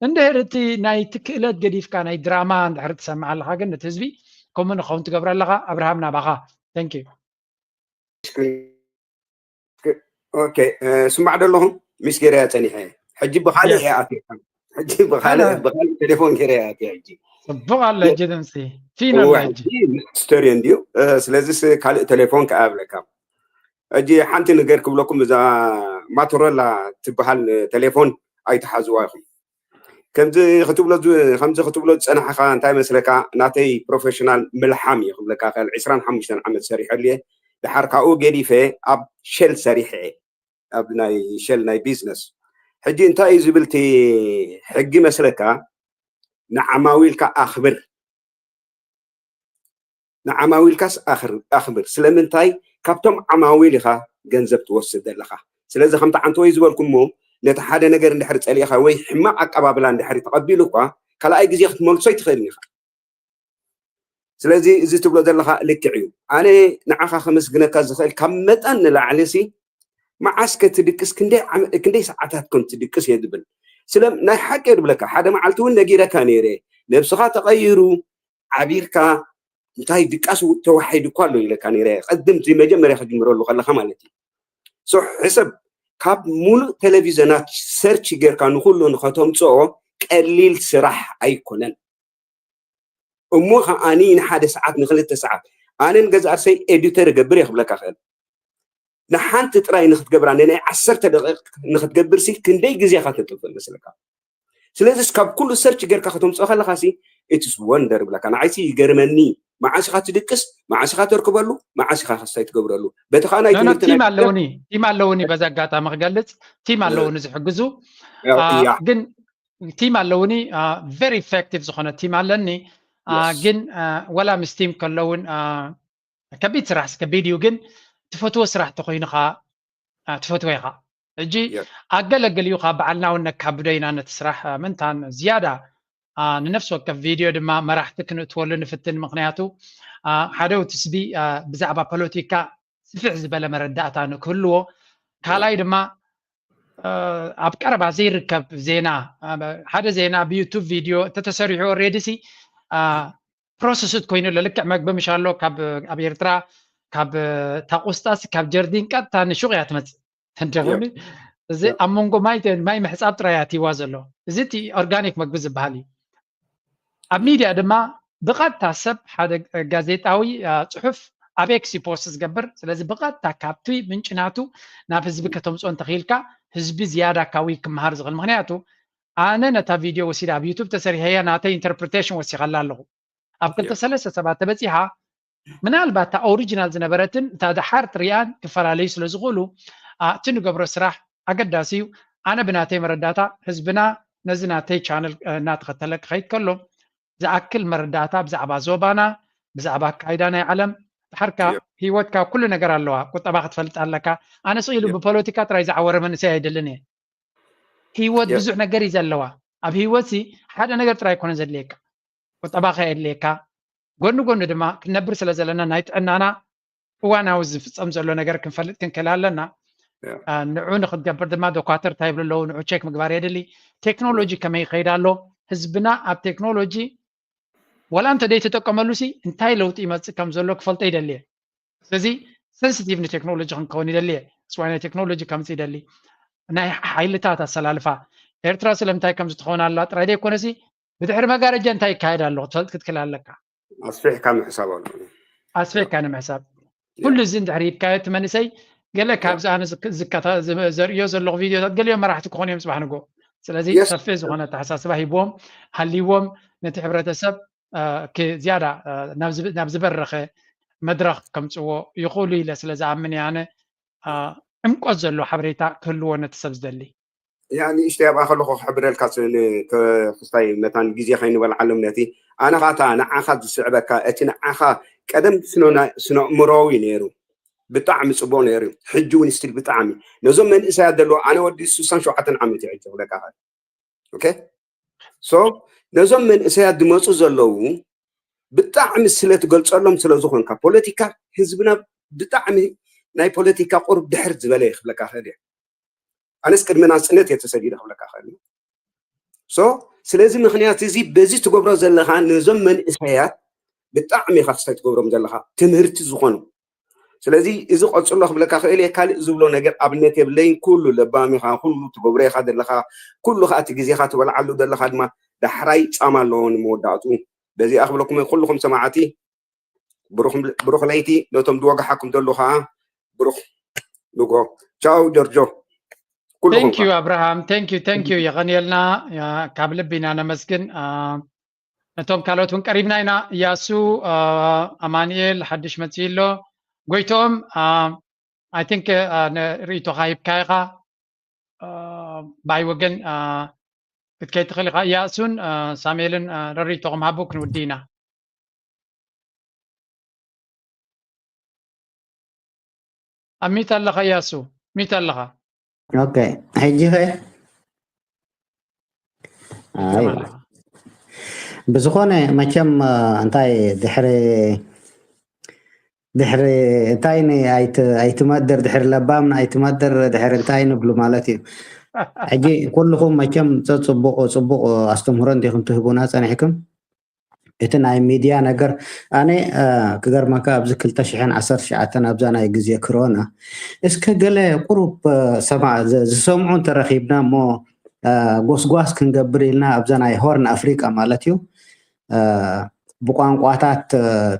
እንድሕር እቲ ናይቲ ክእለት ገዲፍካ ናይ ድራማ እንድሕር ትሰምዕ ኣለኻ ግን ነቲ ህዝቢ ከምኡ ንኸውን ትገብሮ ኣለኻ። ኣብርሃም ናባኻ። Thank you። ኦኬ፣ እ፣ ስማዕ ዶ ኣለኹም? ሚስ ገይረያ ጸኒሐ። ሕጂ ብኻልእ እየ ኣትየ። ሕጂ ብኻልእ፣ ብኻልእ ቴሌፎን ገይረያ ኣትየ ሕጂ። ጽቡቕ ኣሎ ሕጂ ድምፂ። ፊኖ ኣሎ እዋ፣ ሕጂ። ሕጂ ስተርዮ እንድዩ። እ፣ ስለዚስ ካልእ ቴሌፎን ከኣ እብለካ። ሕጂ ሓንቲ ነገር ክብለኩም፣ እዛ ማቶሮላ ትበሃል ቴሌፎን ኣይትሓዝዋ ኢኹም። ከምዚ ክትብሎ ዝ-፣ ከምዚ ክትብሎ ዝጸናሕኻ እንታይ መስለካ? ናተይ ፕሮፌሽናል ምልሓም እየ ክብለካ ክእል። ዕስራን ሓሙሽተን ዓመት ሰሪሐሉ እየ። ድሓር ካብኡ ገዲፈ ኣብ ሸል ሰሪሐ እየ። ኣብ ናይ ሸል ናይ ቢዝነስ። ሕጂ እንታይ እዩ ዝብል እቲ ሕጊ መስለካ? ንዓማዊልካ ኣኽብር። ንዓማዊልካስ ኣኽር-፣ ኣኽብር። ስለምንታይ? ካብቶም ዓማዊል ኢኻ ገንዘብ ትወስድ ዘለኻ። ስለዚ ከምቲ ዓንተወይ ዝበልኩሞ፣ ነቲ ሓደ ነገር እንድሕር ጸሊእኻ ወይ ሕማቕ ኣቀባብላ እንድሕር ተቐቢሉ እኳ፣ ካልኣይ ግዜ ክትመልሶ ኣይትኽእልን ኢኻ። ስለዚ እዚ ትብሎ ዘለኻ ልክዕ እዩ። ኣነ ንዓኻ ከመስግነካ ዝኽእል ካብ መጠን ንላዕሊ ሲ፣ መዓስ ከ ትድቅስ፣ ክንደይ ዓመ-፣ ክንደይ ሰዓታት ከም ትድቅስ እየ ዝብል። ስለ ናይ ሓቂ እየ ዝብለካ፣ ሓደ መዓልቲ እውን ነጊረካ ነይረ፣ ነብስኻ ተቐይሩ፣ ዓቢርካ፣ እንታይ ድቃስ ተዋሒዱ እኳ ኣሎ ኢለካ ነይረ፣ ቅድም እቲ መጀመርያ ክጅምረሉ ከለኻ ማለት እዩ። ሶ ሕሰብ፣ ካብ ሙሉእ ቴሌቪዥናት ሰርች ጌርካ ንኹሉ ንኸተምፅኦ ቀሊል ስራሕ ኣይኮነን። እሞ ከዓኒ ንሓደ ሰዓት ንክልተ ሰዓት፣ ኣነ ንገዛእ ርእሰይ ኤዲተር እገብር እየ ክብለካ ክእል። ንሓንቲ ጥራይ ንክትገብራ፣ ንናይ ዓሰርተ ደቂቕ ንክትገብር ሲ ክንደይ ግዜኻ ተጥፍእ መስለካ? ስለዚስ ካብ ኩሉ ሰርች ጌርካ ከተምፅኦ ከለኻ ሲ ኢትስ ወንደር እብለካ። ንዓይሲ ይገርመኒ፣ መዓስ ኢኻ ትድቅስ፣ መዓስ ኢኻ ተርክበሉ፣ መዓስ ኢኻ ክስታይ ትገብረሉ። በቲ ከዓ ናይ ኖ፣ ኖ፣ ትምህርቲ ናይ ቲም ኣለውኒ፣ ቲም ኣለውኒ። በዚ ኣጋጣሚ ክገልፅ፣ ቲም እ። ኣለውኒ ዝሕግዙ። ያው፣ አ፣ እያ። ግን ቲም ኣለውኒ፣ አ፣ ቨሪ ኢፌክቲቭ ዝኾነ ቲም ኣለኒ። አ፣ የስ። ግን፣ አ፣ ወላ ምስ ቲም ከለውን፣ አ፣ ከቢድ ስራሕ ከቢድ እዩ፣ ግን ትፈትዎ ስራሕ ተኾይኑ ከዓ፣ አ፣ ትፈትዎ ኢኻ። ሕጂ የስ። ኣገለግል እዩ፣ ካብ በዓልና እውን ነካብዶ ኢና ነቲ ስራሕ፣ አ፣ ምንታን ዝያዳ፣ አ፣ ንነፍሲ ወከፍ ቪድዮ ድማ መራሕቲ ክንእትወሉ ንፍትን። ምኽንያቱ፣ አ፣ ሓደ ውትስቢ፣ አ፣ ብዛዕባ ፖለቲካ ስፍሕ ዝበለ መረዳእታ ንክህልዎ፣ ካልኣይ ድማ፣ አ፣ ኣብ ቀረባ ዘይርከብ ዜና፣ አ፣ ሓደ ዜና ብዩቱብ ቪድዮ እንተተሰሪሑ ኦልሬዲ ሲ፣ አ፣ ፕሮሰስድ ኮይኑ ኣሎ። ልክዕ መግቢ ምሽ ኣሎ ካብ፣ ኣብ ኤርትራ ካብ፣ አ፣ ታቁስጣስ ካብ ጀርዲን ቀጥታ ንሹቕ እያ ትመጽእ። እንተኾነ የፕ። እዚ የፕ። ኣብ መንጎ ማይ፣ ማይ ምሕጻብ ጥራይ እያ ትይዋ ዘሎ። እዚ እቲ ኦርጋኒክ መግቢ ዝበሃል እዩ። ኣብ ሚድያ ድማ ብቐጥታ ሰብ ሓደ ጋዜጣዊ፣ አ፣ ጽሑፍ ኣብ ኤክስ እዩ ፖስት ዝገብር። ስለዚ ብቐጥታ ካብቲ ምንጪ ናቱ ናብ ህዝቢ ከተምጽኦ እንተኽኢልካ ህዝቢ ዝያዳ ካብኡ ክመሃር ዝኽእል። ምኽንያቱ ኣነ ነታ ቪድዮ ወሲደ ኣብ ዩቱብ ተሰሪሐያ ናተይ ኢንተርፕሪቴሽን ወሲኸላ ኣለኹ። ኣብ ክልተ የፕ። ሰለስተ ሰባት ተበጺሓ ምናልባት እታ ኦሪጂናል ዝነበረትን እታ ደሓር ትሪኣን ክፈላለዩ ስለ ዝኽእሉ፣ አ፣ እቲ ንገብሮ ስራሕ ኣገዳሲ እዩ። ኣነ ብናተይ መረዳእታ ህዝብና ነዚ ናተይ ቻነል፣ እ፣ እናተኸተለ ክኸይድ ከሎ ዝኣክል መረዳእታ ብዛዕባ ዞባና፣ ብዛዕባ ኣካይዳ ናይ ዓለም፣ ድሓርካ የፕ። ህይወትካ ኩሉ ነገር ኣለዋ። ቁጠባ ክትፈልጥ ኣለካ። ኣነ ስቕ ኢሉ የፕ። ብፖለቲካ ጥራይ ዝዓወረ መንእሰይ ኣይደልን እየ። ህይወት የፕ። ብዙሕ ነገር እዩ ዘለዋ። ኣብ ህይወት ሲ ሓደ ነገር ጥራይ ኣይኮነ ዘድልየካ። ቁጠባኻ የድልየካ። ጎኒ ጎኒ ድማ ክንነብር ስለ ዘለና ናይ ጥዕናና እዋናዊ ዝፍጸም ዘሎ ነገር ክንፈልጥ ክንክእል ኣለና። ያ። አ፣ ንዑ ንክትገብር ድማ ዶኳትር እንታይ ይብሉ ኣለዉ፣ ንዑ ቼክ ምግባር የድሊ። ቴክኖሎጂ ያ። ከመይ ይኸይድ ኣሎ? ህዝብና ኣብ ቴክኖሎጂ ዋላ እንተ ዘይተጠቀመሉ ሲ እንታይ ለውጢ ይመጽእ ከም ዘሎ ክፈልጦ ይደሊ እየ። ስለዚ ሰንሲቲቭ ንቴክኖሎጂ ክንከውን ይደሊ እየ። እፅዋይ ናይ ቴክኖሎጂ ከምፅ ይደሊ። ናይ ሓይልታት ኣሰላልፋ ኤርትራ ስለምንታይ ከም ዝትኾን ኣላ ጥራይ ዘይኮነሲ ብድሕሪ መጋረጃ እንታይ ይካየድ ኣሎ ክትፈልጥ ክትክእል ኣለካ። ኣስፊሕካ ምሕሳብ ኣሎ። ኣስፊሕካ ንምሕሳብ። ያ። ኩሉ እዚ እንድሕር ይካየድ እቲ መንእሰይ ገለ ያ። ካብዚ ኣነ ዝክ-፣ ዝከታ-፣ ዝ-፣ ዘርእዮ ዘለኹ ቪድዮታት ገሊኦም መራሕቲ ክኾኑ እዮም ጽባሕ ንግሆ። ስለዚ የስ። ሰፊሕ ዝኾነ ኣተሓሳስባ ሂብዎም፣ ሃልይዎም፣ ነቲ ሕብረተሰብ ዝያዳ ናብ ዝበረኸ መድረኽ ከምፅዎ ይኽእሉ ኢለ ስለ ዝኣምን እየ ኣነ። ዕምቆት ዘሎ ሓበሬታ ክህልዎ ነቲ ሰብ ዝደሊ። ያ ንእሽተይ ኣብኣ ከለኹ ክሕብረልካ ክስታይ መታን ግዜ ከይንበልዓሎም ነቲ ኣነ ኻታ ንዓኻ ዝስዕበካ እቲ ንዓኻ ቀደም ስነእምሮዊ ነይሩ፣ ብጣዕሚ ፅቡቅ ነይሩ። ሕጂ እውን ስቲል ብጣዕሚ ነዞም መንእሰያት ዘለዎ ኣነ ወዲ ስሳን ሸውዓተን ዓመት እዩ ሕጂ ክብለካ ኸእል። ኦኬ ሶ ነዞም መንእሰያት ዝመፁ ዘለዉ ብጣዕሚ ስለ ትገልፀሎም ስለ ዝኾንካ ፖለቲካ ህዝብና ብጣዕሚ ናይ ፖለቲካ ቁሩብ ድሕር ዝበለ እዩ ክብለካ ኽእል እየ። ኣነስ ቅድሚ ናፅነት እየ ተሰዲደ ክብለካ ኽእል እየ። ሶ ስለዚ ምኽንያት እዚ በዚ ትገብሮ ዘለኻ ነዞም መንእሰያት ብጣዕሚ ኢኻ ክስታይ ትገብሮም ዘለኻ ትምህርቲ ዝኾኑ። ስለዚ እዚ ቀፅሎ ክብለካ ክእል እየ። ካልእ ዝብሎ ነገር ኣብነት የብለይን። ኩሉ ለባም ኢኻ፣ ኩሉ ትገብሮ ኢኻ ዘለኻ፣ ኩሉ ከዓ እቲ ግዜኻ ትበልዓሉ ዘለኻ ድማ ዳሕራይ ፃማ ኣለዎ ንምወዳእትኡ። በዚኣ ክብለኩም እየ ኩልኹም ሰማዕቲ ብሩኽ ለይቲ፣ ነቶም ዝወግሓኩም ዘለዉ ከዓ ብሩኽ ንግሆ። ቻው ጆርጆ። ኩልኹም thank you ኣብርሃም፣ thank you thank you፣ የቐንየልና፣ ካብ ልቢ ኢና ነመስግን። ነቶም ካልኦት እውን ቀሪብና ኢና። እያሱ ኣማንኤል ሓድሽ መፅኡ ኣሎ። ጎይቶም፣ I think ርእይቶኻ ሂብካ ኢኻ። ብኣይ ወገን ክትከይድ ትኽእል ኢኻ። እያሱን ሳሙኤልን ርእይቶኹም ሃቡ፣ ክንውዲ ኢና። ኣብ ሚት ኣለኻ እያሱ፣ ሚት ኣለኻ። ኦኬ፣ ሕጂ ኸ ብዝኾነ መቸም እንታይ ድሕሪ ድሕሪ እንታይ ኣይትመድር፣ ድሕሪ ለባም ኣይትመድር፣ ድሕሪ እንታይ ንብሉ ማለት እዩ። ሕጂ ኩልኹም መቸም ጽቡቕ ጽቡቕ ኣስተምህሮ እንዲኹም ትህቡና ጸኒሕኩም። እቲ ናይ ሚድያ ነገር ኣነ ክገርመካ ኣብዚ ክልተ ሽሕን ዓሰርተ ትሽዓተን ኣብዛ ናይ ግዜ ክሮና እስከ ገለ ቁሩብ ዝሰምዑ እንተረኺብና እሞ ጎስጓስ ክንገብር ኢልና ኣብዛ ናይ ሆርን ኣፍሪቃ ማለት እዩ ብቋንቋታት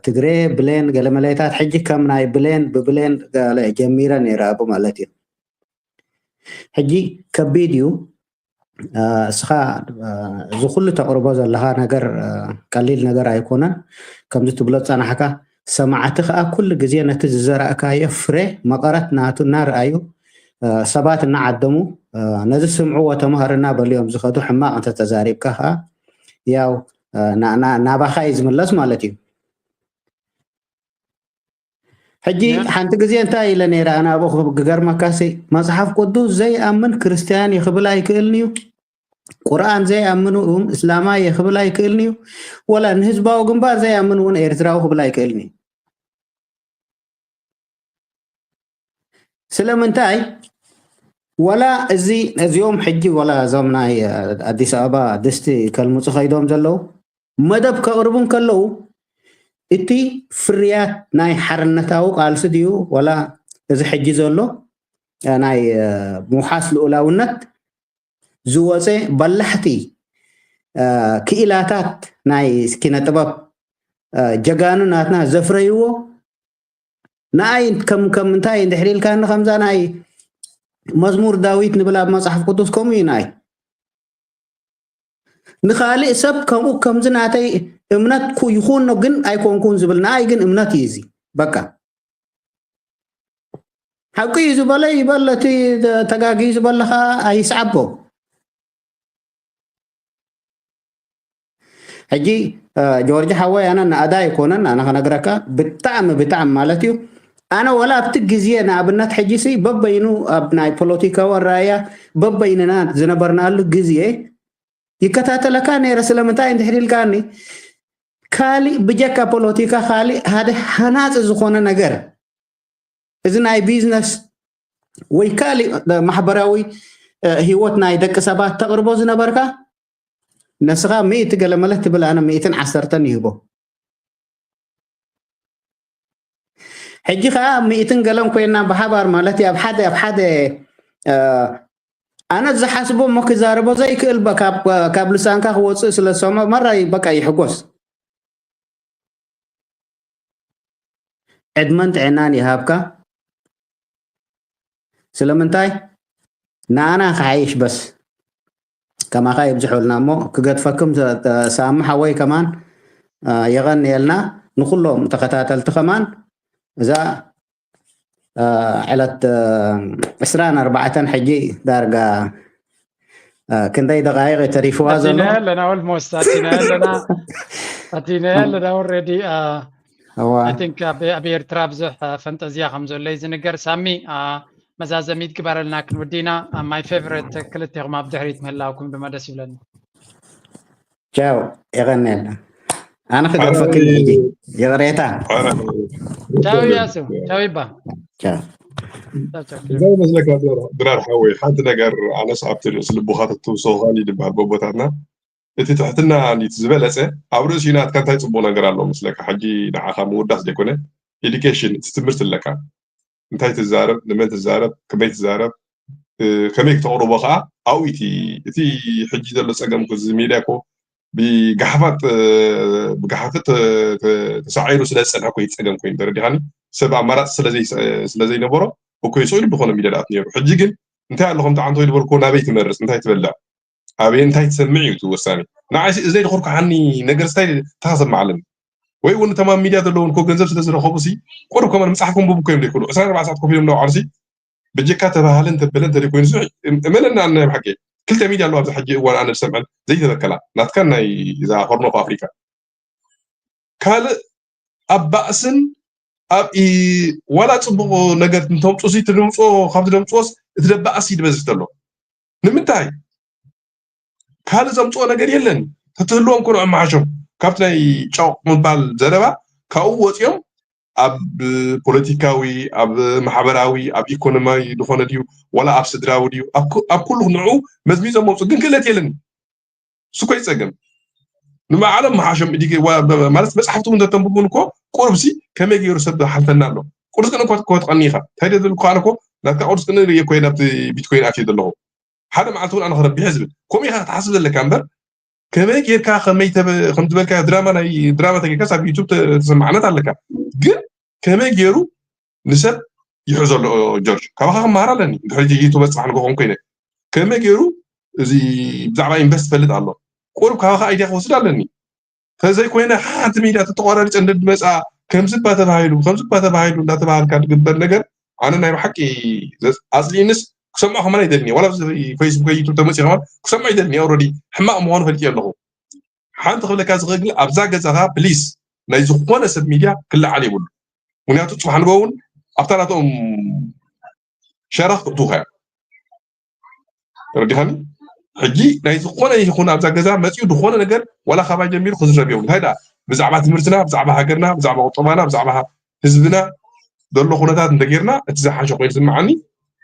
ትግሬ ብሌን ገለመለታት ሕጂ ከም ናይ ብሌን ብብሌን ገለ ጀሚረ ነይረ ኣብኡ ማለት እዩ። ሕጂ ከቢድ እዩ። እስኻ እዚ ኩሉ ተቕርቦ ዘለኻ ነገር ቀሊል ነገር ኣይኮነን። ከምዚ ትብሎ ዝጸናሕካ ሰማዕቲ ከኣ ኩሉ ግዜ ነቲ ዝዘራእካዮ ፍረ መቐረት ናቱ እናረኣዩ ሰባት እናዓደሙ ነዚ ስምዕዎ ተምሃሩ እናበሉ እዮም ዝኸዱ። ሕማቕ እንተተዛሪብካ ከኣ ያው ናባኻ እዩ ዝምለስ ማለት እዩ። ሕጂ ሓንቲ ግዜ እንታይ ኢለ ነይረ ኣነ ኣብኡ ክገርመካሲ መፅሓፍ ቅዱስ ዘይኣምን ክርስትያን ይኽብል ኣይክእልን እዩ። ቁርኣን ዘይኣምኑ እውን እስላማይ ይኽብል ኣይክእልን እዩ። ወላ ንህዝባዊ ግንባር ዘይኣምን እውን ኤርትራዊ ክብል ኣይክእልን እዩ። ስለምንታይ ወላ እዚ እዚኦም ሕጂ ወላ እዞም ናይ ኣዲስ ኣበባ ድስቲ ከልምፁ ከይዶም ዘለዉ መደብ ከቕርቡ እንከለዉ እቲ ፍርያት ናይ ሓርነታዊ ቃልሲ ድዩ ወላ እዚ ሕጂ ዘሎ ናይ ምውሓስ ልኡላውነት ዝወፀ በላሕቲ ክኢላታት ናይ ኪነ ጥበብ ጀጋኑ ናትና ዘፍረይዎ ንኣይ ከም ከም እንታይ እንድሕር ኢልካኒ ከምዛ ናይ መዝሙር ዳዊት ንብል ኣብ መፅሓፍ ቅዱስ ከምኡ እዩ ናይ ንኻሊእ ሰብ ከምኡ ከምዚ ናተይ እምነት ይኹኖ ግን ኣይኮንኩን ዝብል ንኣይ ግን እምነት እዩ እዚ በቃ ሓቂ እዩ ዝበለ ይበል እቲ ተጋጊ ዝበለኻ ኣይስዓቦ ሕጂ ጆርጅ ሓወይ ኣነ ንኣዳ ኣይኮነን ኣነ ከነግረካ ብጣዕሚ ብጣዕሚ ማለት እዩ ኣነ ወላ ኣብቲ ግዜ ንኣብነት ሕጂ ሲ በበይኑ ኣብ ናይ ፖለቲካዊ ኣረኣያ በበይንና ዝነበርናሉ ግዜ ይከታተለካ ነይረ ስለምንታይ እንድሕር ኢልካኒ ካሊእ ብጀካ ፖለቲካ ካሊእ ሓደ ሃናፂ ዝኾነ ነገር እዚ ናይ ቢዝነስ ወይ ካሊእ ማሕበራዊ ህይወት ናይ ደቂ ሰባት ተቕርቦ ዝነበርካ ነስኻ ሚእቲ ገለ መለት ትብል ኣነ ሚእትን ዓሰርተን ይህቦ ሕጂ ከዓ ሚእትን ገለን ኮይና ብሓባር ማለት ኣብ ሓደ ኣብ ሓደ ኣነ ዝሓስቦ እሞ ክዛረቦ ዘይክእል ካብ ልሳንካ ክወፅእ ስለ ዝሰምዖ መራይ በቃ ይሕጎስ ዕድመን ጥዕናን ይሃብካ ስለምንታይ ንኣና ክሓይሽ በስ ከማኻ ይብዝሑልና እሞ ክገድፈኩም ሳሚ ሓወይ ከማን የቐንየልና። ንኩሎም ተኸታተልቲ ከማን እዛ ዕለት ዕስራን ኣርባዕተን ሕጂ ዳርጋ ክንደይ ደቃይቕ ተሪፍዋ ዘሎ ኣለና። Almost ኣቲና ኣለና ኣቲና ኣለና። Already ኣብ ኤርትራ ብዙሕ ፈንጠዝያ ከም ዘሎ እዩ ዝንገር። ሳሚ መዛዘሚት ግበረልና ክንውዲና። My favorite ክልቴኹም ኣብ ድሕሪት ምህላውኩም ድማ ደስ ይብለኒ። ቻው። የቐንየልና። ኣነ ክገድፈክን ሕጂ ይቕሬታ። ቻው ያሱ ቻው ይባ እንታይ መስለካ ድራር ሓወይ፣ ሓንቲ ነገር ኣነስ ኣብቲ ርእሲ ልቡኻ ተትውስኾ ከሊድ ይበሃል ጎቦታትና። እቲ ትሕትና እንዲት ዝበለፀ ኣብ ርእሲ ናትካ እንታይ ፅቡቕ ነገር ኣሎ መስለካ? ሕጂ ንዓኻ ምውዳስ ዘይኮነ ኤዱኬሽን እቲ ትምህርቲ ኣለካ። እንታይ ትዛረብ፣ ንመን ትዛረብ፣ ከመይ ትዛረብ፣ ከመይ ክተቕርቦ ከዓ ኣብኡ እቲ ሕጂ ዘሎ ፀገም እዚ ሜድያ ኮ ብጋሓፋት ብጋሓፍት ተሳዒሩ ስለ ዝፀንሐ ኮ ይፀገም ኮይኑ ተረዲኻኒ። ሰብ ኣማራፂ ስለዘይነበሮ እኮ ይስእሉ ብኾነ ሚድያ ደኣት ነይሩ። ሕጂ ግን እንታይ ኣሎ ከምቲ ዓንቶ ይልበልኮ ናበይ ትመርፅ እንታይ ትበልዕ ኣበይ እንታይ ትሰምዕ እዩ እቲ ወሳኒ። ንዓይ እዚ ዘይድኽርኩሓኒ ነገር ስታይ ተኸሰማዓለኒ ወይ እውን ተማም ሚድያ ዘለውን ኮ ገንዘብ ስለ ዝረኸቡ ሲ ቁሩብ ከማን መፅሓፍ ከንብቡ እኮ እዮም ዘይክእሉ ዕስራን ኣርባዕተ ሰዓት ኮፍ ኢሎም እናውዓሉ ሲ ብጀካ ተባሃለን ተበለን ተደኮይኑ ሲ እመነና ናይ ብሓቂ ክልተ ሚድያ ኣለዋ ኣብዚ ሕጂ እዋን ኣነ ዝሰምዐን ዘይተበከላ ናትካን ናይ እዛ ሆርን ኦፍ ኣፍሪካ ካልእ ኣብ ባእስን ኣብ ዋላ ፅቡቕ ነገር እንተምፁ ሲ ትድምፅዎ ካብ ትደምፅዎስ እቲ ደባእስ ይድበዝሕ ተሎ ንምንታይ ካልእ ዘምፅኦ ነገር የለን። ተትህልዎም ኮነ ኣመሓሾም ካብቲ ናይ ጨቕ ምባል ዘረባ ካብኡ ወፂኦም ኣብ ፖለቲካዊ ኣብ ማሕበራዊ ኣብ ኢኮኖሚያዊ ዝኾነ ድዩ ዋላ ኣብ ስድራዊ ድዩ ኣብ ኩሉ ንዑ መዝሚዞም መውፁ ግን ክእለት የለን። ስኮይ ፀገም ንባዕሎም መሓሾም ማለት መፅሓፍቲ እውን ተተንብቡን እኮ ቁርብሲ ከመይ ገይሩ ሰብ ሓልፈና ኣሎ። ቁርስ ቅን እኮ ክትቀኒ ኢኻ እንታይ ደብል እኮ ኣነ እኮ ናትካ ቁርስ ቅን ርእየ እኮ ናብቲ ቢትኮይን ኣትየ ዘለኹ ሓደ መዓልቲ እውን ኣነ ክረቢሐ ዝብል ከምኡ ኢኻ ክትሓስብ ዘለካ እምበር ከመይ ጌርካ ከመይ ከም ዝበልካ ድራማ ናይ ድራማ ተጌርካ ኣብ ዩቱብ ተሰማዕነት ኣለካ ግን ከመይ ገይሩ ንሰብ ይሕዞ ኣሎ ጆርጅ ካባኻ ክመሃር ኣለኒ ድሕሪ ዩቱብ በፅሕ ንጎኾም ኮይነ ከመይ ገይሩ እዚ ብዛዕባ ኢንቨስት ፈልጥ ኣሎ ቁሩብ ካባኻ ኣይድያ ክወስድ ኣለኒ ተዘይኮይነ ሓንቲ ሚድያ ተተቋራሪፀ እንደ ድመፃ ከምዚ እባ ተባሂሉ ከምዚ እባ ተባሂሉ እንዳተባሃልካ ዝግበር ነገር ኣነ ናይ ብሓቂ ኣፅሊእንስ ክሰምዖ ከማን ኣይደልን እየ ዋላ ፌስቡክ ዩቱብ ተመፂ ከማን ክሰምዖ ኣይደልን እየ ኦረዲ ሕማቕ ምዃኑ ፈልጥ ኣለኹ ሓንቲ ክብለካ ዝኽእል ግን ኣብዛ ገዛኻ ፕሊስ ናይ ዝኾነ ሰብ ሚድያ ክለዓል የብሉ ምክንያቱ ፅባሕ ንጎ እውን ኣብታ ናቶም ሸራ ክትእትውካ እዮም ተረዲኻኒ ሕጂ ናይ ዝኾነ ይኹን ኣብዛ ገዛ መፂኡ ዝኾነ ነገር ዋላ ካባይ ጀሚሩ ክዝረብ እዮም እንታይ ደኣ ብዛዕባ ትምህርትና ብዛዕባ ሃገርና ብዛዕባ ቁጠባና ብዛዕባ ህዝብና ዘሎ ኩነታት እንተጌርና እቲ ዝሓሸ ኮይኑ ስምዓኒ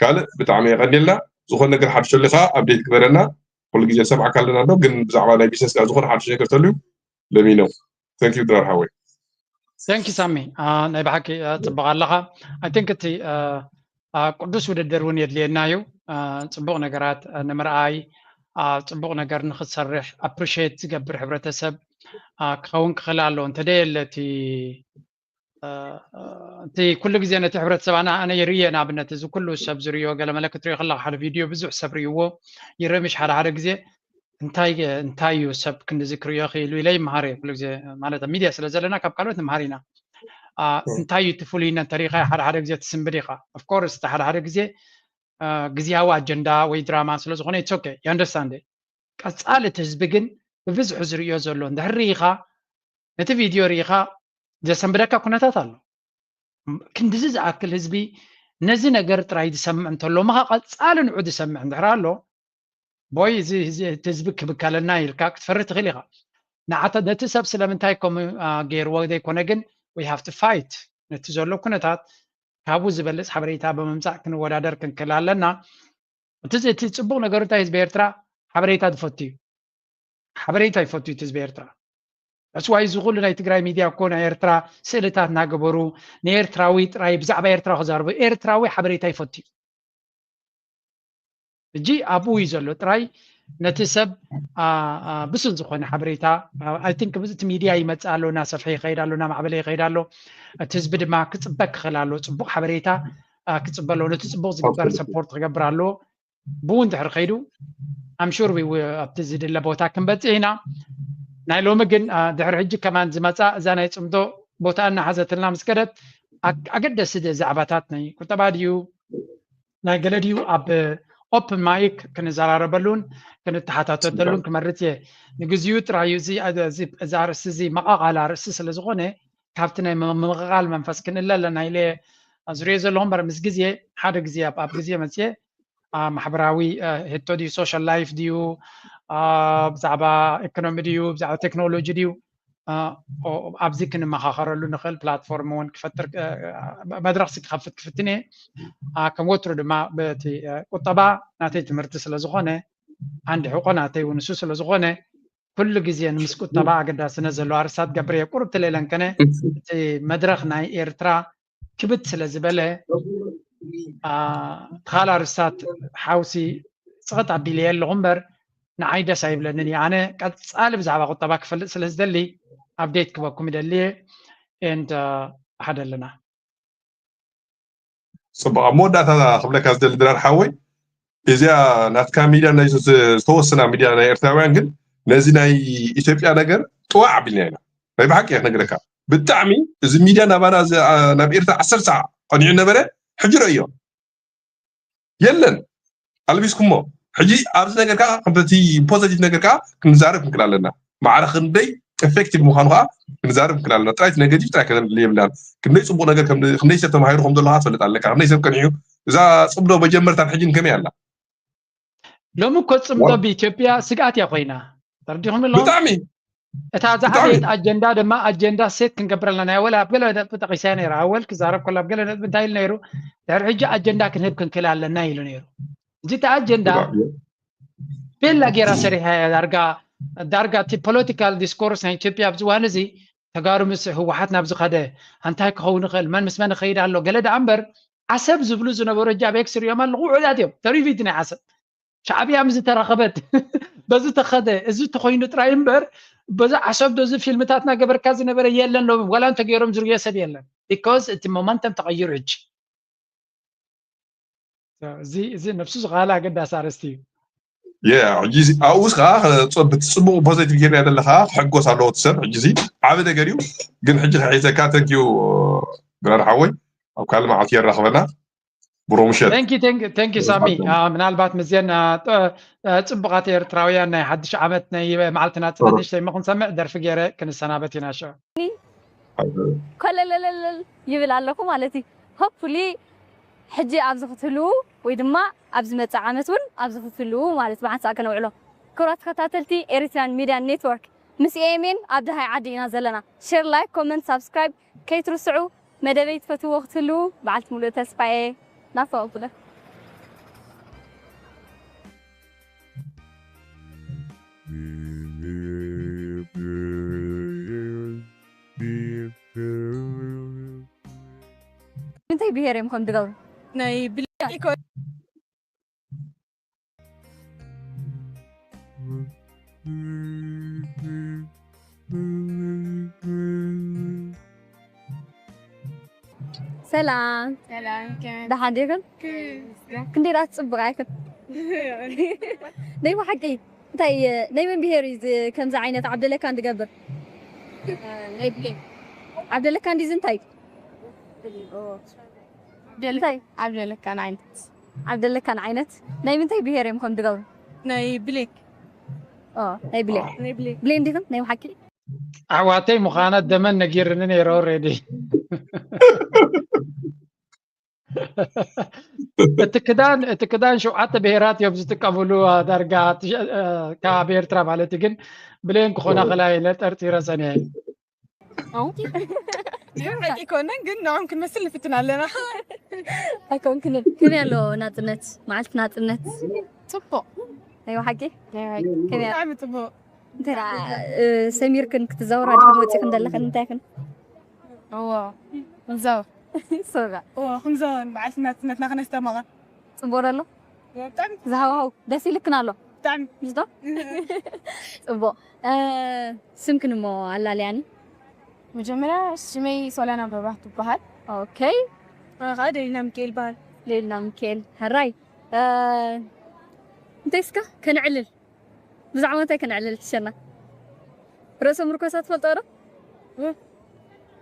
ካልእ ብጣዕሚ የቐንየልና ዝኾነ ነገር ሓድሽ ኣሎ ከዓ ኣብዴት ግበረና ኩሉ ግዜ ሰምዓካ ኣለና ኣሎ ግን ብዛዕባ ናይ ቢዝነስ ከዓ ዝኾነ ሓድሽ ነገር ተልዩ ለሚነው thank you ድራር ሓወይ thank you ሳሚ ናይ ብሓቂ ፅቡቅ ኣለኻ I think እቲ ቅዱስ ውድድር እውን የድልየና እዩ ፅቡቅ ነገራት ንምርኣይ ፅቡቅ ነገር ንክትሰርሕ appreciate ዝገብር ሕብረተሰብ ክኸውን ክኽእል ኣለዎ እንተደየለ እቲ እቲ ኩሉ ግዜ ነቲ ሕብረተሰብ ኣነ ኣነ ይርእየ ንኣብነት እዚ ኩሉ ሰብ ዝርእዮ ገለ መለ ክትሪኦ ከለካ ሓደ ቪድዮ ብዙሕ ሰብ ርእይዎ ይረምሽ ሓደ ሓደ ግዜ እንታይ እንታይ እዩ ሰብ ክንድዚ ክርእዮ ክኢሉ ኢለ ይመሃር እየ ኩሉ ግዜ ማለት ኣብ ሚድያ ስለ ዘለና ካብ ካልኦት ንመሃር ኢና እንታይ እዩ እቲ ፍሉይነት እንተሪኢካ ሓደ ሓደ ግዜ ትስንብድ ኢካ of course እቲ ሓደ ሓደ ግዜ ግዝያዊ ኣጀንዳ ወይ ድራማ ስለ ዝኾነ it's okay you understand ቀፃሊ እቲ ህዝቢ ግን ብብዝሑ ዝርእዮ ዘሎ እንድሕር ርኢኻ ነቲ ቪድዮ ርኢኻ ዘሰንብደካ ኩነታት ኣሎ ክንድዚ ዝኣክል ህዝቢ ነዚ ነገር ጥራይ ዝሰምዕ እንተሎ ምኻ ቀፃሊ ንዑ ዝሰምዕ እንድሕር ኣሎ ቦይ እዚ ህዝቢ ክብከለና ኢልካ ክትፈርህ ትኽእል ኢኻ ንዓተ ነቲ ሰብ ስለምንታይ ከምኡ ገይርዎ ዘይኮነ ግን we have to fight ነቲ ዘሎ ኩነታት ካብኡ ዝበልፅ ሓበሬታ ብምምፃእ ክንወዳደር ክንክእል ኣለና እቲ እቲ ፅቡቅ ነገሩ እንታይ ህዝቢ ኤርትራ ሓበሬታ ዝፈቱ እዩ ሓበሬታ ይፈቱ እዩ ህዝቢ ኤርትራ that's why እዚ ኩሉ ናይ ትግራይ ሚድያ እኮ ናይ ኤርትራ ስእልታት እናገበሩ ንኤርትራዊ ጥራይ ብዛዕባ ኤርትራ ክዛረቡ ኤርትራዊ ሓበሬታ ይፈቱ እዩ ሕጂ ኣብኡ እዩ ዘሎ ጥራይ ነቲ ሰብ ብሱል ዝኾነ ሓበሬታ I think ብዚ እቲ ሚድያ ይመፅእ ኣሎ እናሰፍሐ ይኸይድ ኣሎ እናማዕበለ ይኸይድ ኣሎ እቲ ህዝቢ ድማ ክፅበ ክኽእል ኣሎ ፅቡቅ ሓበሬታ ክፅበ ኣለዎ ነቲ ፅቡቅ ዝግበር support ክገብር ኣለዎ ብኡ እንድሕር ከይዱ I'm sure ኣብቲ ዝድለ ቦታ ክንበፅሕ ኢና ናይ ሎሚ ግን ድሕሪ ሕጂ ከማን ዝመፃ እዛ ናይ ፅምዶ ቦታ እናሓዘትልና ምስ ከደት ኣገደስቲ ዛዕባታት ናይ ቁጠባ ድዩ ናይ ገለ ድዩ ኣብ ኦፕን ማይክ ክንዘራረበሉን ክንተሓታተተሉን ክመርፅ እየ። ንግዚኡ ጥራይ እዚ ኣርእስቲ እዚ መቓቓል ኣርእስቲ ስለዝኾነ ካብቲ ናይ ምቕቓል መንፈስ ክንእለ ኣለና ኢለ ዝሪኦ ዘለኹ እምበር ምስ ግዜ ሓደ ግዜ ኣብ ግዜ መፅየ ማሕበራዊ ህቶ ድዩ ሶሻል ላይፍ ድዩ ብዛዕባ ኢኮኖሚ ድዩ ብዛዕባ ቴክኖሎጂ ድዩ ኣብዚ ክንመኻኸረሉ ንኽእል ፕላትፎርም እውን ክፈጥር መድረክ ክኸፍት ክፍትን እየ። ከም ወትሩ ድማ በቲ ቁጠባ ናተይ ትምህርቲ ስለዝኾነ ዓንዲ ሕቆ ናተይ እውን ንሱ ስለዝኾነ ኩሉ ግዜ ንምስ ቁጠባ ኣገዳስነት ዘለዎ ኣርሳት ገብር እየ። ቁርብ ትልእለን ከነ እቲ መድረክ ናይ ኤርትራ ክብድ ስለ ዝበለ ተኻል ኣርሳት ሓውሲ ፅቕጥ ኣቢለ ኣለኹ እምበር ንዓይ ደስ ኣይብለንን እዩ። ኣነ ቀፃሊ ብዛዕባ ቁጠባ ክፈልጥ ስለ ዝደሊ ኣፕዴት ክበኩም ይደሊ እየ። ኤንድ ሓደ ኣለና ፅቡቅ ኣብ መወዳእታ ክብለካ ዝደሊ ድራር ሓወይ እዚኣ ናትካ ሚድያ ናይ ዝተወሰና ሚድያ ናይ ኤርትራውያን ግን ነዚ ናይ ኢትዮጵያ ነገር ጥዋዕ ኣቢልና ኢና ናይ ብሓቂ እየ ክነግረካ ብጣዕሚ እዚ ሚድያ ናባና ናብ ኤርትራ ዓሰርተ ሰዓ ቀኒዑ ነበረ ሕጂ ረእዮ የለን ኣልቢስኩሞ ሕጂ ኣብዚ ነገር ከዓ ከምቲ ፖዘቲቭ ነገር ከዓ ክንዛረብ ክንክእል ኣለና ማዕረ ክንደይ ኤፌክቲቭ ምኳኑ ከዓ ክንዛረብ ክንክእል ኣለና ጥራይ ነገቲቭ ጥራይ ከዘንብል የብልናን ክንደይ ፅቡቅ ነገር ክንደይ ሰብ ተማሂሩ ከም ዘሎ ከዓ ትፈልጥ ኣለካ ክንደይ ሰብ ቀኒዑ እዛ ፅምዶ መጀመርታን ሕጂን ከመይ ኣላ ሎሚ እኮ ፅምዶ ብኢትዮጵያ ስግኣት እያ ኮይና ተረዲኹም ኣሎ ብጣዕሚ እታ ዝዓበየት ኣጀንዳ ድማ ኣጀንዳ ሴት ክንገብረልና ናይ ወላ ኣብ ገለ ነጥቢ ጠቂሰያ ነይራ ኣወል ክዛረብ ከሎ ኣብ ገለ ነጥቢ እንታይ ኢሉ ነይሩ ድሕሪ ሕጂ ኣጀንዳ ክንህብ ክንክእል ኣለና ኢሉ ነይሩ እዚ እቲ ኣጀንዳ ቤላ ጌራ ሰሪሐ ዳርጋ ዳርጋ እቲ ፖለቲካል ዲስኮርስ ናይ ኢትዮጵያ ኣብዚ ዋን እዚ ተጋሩ ምስ ህወሓት ናብ ዝኸደ እንታይ ክኸውን ይኽእል መን ምስ መን ይኸይድ ኣሎ ገለ ደኣ እምበር ዓሰብ ዝብሉ ዝነበሩ ሕጂ ኣብ ኤክስ ሪኦም ኣለኹ ውዑያት እዮም ተሪፊ እቲ ናይ ዓሰብ ሻዕብያ ምስ ዝተረኸበት በዚ ተኸደ እዚ ተኮይኑ ጥራይ እምበር በዚ ዓሰብ ዶ እዚ ፊልምታት ናገበርካ ዝነበረ የለን ሎም ዋላ እንተገይሮም ዝርዮ ሰብ የለን ቢካዝ እቲ ሞመንተም ተቐይሩ ሕጂ እዚ እዚ ነብሱ ዝኻለ ኣገዳሲ ኣርእስቲ እዩ የ ሕጂ ኣብኡስ ከዓ ብቲ ፅቡቅ ፖዘቲቭ ጌርያ ዘለካ ክሕጎስ ኣለዎ እቲ ሰብ ሕጂ ዓብ ነገር እዩ ግን ሕጂ ከሒዘካ ተንኪዩ ድራር ሓወይ ኣብ ካልእ መዓልቲ የራኽበና ብሩህ ምሸት thank you thank you thank you ሳሚ ምናልባት ምስዘን ፅቡቃት ኤርትራውያን ናይ ሓድሽ ዓመት ናይ መዓልቲ ናፅነት ንሽተይ እሞ ክንሰምዕ ደርፊ ገይረ ክንሰናበት ኢና ሽዑ ኮለለለለል ይብል ኣለኹ ማለት እዩ hopefully ሕጂ ኣብዚ ክትህልዉ ወይ ድማ ኣብ ዝመፅእ ዓመት እውን ኣብዚ ክትህልዉ ማለት ብሓንሳእ ከነውዕሎ ክብራት ተኸታተልቲ ኤሪትሪያን ሚድያ ኔትወርክ ምስ ኤኤምኤን ኣብ ደሃይ ዓዲ ኢና ዘለና share like comment subscribe ከይትርስዑ መደበይ ትፈትዎ ክትህልዉ በዓልቲ ሙሉእ ተስፋ እየ ናፋ ኣቡለ ምንታይ ብሄር እዮም ከም ድገብሩ ናይ ብልኮ ሰላም ሰላም ደሓን ዲኽን ክንደይ ደኣ ትፅብቃ ኢኽን ናይ ብሓቂ እንታይ ናይ መን ብሄር እዩ ከምዚ ዓይነት ዓብደለካ እንድገብር ዓብደለካ እንዲዚ እንታይ እንታይ ዓብደለካ ንዓይነት ዓብደለካ ንዓይነት ናይ ምንታይ ብሄር እዮም ከም ድገብሩ ናይ ብሌክ ናይ ብሌን ብሌን ዲኽን ናይ ብሓቂ ኣሕዋተይ ምዃና ደመን ነጊርኒ ነይረ ኦሬዲ እቲ ክዳን እቲ ክዳን ሸውዓተ ብሄራት እዮም ዝጥቀምሉ ዳርጋ ካብ ኤርትራ ማለት ግን ብሌን ክኾና ከላይ ኢለ ጠርጢረ ጸኒሐ ኣይኮነን ግን ንዕኦም ክንመስል ንፍትን ኣለና ኣይኮንክንን ከመይ ኣሎ ናፅነት መዓልቲ ናፅነት ፅቡቅ ናይ ሓቂ ብጣዕሚ ፅቡቅ እንተ ሰሚርክን ክትዛወራ ድሕን ወፂኽን ዘለኽን እንታይ ክን እዎ ክንዛወር ሶራ እዎ ክንዛወር በዓልቲ ናፅነትና ክነስተማቐር ፅቡቅ ኣሎ ብጣዕሚ ዝሃዋሃው ደስ ይልክን ኣሎ ብጣዕሚ ዝዶ ፅቡቅ ስምክን እሞ ኣላለያኒ መጀመርያ ሽመይ ሶለና መብራህቱ ይበሃል ኦኬይ ኣነ ከዓ ደሊና ሚካኤል ይበሃል ሌልና ሚካኤል ሕራይ እንታይ እስካ ከነዕልል ብዛዕባ እንታይ ከነዕልል ትሸና ርእሰ ምርኮሳ ትፈልጦ ዶ?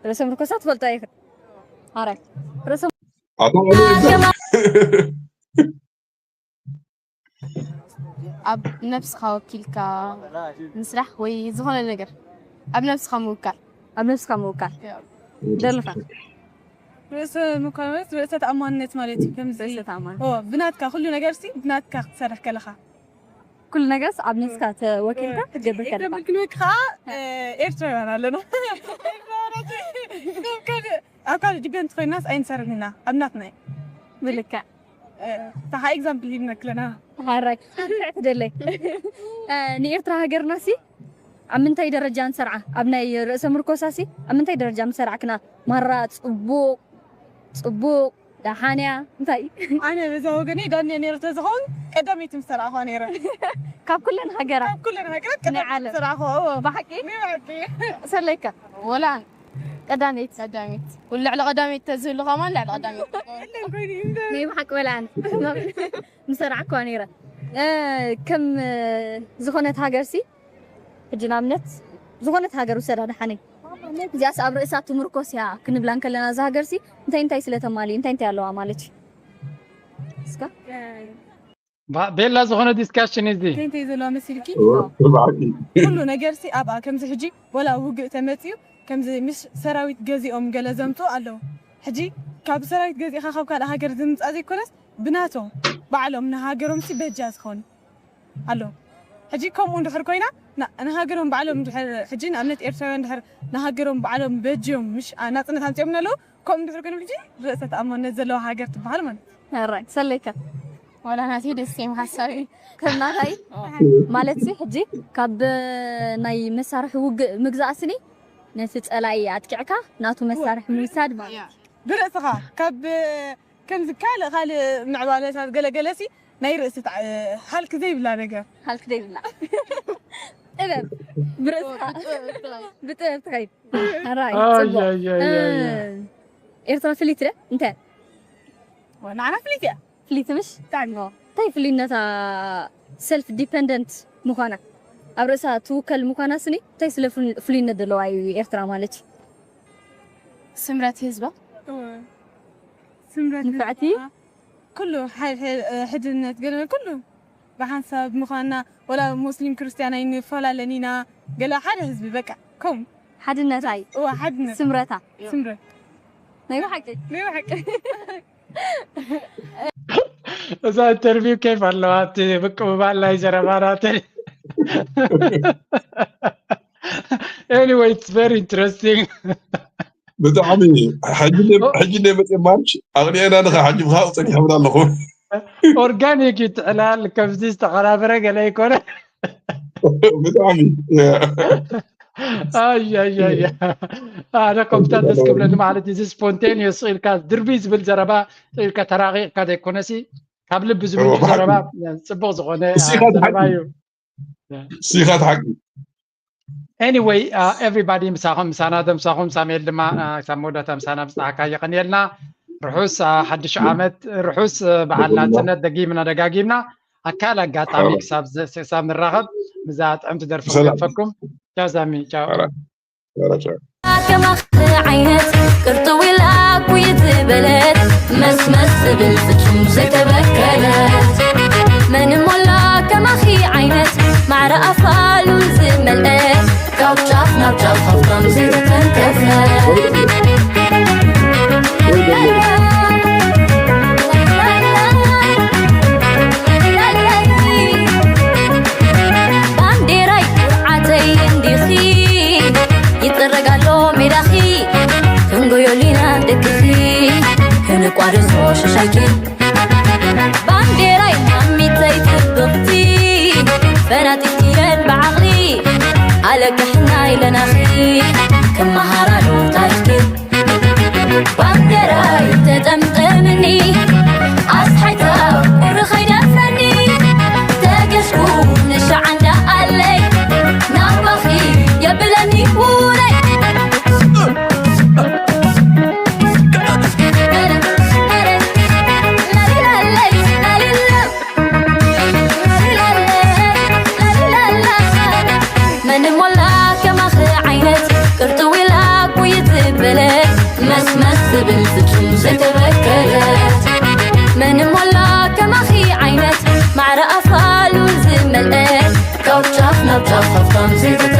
ርእሰ ምርኮሳ ትፈልጦ ኢኺ? ኣራይ። ርእሰ ኣታ ማለት ኣብ ነብስኻ ወኪልካ ምስራሕ ወይ ዝኾነ ነገር ኣብ ነብስኻ ምውካል። ኣብ ነብስካ ምውካል ደልኻ። ርእሰ ምኳን ማለት ርእሰ ተኣማንነት ማለት እዩ። ከምዚ ርእሰ ተኣማንነት። ኦ ብናትካ ኩሉ ነገር ሲ ብናትካ ክትሰርሕ ከለኻ ኩሉ ነገርስ ኣብ ነብስካ ተወኪልካ ክትገብር ከለካ። ክንወክ ከዓ ኤርትራውያን ኣለና። ኣብ ካልእ ዲፔንድ ኮይናስ ኣይንሰርሕን ኢና ኣብ ናትና እዩ። ብልክዕ። እታ ኤግዛምፕል ሂብነክ ኣለና። ሓራይ ሓንቲ ትደለይ ንኤርትራ ሃገርና ሲ ኣብ ምንታይ ደረጃ ንሰርዓ? ኣብ ናይ ርእሰ ምርኮሳ ሲ ኣብ ምንታይ ደረጃ ምሰርዓክና? ማራ ጽቡቕ ጽቡቕ ደሓንያ እንታይ ኣነ በዛ ወገነይ ዳንኤል ነይረ ተዝኸውን ቀዳመይቲ ምስ ተረኣኹዋ ነይረ። ካብ ኩለን ሃገራት ካብ ኩለን ሃገራት ናይ ቀዳመይቲ ዓለም። ምስ ተረኣኹዋ እዎ። ብሓቂ ናይ ብሓቂ ሰለይካ ወላ ቀዳመይቲ ቀዳሚት ኩሉ ልዕሊ ቀዳሚት ተዝህሉ ከማን ልዕሊ ቀዳሚት የለን ኮይኑ እዩ እምበር። ናይ ብሓቂ ወላን ምሰራዕኳ ነይረ። እ፣ ከም እ፣ ዝኾነት ሃገር ሲ ሕጂ ንኣብነት ዝኾነት ሃገር ውሰዳ ደሓነይ እዚኣስ ኣብ ርእሳ ትምርኮስ እያ ክንብላ እንከለና እዛ ሃገር ሲ እንታይ እንታይ ስለ ተማሊ እንታይ እንታይ ኣለዋ ማለት እዩ? እስካ ባ- ቤላ ዝኾነ ዲስካሽን እዚ እንታይ እንታይ ዘለዋ መሲልኪ ብሓቂ ኩሉ ነገር ሲ ኣብኣ ከምዚ ሕጂ ወላ ውግእ ተመፅዩ ከምዚ ምስ ሰራዊት ገዚኦም ገለ ዘምፅኡ ኣለዉ። ሕጂ ካብ ሰራዊት ገዚእካ ካብ ካልእ ሃገር ዝምፃእ ዘይኮነስ ብናቶም ባዕሎም ንሃገሮም ሲ በጃ ዝኾኑ ኣለዉ። ሕጂ ከምኡ እንድሕር ኮይና ና- ንሃገሮም ባዕሎም እንድሕር ሕጂ ንኣብነት ኤርትራውያን እንድሕር ንሃገሮም ባዕሎም በጅዮም ምሽ ኣ- ናፅነት ኣምፅኦም ኣለዉ። ከምኡ እንድሕር ኮይኖም ሕጂ ርእሰ ተኣማንነት ዘለዋ ሃገር ትበሃል ማለት እዩ። ሕራይ ሰለይካ ዋላ ናተይ ደስ እዮም ሓሳብ እዩ። ከም ናታይ ማለት ሲ ሕጂ ካብ ናይ መሳርሒ ውግእ ምግዛእ ስኒ ነቲ ጸላኢ ኣጥቂዕካ ናቱ መሳርሒ ምውሳድ ማለት እዩ። ብርእስኻ ካብ ከምዚ ካልእ ካልእ ምዕባለታት ገለገለ ሲ ናይ ርእሲ ተዓ- ሃልክ ዘይብላ ነገር ሃልክ ዘይብላ ጥበብ ብርእስኻ ብጥበብ ትኸይድ። ሕራይ ኣይ፣ ጽቡቕ። ኣይ፣ ኣይ፣ ኣይ፣ ኣይ። እ፣ ኤርትራ ፍልይቲ ደ እንታይ ንዓና ፍልይቲ እያ። ፍልይቲ ምሽ ብጣዕሚ እንታይ ፍልይነታ ሰልፍ ዲፐንደንት ምዃና ኣብ ርእሳ ትውከል ምዃና ስኒ እንታይ ስለ ፍል- ፍልይነት ዘለዋ እዩ ኤርትራ ማለት እዩ? ስምረት ህዝባ ስምረት ንፍዕቲ? ኩሉ ሓ- ሕ- ሕድነት ገለ ኩሉ ብሓንሳብ ምዃንና ወላ ሙስሊም ክርስትያን ኣይንፈላለን ኢና ገለ ሓደ ህዝቢ በቃ ከም ሓድነታይ እዋ ሓድነት ስምረታ ስምረት ናይ ብሓቂ ናይ ብሓቂ እዛ ኢንተርቪው ኬፍ ኣለዋ እቲ ምቅብባል ናይ ዘረባ ናተይ anyway it's very interesting ብጣዕሚ ሕጂ እንደ- ሕጂ እንደ መፅእ ማርች ኣቕኒዐና ንኻ ሕጂ ብኻቕ ፀኒሖምና ኣለኹ ኦርጋኒክ ይትዕላል ከምዚ ዝተቐናበረ ገለ ኣይኮነ ብጣዕሚ ኣያያያ ኣነ ከምታ ደስ ክብለኒ ማለት እዚ ስፖንቴኒየስ ኢልካ ድርቢ ዝብል ዘረባ ኢልካ ተራቂቕካ ዘይኮነሲ ካብ ልቢ ዝምንጩ ብሓቂ። ዘረባ ፅቡቅ ዝኾነ እስኻ ዘረባ ትሓቂ። እዩ ሲኻ ትሓቂ anyway everybody ምሳኹም ምሳና ደምሳኹም ሳሙኤል ድማ ክሳብ መወዳእታ ምሳና ብፅሓካ የቐንየልና ርሑስ ሓድሽ ዓመት ርሑስ በዓል ናፅነት ደጊምና ደጋጊምና ኣካል ኣጋጣሚ ክሳብ ንራኸብ ምዛ ጥዕምቲ ደርፊ ክደርፈኩም ቻው ሳሚ ቻው ቻው ከማኺ ዓይነት ቅርጥው ኢላ ኩይ ዝበለት መስመስ ትብል ፍጹም ዘይተበከለት መን ሞላ ከማኺ ዓይነት ማዕረ ኣፋሉ ዝመልአ ካብ ጫፍ ናብ ጫፍ ሃብታም ዘይተተንከፈ ባንዴራይ ኩርዓተይ እንዲኺ ይጥረግ ኣሎ ሜዳኺ ክንጎዮ ሊና ደቅኺ ክንቋደሶ ሽሻይኪ ባንዴራይ ማሚተይ ጽብቕቲ ፈናጢትየን ብዓቕሊ ኣለቅሕና ኢለናኺ ክመሃራሉ ታሪኽኪ ባንዴራይ ተጠምጠምኒ ኣስሓይታ ቁሪ ከይደፍረኒ ተገሽኩ ንሻዓንዳ ኣለይ ናባኺ የብለኒ ውረይ መን ሞላ ከማኺ ቅርጥው ኢላ ቁይ ዝበለት መስመስ ዝብል ፍጹም ዘይተበከለት መን እሞ ኣላ ከማኺ ዓይነት ማዕረ ኣፋሉ ዝመልአ ካብ ጫፍ ናብ ጫፍ ሃፍታም ዘይተተ